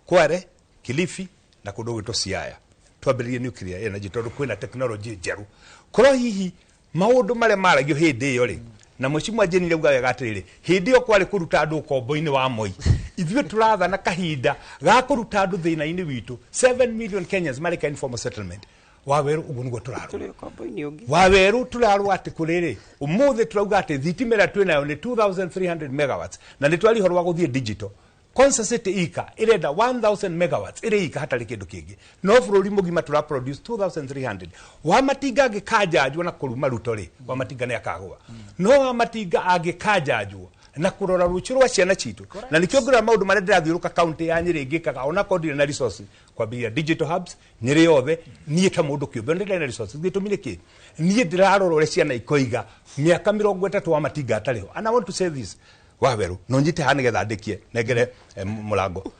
Kware, Kilifi na kũndũ gwĩtwo Siaya, twambĩrĩrie nuclear energy tondũ kwĩna technology njerũ. Korwo hihi maũndũ marĩa maragio hĩndĩ ĩyo rĩ, na Mheshimiwa Jane rauga wega atĩrĩrĩ, hĩndĩ ĩyo kwarĩ kũruta andũ ũkombo-inĩ wa Moi. Ithuĩ tũrathana kahinda ga kũruta andũ thĩna-inĩ witũ. 7 million Kenyans marĩ ka informal settlement. Wa werũ, ũguo nĩguo tũrarũa. Tũrĩ ũkombo-inĩ ũngĩ. Wa werũ, tũrarũa atĩ kũrĩrĩ ũmũthĩ tũrauga atĩ thitima ĩrĩa twĩnayo nĩ 2300 megawatts, na nĩ twari ũhoro wa gũthiĩ digital. Konza City ika ĩrenda 1000 megawatts ĩrĩ ika hatarĩ kĩndũ kĩngĩ, no bũrũri mũgima tũra produce 2300. Wa Matinga angĩkanjanjwo na kũruma Ruto rĩ, wa Matinga nĩ akagũa. No wa Matinga angĩkanjanjwo na kũrora rũciũ rwa ciana citũ, na nĩkĩo ngĩrora maũndũ marĩa ndĩrathiũrũka kaunti ya Nyĩrĩ ngĩkaga, ona korwo ndirĩ na resources, kwambĩrĩria digital hubs Nyĩrĩ yothe. Niĩ ta mũndũ kĩũmbe nĩ ndĩrĩ na resources. Gĩtũmi nĩ kĩ? Niĩ ndĩrarora ũrĩa ciana ikoiga mĩaka 30 wa Matinga atarĩ ho. And I want to say this, wa werũ, no nyite haha nĩgetha ndĩkie nengere mũrango,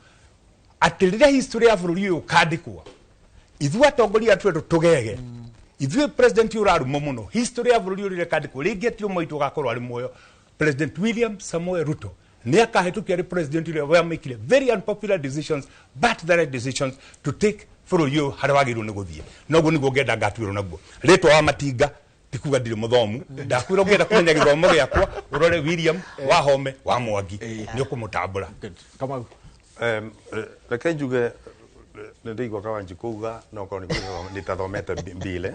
atĩ rĩrĩa history ya bũrũri ũyũ ũkandĩkwo, ithuĩ atongoria twetũ tũgege, ithuĩ president ũyũ ũrarumwo mũno, history ya bũrũri ũyũ rĩrĩa ĩkandĩkwo rĩngĩ atirĩ ũmwe witũ ũgakorwo arĩ muoyo, President William Samoei Ruto nĩ akahĩtũkia arĩ president ũrĩa wamĩkire very unpopular decisions but the right decisions to take bũrũri ũyũ harĩa wagĩrĩirwo nĩ gũthiĩ. Noguo nĩguo ngenda ngatuĩrwo naguo. Rĩtwa wa Matinga ti kuga ndirĩ mũthomu. Ndakwĩra ũngĩenda kũmenya gĩthomo gĩakwa, ũrore William Wahome wa Mwangi, nĩ ũkũmũtambũra. Kamau. Reke njuge nĩ ndĩigua Kawanji kuga no korwo nditathomete mbile,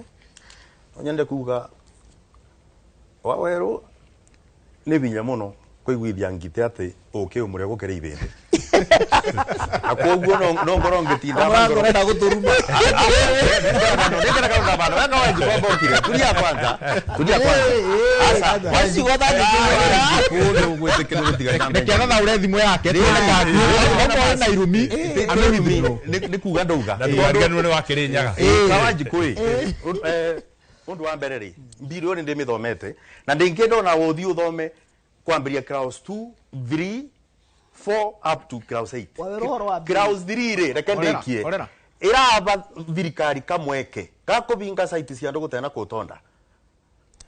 no nyende kuga wa werũ nĩ binya mũno kũiguithia ngite atĩ ũkĩ ũmũrĩa gũkĩra ibĩndĩ, na koguo no ngorwo ngĩtinda. Mũrango ũrenda gũtũruma. Tulia kwanza, tulia kwanza. Asa, Reke athathaũre thimũ yake tuone kana na irumi amĩwithdraw. Nĩ kuga ndauga. Na ndũkariganĩrwo nĩ wa Kĩrĩnyaga. Kawanjikũ ĩ, ũndũ wa mbere rĩ, mbiri ũyũ nĩ ndĩmĩthomete na ndĩngĩenda ona ũthiĩ ũthome kwambĩrĩria class 2 3 4 up to class 8. Wawerũ, ũhoro wa mbiri. Class 3 rĩ, reke Horera, ndĩkie. horera. Ĩraba thirikari kamweke ga kũbinga site cia andũ gũtena kũtonda.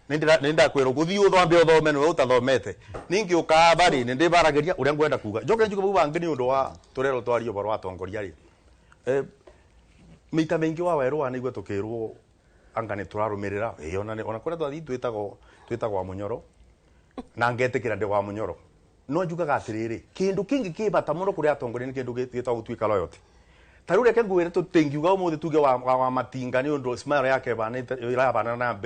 Nĩ ndakwĩrwo gũthiĩ ũthambe ũthome nĩwe ũtathomete ningĩ ũkaba rĩ, nĩ ndĩbaragĩria ũrĩa ngwenda kuga. Njoke njuge bau bangĩ nĩ ũndũ wa tũrerwo twarie ũhoro wa atongoria rĩ, maita maingĩ wa werũ wanaigua tũkĩrwo anga nĩ tũrarũmĩrĩra. Ĩ, ona ona kũrĩa twathiĩ twĩtagwo wa mũnyoro, na ngetĩkĩra ndĩ wa mũnyoro, no njugaga atĩrĩrĩ, kĩndũ kĩngĩ kĩ bata mũno kũrĩ atongoria nĩ kĩndũ gĩtagwo gũtuĩka loyalty. Ta rĩu reke ngwĩre, tũtingiuga ũmũthĩ tuge wa Matinga nĩ ũndũ smile yake ĩbanĩte ĩrabanana na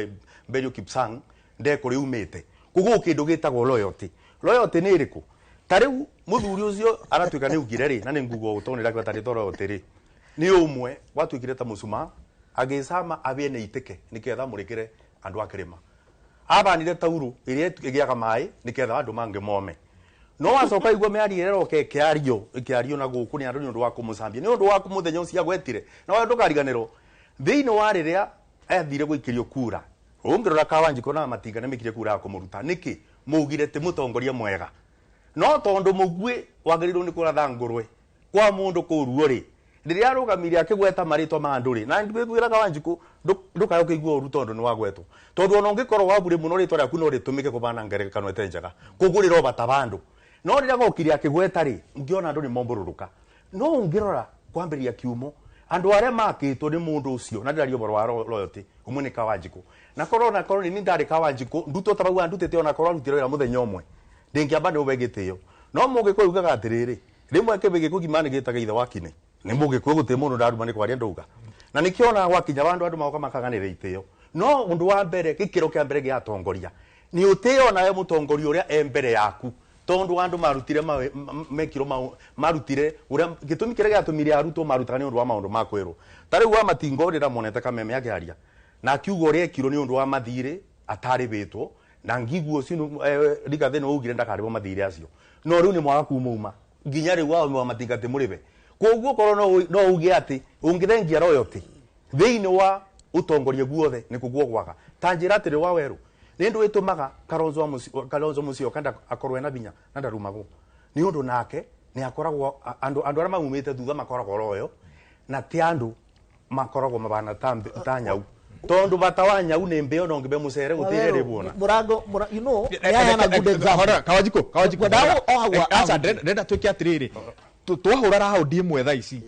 Belio Kipsang ndekũrĩ umĩte koguo kĩndũ gĩtagwo loyalty. Loyalty nĩ ĩrĩkũ? Ta rĩu mũthuri ũcio aratuĩka nĩ ugire rĩ, na nĩ nguga ũũ tondũ nĩ ndakĩbata rĩtwa loyalty rĩ, Nĩ ũmwe watuĩkire ta mũcuma agĩcama abie nĩ itĩke nĩketha mũrĩkĩre andũ a kĩrĩma. Abanire tauru ĩrĩa ĩgĩaga maĩ nĩketha andũ mangĩ mome. No wacoka igua mĩario ĩrĩa ĩroka ĩkĩario na gũkũ nĩ andũ nĩ ũndũ wa kũmũcambia, nĩ ũndũ wa mũthenya ũcio agwetire. Na wewe ndũkariganĩrwo thĩinĩ wa rĩrĩa athire gũikĩrio kura, ũngĩrora Kawanjikũ na Matinga nĩmekire kura ya kũmũruta. Nĩkĩ maugire ti mũtongoria mwega? No tondũ mũguĩ wagĩrĩirwo nĩ kũratha ngũrwe kwa mũndũ kũu ruo rĩ, rĩrĩa arũgamire akĩgweta marĩtwa ma andũ rĩ, na ngwĩra Kawanjikũ ndũkae ũkĩigua ũru tondũ nĩ wagwetwo, tondũ ona ũngĩkorwo wabure mũno rĩtwa rĩaku no rĩtũmĩke kũbana ngerekano ĩtarĩ njega, koguo rĩrobata bandũ. No rĩrĩa gokire akĩgweta rĩ, ngĩona andũ nĩ mombũrũrũka. No ũngĩrora kwambĩrĩria kiumo andũ arĩa makĩtwo nĩ mũndũ ũcio, na ndĩraria ũhoro wa loyalty, ũmwe nĩ Kawanjikũ. Na korwo na korwo nĩ ndarĩ Kawanjikũ, ndutwo ta bau andutĩte ona korwo arutire wĩra mũthenya ũmwe, ndĩngĩamba nĩ ũbe gĩtĩo. No mũgĩkũyũ ugaga atĩrĩrĩ, rĩmwe kĩbĩ gĩkũgima nĩ gĩtaga ithe wa kine. Nĩ mũgĩkũyũ gũtirĩ mũndũ ndaruma nĩ kwaria ndauga. Na nĩkĩo ona gwakinya bandũ andũ magoka makaganĩra itĩo. No ũndũ wa mbere, gĩkĩro kĩa mbere gĩa atongoria nĩ ũtĩo nawe mũtongoria ũrĩa e mbere yaku, tondu andu marutire mekiro marutire uria gitumi kiria giatumire arutwo marutaga ni undu wa maundu ma kwirwo. Ta riu wa Matingo rira monete Kameme akiaria na akiuga uria ekirwo ni undu wa mathire ataribitwo, na ngiguo ucio Rigathi no ugire ndakaribwo mathire acio, no riu ni mwaga kuma nginya riu wa Matinga ti muribe. Koguo korwo no uge ati ungithengia royalty thiini wa utongoria guothe ni kuguo gwaga ta njira atiri wa weru ni ndu itumaga Kalonzo Musyoka nda akorwo ena binya na ndarumagwo ni undu nake ni akoragwo andu aria maumite thutha makoragwo royo na ti andu makoragwo mabana ta nyau, tondu bata wa nyau ni mbeo no ngibe mucere gutire ribona murango you know yana good example. Kawanjiko dawo o acha ndenda twike atiriri twahura raundi imwe thaa ici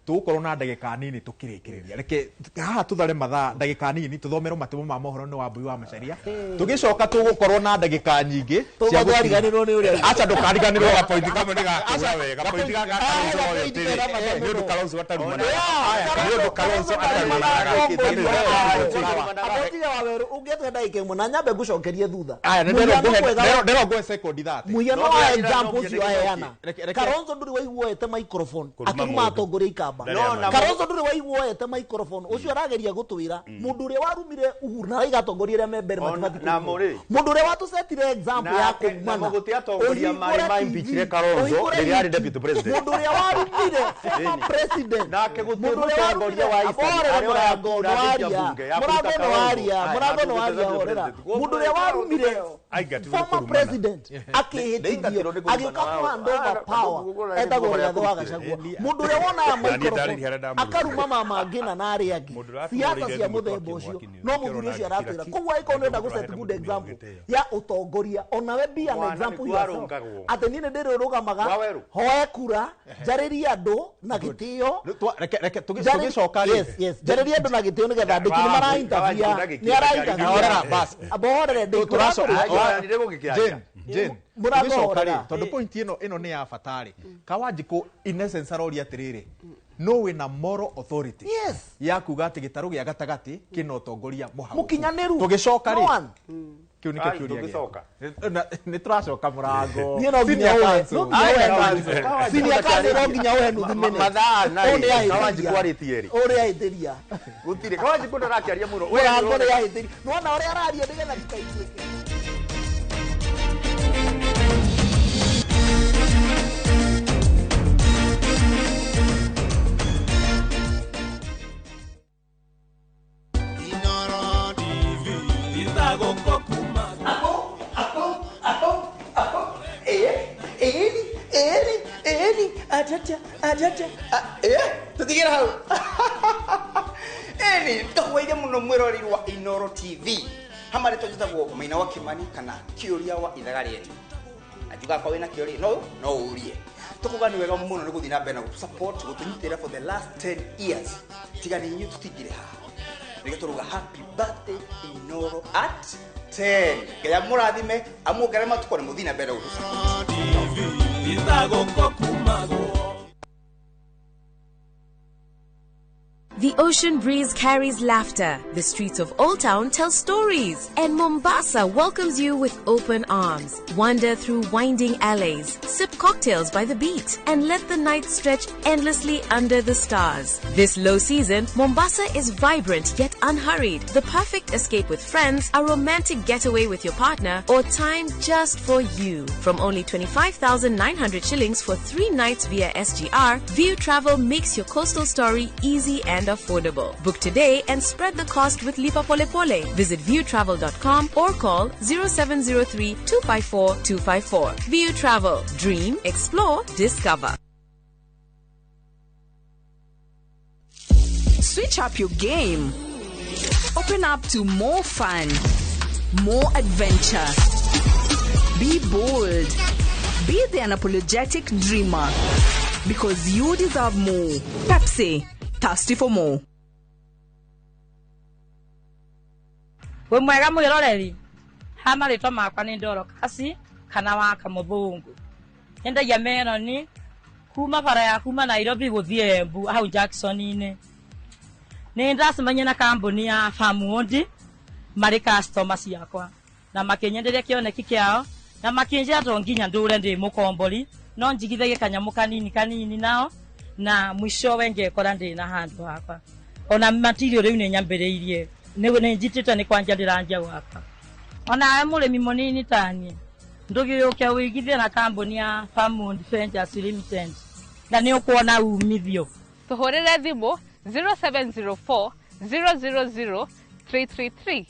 tugukorwo na ndagika nini tukirikiria. Reke haha tuthare mathaa ndagika nini tuthomerwo matemo ma mohoro ni wa Mbui wa Macharia, tugicoka tugukorwo na ndagika nyingi cia gũtariganĩrwo nĩ ũrĩa. Acha ndũkariganĩrwo ga point kamwe nĩ gakũra wega, point gaka Kalonzo royalty nĩ ũndũ Kalonzo atarumana, nĩ ũndũ Kalonzo atarumana. Abotige wa weru ũngĩatwe ndagika ĩmwe na nyambe ngũcokerie thutha. Aya ndĩrongwe second 30 mũhiano wa example ũcio aheana, Kalonzo ndũrĩ waigua ete microphone akĩruma atongoria ikamba. Kalonzo ndũrĩ waigua ete microphone ũcio arageria gũtwĩra mũndũ ũrĩa warumire Uhuru na araiga atongoria arĩa me mbere matibatiĩ mũndũ ũrĩa watũcetire example ya kũmana gũtĩ atongoria marĩ ma impeachire Kalonzo rĩrĩa arĩ deputy president, mũndũ ũrĩa warumire former president nake gũtĩ mũtongoria wa Eastern Mũrango nĩ waria horera mũndũ ũrĩa warumire former president akĩhĩtithio agĩũka kũhand over power etagwo Rigathĩ wa Gachagua. Mũndũ ũrĩa wonaga microphone akaruma mama ngina na arĩa angĩ siasa cia mũthemba ũcio no mũthuri ũcio aratwĩra. Koguo angĩkorwo nĩũrenda gũ set good example ya ũtongoria, onawe be an example yourself atĩ niĩ nĩ ndĩrĩrũgamaga hoe kura njarĩrie andũ na gĩtĩo. Reke tũgĩcoka rĩ, yes njarĩrie andũ na gĩtĩo nĩgetha andũ nĩ marainterview nĩ arainterview abohorere ndĩkũratũra Jane tũgĩcoka rĩ, tondũ point ĩno nĩ ya bata rĩ, Kawanjikũ in essence aroria atĩrĩrĩ, no wĩna moral authority ya kuga atĩ gĩtarũ gĩa gatagatĩ kĩna ũtongoria mũkinyanĩru. Tũgĩcoka rĩ, kĩu nĩkĩo kĩũria gĩakwa. Nĩ tũracoka mũrango. Niĩ no nginya ũhe senior counsel no nginya ũhe nuthu minute. Mathaa na rĩ, Kawanjikũ arĩtie rĩ, ũrĩa ahĩtĩria gũtirĩ Kawanjikũ ndarakĩaria mũno. Mũrango nĩ ahĩtĩria, nĩwona ũrĩa araria nĩgetha tũkaiguĩke. Tutigire hau. Eni ndakwaire muno mwiroreri wa Inoro TV. Hamari tujitagwo Maina wa Kimani kana Kiuria wa ithaga rietu. Ajuga kwa wina kiuria no urie. Tukuga ni wega muno ni guthii na mbere na support gutunyitira for the last 10 years. Tiga ni inyu tutigire haha. Nĩkĩo tũruga happy birthday Inoro at 10. Ngai amũrathime amuongerere matukũ na mũthiĩ na mbere gũtũ. The ocean breeze carries laughter, the streets of Old Town tell stories, and Mombasa welcomes you with open arms. Wander through winding alleys, sip cocktails by the beach, and let the night stretch endlessly under the stars. This low season, Mombasa is vibrant yet unhurried, the perfect escape with friends, a romantic getaway with your partner, or time just for you. From only 25,900 shillings for 3 nights via SGR, View Travel makes your coastal story easy and affordable. Book today and spread the cost with Lipa Pole Pole. Visit viewtravel.com or call 0703 254 254. View Travel. Dream, explore, discover. Switch up your game. Open up to more fun, more adventure. Be bold. Be the unapologetic dreamer. Because you deserve more. Pepsi, thirsty for more. Wĩ mwega mwĩroreri, ha marĩtwa makwa nĩ Dorokasi kana wa Kamũthũngũ. Nyendagia meroni kuma bara ya kuma Nairobi gũthiĩ Embu hau Jackson-inĩ. Nĩ ndacemania na kambuni ya Farmwood marĩ customer ciakwa na makĩnyenderia kĩoneki kĩao na makĩnjĩra to nginya ndũre ndĩ mũkombori no njigithagie kanyamũ kanini kanini nao na mwishowe ngekora ndĩ na handũ hakwa. Ona material rĩu nĩ nyambĩrĩirie nĩ njitĩte nĩ kwanja ndĩranjia gwaka. Onawe mũrĩmi mũnini taniĩ ndũgĩũke ũigithie na kambuni ya Farmwood Ventures Limited na nĩ ũkuona umithio. Tũhũrĩre thimũ 0704 000 333.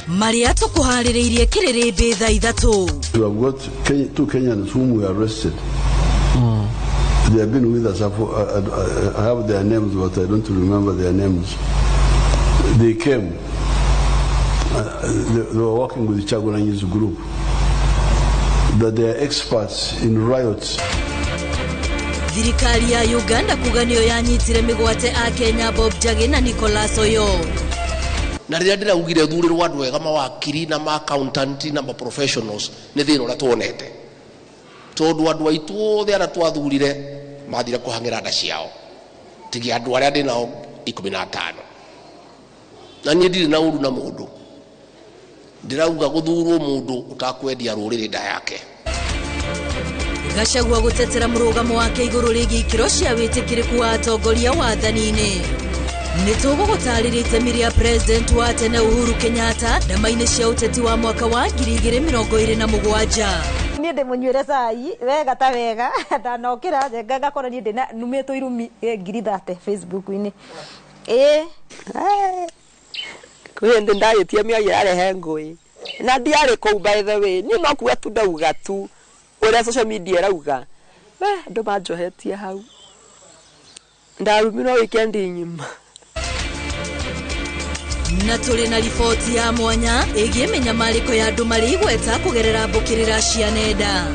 Marĩa tũkũharĩrĩirie kĩrĩrĩmbĩ thaa 3. We have got two Kenyans whom we arrested. They have been with us. I have their names, but I don't remember their names. They came. They were working with Chagulanyi's group. That they are experts in riots. Thirikari ya Uganda kuga nĩyo yanyitire mĩgwate a Kenya Bob Njagi na Nicholas Oyo. Na rĩrĩa ndĩraugire thurĩrwo andũ ega mawakiri na ma accountant na ma professionals nĩ thĩna ũrĩa tuonete, tondũ andũ aitũ othe arĩa twathurire mathire kũhang'ĩra nda ciao, tigia andũ arĩa ndĩ nao 15. Na niĩ ndirĩ na ũru na mũndũ, ndĩrauga gũthurwo mũndũ ũtakwendia rũrĩrĩ nda yake. Gachagua gũtetera mũrũgamo wake igũrũ rĩgiĩ ikĩro cia wĩtĩkĩrĩku wa atongoria wathani-inĩ. Nĩ tũgũgũtarĩria itemi rĩa president wa tene Uhuru Kenyatta ndama-inĩ cia ũteti wa mwaka wa 2027. Niĩ ndĩmũnyuĩre cai wega ta wega ndanokĩra njenga ngakorwo niĩ ndĩna numĩtwo irumi 30,000 Facebook-inĩ. Ĩĩ kwĩ hĩndĩ ndahĩtia mĩario yarehe ngũĩ na ndiarĩ kũu, by the way niĩ no kuga tu ndauga tu ũrĩa social media ĩrauga. We andũ manjohetie hau, ndarumirwo weekend ng'ima. Na tũrĩ na riboti ya mwanya ĩgiĩ mĩnyamarĩko ya andũ marĩ igweta kũgerera mbũkĩrĩra cia nenda.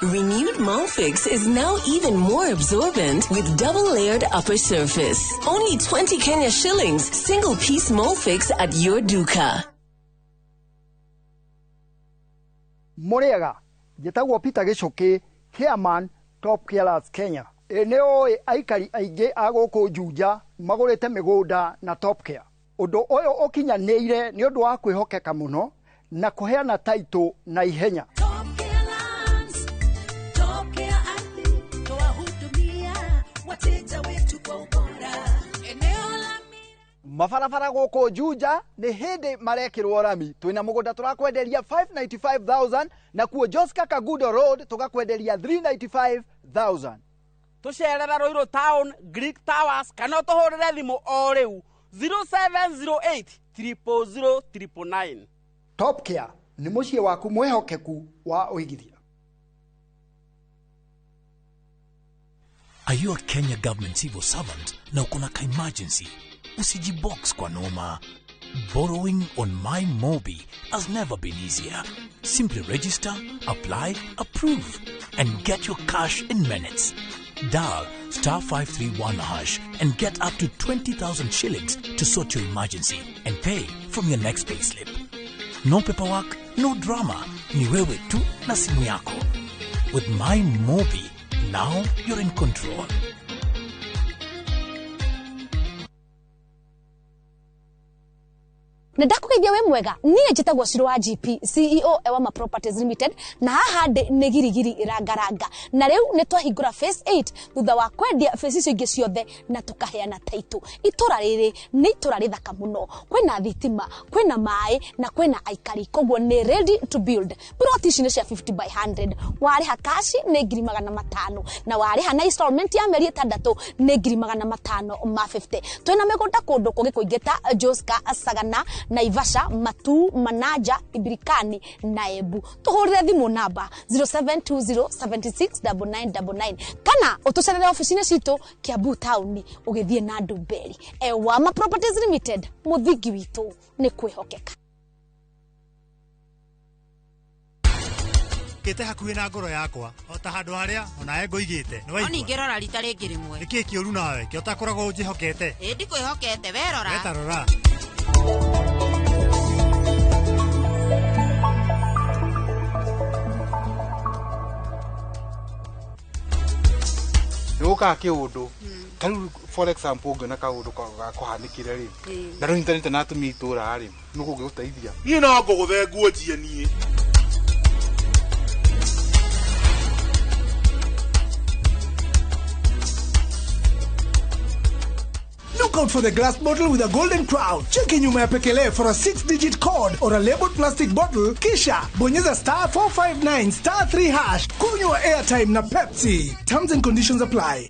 Renewed Molfix is now even more absorbent with double-layered upper surface. Only 20 Kenya shillings, single-piece Molfix at your duka. Mũrĩega, njĩtagwo Peter Gĩcũkĩ, chairman Top Carers Kenya. Nĩ ũĩ aikari aingĩ a gũkũ Juja magũrĩte mĩgũnda na Top Care. Ũndũ ũyũ ũkinyanĩire nĩ ũndũ wa kwĩhokeka mũno na kũheana taitũ na ihenya. Mabarabara gũkũ Juja nĩ hĩndĩ marekĩrwo rami. Twĩna mũgũnda tũrakwenderia 595,000 na kuo Joska Kagudo Road tũgakwenderia 395,000. Tũcerere Ruiru Town, Greek Towers kana ũtũhũrĩre thimũ o rĩu 0708 000 999. Top Care nĩ mũciĩ waku mwĩhokeku wa ũigithia. Are you a Kenya government civil servant na uko na ka emergency? Usijibox kwa noma. Borrowing on MyMobi has never been easier. Simply register, apply, approve, and get your cash in minutes. Dial *531# and get up to 20,000 shillings to sort your emergency and pay from your next payslip. No paperwork, no drama. Ni wewe tu na simu yako. With My Mobi, now you're in control. Na ndakũgeithia wĩ mwega. Niĩ njĩtagwo Ciro wa GP, CEO Ewama Properties Limited, na haha ndĩ nĩ Girigiri Rangaranga, na rĩu nĩ twahingũra phase 8 thutha wa kwendia phase icio ingĩ ciothe na tũkaheana title. Itũra rĩrĩ nĩ itũra rĩthaka mũno, kwĩna thitima, kwĩna maĩ na kwĩna aikari, koguo nĩ ready to build. Plot ici nĩ cia 50 by 100. Warĩha cash nĩ 500,000, na warĩha na installment ya mĩeri 6 nĩ 550,000. Twĩna mĩgũnda kũndũ kũngĩ kũingĩ ta Joska, Sagana, Naivasha, Matu, Manaja, Ibirikani na Embu. Tuhurire thimu namba 0720769999 kana utucerere ofici-inĩ citũ Kiambu town ũgĩthiĩ na Ndumberi. Ewama Properties Limited, mũthingi witũ nĩ kwĩhokeka. Kĩte hakuhĩ na ngoro yakwa o ta handũ harĩa onawe ngũigĩte. Nĩ No waigua? ningĩ rora rita rĩngĩ rĩmwe. Nĩkĩĩ kĩũru nawe kĩo ũtakoragwo ũnjĩhokete? Ĩ, ndikwĩhokete, we rora. Weta rora. Nĩ gũkaga kĩũndũ ta rĩu, for example, ũngĩona kaũndũ gakũhanĩkire rĩ, na rĩu nyitanĩte na atumia itũra rĩ, nĩ kũngĩgũteithia. Niĩ no ngũgũthe nguo njie niĩ. Look out for the glass bottle with a golden crown. Cheki nyuma ya pekele for a 6-digit code or a labeled plastic bottle. Kisha bonyeza star 459 star 3 hash. Kunywa airtime na Pepsi. Terms and conditions apply.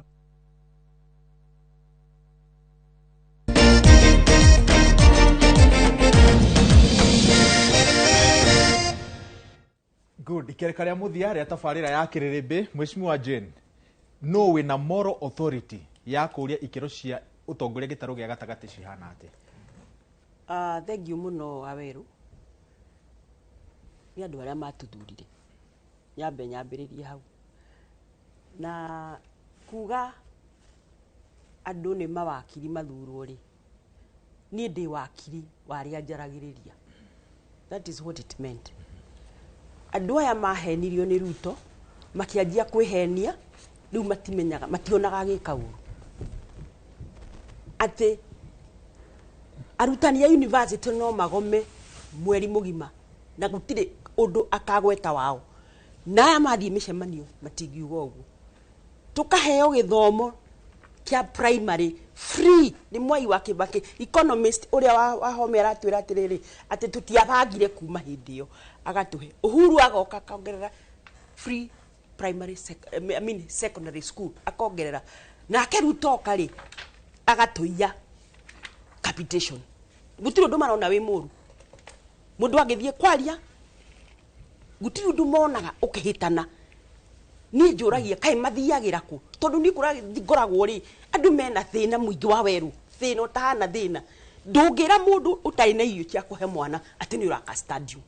Good. Ikereka rĩa mũthia rĩa tabarĩra ya kĩrĩrĩmbĩ, Mheshimiwa Jane, no wĩna moral authority ya kũũria ikĩro cia ũtongoria gĩtarũ gĩa gatagatĩ cihana atĩa? Thank you mũno, Wawerũ. Nĩ andũ arĩa matuthurire, nyambe nyambĩrĩrie hau na kuga andũ nĩ mawakiri mathurwo rĩ, niĩ ndĩ wakiri wa arĩa njaragĩrĩria. That is what it meant. Andũ aya mahenirio nĩ Ruto, makĩanjia kwĩhenia, rĩu matimenyaga, mationaga agĩka ũru, atĩ arutani a university no magome mweri mũgima na gũtirĩ ũndũ akagweta wao, na aya mathiĩ mĩcemanio matingiuga ũguo. Tũkaheo gĩthomo kĩa primary free nĩ Mwai wa Kibaki, economist ũrĩa wahome aratwĩra atĩrĩrĩ, atĩ tũtiabangire kuma hĩndĩ ĩyo, agatũhe. Uhuru agoka akongerera free primary I mean secondary school, akongerera. Nake Ruto oka rĩ, agatũiya capitation. Gũtirĩ ũndũ marona wĩ mũru mũndũ agĩthiĩ kwaria, gũtirĩ ũndũ monaga ũkĩhĩtana. Niĩ njũragia kaĩ mathiagĩra kũ, tondũ niĩ kũrĩa ngoragwo rĩ, andũ mena thĩna mũingĩ wa werũ, thĩna ũtahana thĩna. Ndũngĩra mũndũ ũtarĩ na irio cia kũhe mwana atĩ nĩ ũraka stadium.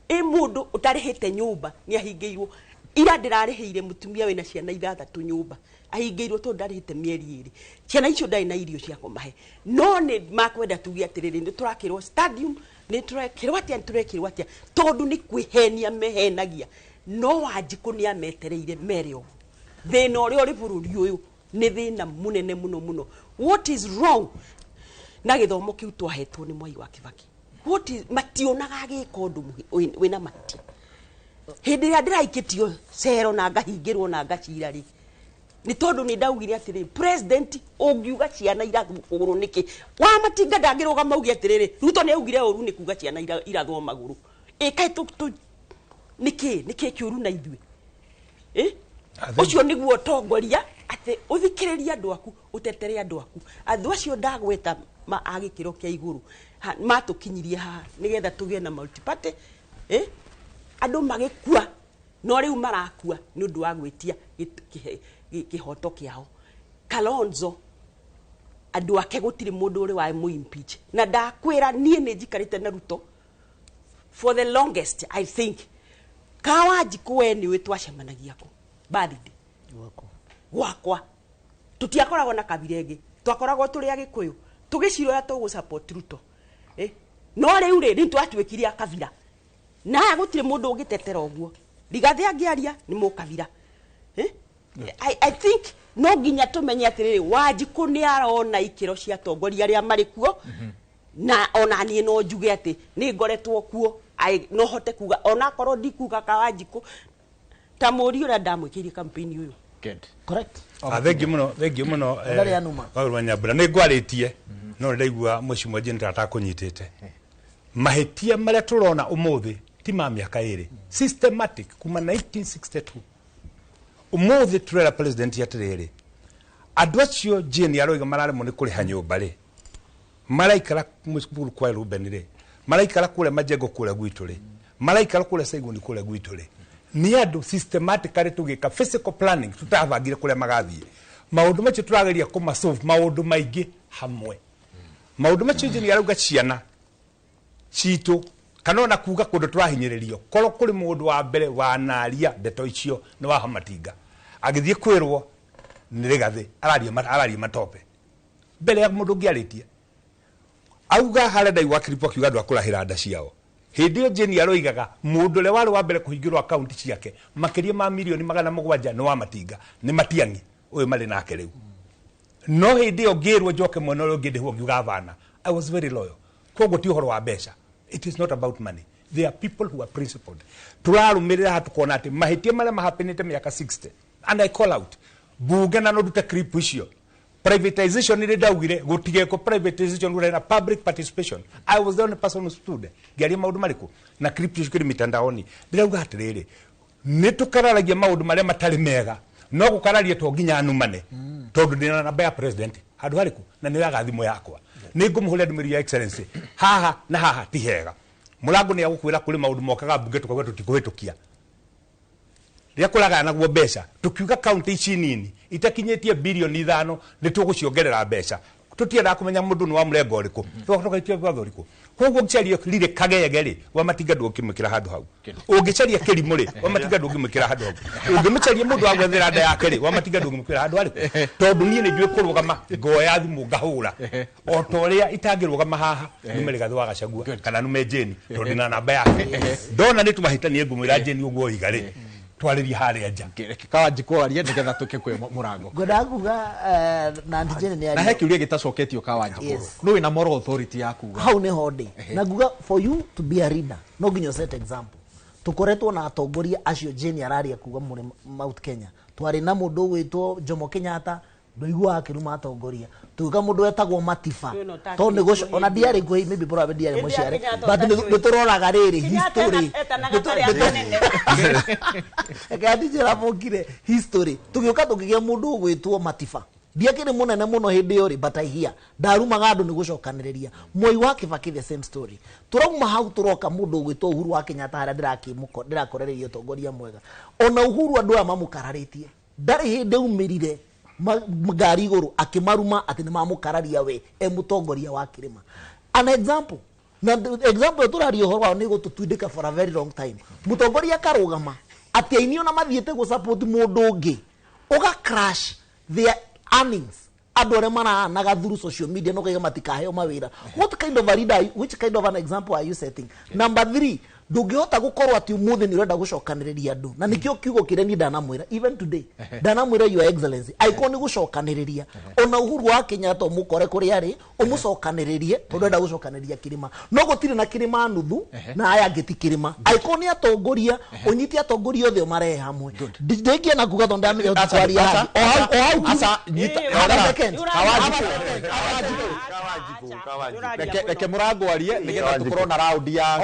Ĩ mũndũ ũtarĩhĩte nyũmba nĩ ahingĩirwo. Ira ndĩrarĩhĩire mũtumia wĩna ciana 6 nyũmba, ahingĩirwo tondũ ndarĩhĩte mĩeri 2. Ciana icio ndarĩ na irio cia kũmahe. No nĩ makwenda tuge atĩrĩrĩ, nĩ tũrakĩrwo stadium, nĩ tũrekĩrwo atĩa, nĩ tũrekĩrwo atĩa, tondũ nĩ kwĩhenia mehenagia. No Wanjikũ nĩ ametereire mere ũguo. Thĩna ũrĩa ũrĩ bũrũri ũyũ nĩ thĩna mũnene mũno mũno. What is wrong na gĩthomo kĩu twahetwo nĩ Mwai wa Kibaki? What is, mationaga agĩka ũndũ wĩna mahĩtia. Hĩndĩ ĩrĩa ndĩraikĩtio cero na ngahingĩrwo na ngacira rĩ, nĩ tondũ nĩ ndaugire atĩrĩrĩ, president ũngiuga ciana irathwo nĩkĩ? Wa Matinga ndangĩrũgama auge atĩrĩrĩ, Ruto nĩ augire ũru nĩ kuga ciana irathwo magũrũ. Ĩ kaĩ nĩkĩ nĩkĩ kĩũru na ithuĩ? Ũcio nĩguo ũtongoria, atĩ ũthikĩrĩrie andũ aku, ũtetere andũ aku. Andũ acio ndagweta ma a gĩkĩro kĩa igũrũ matũkinyirie haha nĩgetha tũgĩe na multi-party. Andũ magĩkua, no rĩu marakua nĩ ũndũ wa gwĩtia kĩhoto kĩao. Kalonzo andũ ake gũtirĩ mũndũ ũrĩ wa mũ impeach. Na ndakwĩra niĩ nĩ njikarĩte na Ruto for the longest, I think. Ka Wanjikũ we nĩũĩ twacemanagia kũ? Birthday gwakwa. Tũtiakoragwo na kabira ĩngĩ, twakoragwo tũrĩ Agĩkũyũ, tũgĩciroya tũgũ support Ruto. No rĩu rĩ, nĩ twatuĩkire a kabira. Na haha gũtirĩ mũndũ ũngĩtetera ũguo. Rigathĩ angĩaria nĩ mũkabira. I think no nginya tũmenye atĩrĩrĩ, Wanjikũ nĩ arona ikĩro cia atongoria arĩa marĩ kuo, na ona niĩ no njuge atĩ nĩ ngoretwo kuo, no hote kuga onakorwo ndikuga ka Wanjikũ ta mũriũ ũrĩa ndamwĩkĩire campaign ũyũ. Correct. Thengiũ mũno, thengiũ mũno. Ũrarĩ anuma. Wawerũ wa Nyambura nĩ ngwarĩtie no nĩ ndaigua mũcimwa Jane ta atakũnyitĩte. Mahĩtia marĩa tũrona ũmũthĩ ti ma mĩaka ĩrĩ, systematic kuma 1962. Ũmũthĩ tũrera president atĩrĩrĩ, andũ acio Jane aroiga mararemwo nĩ kũrĩha nyũmba rĩ, maraikara mũcukuru kwa Ruben rĩ, maraikara kũrĩa Majengo kũrĩa gwitũ rĩ, maraikara kũrĩa Saigon kũrĩa gwitũ rĩ, nĩ andũ systematically tũgĩka physical planning tũtabangire kũrĩa magathiĩ. Maũndũ macio tũrageria kũmasolve maũndũ maingĩ hamwe. Maũndũ macio Jane arauga ciana citũ kana ona kuga kũndũ tũrahinyĩrĩrio, korwo kũrĩ mũndũ wa mbere wanaria ndeto icio nĩ wa Hamatinga, agĩthiĩ kwĩrwo nĩ Rigathĩ araria matope mbere ya mũndũ ũngĩ arĩtie. Auga harĩa ndaigua clip akiuga andũ a kũrahĩra nda ciao. Hĩndĩ ĩyo Jane aroigaga mũndũ ũrĩa warĩ wa mbere kũhingĩrwo akaunti ciake makĩria ma mirioni 700 nĩ wa Matinga, nĩ Matiang'i ũyũ marĩ nake rĩu. No hĩndĩ ĩyo ngĩrwo njoke mwena ũrĩa ũngĩ ndĩhwo ngiuga bana, I was very loyal. Koguo ti ũhoro wa mbeca. It is not about money. There are people who are principled. Tũrarũmĩrĩra haha tũkona atĩ mahĩtia marĩa mahappenĩte mĩaka 60, and I call out bunge na no ndute clip icio. Privatization nĩ ndaugire gũtigekwo privatization gũtarĩ na public participation. I was the only person who stood ngĩaria maũndũ marĩkũ na clip icio kĩrĩ mitandaoni. Ndĩrauga atĩrĩrĩ, nĩ tũkararagia maũndũ marĩa matarĩ mega, no gũkararia to nginya numane, tondũ ndĩna namba ya president handũ harĩkũ na nĩ yaga thimũ yakwa, nĩ ngũmũhũrĩra ndũmĩrĩri ya excellency haha na haha ti hega. Mũrango nĩ agũkwĩra kũrĩ maũndũ mokaga mbunge tũkauga tũtikũhĩtũkia rĩrĩa kũragayanagwo mbeca, tũkiuga kaunti ici nini itakinyĩtie bilioni 5 nĩ tũgũciongerera mbeca, tũtiendaga kũmenya mũndũ nĩ wa mũrengo ũrĩkũ, tũgaikia watho ũrĩkũ. Koguo ũngĩcaria rire kagege rĩ, wa Matinga ndũngĩmwĩkĩra handũ hau. Ũngĩcaria kĩrimũ rĩ, wa Matinga ndũngĩmwĩkĩra handũ hau. Ũngĩmũcaria mũndũ wa gwethera nda yake rĩ, wa Matinga ndũngĩmwĩkĩra handũ harĩkũ. Tondũ niĩ nĩ njũĩ kũrũgama ngoya thimũ ngahũra o ta ũrĩa itangĩrũgama haha nume Rigathĩ wa Gachagua kana nume Jane, tondũ ndĩna namba yake. Ndona nĩ twahĩtania ngũmwĩra Jane ũguo oiga rĩ, twarĩrie harĩa nja. Kawanjikũ arie nĩgetha tũke kwĩ mũrango. Ngwendaga kuga na Aunty Jane nĩ Na he kĩũria gĩtacoketio Kawanjikũ. Nũ wĩna moral authority ya kuga? Hau nĩho ndĩ. Na nguga for you to be a leader no nginya set example. Tũkoretwo na atongoria acio Jane araria kuga mũrĩ Mount Kenya. Twarĩ na mũndũ ũgwĩtwo Jomo Kenyatta, ndũiguaga akĩruma atongoria. Tũgĩũka mũndũ wetagwo Matiba, tondũ nĩ ona ndiarĩ kuo, maybe probably ndiarĩ mũciare, but nĩ tũroraga rĩrĩ history. Reke andinjĩra mũngire history. Tũgĩũka tũkĩgĩa mũndũ ũgwĩtwo Matiba, ndiakĩrĩ mũnene mũno hĩndĩ ĩyo rĩ, but I hear ndarumaga andũ nĩ gũcokanĩrĩria. Moi wa Kibaki the same story. Tũrauma hau tũroka mũndũ ũgwĩtwo Uhuru wa Kenyatta harĩa ndĩrakorereirie ũtongoria mwega. Ona Uhuru andũ aya mamũkararĩtie, ndarĩ hĩndĩ aumĩrire ngari igũrũ akĩmaruma atĩ nĩ mamũkararia we e mũtongoria wa kĩrĩma. An example, na example tũraria ũhoro wao nĩ gũtũtindĩka for a very long time. Mũtongoria akarũgama atĩ aini ona mathiĩte gũ support mũndũ ũngĩ, ũga crash their earnings. Andũ arĩa marahanaga through social media no kaiga matikaheo mawĩra. What kind of a leader, which kind of an example are you setting? Number 3, ndũngĩhota gũkorwo atĩ ũmũthĩ nĩ ũrenda gũcokanĩrĩria andũ, na nĩkĩo kiugo kĩrĩa niĩ ndanamwĩra even today, ndanamwĩra your excellency, angĩkorwo nĩ gũcokanĩrĩria, ona Uhuru wa Kenyatta ũmũkore kũrĩa arĩ ũmũcokanĩrĩrie, tondũ ũrenda gũcokanĩrĩria kĩrĩma, no gũtirĩ na kĩrĩma nuthu na aya angĩ ti kĩrĩma. Angĩkorwo nĩ atongoria, ũnyite atongoria othe ũmarehe hamwe. Ndingĩenda kuga tondũ ndamenya ũtwaria hau. O hau Reke mũrango arie nĩgetha tũkorwo na raundi ya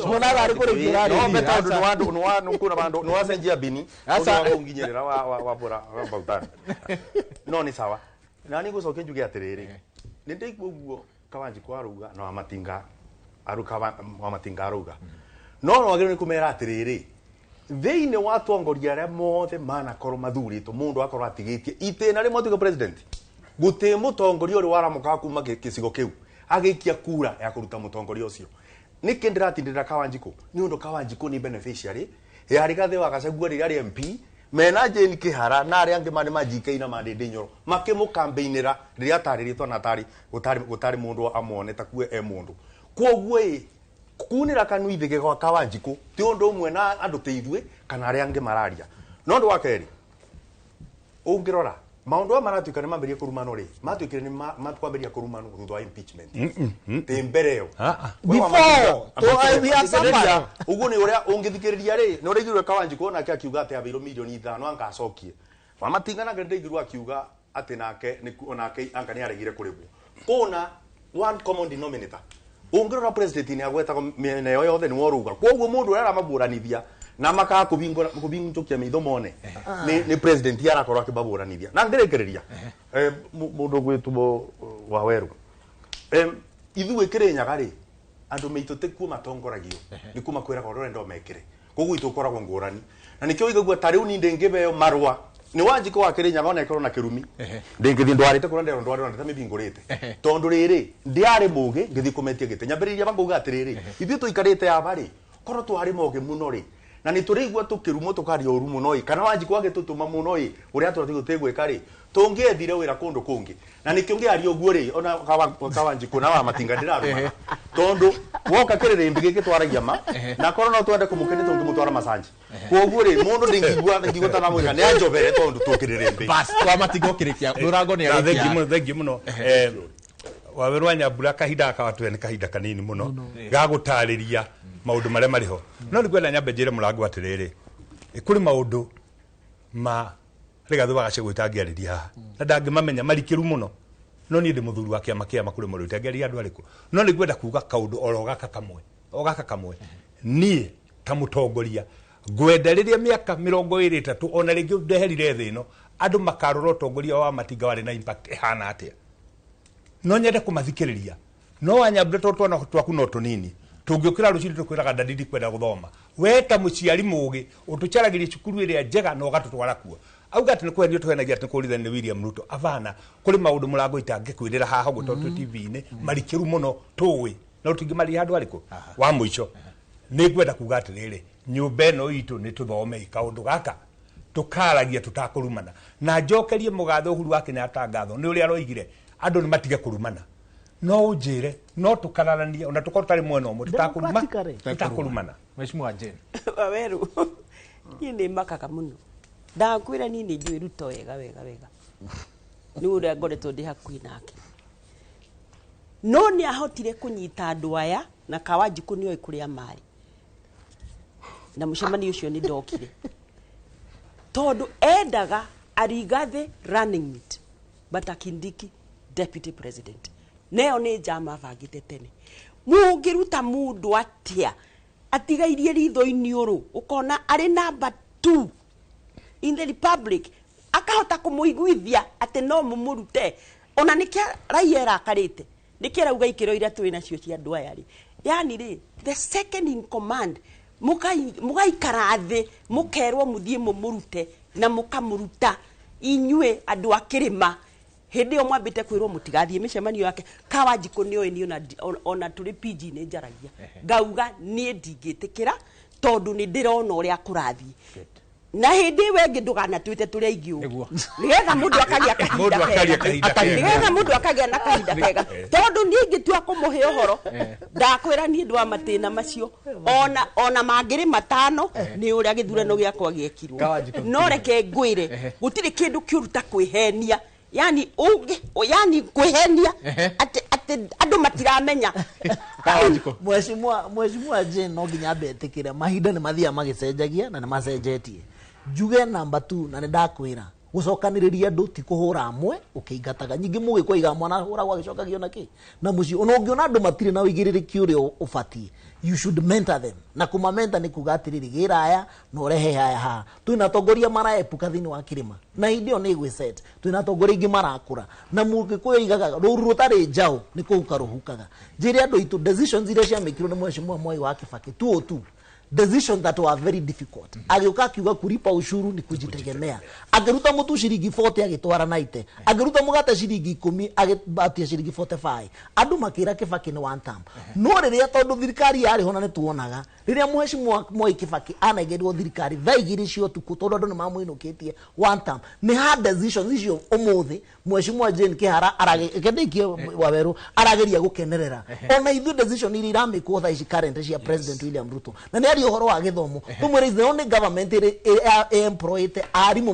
muonaga arĩ kũrĩkia no mbe tondu ni wa kuna bandu ni wacenjia bini asa unginyerera wa bora wa bautana no ni sawa na ni gucokia njuge atiriri ni ndaigua uguo Kawanjikũ arauga na wa Matinga aruka wa Matinga arauga no no wagĩrĩirwo nĩ kũmera atiriri thiini wa atongoria aria mothe manakorwo mathuritwo mundu akorwo atigitie itena rimwe atuike president guti mutongoria uri waramuka kuma gicigo kiu agiikia kura ya kuruta mutongoria ucio niki ndiratindira Kawanjikũ ni undu Kawanjikũ ni beneficiary ya Rigathi wa Gachagua riria ari MP mena Jane Kihara na aria angi mari ma GK na Mandindi Nyoro makimucampaignira riria atariritwo na atari gutari mundu amone ta kue e mundu koguo Kunira kanuithige gwa Kawanjiku ti undu umwe na andu ti ithuĩ kana aria angi mararia. No ndu wa keri ungirora maundu aya maratuika ni mambirie kurumano ri matuikire ni makwambiria kurumano thutha wa impeachment ti mbere yo before uguo ni uria ungithikiriria ri ni uraigirwe Kawanjiku nake akiuga ati abeirwo milioni 5 angacokie Wamatinga nake ndaigirwo akiuga ati nake onake anga ni aregire kuribwo kuna one common denominator ungirora president ni agwetaga mĩena ĩyo yothe ni woruga koguo mundu uria aramaburanithia na makaa kubinjukia mitho mone ni president arakorwo akibaburanithia na ngĩrĩkĩrĩria mundu gwĩtwo Waweru ithuĩ Kĩrĩnyaga rĩ andu meitũ ti kuo matongoragio ni kuma kwĩraga ũrĩa ũrenda mekĩre koguo itũ ũkoragwo ngũrani na nĩkĩo ũigagua ta rĩu ni ndĩngĩheo marũa ni Wanjikũ wa Kĩrĩnyaga ona ĩkorwo na kĩrumi ndĩngĩthiĩ ndwarĩte kũrĩa nderwo ndwarĩte ta mĩbingũrĩte tondũ rĩrĩ ndiarĩ mũgĩ ngĩthiĩ kũmetia gĩtĩ nyambĩrĩria makauga atĩrĩrĩ ithuĩ tũikarĩte aba rĩ korwo twarĩ mogĩ mũno rĩ na nĩ tũrĩigua tũkĩrumwo tũkaria ũru mũno ĩ kana Wanjikũ agĩtũtũma mũno ĩ ũrĩa tũratigwo tĩgwĩka rĩ tũngĩethire wĩra kũndũ kũngĩ na nĩkĩo ngĩaria ũguo rĩ ona Kawanjikũ na Wamatinga ndĩrarũmana tondũ woka kĩrĩrĩmbĩ gĩkĩ twaragia ma na korwo no twende kũmũkenia tũngĩmũtwara macanji koguo rĩ mũndũ ndingĩigua ta namwĩka nĩ anjobere tondũ tũkĩrĩrĩmbĩ bas Wamatinga ũkĩrĩkia mũrango nĩ arĩkia thengiũ mũno Waweru wa Nyambura kahinda gaka watũhe nĩ kahinda kanini mũno ga gũtarĩria maũndũ marĩa marĩ ho no nĩngwenda nyambe njĩre mũrango atĩrĩrĩ kũrĩ maũndũ ma Rigathĩ wa Gachagua itangĩarĩria haha na ndangĩmamenya marikĩru mũno no niĩ ndĩ mũthuri wa kĩama kĩama kũrĩ mũndũ itangĩarĩria andũ arĩkũ no nĩngwenda kuga kaũndũ oro gaka kamwe o gaka kamwe niĩ ta mũtongoria ngwenda rĩrĩa mĩaka 23 ona rĩngĩ ndeherire thĩ ĩno andũ makarora ũtongoria wa Matinga warĩ na impact ĩhana atĩa no nyende kũmathikĩrĩria no Wanyambura tondũ twana twaku no tũnini tũngĩũkĩra rũcinĩ tũkwĩraga ndadi ndikwenda gũthoma we ta mũciari mũgĩ ũtũcaragĩrie cukuru ĩrĩa njega na ũgatũtwara kuo auga atĩ nĩ kũhenio tũhenagia atĩ nĩ kũrithania nĩ William Ruto abana kũrĩ maũndũ mũrango itangĩkwĩrĩra haha ũguo tondũ twĩ TV-inĩ marikĩru mũno tũĩ no tũngĩmaria handũ harĩkũ wa mũico nĩ ngwenda kuga atĩrĩrĩ nyũmba ĩno itũ nĩ tũthomei kaũndũ gaka tũkaragia tũtakũrumana na njokerie mũgathe Uhuru wa Kenyatta ngatho nĩ ũrĩa aroigire andũ nĩ matige kũrumana no ũnjĩre no tũkararanie ona tũkorwo tũtarĩ mwena ũmwe tũtakũrumana Mheshimiwa Jane Waweru niĩ nĩ makaga mũno ndakwĩra niĩ nĩ njũĩ Ruto wega wega wega nĩ ũrĩa ngoretwo ndĩ hakuhĩ nake no nĩ ahotire kũnyita andũ aya na Kawanjikũ nĩoĩ kũrĩa marĩ na mũcemanio ũcio nĩ ndokire tondũ endaga Rigathi running mate but Kindiki deputy president neo nĩ njama bangĩte tene mũngĩruta mũndũ atĩa atigairie ritho-inĩ ũrũ ũkona arĩ number 2 in the republic akahota kũmũiguithia atĩ no mũmũrute ona nĩkĩo raia ĩrakarĩte nĩkĩo ĩrauga ikĩro iria twĩ nacio cia andũ aya rĩ yani rĩ the second in command mũgaikara thĩ mũkerwo mũthiĩ mũmũrute na mũkamũruta inyuĩ andũ a kĩrĩma hĩndĩ ĩyo mwambĩte kwĩrwo mũtigathiĩ mĩcemanio yake Kawanjikũ nĩoĩ niĩ ona tũrĩ PG nĩ njaragia ngauga niĩ ndingĩtĩkĩra tondũ nĩ ndĩrona ũrĩa kũrathiĩ na hĩndĩ ĩyo ĩngĩ ndũganatwĩte tũrĩ aingĩ ũguo nĩgetha mũndũ akagĩa kahinda kega nĩgetha mũndũ akagĩa na kahinda kega tondũ niĩ ingĩtua kũmũhe ũhoro ndakwĩra niĩ ndwa matĩna macio ona mangĩrĩ matano nĩ ũrĩa gĩthurano gĩakwa gĩekirwo no reke ngwĩre gũtirĩ kĩndũ kĩũru ta kwĩhenia yani ungi yani kwĩhenia atĩ andũ matiramenya Mheshimiwa Jane no nginya ambetĩkĩre mahinda nĩ mathiaga magĩcenjagia na nĩ macenjetie njuge namba 2 na nĩ ndakwĩra gũcokanĩrĩria andũ ti kũhũra amwe ũkĩingataga nyingĩ mũgĩkũ aigaga mwana ahũragwo agĩcokagio na kĩ na mũciĩ ona ũngĩona andũ matirĩ na ũigĩrĩrĩki ũrĩa ũbatiĩ you should mentor them na kũmamenta nĩ kuga atĩrĩrĩ gĩra aya na ũrehe aya haha twĩna atongoria maraepuka thĩinĩ wa kĩrĩma na hĩndĩ ĩyo nĩ ĩgwĩset twĩna atongoria aingĩ marakũra na mũgĩkũyũ aigaga rũru rũtarĩ njaũ nĩ kũhuka rũhukaga njĩre andũ aitũ decisions iria ciamĩkirwo nĩ Mheshimiwa Mwai wa Kibaki 202 decisions that were very difficult agĩũka akiuga kulipa ushuru ni kujitegemea akĩruta mũtu ciringi 40 agĩtwara 90 akĩruta mũgate ciringi 10 agĩbatia ciringi 45 andũ makĩra Kibaki nĩ one term no rĩrĩa tondũ thirikari yarĩ ho na nĩ tuonaga Rĩrĩa Mheshimiwa Mwai Kibaki anengerirwo thirikari thaa 2 cia ũtukũ tondũ andũ nĩ mamũinũkĩtie one term, nĩ hard decisions icio ũmũthĩ Mheshimiwa Jane Kihara aragĩkĩndĩkie Wawerũ arageria gũkenerera. Ona ithuĩ decision iria iramĩkwo thaa ici current cia President William Ruto, na nĩ aria ũhoro wa gĩthomo, tũmwĩre is the only government ĩrĩ employĩte arimũ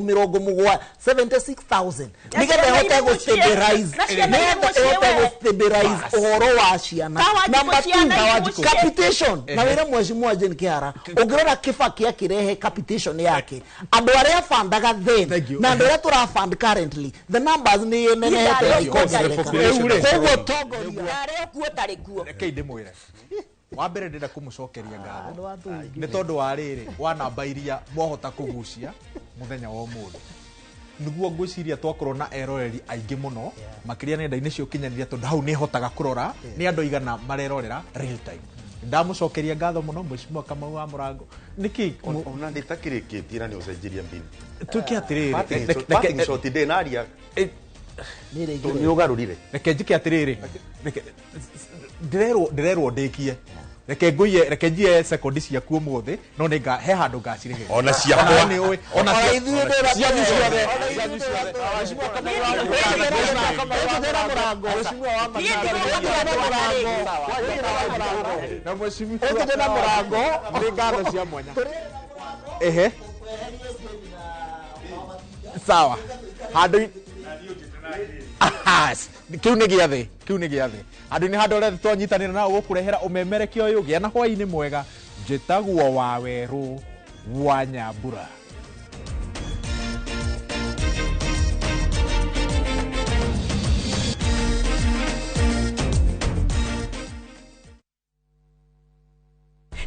76,000 nĩgetha ĩhote gũ-stabilize, nĩgetha ĩhote gũ-stabilize ũhoro wa ciana. Number 2, capitation. Na wĩra Mheshimiwa Jane Kihara, ũngĩrora Kibaki akĩrehe capitation yake, andũ arĩa bandaga then na andũ arĩa tũraband currently, the numbers nĩ nenehete ikongerereka. Koguo tongoria arĩa kuo tarĩ kuo. Rekei ndĩmwĩre wa mbere ndĩrenda kũmũcokeria ngatho nĩ tondũ wa rĩrĩ wa namba iria mwahota kũgucia mũthenya wa ũmũthĩ. Nĩguo ngwĩciria twakorwo na eroreri aingĩ mũno makĩria nenda-inĩ cia ũkinyanĩria, tondũ hau nĩ hotaga kũrora nĩ andũ aigana marerorera real time. Ndamũcokeria ngatho mũno Mheshimiwa Kamau wa Mũrango. Nĩkĩ ona ndĩtakĩrĩkĩtie na nĩ ũcenjirie mbinu? Tuĩke atĩrĩrĩ, shot ndĩnaria nĩ ũgarũrire. Reke njĩke atĩrĩrĩ, ndĩrerwo ndĩkie, reke nguiye, reke njiye sekondi ciaku ũmũthĩ, no nĩ he handũ ngacirĩhĩra. Ona ciakwa. Nĩ ũĩ, ona cianyu ciothe. Na Mheshimiwa Mũrango, nĩ ngatho cia mwanya. Ehe, sawa, handũ kiu nĩ gĩathĩ, kiu nĩ gĩathĩ. Andũ nĩ handũ ũrĩa twanyitanĩra nao gũkũrehera ũmemerekia ũyũ. Gĩa na hwaĩ-inĩ mwega. Njĩtagwo Wawerũ wa Nyambura.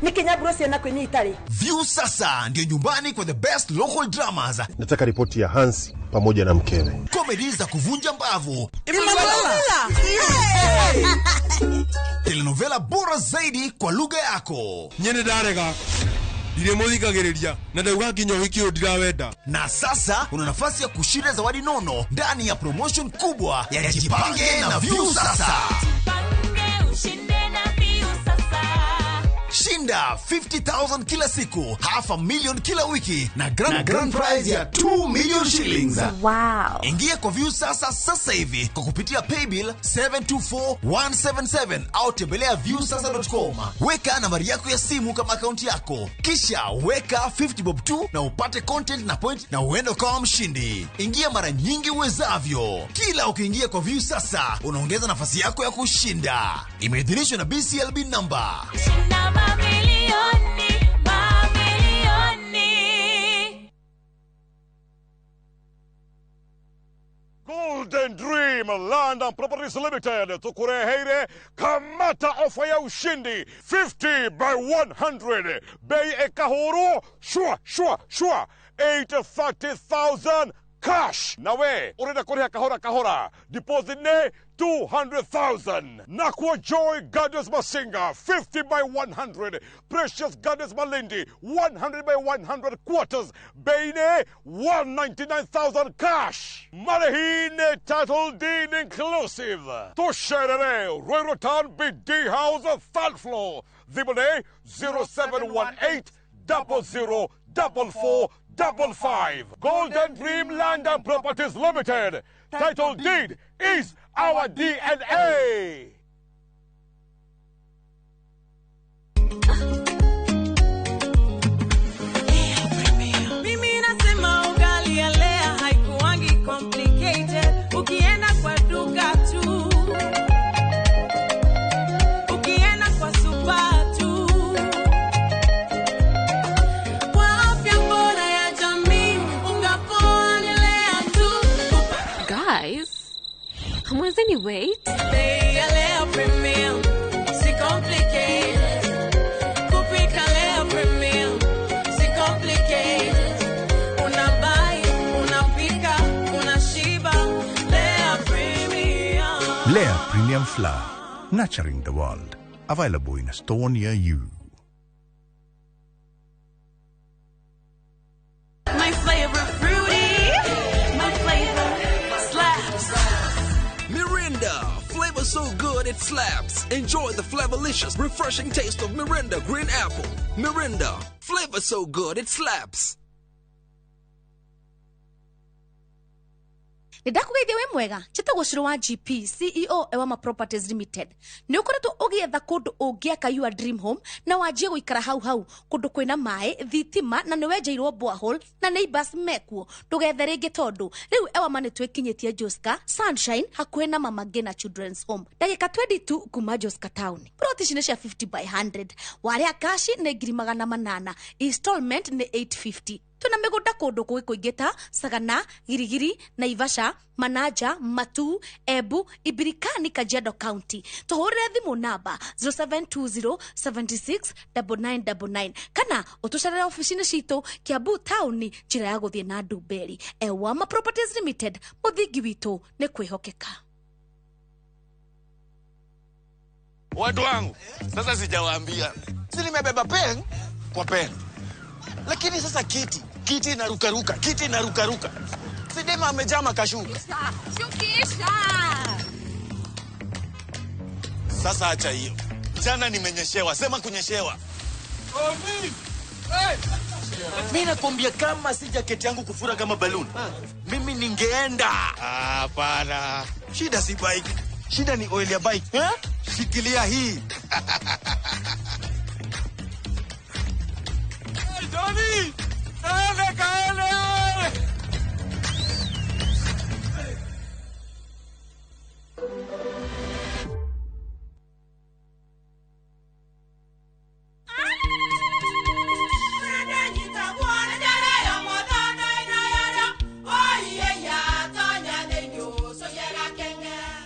Nĩ ciana kwĩnyi itarĩ. View sasa ndio nyumbani kwa the best local dramas. Nataka ripoti ya Hansi pamoja na mkewe. Comedy za kuvunja mbavu. Telenovela bora zaidi kwa lugha yako. Nyene ndarega. Ndire muthikagiriria na ndauga nginya wiki ũyũ ndirawenda. Na sasa una nafasi ya kushinda zawadi nono ndani ya promotion kubwa ya Jipange na View Sasa. Jipange ushinde na View Sasa. Shinda 50,000 kila siku, 500,000 kila wiki na grand prize ya 2 million shillings. Wow. Ingia kwa View Sasa sasa hivi kwa kupitia paybill 724177 au tembelea viewsasa.com. Weka nambari yako ya simu kama akaunti yako, kisha weka 50 bob 2 na upate content na point na uende kama mshindi. Ingia mara nyingi uwezavyo. Kila ukiingia kwa View Sasa unaongeza nafasi yako ya kushinda. Imeidhinishwa na BCLB number. Shinda mamilioni, mamilioni. Golden Dream Land and Properties Limited tukureheire kamata ofa ya ushindi 50 by 100 bei ekahuru shua shua shua 830,000 cash. Nawe urenda kuriha kahora kahora, deposit ne 200,000. Nakwa Joy Gardens Masinga 50 by 100, Precious Gardens Malindi 100 by 100 quarters, bei 199,000 cash. Marehine title deed inclusive. Tusherere Ruiru Town BD House third floor. Thimũ 0718 00 44 55. Golden Dream Land and Properties Limited. Title deed is our DNA. Mimi nasema ugali ya Lea haikuangi complicated. Ukienda kwa duka tu, ukienda kwa super tu. Kwa afya bora ya jamii, unga poa ni Lea tu. Guys, hamwezeni wait? Bei ya Lea Premium, si complicated. Kupika Lea Premium, si complicated. Unabai, unapika, unashiba. Lea Premium. Lea Premium Flour, nurturing the world. Available in a store near you. My favorite fruity, my flavor slaps. Mirinda, flavor so good it it slaps. Enjoy the flavorlicious, refreshing taste of Mirinda Green Apple. Mirinda, flavor so good it slaps. Nĩ ndakũgeithia wĩ mwega, njĩtagwo Ciro wa GP, CEO Ewama Properties Limited. Nĩ ũkoretwo ũgĩetha kũndũ ũngĩaka your dream home na wanjie gũikara hau hau, kũndũ kwĩna maĩ, thitima, na nĩ wenjeirwo borehole na neighbors mekuo. Ndũgethe rĩngĩ tondũ rĩu Ewama nĩ twĩkinyĩtie Joska Sunshine hakuhĩ na Mama Ngina Children's Home, ndagĩka 22 kuma Joska Town. Plot ici nĩ cia 50 by 100, warĩa kashi nĩ 800,000, installment nĩ 850. Twĩna mĩgũnda kũndũ kũngĩ kũingĩ ta Sagana, Girigiri, Naivasha, Manaja, Matu, Embu, Ibirikani, Kajiado County. Tũhũrĩre thimũ namba 0720 76 9999 kana ũtũcerere ofici-inĩ citũ Kiambu taũni, njĩra ya gũthiĩ na Ndumberi. Ewama Properties Limited, mũthingi witũ nĩ kwĩhokeka. Watu wangu, sasa sijawaambia. Si nimebeba pen kwa pen. Lakini sasa kiti inarukaruka, kiti inarukaruka. Sidema amejaa makashuka. Shukisha. Sasa acha hiyo. Jana nimenyeshewa, sema kunyeshewa. Mimi nakwambia kama si jaketi yangu kufura kama balloon, mimi ningeenda. Hapana. Shida si bike. Shida ni oil ya bike. Eh? Shikilia hii. Johnny! Kaele, kaele!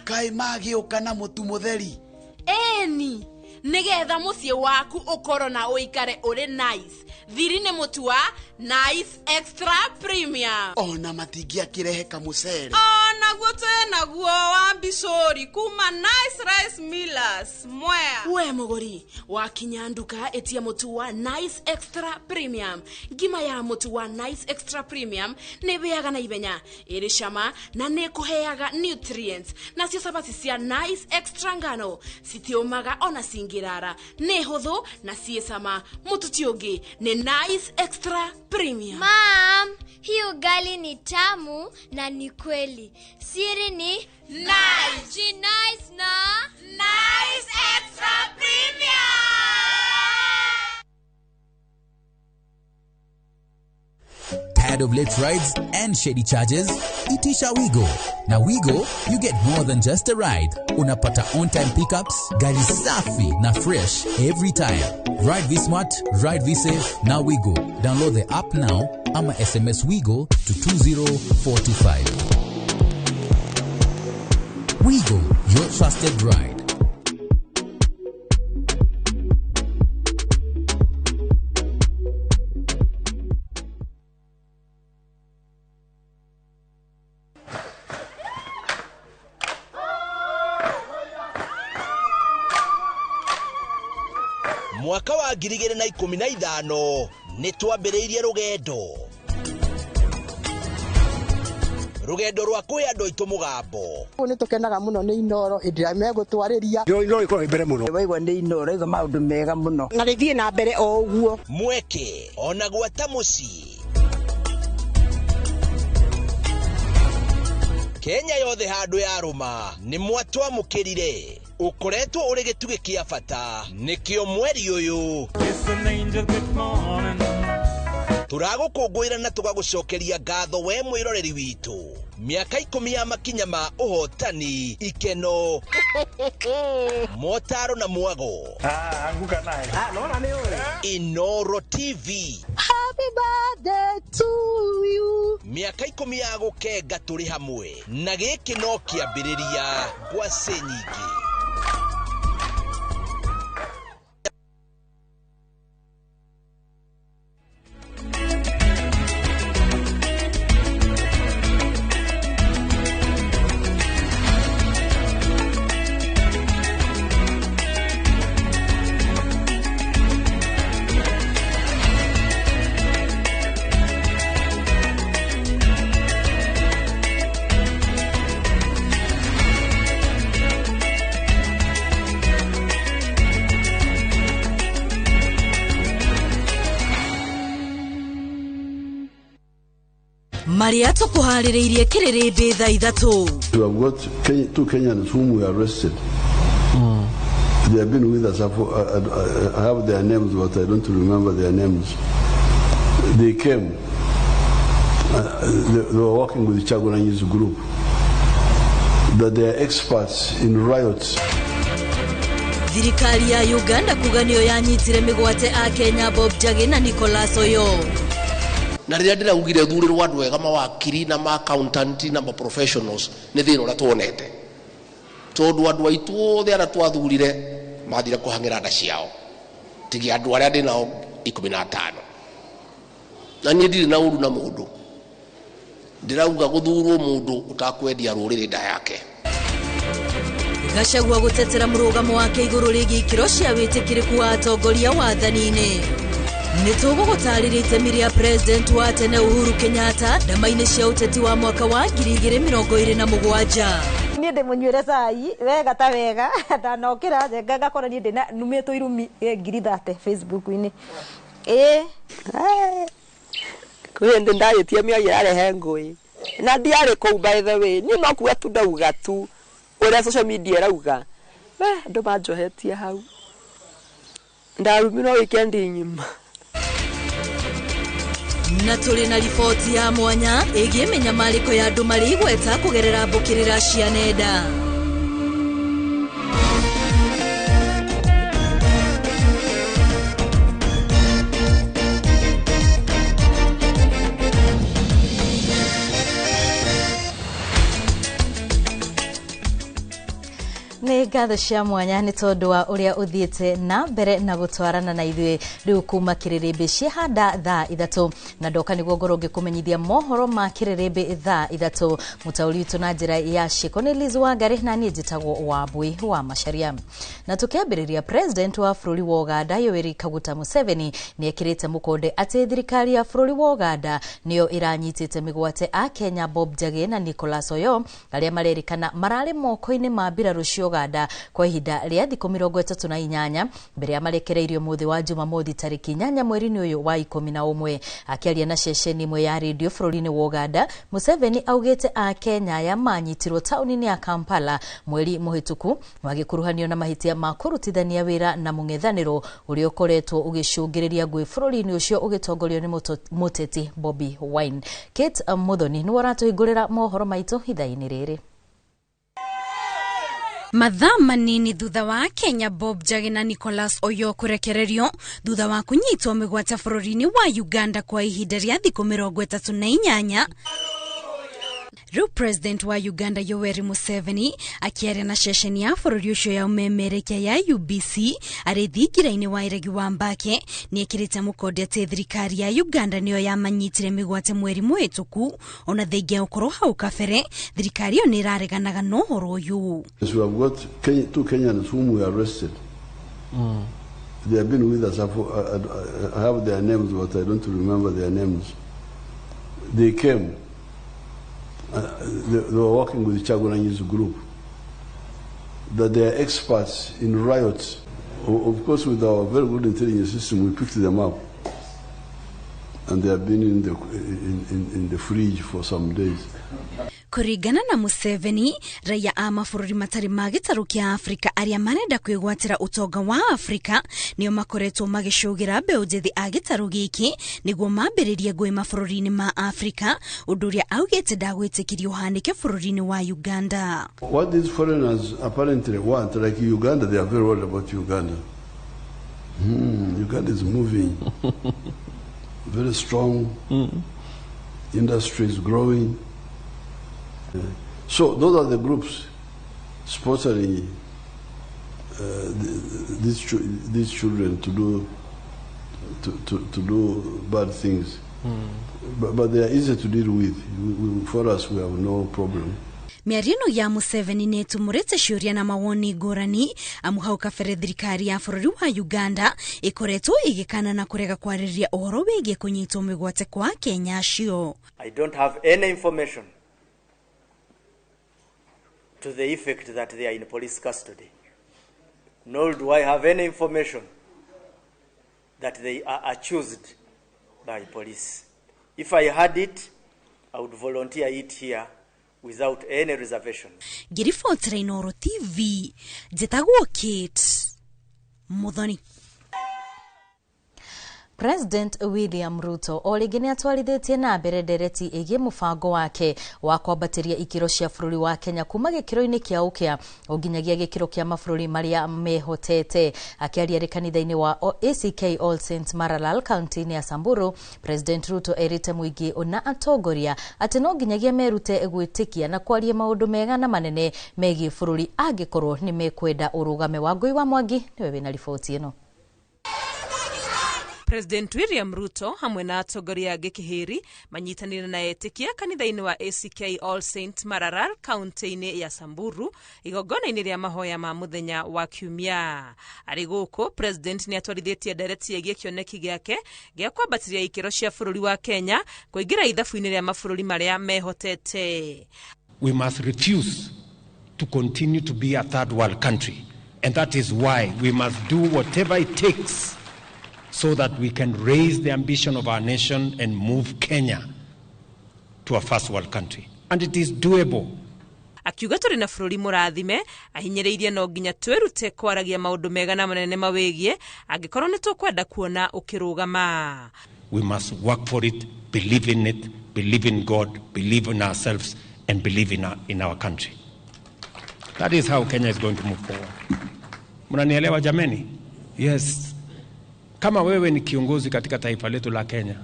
Kai magĩũka na mũtu mũtheri. Eni, nĩgetha mũciĩ waku ũkorwo na ũikare ũrĩ nice. Thiri nĩ mũtu wa Nice Extra Premium. Ona matingĩakĩrehe kamũcere. Onaguo twĩ naguo wa mbicũri kuma Nice Rice Millers Mwea. We mũgũri wakinya nduka ĩtia mũtu wa Nice Extra Premium. Ngima ya mũtu wa Nice Extra Premium nĩ ĩhĩaga na ihenya, ĩrĩ cama na nĩ ĩkũheaga nutrients. Nacio cabaci cia Nice Extra ngano citiũmaga ona cingĩrara, nĩ hũthũ na ciĩ cama. Mũtu ti ũngĩ nĩ Nice Extra Premium. Mom, hii ugali ni tamu na ni kweli. Siri ni Nice. Nice na Nice Extra Premium. Tired of late rides and shady charges? Itisha Wigo. Na Wigo, you get more than just a ride. Unapata on-time pickups, gari safi na fresh every time. Ride V-Smart, ride V-Safe, na Wigo. Download the app now ama SMS Wigo to 20425. Wigo, your trusted ride. Mwaka wa 2015 nĩ twambĩrĩirie rũgendo rwa kũhe andũ aitũ mũgambo. Nĩ tũkenaga mũno nĩ Inoro hĩndĩ ĩrĩa megũtwarĩria. Inoro ĩkoragwo mbere mũno. Waigua nĩ Inoro ĩga maũndũ mega mũno. Na rĩthiĩ na mbere o ũguo. Mweke ona gwata mũciĩ. Kenya yothe handũ yarũma nĩ mwatwamũkĩrire. Ũkoretwo ũrĩ gĩtugĩ kĩa bata nĩkĩo mweri ũyũ tũragũkũngũĩra na tũgagũcokeria ngatho we mwĩroreri witũ. Mĩaka 10 ya makinya ma ũhotani, ikeno, motaro na mwago. Anguka naye. Nona nĩ ũĩ. Inoro TV. Happy birthday to you. Mĩaka 10 ya gũkenga tũrĩ hamwe na gĩkĩ no kĩambĩrĩria ngwacĩ nyingĩ. Marĩa tũkũharĩrĩirie kĩrĩrĩmbĩ thaa 3. We have got two Kenyans whom we arrested. They have been with us. I have their names, but I don't remember their names. They came. They were working with Chagulanyi's group. That they are experts in riots. Thirikari ya Uganda kuga nĩyo yanyitire mĩgwate a Kenya Bob Njagi na Nicholas Oyo. Na rĩrĩa ndĩraugire thurĩrwo andũ ega mawakiri na ma accountant na ma professionals nĩ thĩna ũrĩa tuonete, tondũ andũ aitũ othe arĩa twathurire mathire kũhang'ĩra nda ciao, tigia andũ arĩa ndĩ nao 15. Na niĩ ndirĩ na ũru na mũndũ, ndĩrauga gũthurwo mũndũ ũtakwendia rũrĩrĩ nda yake. Gachagua gũtetera mũrũgamo wake igũrũ rĩgiĩ ikĩro cia wĩtĩkĩrĩku wa atongoria wathani-inĩ. Nĩ tũgũgũtarĩria itemi rĩa president wa tene Uhuru Kenyatta ndama-inĩ cia ũteti wa mwaka wa 2027. Niĩ ndĩmũnyuĩre cai wega ta wega, ndanokĩra njenga ngakora niĩ ndĩna numĩtwo irumi 30,000 Facebook-inĩ. Ĩĩ kwĩ hĩndĩ ndahĩtia mĩario yarehe ngũĩ na ndiarĩ kũu, by the way, niĩ no kuga tu ndauga tu ũrĩa social media ĩrauga, andũ manjohetie hau, ndarumirwo weekend ng'ima. Na tũrĩ na riboti ya mwanya ĩgiĩ mĩnyamarĩko ya andũ marĩ igweta kũgerera mbũkĩrĩra cia nenda. Nĩ ngatho cia mwanya nĩ tondũ wa ũrĩa ũthiĩte na mbere na gũtwarana na ithuĩ rĩu kuma kĩrĩrĩmbĩ ciehanda thaa 3, na ndoka nĩguo ngorwo ngĩkũmenyithia mohoro ma kĩrĩrĩmbĩ thaa 3. Mũtaũri witũ na njĩra ya ciĩko nĩ Liz Wangari, na niĩ njĩtagwo Wambui wa Macharia. Na tũkĩambĩrĩria, president wa bũrũri wa Uganda Yoweri Kaguta Museveni nĩ ekĩrĩte mũkonde atĩ thirikari ya bũrũri wa Uganda nĩyo ĩranyitĩte mĩgwate a Kenya Bob Njagi na Nicholas Oyo arĩa marerĩkana mararĩ moko-inĩ ma mbirarũ cia Uganda kwa ihinda rĩa thikũ 38 mbere ya marekereirio mũthĩ wa Jumamothi tarĩki 8 mweri-inĩ ũyũ wa 11. Akĩaria na ceceni ĩmwe ya redio bũrũri-inĩ wa Uganda, Museveni augĩte a Kenya aya manyitirwo taũni-inĩ ya Kampala mweri mũhĩtũku magĩkuruhanio na mahĩtia ma kũrutithania wĩra na mũng'ethanĩro ũrĩa ũkoretwo ũgĩcũngĩrĩria ngũĩ bũrũri-inĩ ũcio ũgĩtongorio nĩ mũteti Bobi Wine. Kate Muthoni nĩwe ũratũhingũrĩra mohoro maitũ ithaa-inĩ rĩrĩ. Mathaa manini thutha wa Kenya Bob Njagi na Nicholas Oyo kũrekererio thutha wa kũnyitwo mĩgwate bũrũri-inĩ wa Uganda kwa ihinda rĩa thikũ 38, rĩu president wa Uganda Yoweri Museveni akĩaria na ceceni ya bũrũri ũcio ya ũmemerekia ya UBC arĩ thingira-inĩ wa iregi wa Mbake nĩ ekĩrĩte mũkonde atĩ thirikari ya Uganda nĩyo yamanyitire mĩgwate mweri mũhĩtũku, ona thengia gũkorwo hau kabere thirikari ĩyo nĩ ĩrareganaga na ũhoro ũyũ. Yes, we have got two Kenyans whom we arrested. They have been with us. I have their names, but I don't remember their names. They came. They were working with Chagulanyi's group. That they are experts in riots. Of course, with our very good intelligence system, we picked them up, and they have been in the fridge for some days. Kũringana na Museveni, raia a mabũrũri matarĩ ma gĩtarũ kĩa Afrika arĩa marenda kwĩgwatĩra ũtonga wa Afrika nĩo makoretwo magĩcũgĩra mbeũ njĩthĩ a gĩtarũ gĩkĩ nĩguo mambĩrĩrie ngũĩ mabũrũri-inĩ ma Afrika, ũndũ ũrĩa augĩte ndagwĩtĩkĩrio ũhanĩke bũrũri-inĩ wa Uganda. What these foreigners apparently want, like Uganda, they are very worried about Uganda. Uganda is moving, very strong, industry is growing. So those are the groups sponsoring these children to do bad things. But they are easy to deal with. For us, we have no problem. Mĩario ĩno ya Museveni nĩ ĩtumũrĩte ciũria na mawoni ngũrani amu hau kabere thirikari ya bũrũri wa Uganda ĩkoretwo ĩgĩkana na kũrega kwarĩrĩria ũhoro wĩgiĩ kũnyitwo mĩgwate kwa Kenya acio. I don't have any information to the effect that they are in police custody. Nor do I have any information that they are accused by police. If I had it, I would volunteer it here without any reservation. Ngĩribotera Inooro TV, njĩtagwo Kate Muthoni. President William Ruto o rĩngĩ nĩ atwarithĩtie na mbere ndereti ĩgiĩ mũbango wake wa kwambatĩria ikĩro cia bũrũri wa Kenya kuma gĩkĩro-inĩ kĩa ũkĩa o nginyagia gĩkĩro kĩa mabũrũri marĩa mehotete. Akĩaria arĩ kanitha-inĩ wa ACK All Saints Maralal kaunti-inĩ ya Samburu, President Ruto erĩte mũingĩ na atongoria atĩ no nginyagia merute gwĩtĩkia na kwaria maũndũ mega na manene megiĩ bũrũri angĩkorwo nĩ mekwenda ũrũgame. Wangũi wa Mwangi nĩwe wĩna riboti ĩno. President William Ruto hamwe na atongoria angĩ kĩhĩri manyitanĩire na etĩkia kanitha-inĩ wa ACK All Saint Maralal kaunti-inĩ ya Samburu igongona-inĩ rĩa mahoya ma mũthenya wa Kiumia. Arĩ gũkũ, President nĩ atwarithĩtie ndereti ĩgiĩ kĩoneki gĩake gĩa kwambatĩria ikĩro cia bũrũri wa Kenya kũingĩra ithabu-inĩ rĩa mabũrũri marĩa mehotete. We must refuse to continue to be a third world country, and that is why we must do whatever it takes so that we can raise the ambition of our nation and move Kenya to a first world country. And it is doable. Akiuga tũrĩ na bũrũri mũrathime, ahinyĩrĩirie no nginya twĩrute kwaragia maũndũ mega na manene mawĩgiĩ angĩkorwo nĩ tũkwenda kuona ũkĩrũgama. We must work for it, believe in it, believe in God, believe in ourselves, and believe in our country. That is how Kenya is going to move forward. Mnanielewa jameni? Yes. Kama wewe ni kiongozi katika taifa letu la Kenya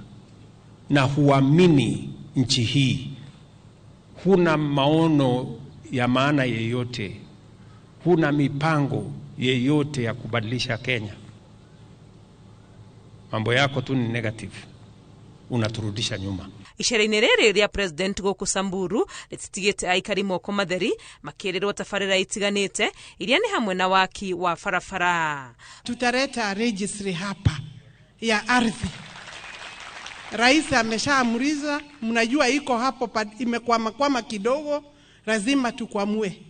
na huamini nchi hii, huna maono ya maana yeyote, huna mipango yeyote ya kubadilisha Kenya, mambo yako tu ni negative, unaturudisha nyuma. Icera-inĩ rĩrĩ rĩa President gũkũ Samburu rĩtitigĩte aikari moko matheri makĩrĩrwo tabarĩra itiganĩte iria nĩ hamwe na waki wa barabara. Tutaleta registry hapa ya ardhi. Rais ameshaamriza, mnajua iko hapo imekwama kidogo, lazima tukwamue.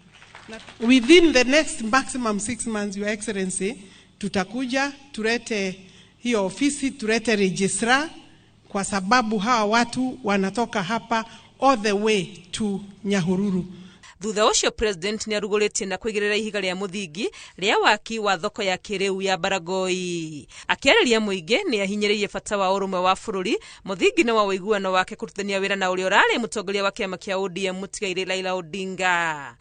Within the next maximum 6 months, Your Excellency, tutakuja tulete hiyo ofisi, tulete registrar, kwa sababu hawa watu wanatoka hapa all the way to Nyahururu. Thutha ũcio President nĩ arugũrĩtie na kũigĩrĩra ihiga rĩa mũthingi rĩa waki wa thoko ya kĩrĩu ya Baragoi. Akĩarĩria mũingĩ nĩ ahinyĩrĩirie bata wa ũrũmwe wa bũrũri, mũthingi nĩ wa ũiguano wake kũrutithania wĩra na ũrĩa ũrarĩ mũtongoria wa kĩama kĩa ODM mũtigairĩ Raila Odinga.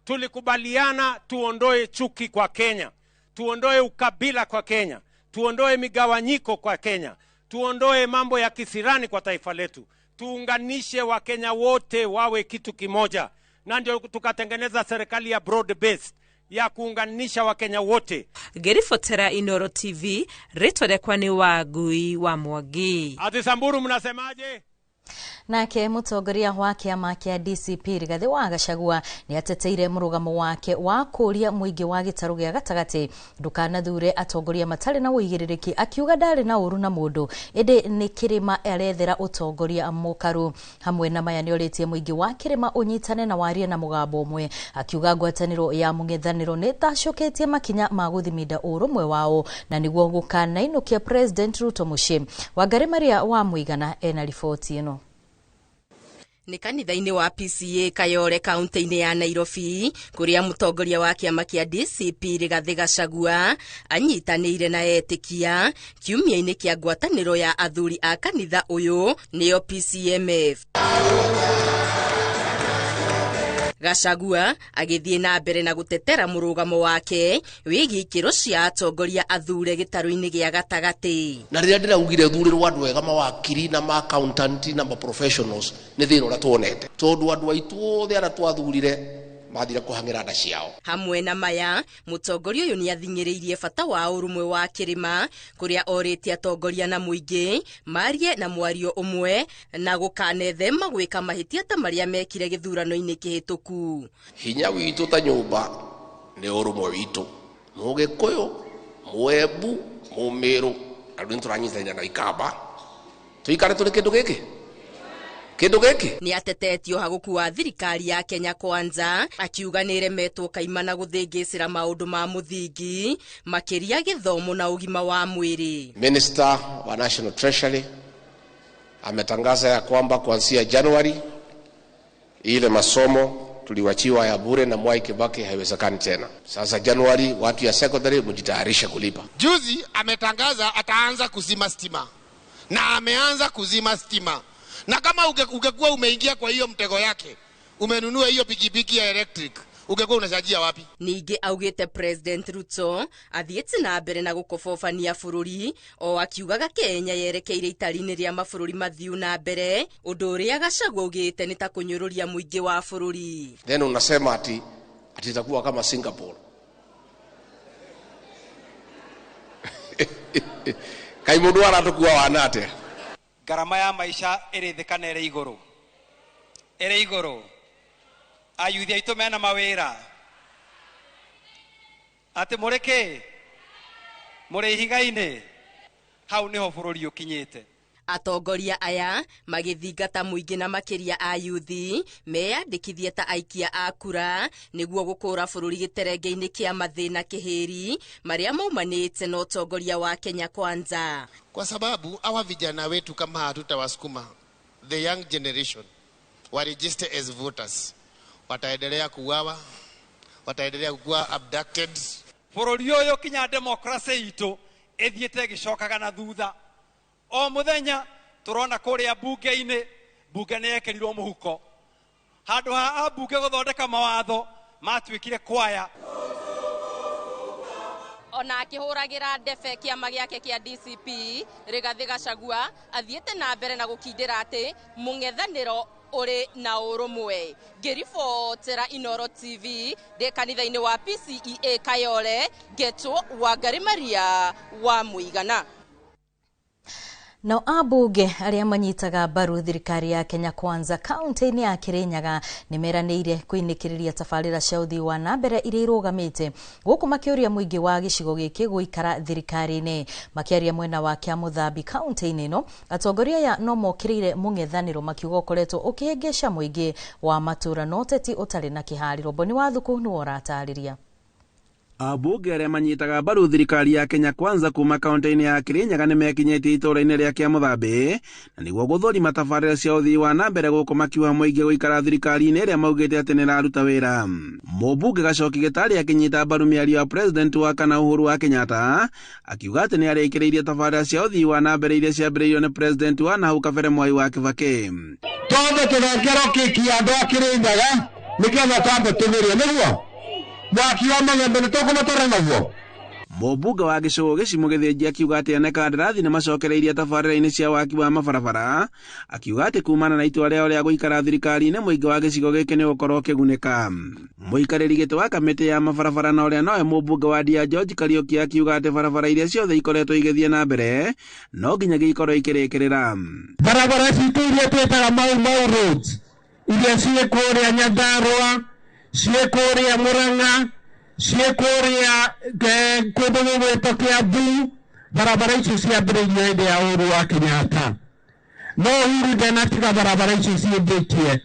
Tulikubaliana tuondoe chuki kwa Kenya, tuondoe ukabila kwa Kenya, tuondoe migawanyiko kwa Kenya, tuondoe mambo ya kisirani kwa taifa letu, tuunganishe Wakenya wote wawe kitu kimoja. Na ndio tukatengeneza serikali ya broad based ya kuunganisha Wakenya wote. Ngĩribotera Inooro TV, rĩtwa rĩakwa nĩ Wangui wa Mwangi. Ati Samburu mnasemaje? Nake mũtongoria wa kĩama kĩa DCP Rigathĩ wa Gachagua nĩ ateteire mũrũgamo wake wa kũũria mũingĩ wa gĩtarũ gĩa gatagatĩ ndũkanathure atongoria matarĩ na ũigĩrĩrĩki, akiuga ndarĩ na ũru na mũndũ ĩndĩ nĩ kĩrĩma arethera ũtongoria mũkaru. Hamwe na maya nĩ orĩtie mũingĩ wa kĩrĩma ũnyitane na warie na mũgambo ũmwe, akiuga ngwatanĩro ya mũng'ethanĩro nĩ ĩtacũkĩtie makinya ma gũthiminda ũrũmwe wao na nĩguo gũkanainũkia President Ruto mũciĩ. Wangari Maria wa Mũigana ena riboti ĩno. Nĩ kanitha-inĩ wa PCA Kayole kaunti-inĩ ya Nairobi kũrĩa mũtongoria wa kĩama kĩa DCP Rigathĩ Gachagua anyitanĩire na etĩkia kiumia-inĩ kĩa ngwatanĩro ya athuri a kanitha ũyũ nĩyo PCMF. Gachagua agĩthiĩ na mbere na gũtetera mũrũgamo wake wĩgiĩ ikĩro cia atongoria athure gĩtarũ-inĩ gĩa gatagatĩ. Na rĩrĩa ndĩraugire thurĩrwo andũ ega mawakiri na ma accountant na ma professionals nĩ thĩna ũrĩa tuonete, tondũ andũ aitũ othe arĩa twathurire mathire kũhang'ĩra nda ciao. Hamwe na maya, mũtongoria ũyũ nĩathing'ĩrĩirie bata wa ũrũmwe wa kĩrĩma kũrĩa orĩtie atongoria na mũingĩ marie na mwario ũmwe na gũkanethema gwĩka mahĩtia ta marĩa mekire gĩthurano-inĩ kĩhĩtũku. Hinya witũ ta nyũmba nĩ ũrũmwe witũ, Mũgĩkũyũ, Mũembu, Mũmĩrũ, andũ nĩtũranyitanĩra na Ikamba tũikare tũrĩ kĩndũ gĩkĩ. Kĩndũ gĩkĩ nĩ atetetio hagũkua thirikari ya Kenya Kwanza, akiuga nĩ ĩremetwo kaimana gũthĩngĩcĩra maũndũ ma mũthingi makĩria gĩthomo na ũgima wa mwĩrĩ. Minister wa National Treasury Ametangaza ya kwamba kuanzia Januari ile masomo tuliwachiwa ya bure na Mwai Kibaki haiwezekani tena. Sasa Januari watu ya secondary mjitayarishe kulipa. Juzi ametangaza ataanza kuzima stima na ameanza kuzima stima, na kama ungekuwa umeingia kwa hiyo mtego yake, umenunua hiyo pikipiki ya electric, ungekuwa unachajia wapi? Ningĩ augĩte President Ruto athiĩte na mbere na gũkobobania bũrũri o akiugaga Kenya yerekeire itari-inĩ rĩa mabũrũri mathiu na mbere, ũndũ ũrĩa Gachagua augĩte nĩ ta kũnyũrũria mũingĩ wa bũrũri. Then unasema ati itakuwa kama Singapore. Kai mundu aratukua wana atia? Ngarama ya maisha ĩrĩ thĩ kana ĩrĩ igũrũ? Ĩrĩ igũrũ. Ayuthi aitũ mena mawĩra atĩ mũrĩ kĩ? Mũrĩ ihiga-inĩ? Hau nĩho bũrũri ũkinyĩte. Atongoria aya magĩthingata mũingĩ na makĩria ayuthi meyandĩkithie ta aikia a kura nĩguo gũkũra bũrũri gĩterenge-inĩ kĩa mathĩna kĩhĩri marĩa maumanĩte na ũtongoria wa Kenya Kwanza. Kwa sababu hawa vijana wetu kama hatutawasukuma, the young generation wa register as voters, wataendelea kuuawa, wataendelea kuwa abducted. Bũrũri ũyũ kinya democracy itũ ĩthiĩte ĩgĩcokaga na thutha. O mũthenya tũrona kũrĩa bunge-inĩ, bunge nĩ yekĩrirwo mũhuko. Handũ ha ambunge gũthondeka mawatho matuĩkire kwaya. Ona akĩhũragĩra ndebe kĩama gĩake kĩa DCP, Rigathĩ Gachagua athiĩte na mbere na gũkindĩra atĩ mũng'ethanĩro ũrĩ na ũrũmwe. Ngĩribotera Inooro TV ndĩ kanitha-inĩ wa PCEA Kayole, ngetwo Wangari Maria wa Mũigana. Nao ambunge arĩa manyitaga mbaru thirikari ya Kenya Kwanza kaunti-inĩ ya Kirinyaga nĩ meranĩire kũinĩkĩrĩria tabarĩra cia ũthii wa na mbere iria irũgamĩte gũkũ makĩũria mũingĩ wa gĩcigo gĩkĩ gũikara thirikari-inĩ. Makĩaria mwena wa Kĩamũthambi kaunti-inĩ ĩno, atongoria aya no mokĩrĩire mũng'ethanĩro makiuga ũkoretwo ũkĩhĩngĩca mũingĩ wa matũũra na ũteti ũtarĩ na kĩharĩro. Boni wa Thuku nĩwe ũratarĩria. Ambunge arĩa manyitaga mbaru thirikari ya Kenya Kwanza kuma kaunti-inĩ ya Kirinyaga nĩ mekinyĩtie itũũra-inĩ rĩa Kĩamũthambi na nĩguo gũthũrima tabarĩra cia ũthii wa na mbere gũkũ makiuga mũingĩ gũikara thirikari-inĩ ĩrĩa maugĩte atĩ nĩ ĩraruta wĩra. Mũmbunge Gacoki Gĩtarĩ akĩnyita mbaru mĩario ya President wa kana Uhuru wa Kenyatta akiuga atĩ nĩ arĩkĩrĩirie tabarĩra cia ũthii wa na mbere iria ciambĩrĩirio nĩ President wa na hau kabere Mwai wa Kibaki. Twambe tũrengerwo keki ya andũ a Kirinyaga nĩgetha twambe tũmĩrĩe nĩguo mwaki wa magembe nĩ tũkũmatwara naguo. Mũmbunge wa gĩcũgũ gĩcimo Gĩthĩnji akiuga atĩ ene kandarathi nĩ macokereirie tabarĩra-inĩ cia waki wa mabarabara, akiuga atĩ kumana na itua rĩao rĩa gũikara thirikari-inĩ mũingĩ wa gĩcigo gĩkĩ nĩ ũgũkorwo ũkĩgunĩka. Mũikarĩri gĩtĩ wa kamĩtĩ ya mabarabara na ũrĩa nowe mũmbunge wa Ndia George Kariũki akiuga atĩ barabara iria ciothe ikoretwo igĩthiĩ na mbere no nginyagia ikorwo ikĩrĩkĩrĩra. Barabara citũ iria twĩtaga Mau Mau Roads iria ciĩ kũrĩa Nyandarũa, ciĩ kũrĩa Mũrang'a, ciĩ kũrĩa kũndũ gũgwĩtwo Kĩambu, barabara icio ciambĩrĩirio hĩndĩ ya Uhuru wa Kenyatta. No Uhuru ndanatiga barabara icio ciĩmbĩtie.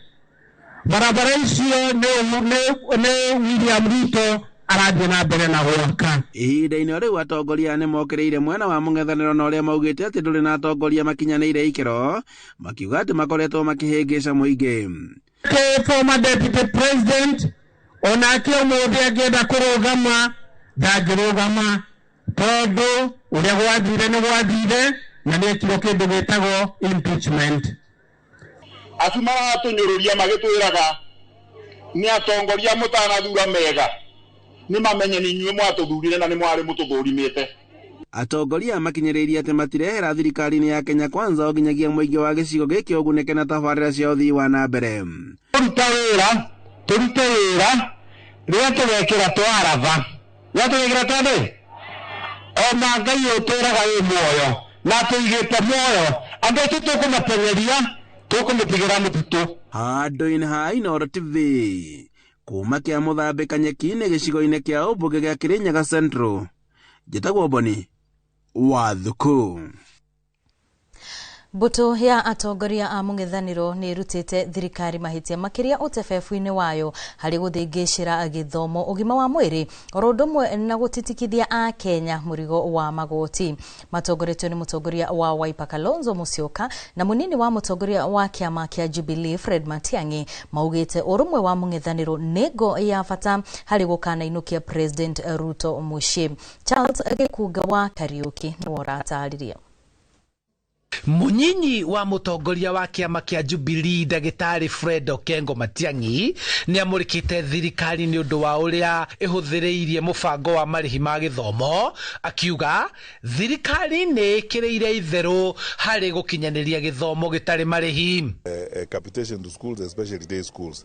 Barabara icio nĩ William Ruto arathiĩ na mbere na gwaka. Ihinda-inĩ rĩu atongoria nĩ mokĩrĩire mwena wa mũng'ethanĩro na ũrĩa maugĩte atĩ ndũrĩ na atongoria makinyanĩire ikĩro, makiuga atĩ makoretwo makĩhĩngĩca mũingĩ. Former deputy president onake ũmũthĩ angĩenda kũrũgama ndangĩrũgama tondũ ũrĩa gwathire nĩ gwathire na nĩekirwo kĩndũ gĩtagwo impeachment. Acu maratũnyũrũria magĩtwĩraga nĩ atongoria mũtanathura mega nĩ mamenye nĩ inyuĩ mwatũthurire na nĩ mwarĩ mũtũthũrimĩte. Atongoria makinyĩrĩirie atĩ matirehera thirikari-inĩ ya Kenya Kwanza o nginyagia mũingĩ wa gĩcigo gĩkĩ ũgunĩke na tabarĩra cia ũthii wa na mbere. Tũruta wĩra, tũrute wĩra rĩrĩa tũgekĩra twaratha, rĩrĩa tũgekĩra twathĩ ona Ngai ũtũraga wĩ muoyo na tũigĩte muoyo andũ aitũ tũkũmatenyeria tũkũmĩtigĩra mũtitũ. Handũ-inĩ ha Inooro TV kuma Kĩamũthambi Kanyeki-inĩ gĩcigo-inĩ kĩa ũmbunge gĩa Kirinyaga Central, njĩtagwo Boni wa Thuku. Mbũtũ ya atongoria a mũng'ethanĩro nĩ ĩrutĩte thirikari mahĩtia makĩria ũtebebu-inĩ wayo harĩ gũthĩngĩcĩra gĩthomo, ũgima wa mwĩrĩ oro ũndũ ũmwe na gũtitikithia Akenya mũrigo wa magoti. Matongoretio nĩ mũtongoria wa Wiper Kalonzo Musyoka na mũnini wa mũtongoria wa kĩama kĩa Jubilee Fred Matiang'i maugĩte ũrũmwe wa mũng'ethanĩro nĩ ngo ya bata harĩ gũkanainũkia President Ruto mũciĩ. Charles Gĩkunga wa Kariũki nĩwe ũratarĩria. Munyinyi wa mutongoria wa kiama kia Jubilee ndagitari Fred Okengo Matiang'i ni amurikite thirikari ni undu wa uria ihuthiriirie mubango wa marihi ma githomo, akiuga thirikari ni ikiriire itheru hari gukinyaniria githomo gitari marihi. Capitation to schools, especially day schools.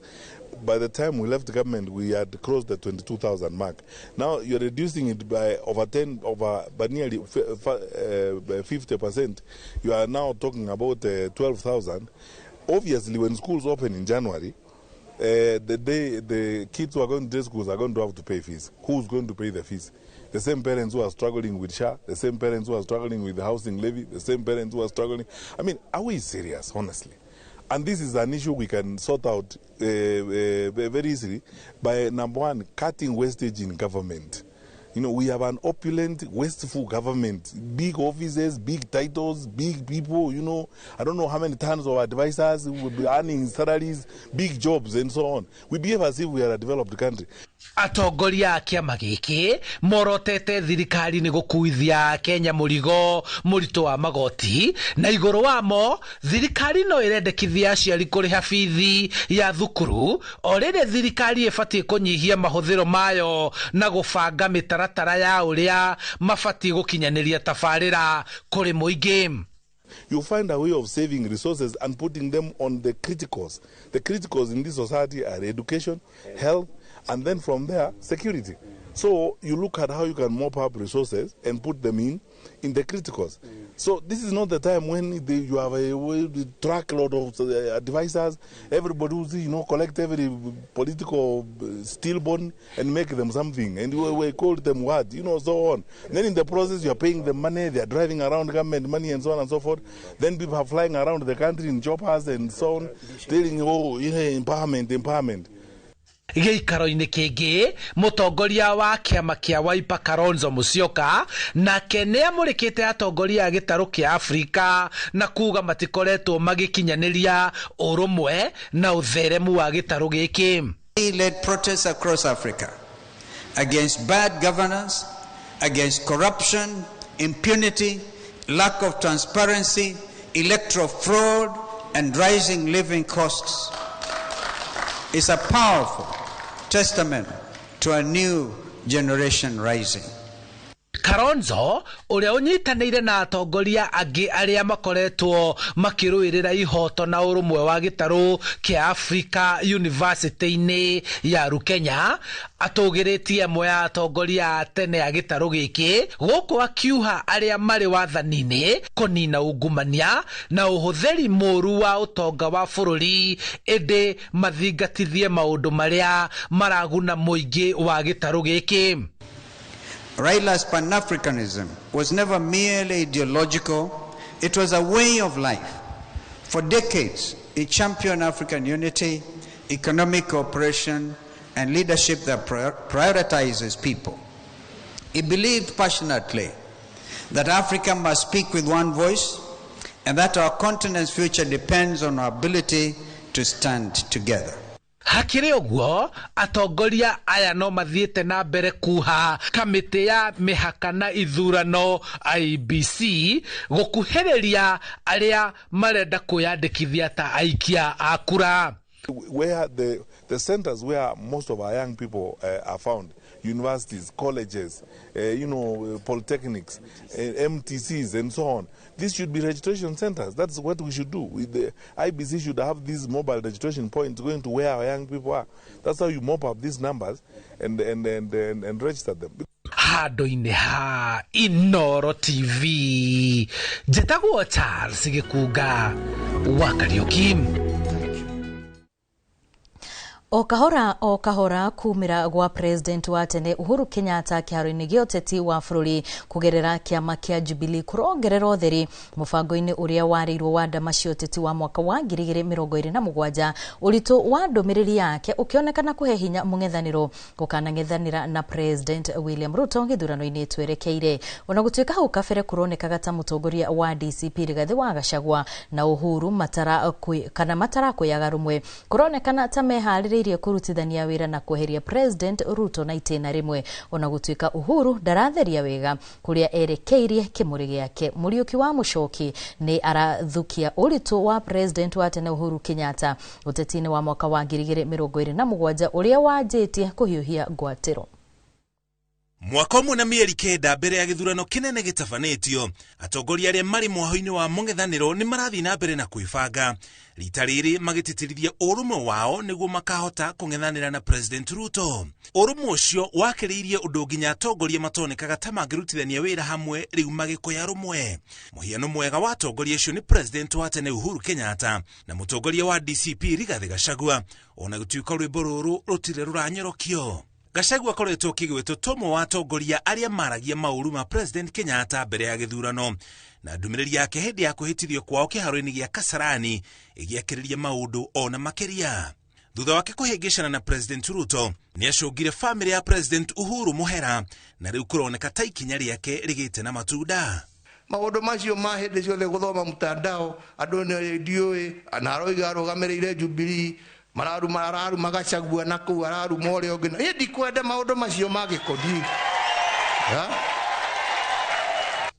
By the time we left government, we had crossed the 22,000 mark. Now you're reducing it by over 10, over by nearly 50%. You are now talking about 12,000. Obviously, when schools open in January, the day the kids who are going to day schools are going to have to pay fees. Who's going to pay the fees? The same parents who are struggling with SHA, the same parents who are struggling with the housing levy, the same parents who are struggling. I mean, are we serious, honestly? And this is an issue we can sort out very easily by, number one, cutting wastage in government. You know, we have an opulent, wasteful government. Big offices, big titles, big people, you know. I don't know how many tons of advisors who will be earning salaries, big jobs, and so on. We behave as if we are a developed country. Atongoria a kĩama gĩkĩ morotete thirikari nĩ gũkuithia Kenya mũrigo mũritũ wa magoti, na igũrũ wamo thirikari no ĩrendekithia aciari kũrĩha bithi ya thukuru o rĩrĩ thirikari ĩbatiĩ kũnyihia mahũthĩro mayo na gũbanga mĩtaratara ya ũrĩa mabatiĩ gũkinyanĩria tabarĩra kũrĩ mũingĩ. You find a way of saving resources and putting them on the criticals. The criticals in this society are education, health, and then from there, security. So you look at how you can mop up resources and put them in the criticals. So this is not the time when you have a truckload of advisors, everybody who's, you know, collect every political stillborn and make them something. And we call them what, you know, so on. Then in the process, you are paying them money, they are driving around government money and so on and so forth. Then people are flying around the country in choppers and so on, telling, oh, yeah, empowerment, empowerment. Gĩikaro-inĩ kĩngĩ mũtongoria wa kĩama kĩa Wiper Kalonzo Musyoka nake nĩ amũrĩkĩte atongoria a gĩtarũ kĩa Afrika na kuga matikoretwo magĩkinyanĩria ũrũmwe na ũtheremu wa gĩtarũ gĩkĩ. He led protests across Africa against bad governance, against corruption, impunity, lack of transparency, electoral fraud, and rising living costs. Is a powerful testament to a new generation rising. Kalonzo ũrĩa ũnyitanĩire na atongoria angĩ arĩa makoretwo makĩrũĩrĩra ihoto na ũrũmwe wa gĩtarũ kĩa Africa University-inĩ ya Rukenya atũgĩrĩtie amwe a atongoria a tene a gĩtarũ gĩkĩ gũkũ akiuha arĩa marĩ wathani-inĩ kũnina ungumania na ũhũthĩri mũru wa ũtonga wa bũrũri ĩndĩ mathingatithie maũndũ marĩa maraguna mũingĩ wa gĩtarũ gĩkĩ. Raila's Pan-Africanism was never merely ideological, it was a way of life. For decades, it championed African unity, economic cooperation, and leadership that prioritizes people. He believed passionately that Africa must speak with one voice and that our continent's future depends on our ability to stand together. Hakĩrĩ ũguo atongoria aya no mathiĩte na mbere kuha kamĩtĩ ya mĩhaka na ithurano IEBC gũkuhĩrĩria arĩa marenda kwĩyandĩkithia ta aikia a kura. Where the centers where most of our young people are found, universities, colleges, you know, polytechnics, MTCs, and so on. These should be registration centers. That's what we should do. The IBC should have these mobile registration points going to where our young people are. That's how you mop up these numbers and register them. Handũ-inĩ ha Inoro TV, njĩtagwo Charles Gĩkunga wa Kariũki. O kahora kumira gwa president wa tene Uhuru Kenyatta kĩharo-inĩ gĩa ũteti wa bũrũri kũgerera kĩama kĩa Jubilee kũrongerera ũtheri mũbango-inĩ ũrĩa warĩirwo wa ndama cia ũteti wa mwaka wa 2027 ũritũ wa ndũmĩrĩri yake ũkĩonekana kũhe hinya mũng'ethanĩro gũkanang'ethanĩra na President William Ruto gĩthurano-inĩ twerekeire. Ona gũtuĩka hau kabere kũronekaga ta mũtongoria wa DCP Rigathi wa Gachagua na Uhuru matarakwĩyaga rũmwe kũronekana ta meharĩrĩirie kurutithania wira na kweheria President Ruto na itĩna rĩmwe. Ona gũtuĩka Uhuru ndaratheria wega kũrĩa erekeirie kĩmũrĩ gĩake, Mũriũki wa Mũcoki nĩ arathukia ũritũ wa President wa tene Uhuru Kenyatta ũteti-inĩ wa mwaka wa 2027 ũrĩa wanjĩtie kũhiũhia ngwatĩro. Mwaka ũmwe na mĩeri 9 mbere ya gĩthurano kĩnene gĩtabanĩtio, atongoria arĩa marĩ mwaho-inĩ wa mũng'ethanĩro nĩ marathiĩ na mbere na kwĩbanga rita rĩrĩ magĩtĩtĩrithia ũrũmwe wao nĩguo makahota kũng'ethanĩra na President Ruto. Ũrũmwe ũcio wakĩrĩirie ũndũ nginya atongoria matonekaga ta mangĩrutithania wĩra hamwe rĩu magĩkoya rũmwe. Mũhiano mwega wa atongoria acio nĩ President wa tene Uhuru Kenyatta na mũtongoria wa DCP Rigathi Gachagua, ona gũtuĩka rwĩmbo rũrũ rũtirĩ rũranyorokio. Gachagua akoretwo akĩgwetwo ta ũmwe wa atongoria arĩa maragia maũru ma President Kenyatta mbere ya gĩthurano, na ndũmĩrĩri yake hĩndĩ ya kwĩhĩtithio kwao kĩharo-inĩ gĩa Kasarani ĩgĩakĩrĩria maũndũ ona makĩria. Thutha wake kũhĩngĩcana na President Ruto, nĩ acũngire famĩlĩ ya President Uhuru mũhera, na rĩu kũroneka ta ikinya rĩake rĩgĩte na matunda. Maũndũ macio ma hĩndĩ ciothe gũthoma mtandao andũ nĩ ndiũĩ na aroiga arũgamĩrĩire Jubilee mararuma araruma Gachagua na kũu araruma ũrĩa ũngĩ. Niĩ ndikwenda maũndũ macio ma gĩkoni.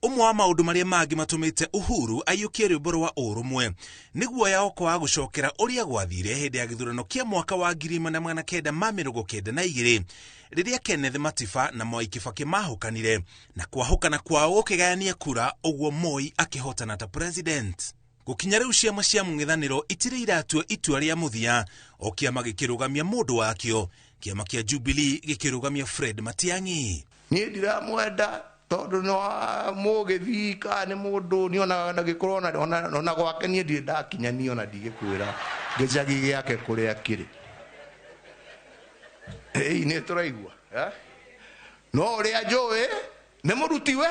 Ũmwe wa maũndũ marĩa mangĩ matũmĩte Uhuru aiyũkie rwĩmbo rwa ũrũmwe nĩ guoya wa kwaga gũcokera ũrĩa gwathire hĩndĩ ya gĩthurano kĩa mwaka wa 1992 rĩrĩa Kenneth Matiba na Mwai Kibaki mahũkanire, na kwahũkana kwao gũkĩgayania kura, ũguo Moi akĩhotana ta president. Gũkinya rĩu ciama cia mũng'ethanĩro itirĩ iratua itua rĩa mũthia, o kĩama gĩkĩrũgamia mũndũ wakĩo, kĩama kĩa Jubilee gĩkĩrũgamia Fred Matiang'i. Niĩ ndiramwenda tondũ no mũgĩthii kana nĩ mũndũ niĩ ona gĩkorwo ona gwake niĩ ndirĩ ndakinya niĩ ona ndigĩkwĩra gĩcagi gĩake kũrĩa kĩrĩ. Ĩĩ nĩ tũraigua no ũrĩa njũĩ nĩ mũruti we.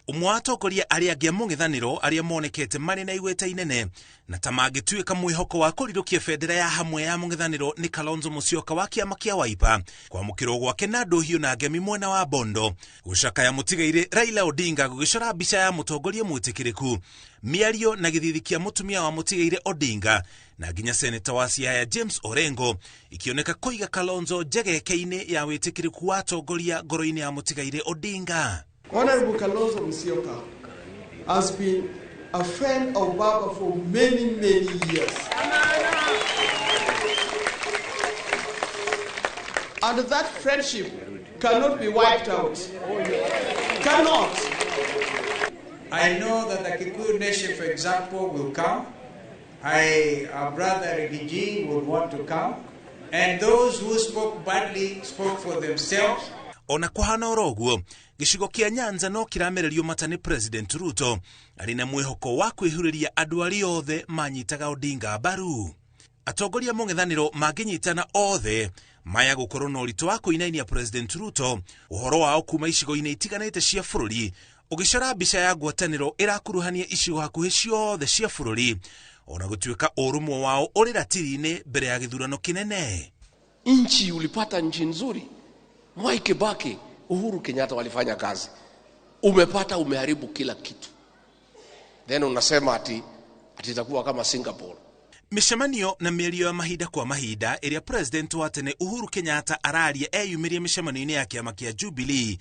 Ũmwe wa atongoria arĩa angĩ a mũng'ethanĩro arĩa monekete marĩ na igweta inene na ta mangĩtuĩka mwĩhoko wa kũrirũkia bendera ya hamwe ya mũng'ethanĩro nĩ Kalonzo Musyoka wa kĩama kĩa Wiper, kwamũkĩrwo gwake na ndũhiũ na ngemi mwena wa Bondo, gũcakaya mũtigairĩ Raila Odinga gũgĩcora mbica ya mũtongoria mwĩtĩkĩrĩku, mĩario na gĩthithi kĩa mũtumia wa mũtigairĩ Odinga na nginya seneta wa Siaya James Orengo ikĩoneka kũiga Kalonzo njegeke-inĩ ya wĩtĩkĩrĩku wa atongoria ngoro-inĩ ya mũtigairĩ Odinga. Honorable Kalonzo Musyoka has been a friend of Baba for many, many years. And that friendship cannot be wiped out. Cannot. I know that the Kikuyu nation, for example, will come. Our brother Rigiji would want to come. And those who spoke badly spoke for themselves. Ona kũhana oro ũguo, gĩcigo kĩa Nyanza no kĩramererio mata nĩ President Ruto arĩ na mwĩhoko wa kwĩhurĩria andũ arĩa othe manyitaga Odinga mbaru. Atongoria mũng'ethanĩro mangĩnyitana othe maya gũkorwo na ũritũ wa kũinainia President Ruto ũhoro wao kuma icigo-inĩ itiganĩte cia bũrũri, ũgĩcora mbica ya ngwatanĩro ĩrakuruhania icigo hakuhĩ ciothe cia bũrũri, ona gũtuĩka ũrũmwe wao ũrĩ ratiri-inĩ mbere ya gĩthurano kĩnene. Nchi ulipata nchi nzuri. Mwai Kibaki, Uhuru Kenyatta walifanya kazi. Umepata, umeharibu kila kitu. Then unasema ati itakuwa kama Singapore. Mĩcemanio na mĩario ya mahinda kwa mahinda ĩrĩa President wa tene Uhuru Kenyatta araria eyumĩrie mĩcemanio-inĩ ya kĩama kĩa Jubilee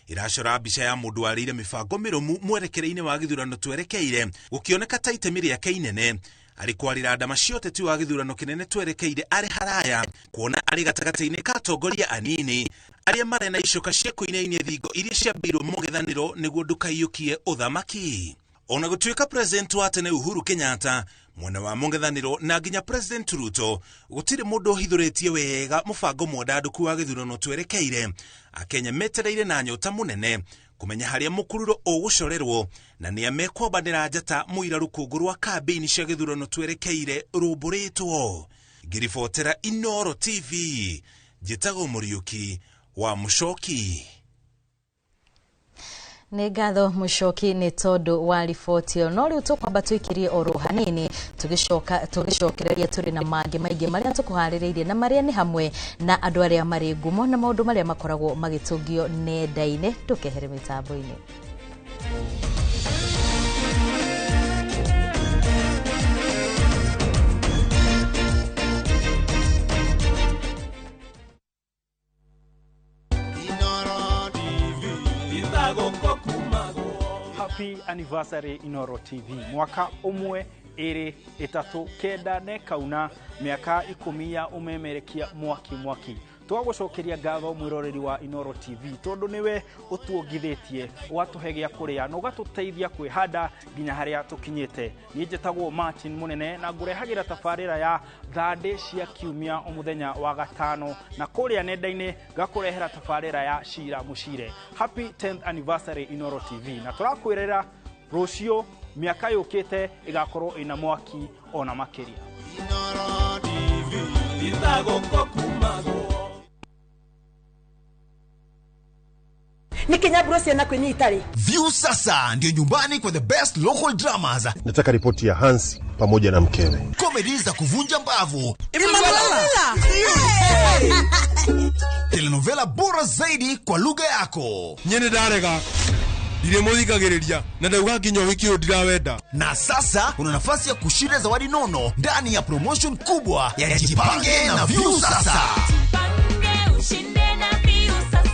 iracora mbica ya mũndũ warĩire mĩbango mĩrũmu mwerekera-inĩ wa gĩthurano twerekeire, gũkĩoneka ta itemi rĩake inene arĩ kwarĩra ndama cia ũteti wa gĩthurano kĩnene twerekeire arĩ haraya, kuona arĩ gatagatĩ-inĩ ka atongoria anini arĩa marĩ na icoka cia kũinainia thingo iria ciambĩirwo mũng'ethanĩro nĩguo ndũkaiyũkie ũthamaki. Ona gũtuĩka President wa tene Uhuru Kenyatta mwena wa mũng'ethanĩro na nginya President Ruto gũtirĩ mũndũ ũhithũrĩtie wega mũbango mwandandũku wa gĩthurano twerekeire, Akenya metereire na nyota mũnene kũmenya harĩa mũkururo ũgũcorerwo na nĩa mekwambanĩra njata mũira rũkũngũ rwa kambĩini cia gĩthurano twerekeire rũmbũrĩtwo. Ngĩribotera Inooro TV, njĩtagwo Mũriũki wa Mũcoki. Nĩ ngatho Mũcoki nĩ tondũ wa riboti ĩyo. No rĩu tũkwamba tũikĩrie oro hanini, tũgĩcoka tũgĩcokereria tũrĩ na mangĩ maingĩ marĩa tũkũharĩrĩirie, na marĩa nĩ hamwe na andũ arĩa marĩ ngumo na maũndũ marĩa makoragwo magĩtũngio nenda-inĩ. Ndũkehere mĩtambo-inĩ. Happy anniversary Inooro TV. Mwaka 1, 2, 3, 9 na kauna miaka 10 ya umemerekia mwaki mwaki. Twagucokeria ngatho mwiroreri wa Inooro TV tondu niwe utuongithitie, ugatuhe gia kuria na ugatuteithia kwihanda nginya haria tukinyite. Ni njetagwo Martin Munene na ngurehagira tabarira ya thandĩ cia kiumia umuthenya wa gatano, na kuria nenda-inĩ ngakurehera tabarira ya Cira Mucire. Happy 10th anniversary Inooro TV, na turakwirera rucio miaka yukite igakorwo ina mwaki ona makiria. Inooro TV ithagũkũkumagwo. Nikinya ciana kwinyi itari. View sasa ndio nyumbani kwa the best local dramas. Nataka ripoti ya Hansi pamoja na mkewe. Comedy za kuvunja mbavu. Telenovela bora zaidi kwa lugha yako. Nyene ndarega. Ndiremuthikagiriria na ndauga nginya wiki uyu ndirawenda. Na sasa una nafasi ya kushinda zawadi nono ndani ya promotion kubwa ya Jipange na View Sasa. Jipange ushinde na View Sasa.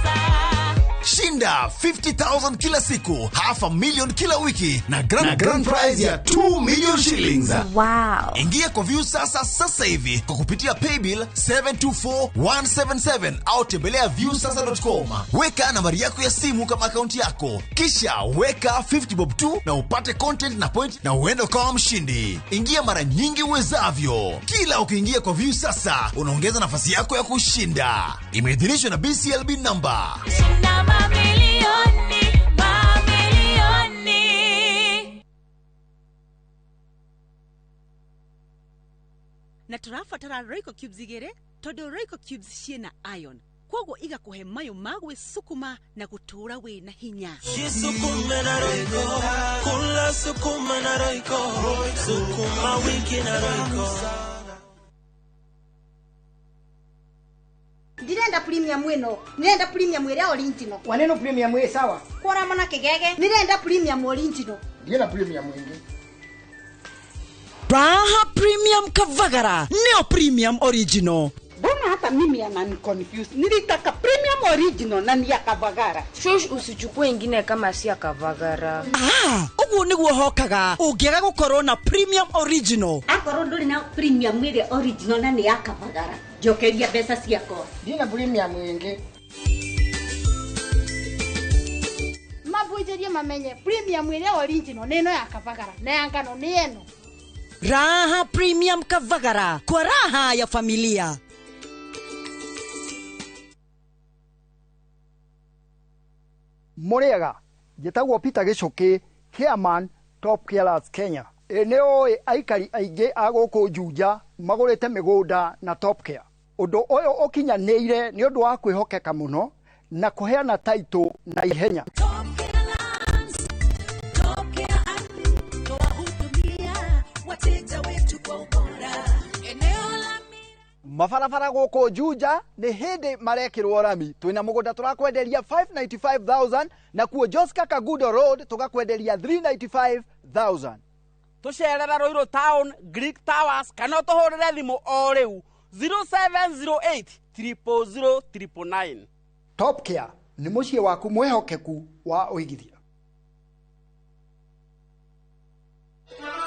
Shinda 50,000 kila siku, 500,000 kila wiki na grand prize ya 2 million shillings. Wow. Ingia kwa View Sasa sasa hivi kwa kupitia paybill 724177 au tembelea viewsasa.com. Weka nambari yako ya simu kama akaunti yako, kisha weka 50 bob tu na upate content na point na uende ukawa mshindi. Ingia mara nyingi uwezavyo. Kila ukiingia kwa View Sasa unaongeza nafasi yako ya kushinda. Imeidhinishwa na BCLB number. Shinda mamilioni, mamilioni. Na tũrabatara Royco cubes igĩrĩ tondũ Royco cubes ciĩna iron, kwoguo igakuhe mayũ ma gwĩsukuma na gũtũũra wĩna hinya. Jisukume na Royco, kula sukuma na Royco, sukuma wiki na Royco. Ndirenda premium ĩno, ndirenda premium ĩrĩa original. Waneno premium ĩ sawa? Kwora mwana kĩgege, ndirenda premium original. Ndienda premium ĩngĩ. Raha Premium Kavagara, neo premium original. Mbona hata mimi anani confuse. Nilitaka premium original na ni ya Kavagara. Shush, usichukue ingine kama si ya Kavagara. Ah, uguo niguo hokaga. Ungiaga gukorwo na premium original. Akorwo nduri na premium ĩrĩa original na ni ya Kavagara, njokeria mbeca ciakwa. Ndina premium ĩngĩ. Mabunjĩrie mamenye premium ĩrĩa original nĩ ĩno ya Kavagara na ya ngano nĩ ĩno. Raha Premium Kavagara, kwa raha ya familia. Mũrĩega, njĩtagwo Peter Gĩcũkĩ, chairman Top Carers Kenya. Nĩ ũĩ aikari aingĩ a gũkũ Juja magũrĩte mĩgũnda na Top Care. Ũndũ ũyũ ũkinyanĩire nĩ ũndũ wa kwĩhokeka mũno na kũheana taitũ na ihenya. Mabarabara gũkũ Juja nĩ hĩndĩ marekĩrwo rami. Twĩna mũgũnda tũrakwenderia 595,000 na kuo Joska Kagudo Road tũgakwenderia 395,000. Tũcerera Ruiru Town, Greek Towers, kana ũtũhũrĩre thimũ o rĩu 0708 000 999. Top Care nĩ mũciĩ waku mwĩhokeku wa ũigithia.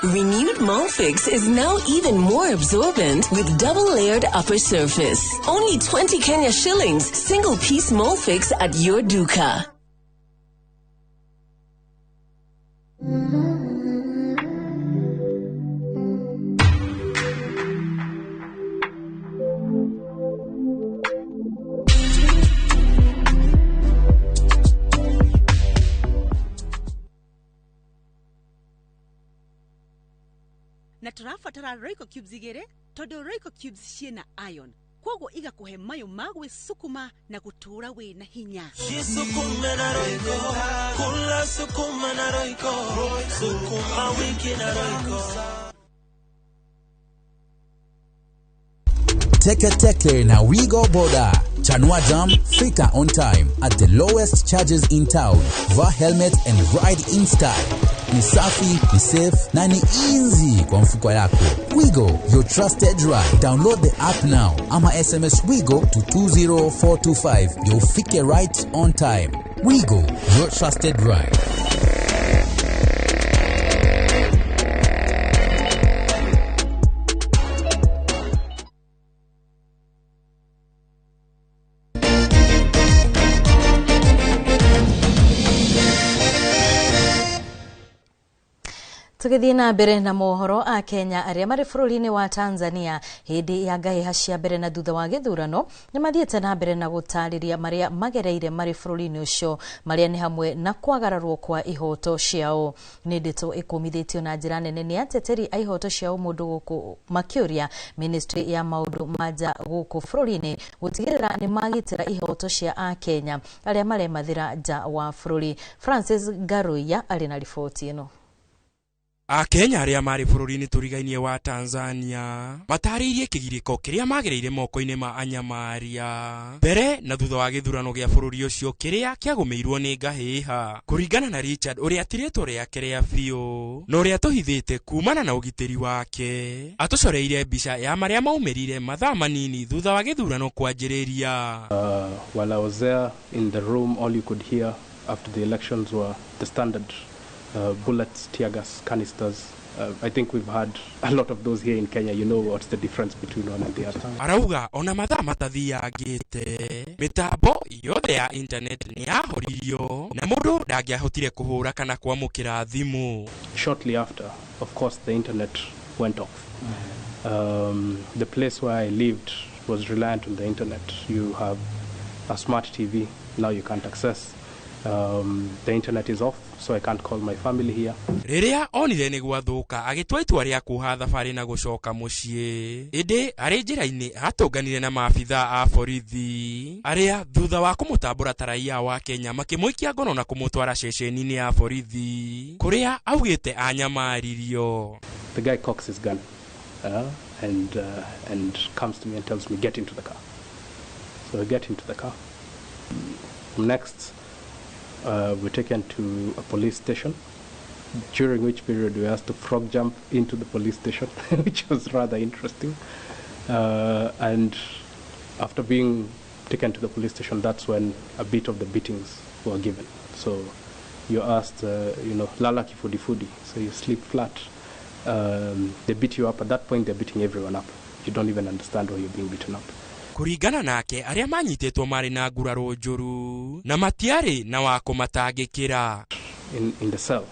Renewed Molfix is now even more absorbent with double-layered upper surface. Only 20 Kenya shillings, single-piece Molfix at your duka. Na tũrabatara Tũrabatara Royco cubes igĩrĩ tondũ Royco cubes ciĩna iron kwoguo igakũhe mayũ ma gwĩsukuma na gũtũũra wĩna hinya. Jisukume na Royco, kula sukuma na Royco, sukuma wiki na Royco. Teke Teke na Wigo Boda. Chanua Jam, fika on time at the lowest charges in town. Vaa helmet and ride in style. Ni safi, ni safe na ni easy kwa mfuko yako. Wigo, your trusted ride. Download the app now ama SMS Wigo to 20425. You'll fike right on time. Wigo, your trusted ride. Tũgĩthiĩ na mbere na mohoro, a Kenya arĩa marĩ bũrũri-inĩ wa Tanzania hĩndĩ ya ngahĩha cia mbere na thutha wa gĩthurano nĩ mathiĩte na mbere na gũtarĩria marĩa magereire marĩ bũrũri-inĩ ũcio, marĩa nĩ hamwe na kwagararwo kwa ihoto ciao. Nĩ ndeto ĩkũmithĩtio na njĩra nene nĩ ateteri a ihoto cia ũmũndũ gũkũ makĩũria ministry ya maũndũ ma nja gũkũ bũrũri-inĩ gũtigĩrĩra nĩ magitĩra ihoto cia Akenya arĩa maremathĩra nja wa bũrũri. Francis Ngaruiya arĩ na riboti ĩno. Akenya arĩa marĩ bũrũri-inĩ tũrigainie wa Tanzania matarĩirie kĩgirĩko kĩrĩa magereire moko-inĩ ma anyamaria mbere na thutha wa gĩthurano gĩa bũrũri ũcio kĩrĩa kĩagũmĩirwo nĩ ngahĩha. Kũringana na Richard ũrĩa ti rĩtwa rĩake rĩa biũ na ũrĩa tũhithĩte kumana na ũgitĩri wake, atũcoreire mbica ya marĩa maumĩrire mathaa manini thutha wa gĩthurano kwanjĩrĩria. While I was there in the room, all you could hear after the elections were the standard bullets, tear gas canisters. I think we've had a lot of those here in Kenya. You know what's the difference between one and the other. Arauga ona mathaa matathiangĩte mĩtambo yothe ya internet nĩ yahoririo na mũndũ ndangĩahotire kũhũra kana kwamũkĩra thimũ. Shortly after, of course, the internet went off. The place where I lived was reliant on the internet. You have a smart TV, now you can't access. The internet is off, so I can't call my family here. Rĩrĩa onire nĩ gwathũka agĩtua itua rĩa kuoha thabarĩ na gũcoka mũciĩ, ĩndĩ arĩ njĩra-inĩ atũnganire na maabithaa a borithi arĩa thutha wa kũmũtambũra ta raia wa Kenya makĩmũikia ngono na kũmũtwara ceceni-inĩ ya borithi kũrĩa augĩte anyamaririo. The guy cocks his gun and comes to me and tells me, get into the car. So I get into the car. Next, we're taken to a police station, during which period we asked to frog jump into the police station, which was rather interesting. And after being taken to the police station, that's when a bit of the beatings were given. So you're asked, lala kifudifudi, so you sleep flat. They beat you up. At that point, they're beating everyone up. You don't even understand why you're being beaten up. Kũringana nake arĩa manyitĩtwo marĩ na nguraro njũru na matiarĩ na wa kũmatangĩkĩra. In the cell,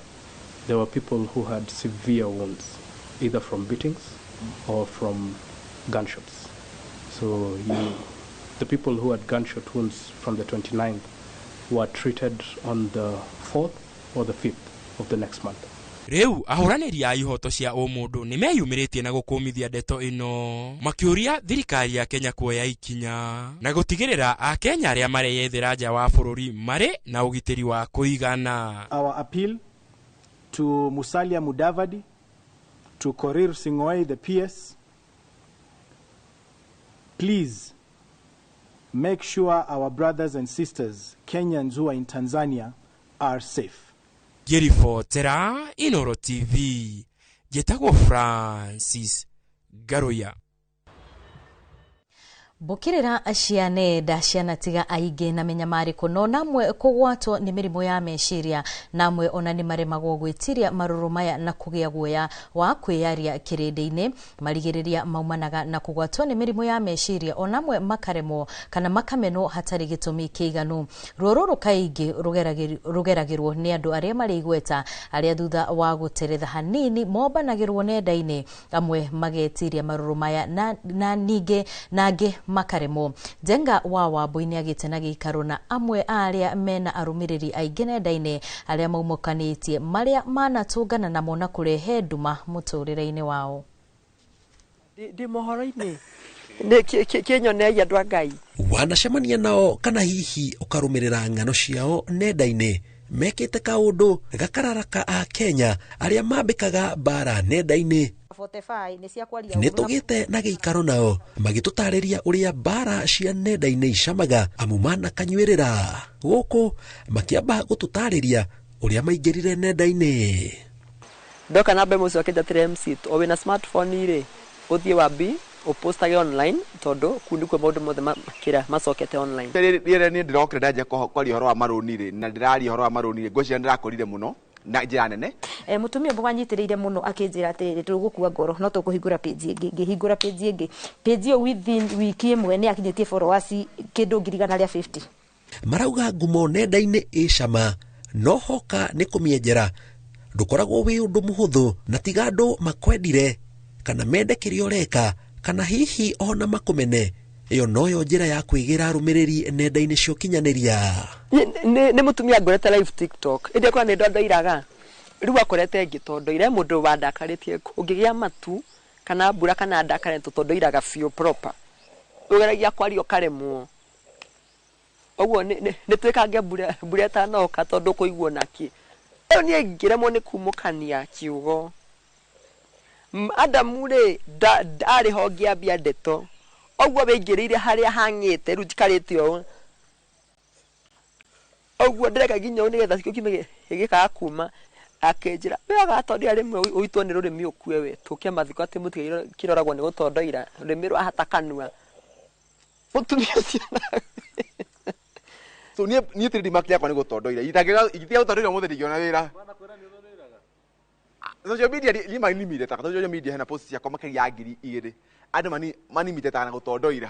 there were people who had severe wounds, either from beatings or from gunshots. So the people who had gunshot wounds from the 29th were treated on the 4th or the 5th of the next month. Rĩu ahũranĩri a ihoto cia ũmũndũ nĩ meyumĩrĩtie na gũkũmithia ndeto ĩno makĩũria thirikari ya Kenya kuoya ikinya na gũtigĩrĩra Akenya arĩa mareyethera nja wa bũrũri marĩ na ũgitĩri wa kũigana. Our appeal to Musalia Mudavadi, to Korir Sing'oei, the PS, please make sure our brothers and sisters, Kenyans who are in Tanzania, are safe. Ngĩribotera Inoro TV, njĩtagwo Francis Ngaruiya. Mbũkĩrĩra cia nenda cianatiga aingĩ na mĩnyamarĩko no namwe kũgwatwo nĩ mĩrimũ ya meciria, namwe ona nĩ maremagwo gwĩtiria marũrũ maya na kũgĩa guoya wa kwĩyaria kĩrĩndĩ-inĩ. Marigĩrĩria maumanaga na kũgwatwo nĩ mĩrimũ ya meciria onamwe makaremwo kana makamenwo hatarĩ gĩtũmi kĩiganu. Ruo rũrũ kaingĩ rũgeragĩrwo nĩ andũ arĩa marĩ igweta, arĩa thutha wa gũteretha hanini mombanagĩrwo nenda-inĩ, amwe magetiria marũrũ maya na ningĩ nangĩ makaremwo. Njenga wa Wambui nĩ agĩte na gĩikaro na amwe a arĩa mena arũmĩrĩri aingĩ nenda-inĩ arĩa maumũkanĩtie marĩa manatũngana namo na kũrehe nduma mũtũrĩre-inĩ wao. Ndĩ mohoro-inĩ nĩ kĩnyonei andũ a Ngai. Wanacemania nao kana hihi ũkarũmĩrĩra ng'ano ciao nenda-inĩ mekĩte kaũndũ gakararaka a Kenya arĩa mambĩkaga mbara nenda-inĩ. 45 nĩ cia kwaria Nĩ tũgĩte na gĩikaro nao magĩtũtarĩria ũrĩa mbara cia nenda-inĩ icamaga amu manakanyuĩrĩra gũkũ makĩamba gũtũtarĩria ũrĩa maingĩrire nenda-inĩ. Ndoka namba ĩmwe ũcio akĩnjatĩra MC o wĩna smartphone rĩ, ũthiĩ wambi ũpostage online tondũ kuu nĩkuo maũndũ mothe makĩra macokete online. Rĩrĩa niĩ ndĩrokire ndanjia kwaria ũhoro wa marũni rĩ, na ndĩraria ũhoro wa marũni rĩ, ngwĩciria ndĩrakũrire mũno na njĩra nene. Mũtumia ũmwe wanyitĩrĩire mũno akĩnjĩra atĩrĩrĩ, tũgũkua ngoro no tũkũhingũra page ĩngĩ. Ngĩhingũra page ĩngĩ, page ĩyo within wiki ĩmwe nĩ yakinyĩtie followers kĩndũ 150,000. Marauga ngumo nenda-inĩ ĩ cama no hoka nĩ kũmĩenjera ndũkoragwo wĩ ũndũ mũhũthũ na tiga andũ makwendire kana mende kĩrĩa ũreka kana hihi ona makũmene, ĩyo noyo njĩra ya kwĩgĩra arũmĩrĩri nenda-inĩ cia ũkinyanĩria. Nĩ mũtumia ngorete live TikTok ĩndĩ akora nĩ ndondoiraga rĩu akorete ngĩtondoire mũndũ wandakarĩtie ũngĩgĩa matu kana mbura kana ndakare tũtondoiraga biũ proper ũgeragia kwaria ũkaremwo ũguo nĩ twĩkange mbura ĩtanoka tondũ kũiguo naki rĩu niĩ ngĩremwo nĩ kumũkania kiugo. Adamu rĩ ndarĩ ho ngĩambia ndeto ũguo wĩingĩrĩire harĩa hang'ĩte rĩu njikarĩte ũũ ũguo ndĩreka nginya ũũ nĩgetha kĩo kiume gĩkaga kuma akĩnjĩra we agatondia rĩmwe ũitwo nĩ rũrĩmĩ ũkue we tũke mathiko atĩ mũtigairwo kĩroragwo nĩ gũtondoira rũrĩmĩ rwahata kanua mũtumia ũcio. So niĩ trademark yakwa nĩ gũtondoira, ingĩtiga gũtondoira ũmũthĩ ndingĩona wĩra. Social media niĩ manimire taka social media hena post ciakwa makĩria ya 2000 andũ manimite taka na gũtondoira.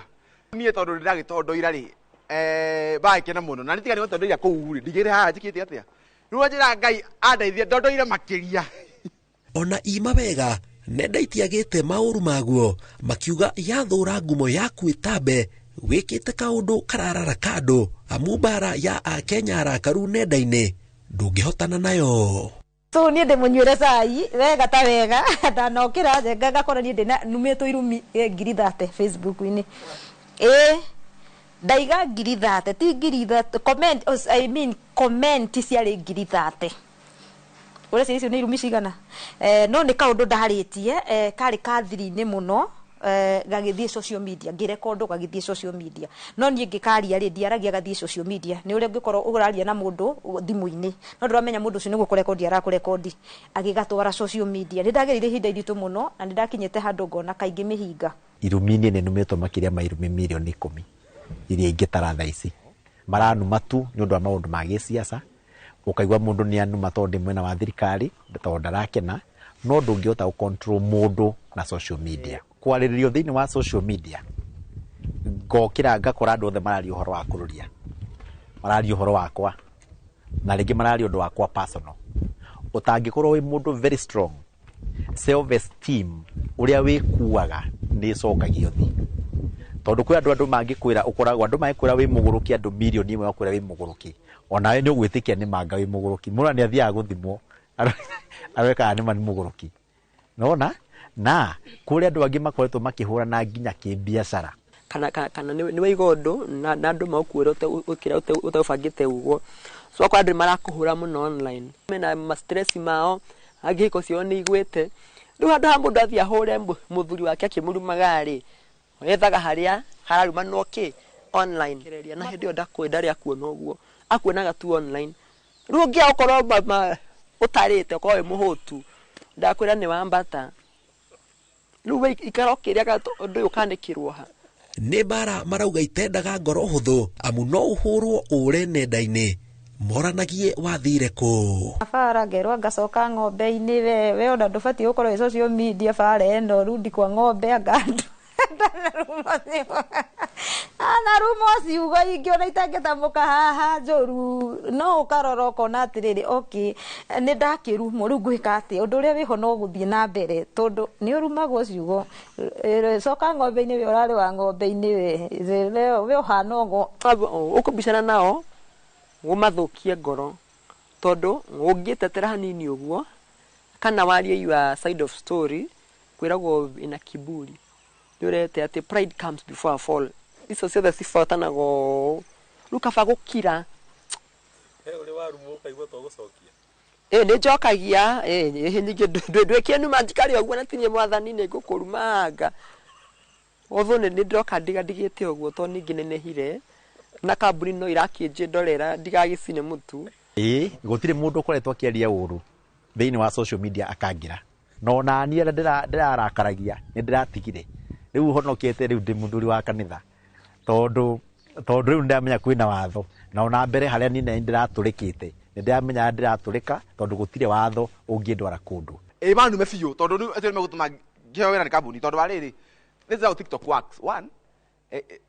Niĩ tondũ ndĩragĩtondoira rĩ, bagĩkena mũno na nĩtiga nĩ gũtondoira kũu rĩ, ndingĩrĩ haha njĩkĩte atĩa rĩu njĩra Ngai andeithie ndondoire makĩria. Ona ima wega nenda itiagĩte maũru maguo makiuga yathũra ngumo yaku ĩtambe wĩkĩte kaũndũ kararara kandũ amu mbara ya akenya arakaru nenda-inĩ ndũngĩhotana nayo. So niĩ ndĩmũnyuĩre cai wega ta wega ndanokĩra njenga ngakora niĩ ndĩna numĩtwo irumi 30,000 Facebook-inĩ. Ĩĩ ndaiga 30,000 ti 30,000 comment, I mean comment ciarĩ 30,000. Ũreciria icio nĩ irumi cigana? No nĩ kaũndũ ndarĩtie karĩ ka thiri-inĩ mũno gagĩthiĩ social media ngĩrekondo gagĩthiĩ social media no niĩ ngĩkaria rĩ ndiaragia gathiĩ social media nĩ ũrĩa ũngĩkorwo ũraria na mũndũ thimũ-inĩ no ndũramenya mũndũ ũcio nĩ gũkũrekondi arakũrekondi agĩgatwara social media. Nĩ ndagereire ihinda iritũ mũno na nĩ ndakinyĩte handũ ngona kaingĩ mĩhinga. Irumi niĩ nĩ numĩtwo makĩria ma irumi 10,000,000 iria ingĩtara thaa ici maranuma tu nĩ ũndũ wa maũndũ ma gĩciaca ũkaigua mũndũ nĩ anuma tondũ ndĩ mwena wa thirikari tondũ ndarakena no ndũngĩhota gũ control mũndũ na social media. Kwarĩrĩrio thĩinĩ wa social media ngokĩra ngakora andũ othe mararia ũhoro wa kũrũria mararia ũhoro wakwa na rĩngĩ mararia ũndũ wakwa personal ũtangĩkorwo wĩ mũndũ very strong self esteem ũrĩa wĩkuaga nĩ ĩcokagio thĩ tondũ kwĩ andũ mangĩkwĩra ũkoragwo andũ mangĩkwĩra wĩ mũgũrũki andũ 1,000,000 makwĩra wĩ mũgũrũki onawe nĩ ũgwĩtĩkia nĩ manga wĩ mũgũrũki mũndũ nĩ athiaga gũthimwo arekaga nĩ ma nĩ mũgũrũki nona na kũrĩ andũ angĩ makoretwo makĩhũrana nginya kĩbiacara kana nĩ waiga ũndũ na andũ maũkuĩra ũteũbangĩte ũguo so akorwo andũ marakũhũra mũno online mena ma stress mao angĩ hiko ciao nĩ igwĩte rĩu handũ ha mũndũ athiĩ ahũre mũthuri wake akĩmũrumaga rĩ ethaga harĩa hararumanwo kĩ online na hĩndĩ ĩyo ndakwĩ ndarĩ akuona ũguo akuonaga tu online rĩu ũngĩaga ũkorwo ũtarĩte ũkorwo wĩ mũhũtu ndakwĩra nĩ wambata rĩu ikara ũkĩrĩaga ũndũ ũyũ ũkanĩkĩrwo ha. Nĩ mbara marauga itendaga ngoro hũthũ amu no ũhũrwo ũre nenda-inĩ moranagie wathire kũ. Bara ngerwo ngacoka ng'ombe-inĩ we ona ndũbatiĩ gũkorwo wĩ social media bara ĩno rudi kwa ng'ombe anga andũ anarumo ciugo ingĩ ona itangĩtamũka haha njũru no ũkarora ũkona atĩrĩrĩ okay nĩ ndakĩrumwo rĩu ngwĩka atĩa ũndũ ũrĩa wĩho no gũthiĩ na mbere tondũ nĩ ũrumagwo ciugo coka ng'ombe-inĩ we ũrarĩ wa ng'ombe-inĩ we ũhana ũguo. Ũkũbicana nao ũmathũkie ngoro tondũ ũngĩtetera hanini ũguo kana warie your side of story kwĩragwo ina kiburi. Nĩ ũrete atĩ pride comes before a fall. Icio ciothe cibatanaga ũũ. Rĩu kaba gũkira. He ũrĩ warumwo ũkaigua to gũcokia? Ĩ, nĩ njokagia. Ĩ, ningĩ ndwĩkie numa njikare ũguo na tinie mwathani nĩ ngũkũrumanga. Although nĩ ndĩroka ndigandigĩte ũguo tondũ ningĩ nenehire na kambuni no irakĩnjĩndorera ndigagĩcine mũtu. Ĩĩ, gũtirĩ mũndũ ũkoretwo akĩaria ũru thĩinĩ wa social media akangira. No naniĩ arĩa ndĩrarakaragia nĩ ndĩratigire. Rĩu honokete rĩu ndĩ mũthuri wa kanitha. Tondũ rĩu nĩndamenya kwĩna watho. Na ona mbere harĩa niĩ nĩ ndĩratũrĩkĩte, nĩ ndĩramenya ndĩratũrĩka tondũ gũtirĩ watho ũngĩndwara kũndũ. Ĩ, manume biũ tondũ rĩu acio nĩmegũtũma ngĩheo wĩra nĩ kambuni tondũ wa rĩrĩ, this is how TikTok works. One,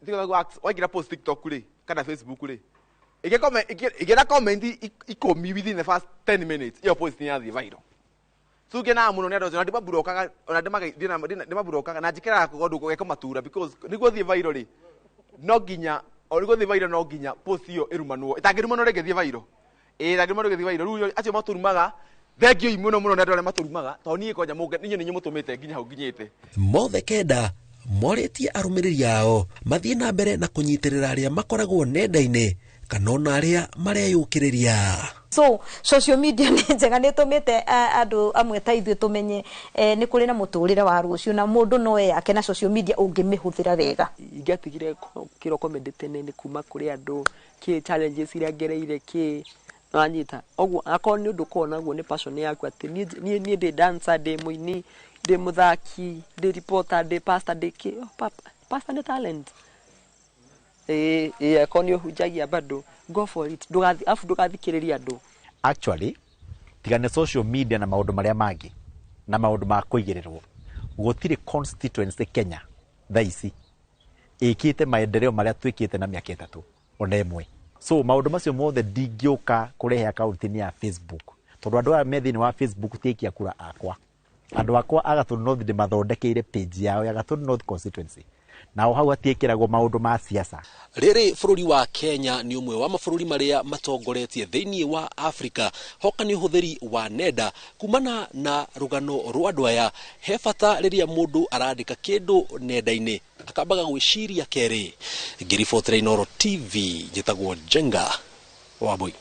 TikTok works, waingĩra post TikTok rĩ kana Facebook rĩ, ĩngĩenda comment 10 within the first 10 minutes, ĩyo post nĩ yathiĩ viral. So ngenaga mũno nĩ andũ acio, na ndimaburokaga, ona ndimaburokaga na njĩkĩraga kũndũ gũgeka matura because nĩguo thiĩ viral rĩ, no nginya, o nĩguo thiĩ viral no nginya post ĩyo ĩrumanwo. Ĩtangĩrumanwo rĩngĩ thiĩ viral. Ĩ, ĩtangĩrumanwo rĩngĩ thiĩ viral. Rĩu acio matũrumaga, thengiũ mũno mũno nĩ andũ arĩa matũrumaga, tondũ niĩ kwanja niĩ nĩ nyĩmũtũmĩte nginya hau nginyĩte. Mothe kenda morĩtie arũmĩrĩri ao mathiĩ na mbere na kũnyitĩrĩra arĩa makoragwo nenda-inĩ kana ona arĩa mareyũkĩrĩria. So social media nĩ njega, nĩ ĩtũmĩte andũ amwe ta ithuĩ tũmenye nĩ kũrĩ na mũtũrĩre wa rũciũ na mũndũ no eyake na social media ũngĩmĩhũthĩra wega. Ingĩatigire kĩroko mendete nĩ kuma kũrĩ andũ, kĩ challenges iria ngereire, kĩ wanyita. Ũguo akorwo nĩ ũndũ ũkoragwo naguo nĩ passion yaku atĩ niĩ ndĩ dancer, ndĩ mũini, ndĩ mũthaki, ndĩ reporter, ndĩ pastor, ndĩ kĩ. Oh, pastor nĩ talent. Ĩ, akorwo nĩ ũhunjagia bado, go for it. Afu ndũgathikĩrĩrie andũ. Actually, tiga nĩ social media na maũndũ marĩa mangĩ na maũndũ ma kũigĩrĩrwo, gũtirĩ constituency Kenya thaa ici ĩkĩte maendeleo marĩa twĩkĩte na mĩaka 3 ona ĩmwe. So maũndũ macio mothe ndingĩũka kũrehe account-inĩ ya Facebook tondũ andũ aya me thĩinĩ wa Facebook ti aikia kura akwa. Andũ akwa a Gatũndũ North ndĩmathondekeire page yao ya Gatũndũ North constituency. Nao hau hatiĩkĩragwo maũndũ ma siasa. Rĩrĩ bũrũri wa Kenya nĩ ũmwe wa mabũrũri marĩa matongoretie thĩinĩ wa Afrika hoka nĩ ũhũthĩri wa nenda. Kumana na rũgano rwa andũ aya, he bata rĩrĩa mũndũ arandĩka kĩndũ nenda-inĩ akambaga gwĩciria kerĩ. Ngĩribotera Inooro TV, njĩtagwo Njenga Wambui.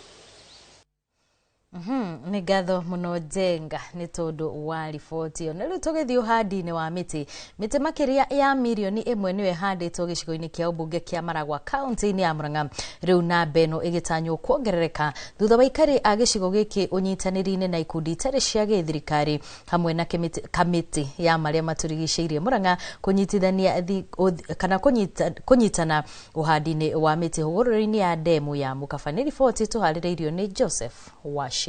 Nĩ ngatho mũno Njenga nĩ tondũ wa riboti ĩyo. Na rĩu tũgĩthiĩ ũhandi-inĩ wa mĩtĩ. Mĩtĩ makĩria ya mirioni 1 nĩyo ĩhandĩtwo gĩcigo-inĩ kĩa ũmbunge kĩa Maragwa kaunti-inĩ ya Murang'a. Rĩu namba ĩno ĩgĩtanywo kuongerereka thutha wa aikari a gĩcigo gĩkĩ ũnyitanĩri-inĩ na ikundi itarĩ cia gĩthirikari hamwe na kamĩtĩ ya marĩa matũrigicĩirie Murang'a kũnyitithania kana kũnyitana ũhandi-inĩ wa mĩtĩ hũgũrũrũ-inĩ ya ndemu ya Mũkaba. Nĩ riboti tũharĩrĩirio nĩ Joseph Washira.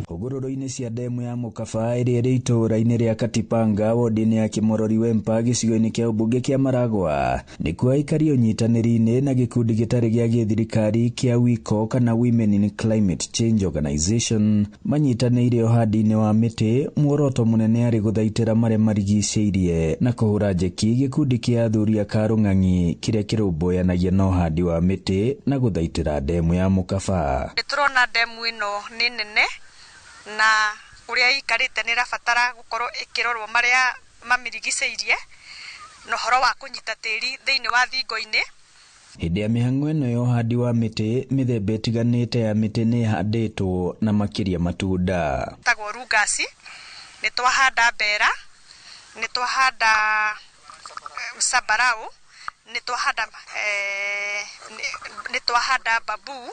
Hũgũrũrũ-inĩ cia ndemu ya Mũkaba ĩrĩa ĩrĩ itũũra-inĩ rĩa Katipanga wodi-inĩ ya Kĩmorori Wempa gĩcigo-inĩ kĩa ũmbunge kĩa Maragwa nĩkuo aikari ũnyitanĩri-inĩ na gĩkundi gĩtarĩ gĩa gĩthirikari kĩa WICO kana Women in Climate Change Organization manyitanĩire ũhandi-inĩ wa mĩtĩ muoroto mũnene arĩ gũthaitĩra marĩa marigicĩirie na kũhũra njeki gĩkundi kĩa athuri a Karũng'ang'i kĩrĩa kĩrũmbũyanagia na ũhandi wa mĩtĩ na gũthaitĩra ndemu ya Mũkaba. Nĩtũrona ndemu ĩno nĩ nene na ũrĩa ĩikarĩte nĩ ĩrabatara gũkorwo ĩkĩrorwo marĩa mamĩrigicĩirie na ũhoro wa kũnyita tĩri thĩinĩ wa thingo-inĩ. Hĩndĩ ya mĩhang'o ĩno ya ũhandi wa mĩtĩ, mĩthemba ĩtiganĩte ya mĩtĩ nĩ ĩhandĩtwo na makĩria matunda. Tagwo rungasi, nĩ twahanda mbera, nĩ twahanda sambarau, nĩ twahanda babu,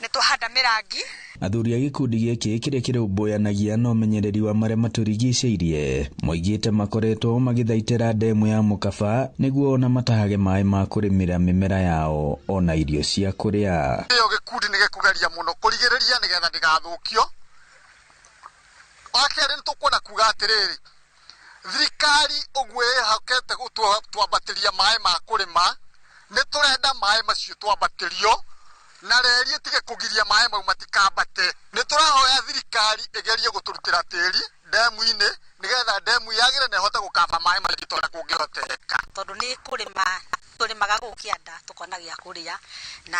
nĩ twahanda mĩrangi. Athuri a gĩkundi gĩkĩ kĩrĩa kĩrũmbũyanagia na ũmenyereri wa marĩa matũrigicĩirie moigĩte makoretwo magĩthaitĩra ndemu ya Mũkaba nĩguo ona matahage maĩ ma kũrĩmĩra mĩmera yao ona irio cia kũrĩa. Ĩyo gĩkundi nĩ gĩkũgeria mũno kũrigĩrĩria nĩgetha ndĩgathũkio. Wa kerĩ nĩ tũkuona kuga atĩrĩrĩ, thirikari ũguo ĩhokete gũtwambatĩria maĩ ma kũrĩma, nĩ tũrenda maĩ macio twambatĩrio na reri ĩtige kũgiria maĩ mau matikambate. Nĩ tũrahoya thirikari ĩgerie gũtũrutĩra tĩri ndemu-inĩ nĩgetha ndemu yagĩre na ĩhote gũkamba maĩ maingĩ ta ũrĩa kũngĩhoteka. Tondũ nĩ kũrĩma Tũrĩmaga gũkũ kĩanda tũkona gĩa kũrĩa na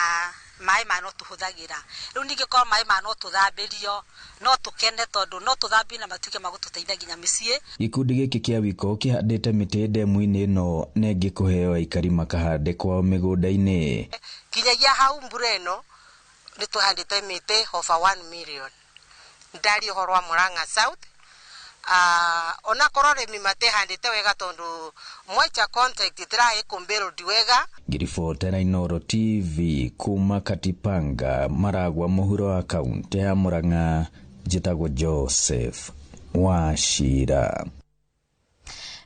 maĩ maya no tũhũthagĩra. Rĩu ningĩ korwo maĩ maya no tũthambĩrio no tũkene tondũ no tũthambie na matuĩke ma gũtũteithia nginya mĩciĩ. Gĩkundi gĩkĩ kĩa Wiko kĩhandĩte mĩtĩ ndemu-inĩ ĩno na ĩngĩ kũheo aikari makahande kwao mĩgũnda-inĩ. Nginyagia hau mbura ĩno nĩ tũhandĩte mĩtĩ over 1 million. Ndaria ũhoro wa Murang'a South, onakorwo arĩmi matihandĩte wega tondũ moisture content ĩtiraĩ wega. Ngiribotera Inooro TV kuma Katipanga, Maragua, mũhuro wa kaũntĩ ya Murang'a, njĩtagwo Joseph Wachira.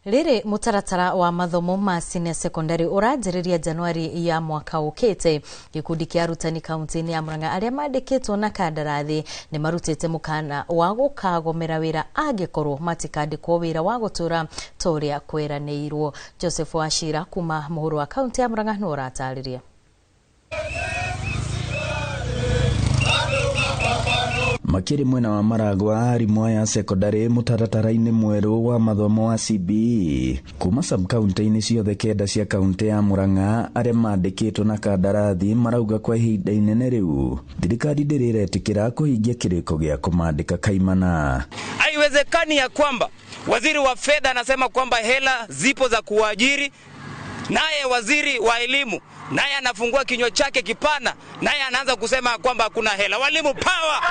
Rĩrĩ mũtaratara wa mathomo ma senior secondary ũranjĩrĩria Januari ya mwaka ũkĩte. Gĩkundi kĩa arutani kaunti-inĩ ya Murang'a arĩa mandĩkĩtwo na kandarathi nĩ marutĩte mũkana wa gũkagomera wĩra angĩkorwo matikandĩkwo wĩra wa gũtũra ta ũrĩa kweranĩirwo. Joseph Wachira kuma mũhuro wa kaunti ya Murang'a nĩ ũratarĩria. Makĩrĩ mwena wa Maragua, arimũ aya sekondari mũtaratara-inĩ mwerũ wa mathomo wa CBE kuma sub-county-inĩ ciothe 9 cia kaunti ya Murang'a arĩa mandĩkĩtwo na kandarathi marauga kwa ihinda inene rĩu thirikari ndĩrĩ ĩretĩkĩra kũhingia kĩrĩko gĩa kũmandĩka kaimana. Haiwezekani ya kwamba waziri wa fedha anasema kwamba hela zipo za kuajiri, naye waziri wa elimu naye anafungua kinywa chake kipana, naye anaanza kusema kwamba hakuna hela. Walimu power!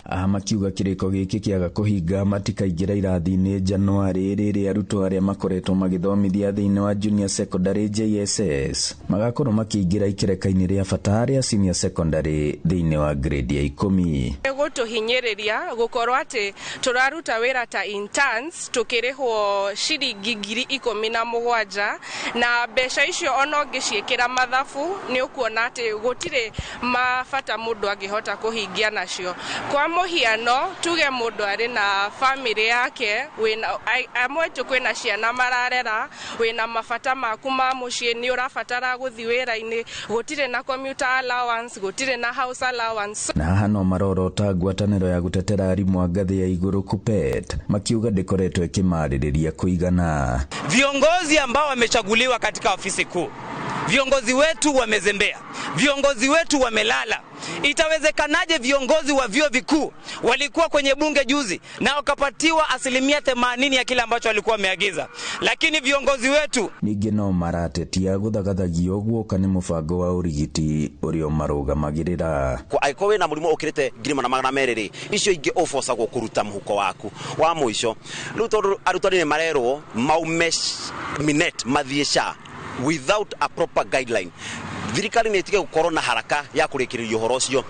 Aha makiuga kiriko giki kiaga kuhinga matikaingira irathi-inĩ Januari rĩrĩa arutwo arĩa makoretwo magĩthomithia thĩinĩ wa junior secondary JSS magakorwo makĩingĩra ikereka-inĩ rĩa bata rĩa senior secondary thĩinĩ wa grade ya 10. Gũtũhinyĩrĩria gũkorwo atĩ tũraruta wĩra ta interns tũkĩrĩhwo ciringi 17,000 na mbeca icio ona ũngĩciĩkĩra mathabu nĩ ũkuona atĩ gũtirĩ mabata mũndũ angĩhota kũhingia nacio. Kwa mũhiano tuge mũndũ arĩ na family yake, wĩna amwe tu kwĩna ciana mararera, wĩna mabata maku ma mũciĩ, nĩ ũrabatara gũthiĩ wĩra-inĩ, gũtirĩ na commuter allowance, gũtirĩ na house allowance. Na haha no marorota ngwatanĩro ya gũtetera arimũ a ngathĩ ya igũrũ KUPPET makiuga ndĩkoretwo ĩkĩmarĩrĩria kũigana. Viongozi ambao wamechaguliwa katika ofisi kuu, viongozi wetu wamezembea, viongozi wetu wamelala. Itawezekanaje viongozi wa vyuo vikuu walikuwa kwenye bunge juzi na wakapatiwa 80% ya kile ambacho walikuwa wameagiza, lakini viongozi wetu ningĩ no maratetia gũthagathagio guoka nĩ mũbango wa ũrigiti ũrĩa ũmarũgamagĩrĩra. Angĩkorwo wĩna mũrimũ ũkĩrĩte 1200 rĩ, icio ingĩ ũbocagwo kũruta mũhuko waku wa mũico. Rĩu tondũ arutani nĩ marerwo maume minet mathiĩ SHA without a proper guideline, thirikari nĩ ĩtige gũkorwo na haraka ya kũrĩkĩrĩria ũhoro ũcio.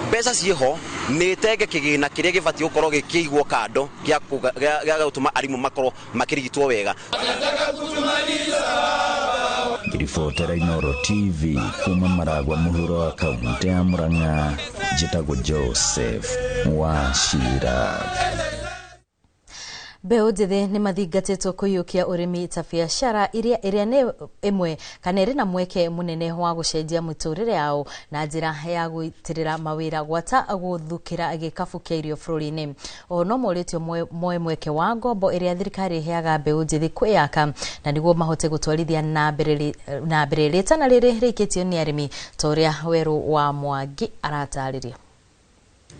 Mbeca ciĩho nĩ ĩtenge kĩgĩna kĩrĩa gĩbatiĩ gũkorwo gĩkĩigwo kando gĩa gũtũma arimũ makorwo makĩrigitwo wega. Ngiribotera Inooro TV kuma Maragua mũhuro wa kaunti ya Murang'a, njĩtagwo Joseph Wachira. Mbeũ njĩthĩ nĩ mathingatĩtwo kũiyũkia ũrĩmi ta biacara iria ĩrĩa nĩ ĩmwe kana ĩrĩ na mweke mũnene wa gũcenjia mĩtũrĩre yao na njĩra ya gũitĩrĩra mawĩra gwata gũthukĩra gĩkabu kĩa irio bũrũri-inĩ. Oho no morĩtio moe mweke wa ngombo ĩrĩa thirikari ĩheaga mbeũ njĩthĩ kwĩyaka na nĩguo mahote gũtwarithia na mbere rĩtana rĩrĩ rĩikĩtio nĩ arĩmi ta ũrĩa Werũ wa Mwangi aratarĩria.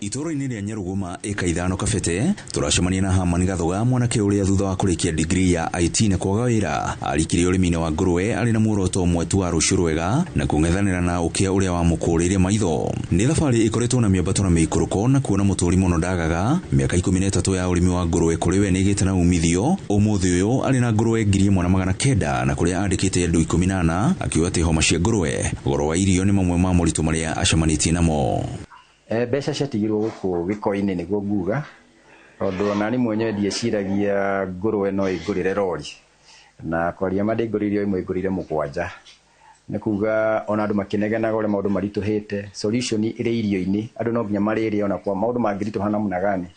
Itũũra-inĩ rĩa Nyaruguma ĩka 5 kabete tũracemania na Hamani Gathuga, mwanake ũrĩa thutha wa kũrĩkia degree ya IT na kwaga wĩra arikire ũrĩmi-inĩ wa ngũrwe arĩ na muoroto ũmwe tu wa rũciũ rwega na kũng'ethanĩra na ũkĩa ũrĩa wamũkũrĩire maitho. Nĩ thabarĩ ĩkoretwo na mĩambato na mĩikũrũko na kuona mũtũri mũno ndagaga. Mĩaka 13 ya ũrĩmi wa ngũrwe kũrĩ we nĩ ĩgĩte na umithio. Ũmũthĩ ũyũ arĩ na ngũrwe 1900 na kũrĩa andĩkĩte andũ 14, akiuga atĩ homa cia ngũrwe, goro wa irio nĩ mamwe ma moritũ marĩa acemanĩtie namo. Mbeca ciatigirwo gũkũ gĩko-inĩ nĩguo nguga, tondũ ona niĩ mwenyewe ndieciragia ngũrwe no ĩngũrĩre rori, na kwaria ma ndĩngũrĩire ĩmwe ĩngũrĩire 7. Nĩ kuga ona andũ makĩnegenaga ũrĩa maũndũ maritũhĩte, solution ĩrĩ irio-inĩ, andũ no nginya marĩrĩe ona kwa maũndũ mangĩritũha namna gani,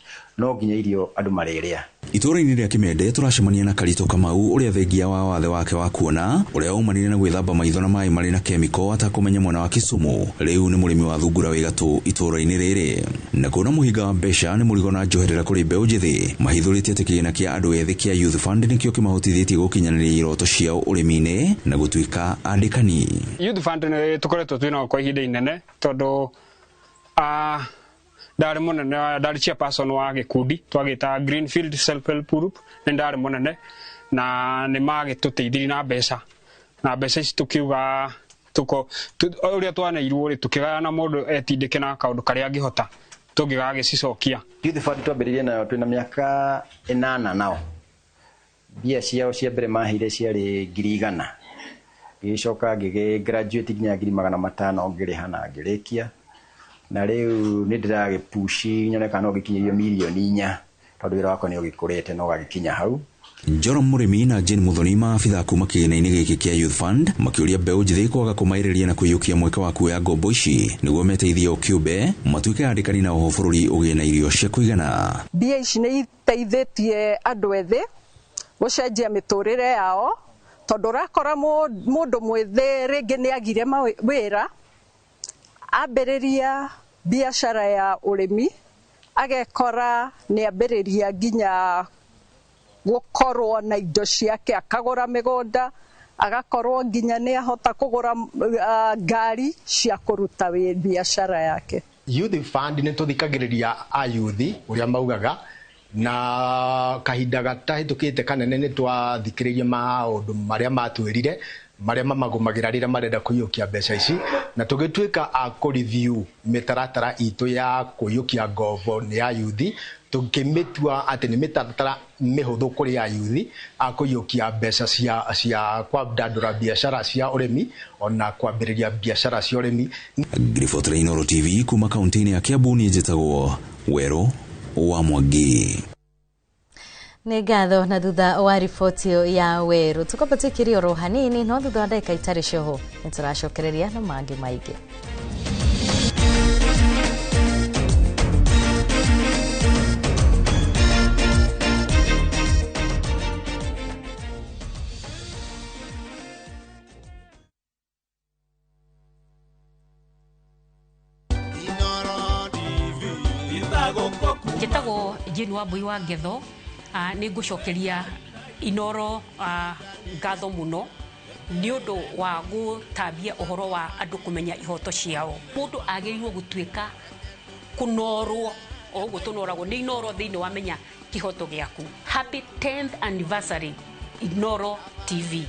No nginya irio andũ marĩrĩa. Itũũra-inĩ rĩa Kimende tũracemania na Karito Kamau ũrĩa thengia wa wathe wake wa kuona ũrĩa waumanire na gwĩthamba maitho na maĩ marĩ na kemiko atakũmenya mwena wa Kisumu. Rĩu nĩ mũrĩmi wa thungura wĩ gatũ itũũra-inĩ rĩrĩ. Na kuona mũhinga wa mbeca nĩ mũrigo na njoherera kũrĩ mbeũ njĩthĩ mahithũrĩtie atĩ kĩgĩna kĩa andũ ethĩ kĩa Youth Fund nĩkĩo kĩmahotithĩtie gũkinyanĩria iroto ciao ũrĩmi-inĩ na gũtuĩka andĩkani. Youth Fund nĩ tũkoretwo twĩ nao kwa ihinda inene tondũ ndarĩ mũnene, ndarĩ chairperson wa gĩkundi twagĩta Greenfield Self Help Group, nĩ ndarĩ mũnene na nĩ magĩtũteithirie na mbeca, na mbeca ici tũkiuga tuko ũrĩa twaneirwo rĩ, tũkĩgayana mũndũ etindĩke na kaũndũ karĩa angĩhota tũngĩgagĩcicokia. Youth Fund twambĩrĩirie nayo twĩna mĩaka 8 nao. Mbia ciao cia mbere maheire ciarĩ 100,000. Ngĩgĩcoka ngĩgĩ graduate nginya 500,000 ngĩrĩha na ngĩrĩkia. Na rĩu nĩ ndĩragĩpushi nyone kana no ngĩkinyĩrio 4 million tondũ wĩra wakwa nĩ ũgĩkũrĩte na ũgagĩkinya hau. Joram Mũrĩmi na Jane Muthoni maabithaa kuma kĩgĩna-inĩ gĩkĩ kĩa Youth Fund makĩũria mbeũ njĩthĩ kwaga kũmaĩrĩria na kũiyũkia mweke wa kuoya ngombo ici nĩguo meteithie o kĩũmbe matuĩke andĩkani na oho bũrũri ũgĩe na irio cia kũigana. Mbia ici nĩ iteithĩtie andũ ethĩ gũcenjia mĩtũrĩre yao tondũ ũrakora mũndũ mwĩthĩ rĩngĩ nĩ agire wĩra, ambĩrĩria biacara ya ũrĩmi, agekora nĩ ambĩrĩria nginya gũkorwo na indo ciake, akagũra mĩgũnda, agakorwo nginya nĩ ahota kũgũra ngari cia kũruta biacara yake. Youth Fund nĩ tũthikagĩrĩria ayuthi ũrĩa maugaga, na kahinda gatahĩtũkĩte kanene nĩ twathikĩrĩirie maũndũ marĩa matwĩrire marĩa mamagũmagĩra rĩrĩa marenda kũiyũkia mbeca ici, na tũgĩtuĩka a kũ-review mĩtaratara itũ ya kũiyũkia ngombo nĩ ayuthi, tũkĩmĩtua atĩ nĩ mĩtaratara mĩhũthũ kũrĩ ayuthi a kũiyũkia mbeca cia kwandandũra biacara cia ũrĩmi ona kwambĩrĩria biacara cia ũrĩmi. Ngiribotera Inooro TV kuma kaunti-inĩ ya Kiambu, niĩ njĩtagwo Werũ wa Mwangi. Nĩ ngatho. Na thutha wa riboti ĩyo ya Werũ tũkwamba twĩkĩrie oro hanini, no thutha wa ndagĩka itarĩ coho nĩ tũracokereria na mangĩ maingĩ. Njĩtagwo Jane Wambui wa Ngetho. Nĩ ngũcokeria Inooro ngatho mũno nĩ ũndũ wa gũtambia ũhoro wa andũ kũmenya ihoto ciao. Mũndũ agĩrĩirwo gũtuĩka kũnorwo o ũguo tũnoragwo nĩ Inooro thĩinĩ wa Menya Kĩhoto Gĩaku. Happy 10th anniversary, Inooro TV.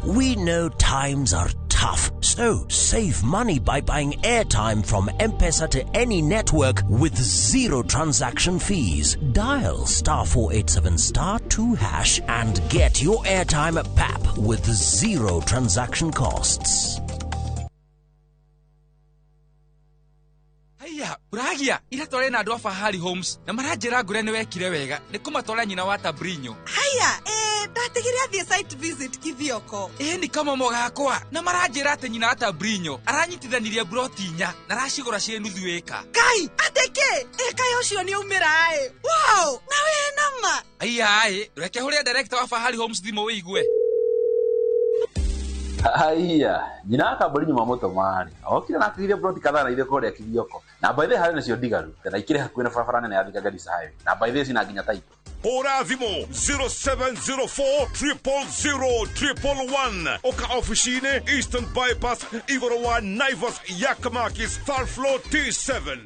We know times are tough, so save money by buying airtime from M-Pesa to any network with zero transaction fees. Dial *487*2# and get your airtime at PAP with zero transaction costs. Haiya, uragia ira tware na andu a Fahari Homes na maranjira ngure ni wekire wega ni kumatwara nyina wa Tabrinyo. Haya, ndatigire athie site visit Kithioko. Ni kamomo gakwa na maranjira ati nyina wa Tabrinyo aranyitithanirie broti 4 na aracigura ciĩ nuthu ĩka. Kai, ateke kai ucio ni umira ĩ. Wow, na we nama. Haiya ĩ, reke huria director wa Fahari Homes thimũ wĩigue. Haiya, nyina wa Tabrinyo mamũtũma-rĩ, okire na akĩgiria broti kadhaa na ithuĩ kũrĩa Kithioko. Na by the way harĩ nacio ndigaru na ikĩrĩ hakuhĩ na barabara nene ya Thika Garissa Highway. Na by the way cina nginya title. Hũra thimũ 0704 000 111 oka ofici-inĩ Eastern Bypass igũrũ wa Naivas ya Kamakis third floor T7.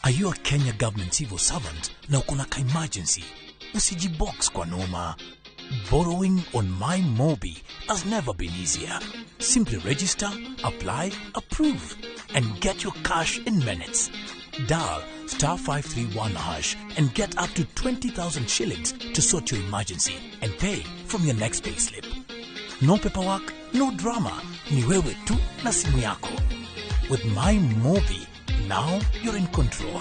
Are you a Kenya government civil servant na uko na ka emergency? Usijibox kwa noma. Borrowing on MyMobi has never been easier. Simply register, apply, approve, and get your cash in minutes. Dial *531# and get up to 20,000 shillings to sort your emergency and pay from your next payslip. No paperwork, no drama. Ni wewe tu na simu yako. With MyMobi, now you're in control.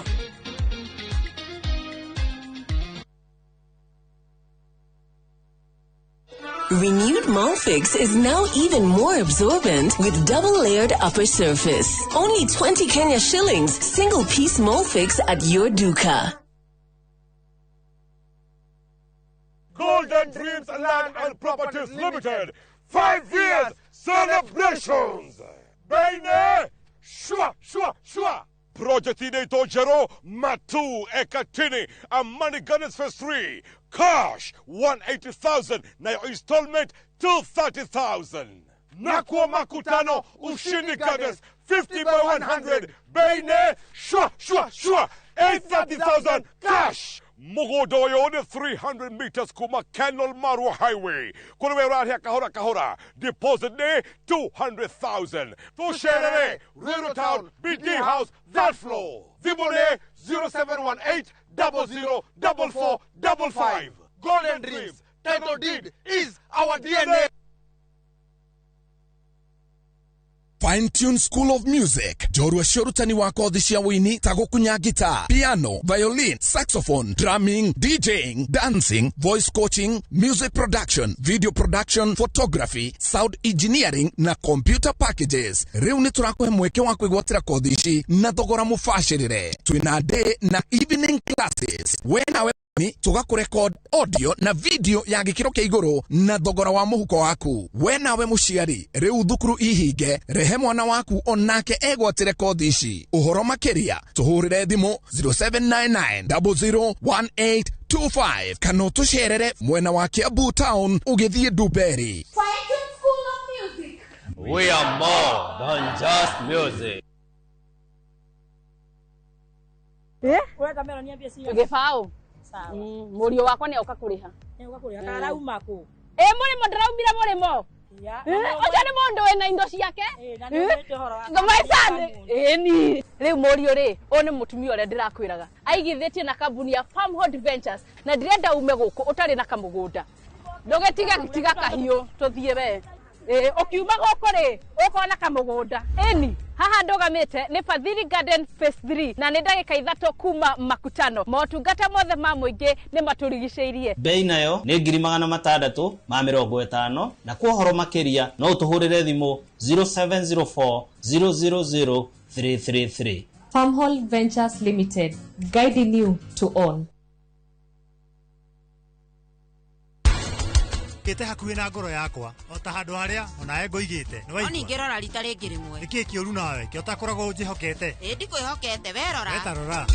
Renewed Molfix is now even more absorbent with double-layered upper surface. Only 20 Kenya shillings, single piece Molfix at your duka. Golden Dreams Land and Properties Limited, 5 years celebrations. Bene, shwa, shwa, shwa. Project inaitwa Jero Matu Ekatini Amani Gardens Phase 3. Cash 180,000 na your installment 230,000. Nakwa Makutano Ushindi Gardens 50 by 100. Bene, shwa, shwa, shwa. 830,000 cash. Mugodoyo 300 meters kuma Kenol Marua Highway. Kulewe rahia kahora kahora. Deposit ne 200,000. Tusherere, Ruiru Town, BD House, that floor. Vibone 0718 00 44 55. Golden Dreams, title deed is our DNA. Fine Tune School of Music njorua cia ũrutani wa kothi cia wũini ta gũkunya guitar, piano, violin, saxophone, drumming, DJing, dancing, voice coaching, music production, video production, photography, sound engineering na computer packages. Rĩu nĩ tũrakũhe mweke wa kwĩgwatĩra kothi ici na thogora mũbacĩrĩre. Twĩna day na evening classes. We nawe tũgakũrekod audio na video ya gĩkĩro kĩa igũrũ na thogora wa mũhuko waku. We nawe mũciari, rĩu thukuru ihinge, rehe mwana waku onake egwatĩre kothi ici. Ũhoro makĩria tũhũrĩre thimũ 0799 001825 kana ũtũcerere mwena wa Kiambu Town ũgĩthiĩ Ndumberi. We are more than just music. Gĩbaũ mũriũ wakwa nĩ oka kũrĩha. Karauma kũ? Ĩ mũrĩmo ndĩraumire mũrĩmo. Ũcio nĩ mũndũ wĩna indo ciake. Ngamaicani. Ĩni. Rĩu mũriũ rĩ, ũyũ nĩ mũtumia ũrĩa ndĩrakwĩraga. Aigithĩtie na kambuni ya Farmhold Ventures na ndĩrenda ume gũkũ ũtarĩ na kamũgũnda. Ndũgĩtige tiga kahiũ tũthiĩ we. Ũkiuma gũkũ rĩ, ũkona kamũgũnda. Ĩni. Haha ndũgamĩte nĩ Fadhili Garden Phase 3 na nĩ ndagĩka 3 kuma Makutano. Motungata mothe ma mũingĩ nĩ matũrigicĩirie. Bei nayo nĩ 650,000 na kwa ũhoro makĩria no ũtũhũrĩre thimũ 0704 000 333. Farmhold Ventures Limited, guiding you to own. Gĩte hakuhĩ na ngoro yakwa o ta handũ harĩa onawe ngũigĩte. No ningĩ rora rita rĩngĩ rĩmwe. Nĩkĩĩ kĩũru nawe kĩo ũtakoragwo ũnjĩhokete? Ĩ ndikwĩhokete we rora. We ta rora.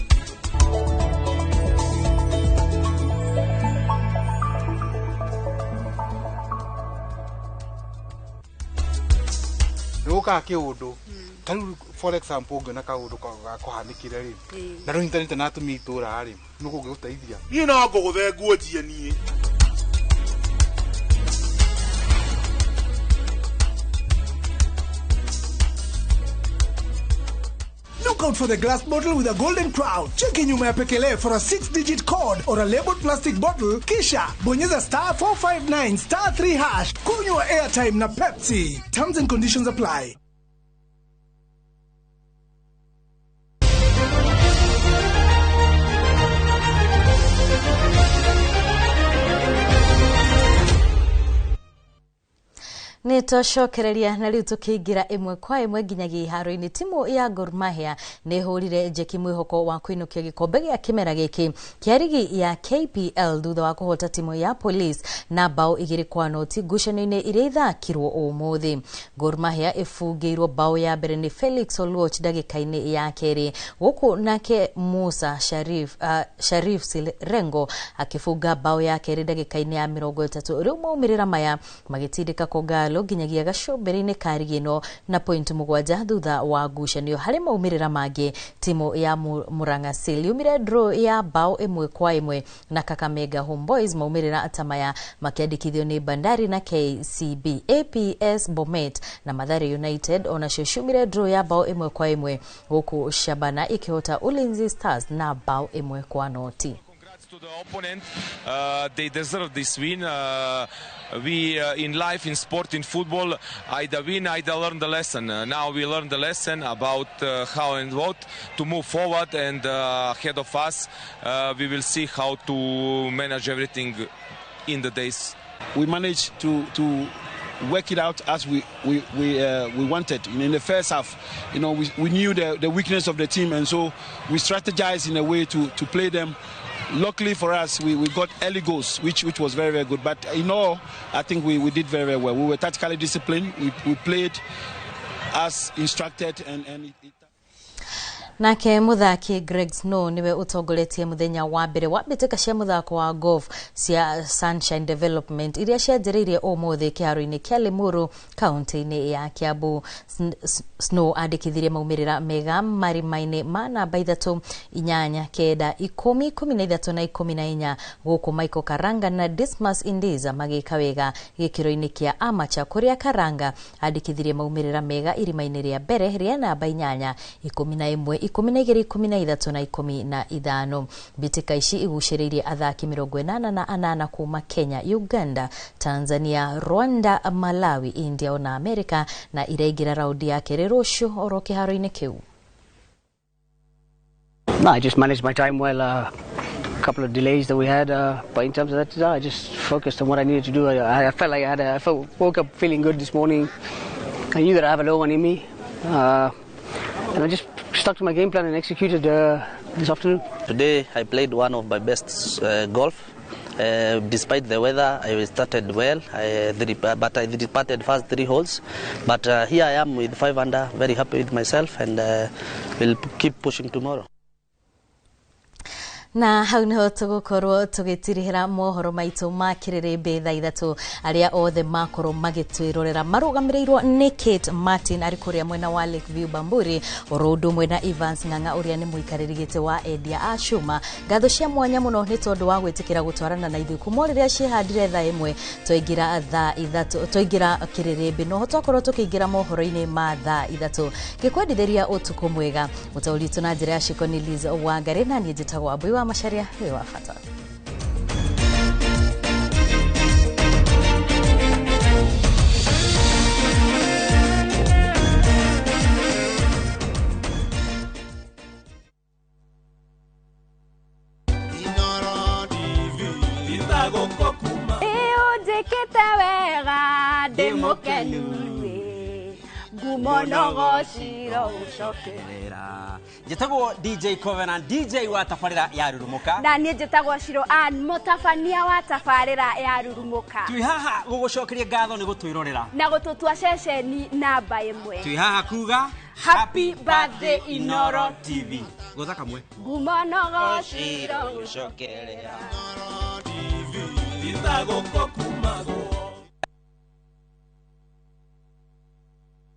Nĩgũkaga kĩũndũ ta rĩu for example ũngĩona kaũndũ gakũhanĩkire rĩ na rũnyitanĩte na atumia itũra rĩ nĩ kũngĩgũteithia. Niĩ no ngũgũthe nguo njie niĩ. Look out for the glass bottle with a golden crown. Cheki nyuma ya pekele for a 6-digit code or a labeled plastic bottle. Kisha bonyeza star 459 star 3 hash. Kunywa airtime na Pepsi. Terms and conditions apply. Nĩ twacokereria na rĩu tũkĩingĩra ĩmwe kwa ĩmwe nginyagia iharo-inĩ. Timu ya Gor Mahia nĩ ĩhũrire njeki mwĩhoko wa kũinũkia gĩkombe gĩa kĩmera gĩkĩ kĩa rigi ya KPL thutha wa kũhota timu ya Police na bao 2-0 ngucanio-inĩ iria ithakirwo ũmũthĩ. Gor Mahia ĩbungĩirwo bao ya mbere nĩ Felix Oluoch ndagĩka-inĩ ya kerĩ, gũkũ nake Musa Sharif Sirengo akĩbunga bao ya kerĩ ndagĩka-inĩ ya 30. Rĩu maumĩrĩra maya magĩtindĩka Kogalo nginyagia gacũmbĩrĩ-inĩ ka rigi ĩno na point 7 thutha wa ngucanio. Harĩ maumĩrĩra mangĩ, timu ya Murang'a Seal yumire draw ya bao 1-1 na Kakamega Homeboys. Maumĩrĩra ta maya makĩandĩkithio nĩ Bandari na KCB. APS Bomet na Mathare United onacio ciumire draw ya bao 1-1, gũkũ Shabana ikĩhota Ulinzi Stars na bao 1-0. To the opponent, they deserve this win. We in life, in sport, in football, either win, either learn the lesson. Now we learn the lesson about how and what to move forward, and ahead of us we will see how to manage everything in the days We managed to work it out as we wanted. In the first half, you know, we knew the weakness of the team, and so we strategized in a way to play them. Luckily for us, we got early goals, which was very, very good. But in all, I think we did very, very well. We were tactically disciplined. We played as instructed, and it Nake muthaki Greg Snow niwe utongoretie muthenya wa mbere wa mbĩtĩka cia muthako wa golf cia Sunshine Development iria cianjĩrĩirie ũmũthĩ kĩharo-inĩ kĩa Limuru kaunti-inĩ ya Kiambu. Snow andĩkithirie maumĩrĩra mega marima-inĩ ma namba 3, 8, 9, 10, 13 na 14 gũkũ Michael Karanga na Dismas Indiza magĩka wega gĩkĩro-inĩ kĩa amateur kũrĩa Karanga andĩkithirie maumĩrĩra mega irima-inĩ rĩa mbere rĩa namba 8, 11, 12, 13 na 15. Mbĩtĩka ici igucĩrĩirie athaki 88 kuma Kenya, Uganda, Tanzania, Rwanda, Malawi, India ona Amerika na iraingĩra raundi ya kerĩ rũciũ oro kĩharo-inĩ kĩu. No, I just managed my time well. A couple of delays that we had, but in terms of that, I just focused on what I needed to do. I felt like I woke up feeling good this morning. I knew that I have a low one in me, and I just stuck to my game plan and executed this afternoon. Today I played one of my best golf. Despite the weather, I started well, but I departed first 3 holes. But here I am with 5 under, very happy with myself, and will keep pushing tomorrow. Na hau niho tugukorwo tugitirihira mohoro maitu ma kiririmbĩ thaa 3 aria othe makorwo magitwirorera marugamirirwo ni Kate Martin ari kuria mwena wa Lakeview Bamburi oro undu ũmwe na Evans Ng'ang'a uria ni muikarĩri gĩtĩ wa endia a cuma. Ngatho cia mwanya muno ni tondu wa gwitikira gutwarana na ithuĩ kuma rĩrĩa ciĩhandire thaa 1 twaingĩra thaa 3 twaingĩra kiririmbĩ noho twakorwo tukiingĩra mohoro-inĩ ma thaa 3 ngĩkwendithĩria ũtukũ mwega. Mũtaũri witũ na njĩra ya ciĩko ni Liz Wangari na niĩ njĩtagwo Wambui wa Macharia wĩ wa bata. Njĩkĩte wega ndĩ mũkenu ngumo no gociro gũcokerera. Njĩtagwo DJ Covenant, DJ wa tabarĩra ya Rurumuka, na niĩ njĩtagwo Shiro Ann, mũtabania wa tabarĩra ya Rurumuka. Twĩ haha gũgũcokeria ngatho nĩ gũtwĩrorera na gũtũtua ceceni namba 1. Twĩ haha kuga Happy birthday Inoro TV. Gũtha kamwe ngumo no gociro gũcokerera.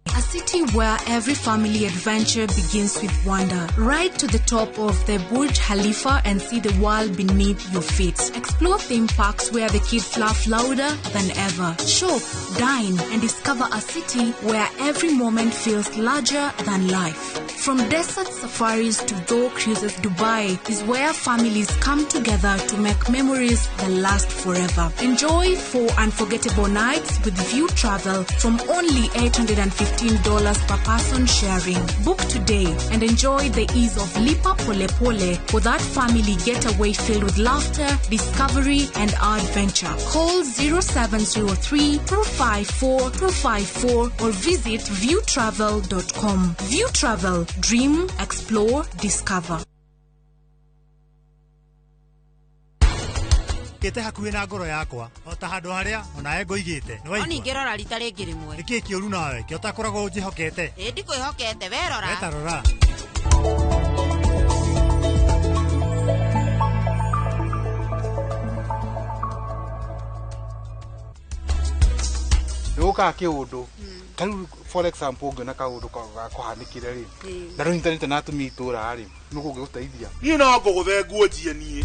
A city where every family adventure begins with wonder. Ride to the top of the Burj Khalifa and see the world beneath your feet. Explore theme parks where the kids laugh louder than ever. Shop, dine, and discover a city where every moment feels larger than life. From desert safaris to dhow cruises, Dubai is where families come together to make memories that last forever. Enjoy 4 unforgettable nights with View Travel from only $815 per person sharing. Book today and enjoy the ease of Lipa Pole Pole for that family getaway filled with laughter, discovery, and adventure. Call 0703 254 254 or visit viewtravel.com. View Travel. Dream, explore, discover. Gĩte hakuhĩ na ngoro yakwa o ta handũ harĩa onawe ngũigĩte. No ningĩ rora rita rĩngĩ rĩmwe. Nĩkĩĩ kĩũru nawe kĩo ũtakoragwo ũnjĩhokete? Ĩ ndikwĩhokete we rora. Weta rora. Nĩgũkaga kĩũndũ ta rĩu for example ũngĩona kaũndũ gakũhanĩkire rĩ na rũnyitanĩte na atumia itũra rĩ nĩ ũgũgĩgũteithia. Niĩ no ngũgũthe nguo njie niĩ.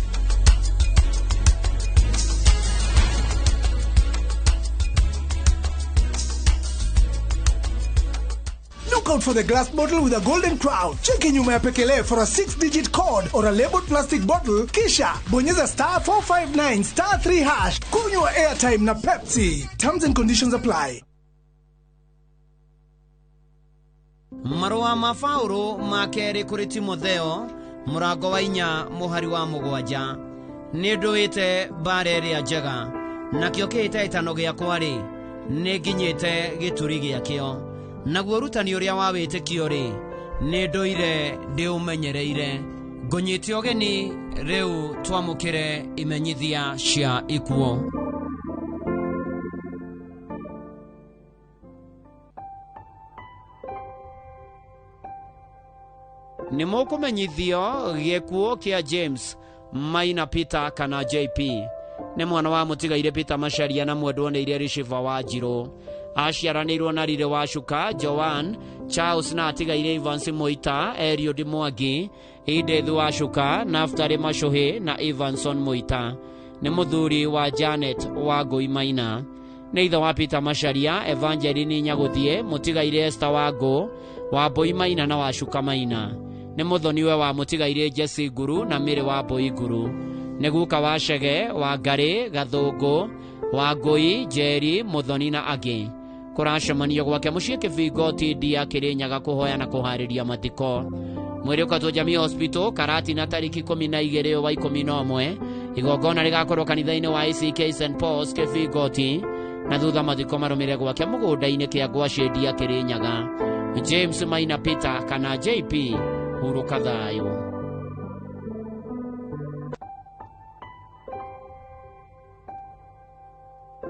Look out for the glass bottle with a golden crown. Cheki nyuma ya pekele for a 6-digit code or a labeled plastic bottle. Kisha bonyeza star 459 star 3 hash. Kunywa airtime na Pepsi. Terms and conditions apply. Marũa ma Paũlũ ma kerĩ kũrĩ Timotheo mũrango wa 4 mũhari wa 7. Nĩ ndũĩte mbara ĩrĩa njega, Nakĩo kĩhĩtahĩtano gĩakwa-rĩ, nĩnginyĩte gĩturi gĩakĩo, naguo ũrutani ũrĩa wa wĩtĩkio-rĩ, nĩndũire ndĩũmenyereire. Ngũnyite ũgeni rĩu twamũkĩre imenyithia cia ikuũ. Nĩ mũkũmenyithio gĩkuũ kĩa James Maina Peter kana JP. Nĩ mwana wa mũtigaire Peter Macharia na mwendwo nĩ Iria Rishiva wa Njirũ. Aciaranĩirwo na Rire wa Shuka, Joan, Charles na atigaire Evans Moita, Eliud Mwangi, Edith wa Shuka, Naftali Macuhi na Evanson Moita. Nĩ mũthuri wa Janet wa Ngũi Maina. Nĩ ithe wa Peter Macharia, Evangeline Nyagũthiĩ, mũtigaire Esther wa Ngũ, wa Mbũi Maina na wa Shuka Maina. Nĩ mũthoniwe wa mũtigaire Jesse Nguru na Mĩrĩ wa Mbũi Nguru. Nĩ guka wa Chege, wa Ngarĩ, Gathũngũ, wa Ngũi, Njeri, Mũthoni na angĩ. Kũracemanio gwake mũciĩ Kĩbingo TD ya Kĩrĩnyaga kũhoya na kũharĩria mathiko. Mwĩrĩ ũkatwo Jamii Hospital Karatina tariki 12 wa 11. Igongona rĩgakorwo kanitha-inĩ wa ACK St Paul's Kĩbingoti na thutha mathiko marũmĩrĩre gwake mũgũnda-inĩ kĩa Ngwacĩ ya Kĩrĩnyaga. James Maina Peter kana JP, hurũka thayũ.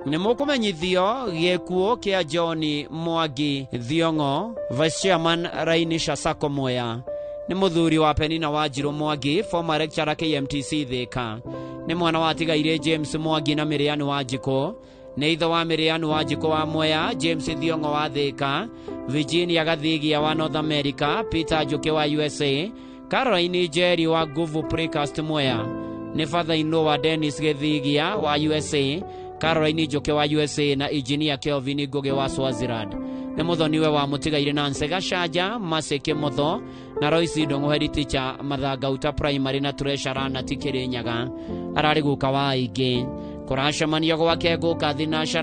Nĩ mũkũmenyithio gĩkuũ kĩa John Mwangi Thiong'o, Vice Chairman Rainisha Sacco Mwea. Nĩ mũthuri wa Penina Wanjirũ Mwangi, former lecturer KMTC Thika. Nĩ mwana wa atigaire James Mwangi na Miriam Wanjikũ. Nĩ ithe wa Miriam Wanjikũ wa Mwea, James Thiong'o wa Thika, Virginia Gathigia wa North America, Peter Njuki wa USA, Caroline Njeri wa Nguvu Precast Mwea. Nĩ father-in-law wa Dennis Githigia wa USA, Caroline Njuki wa USA na Engineer Kelvin Ngugi wa Swaziland. Nĩ mũthoniwe wa mũtigaire Nancy Gacanja, Maseke Mutho na Royce Ndung'u head teacher Mathangauta Primary na Treasurer na Kĩrĩnyaga. Ararĩ guka wa aingĩ. Kũracemanio gwake gũka thinacara.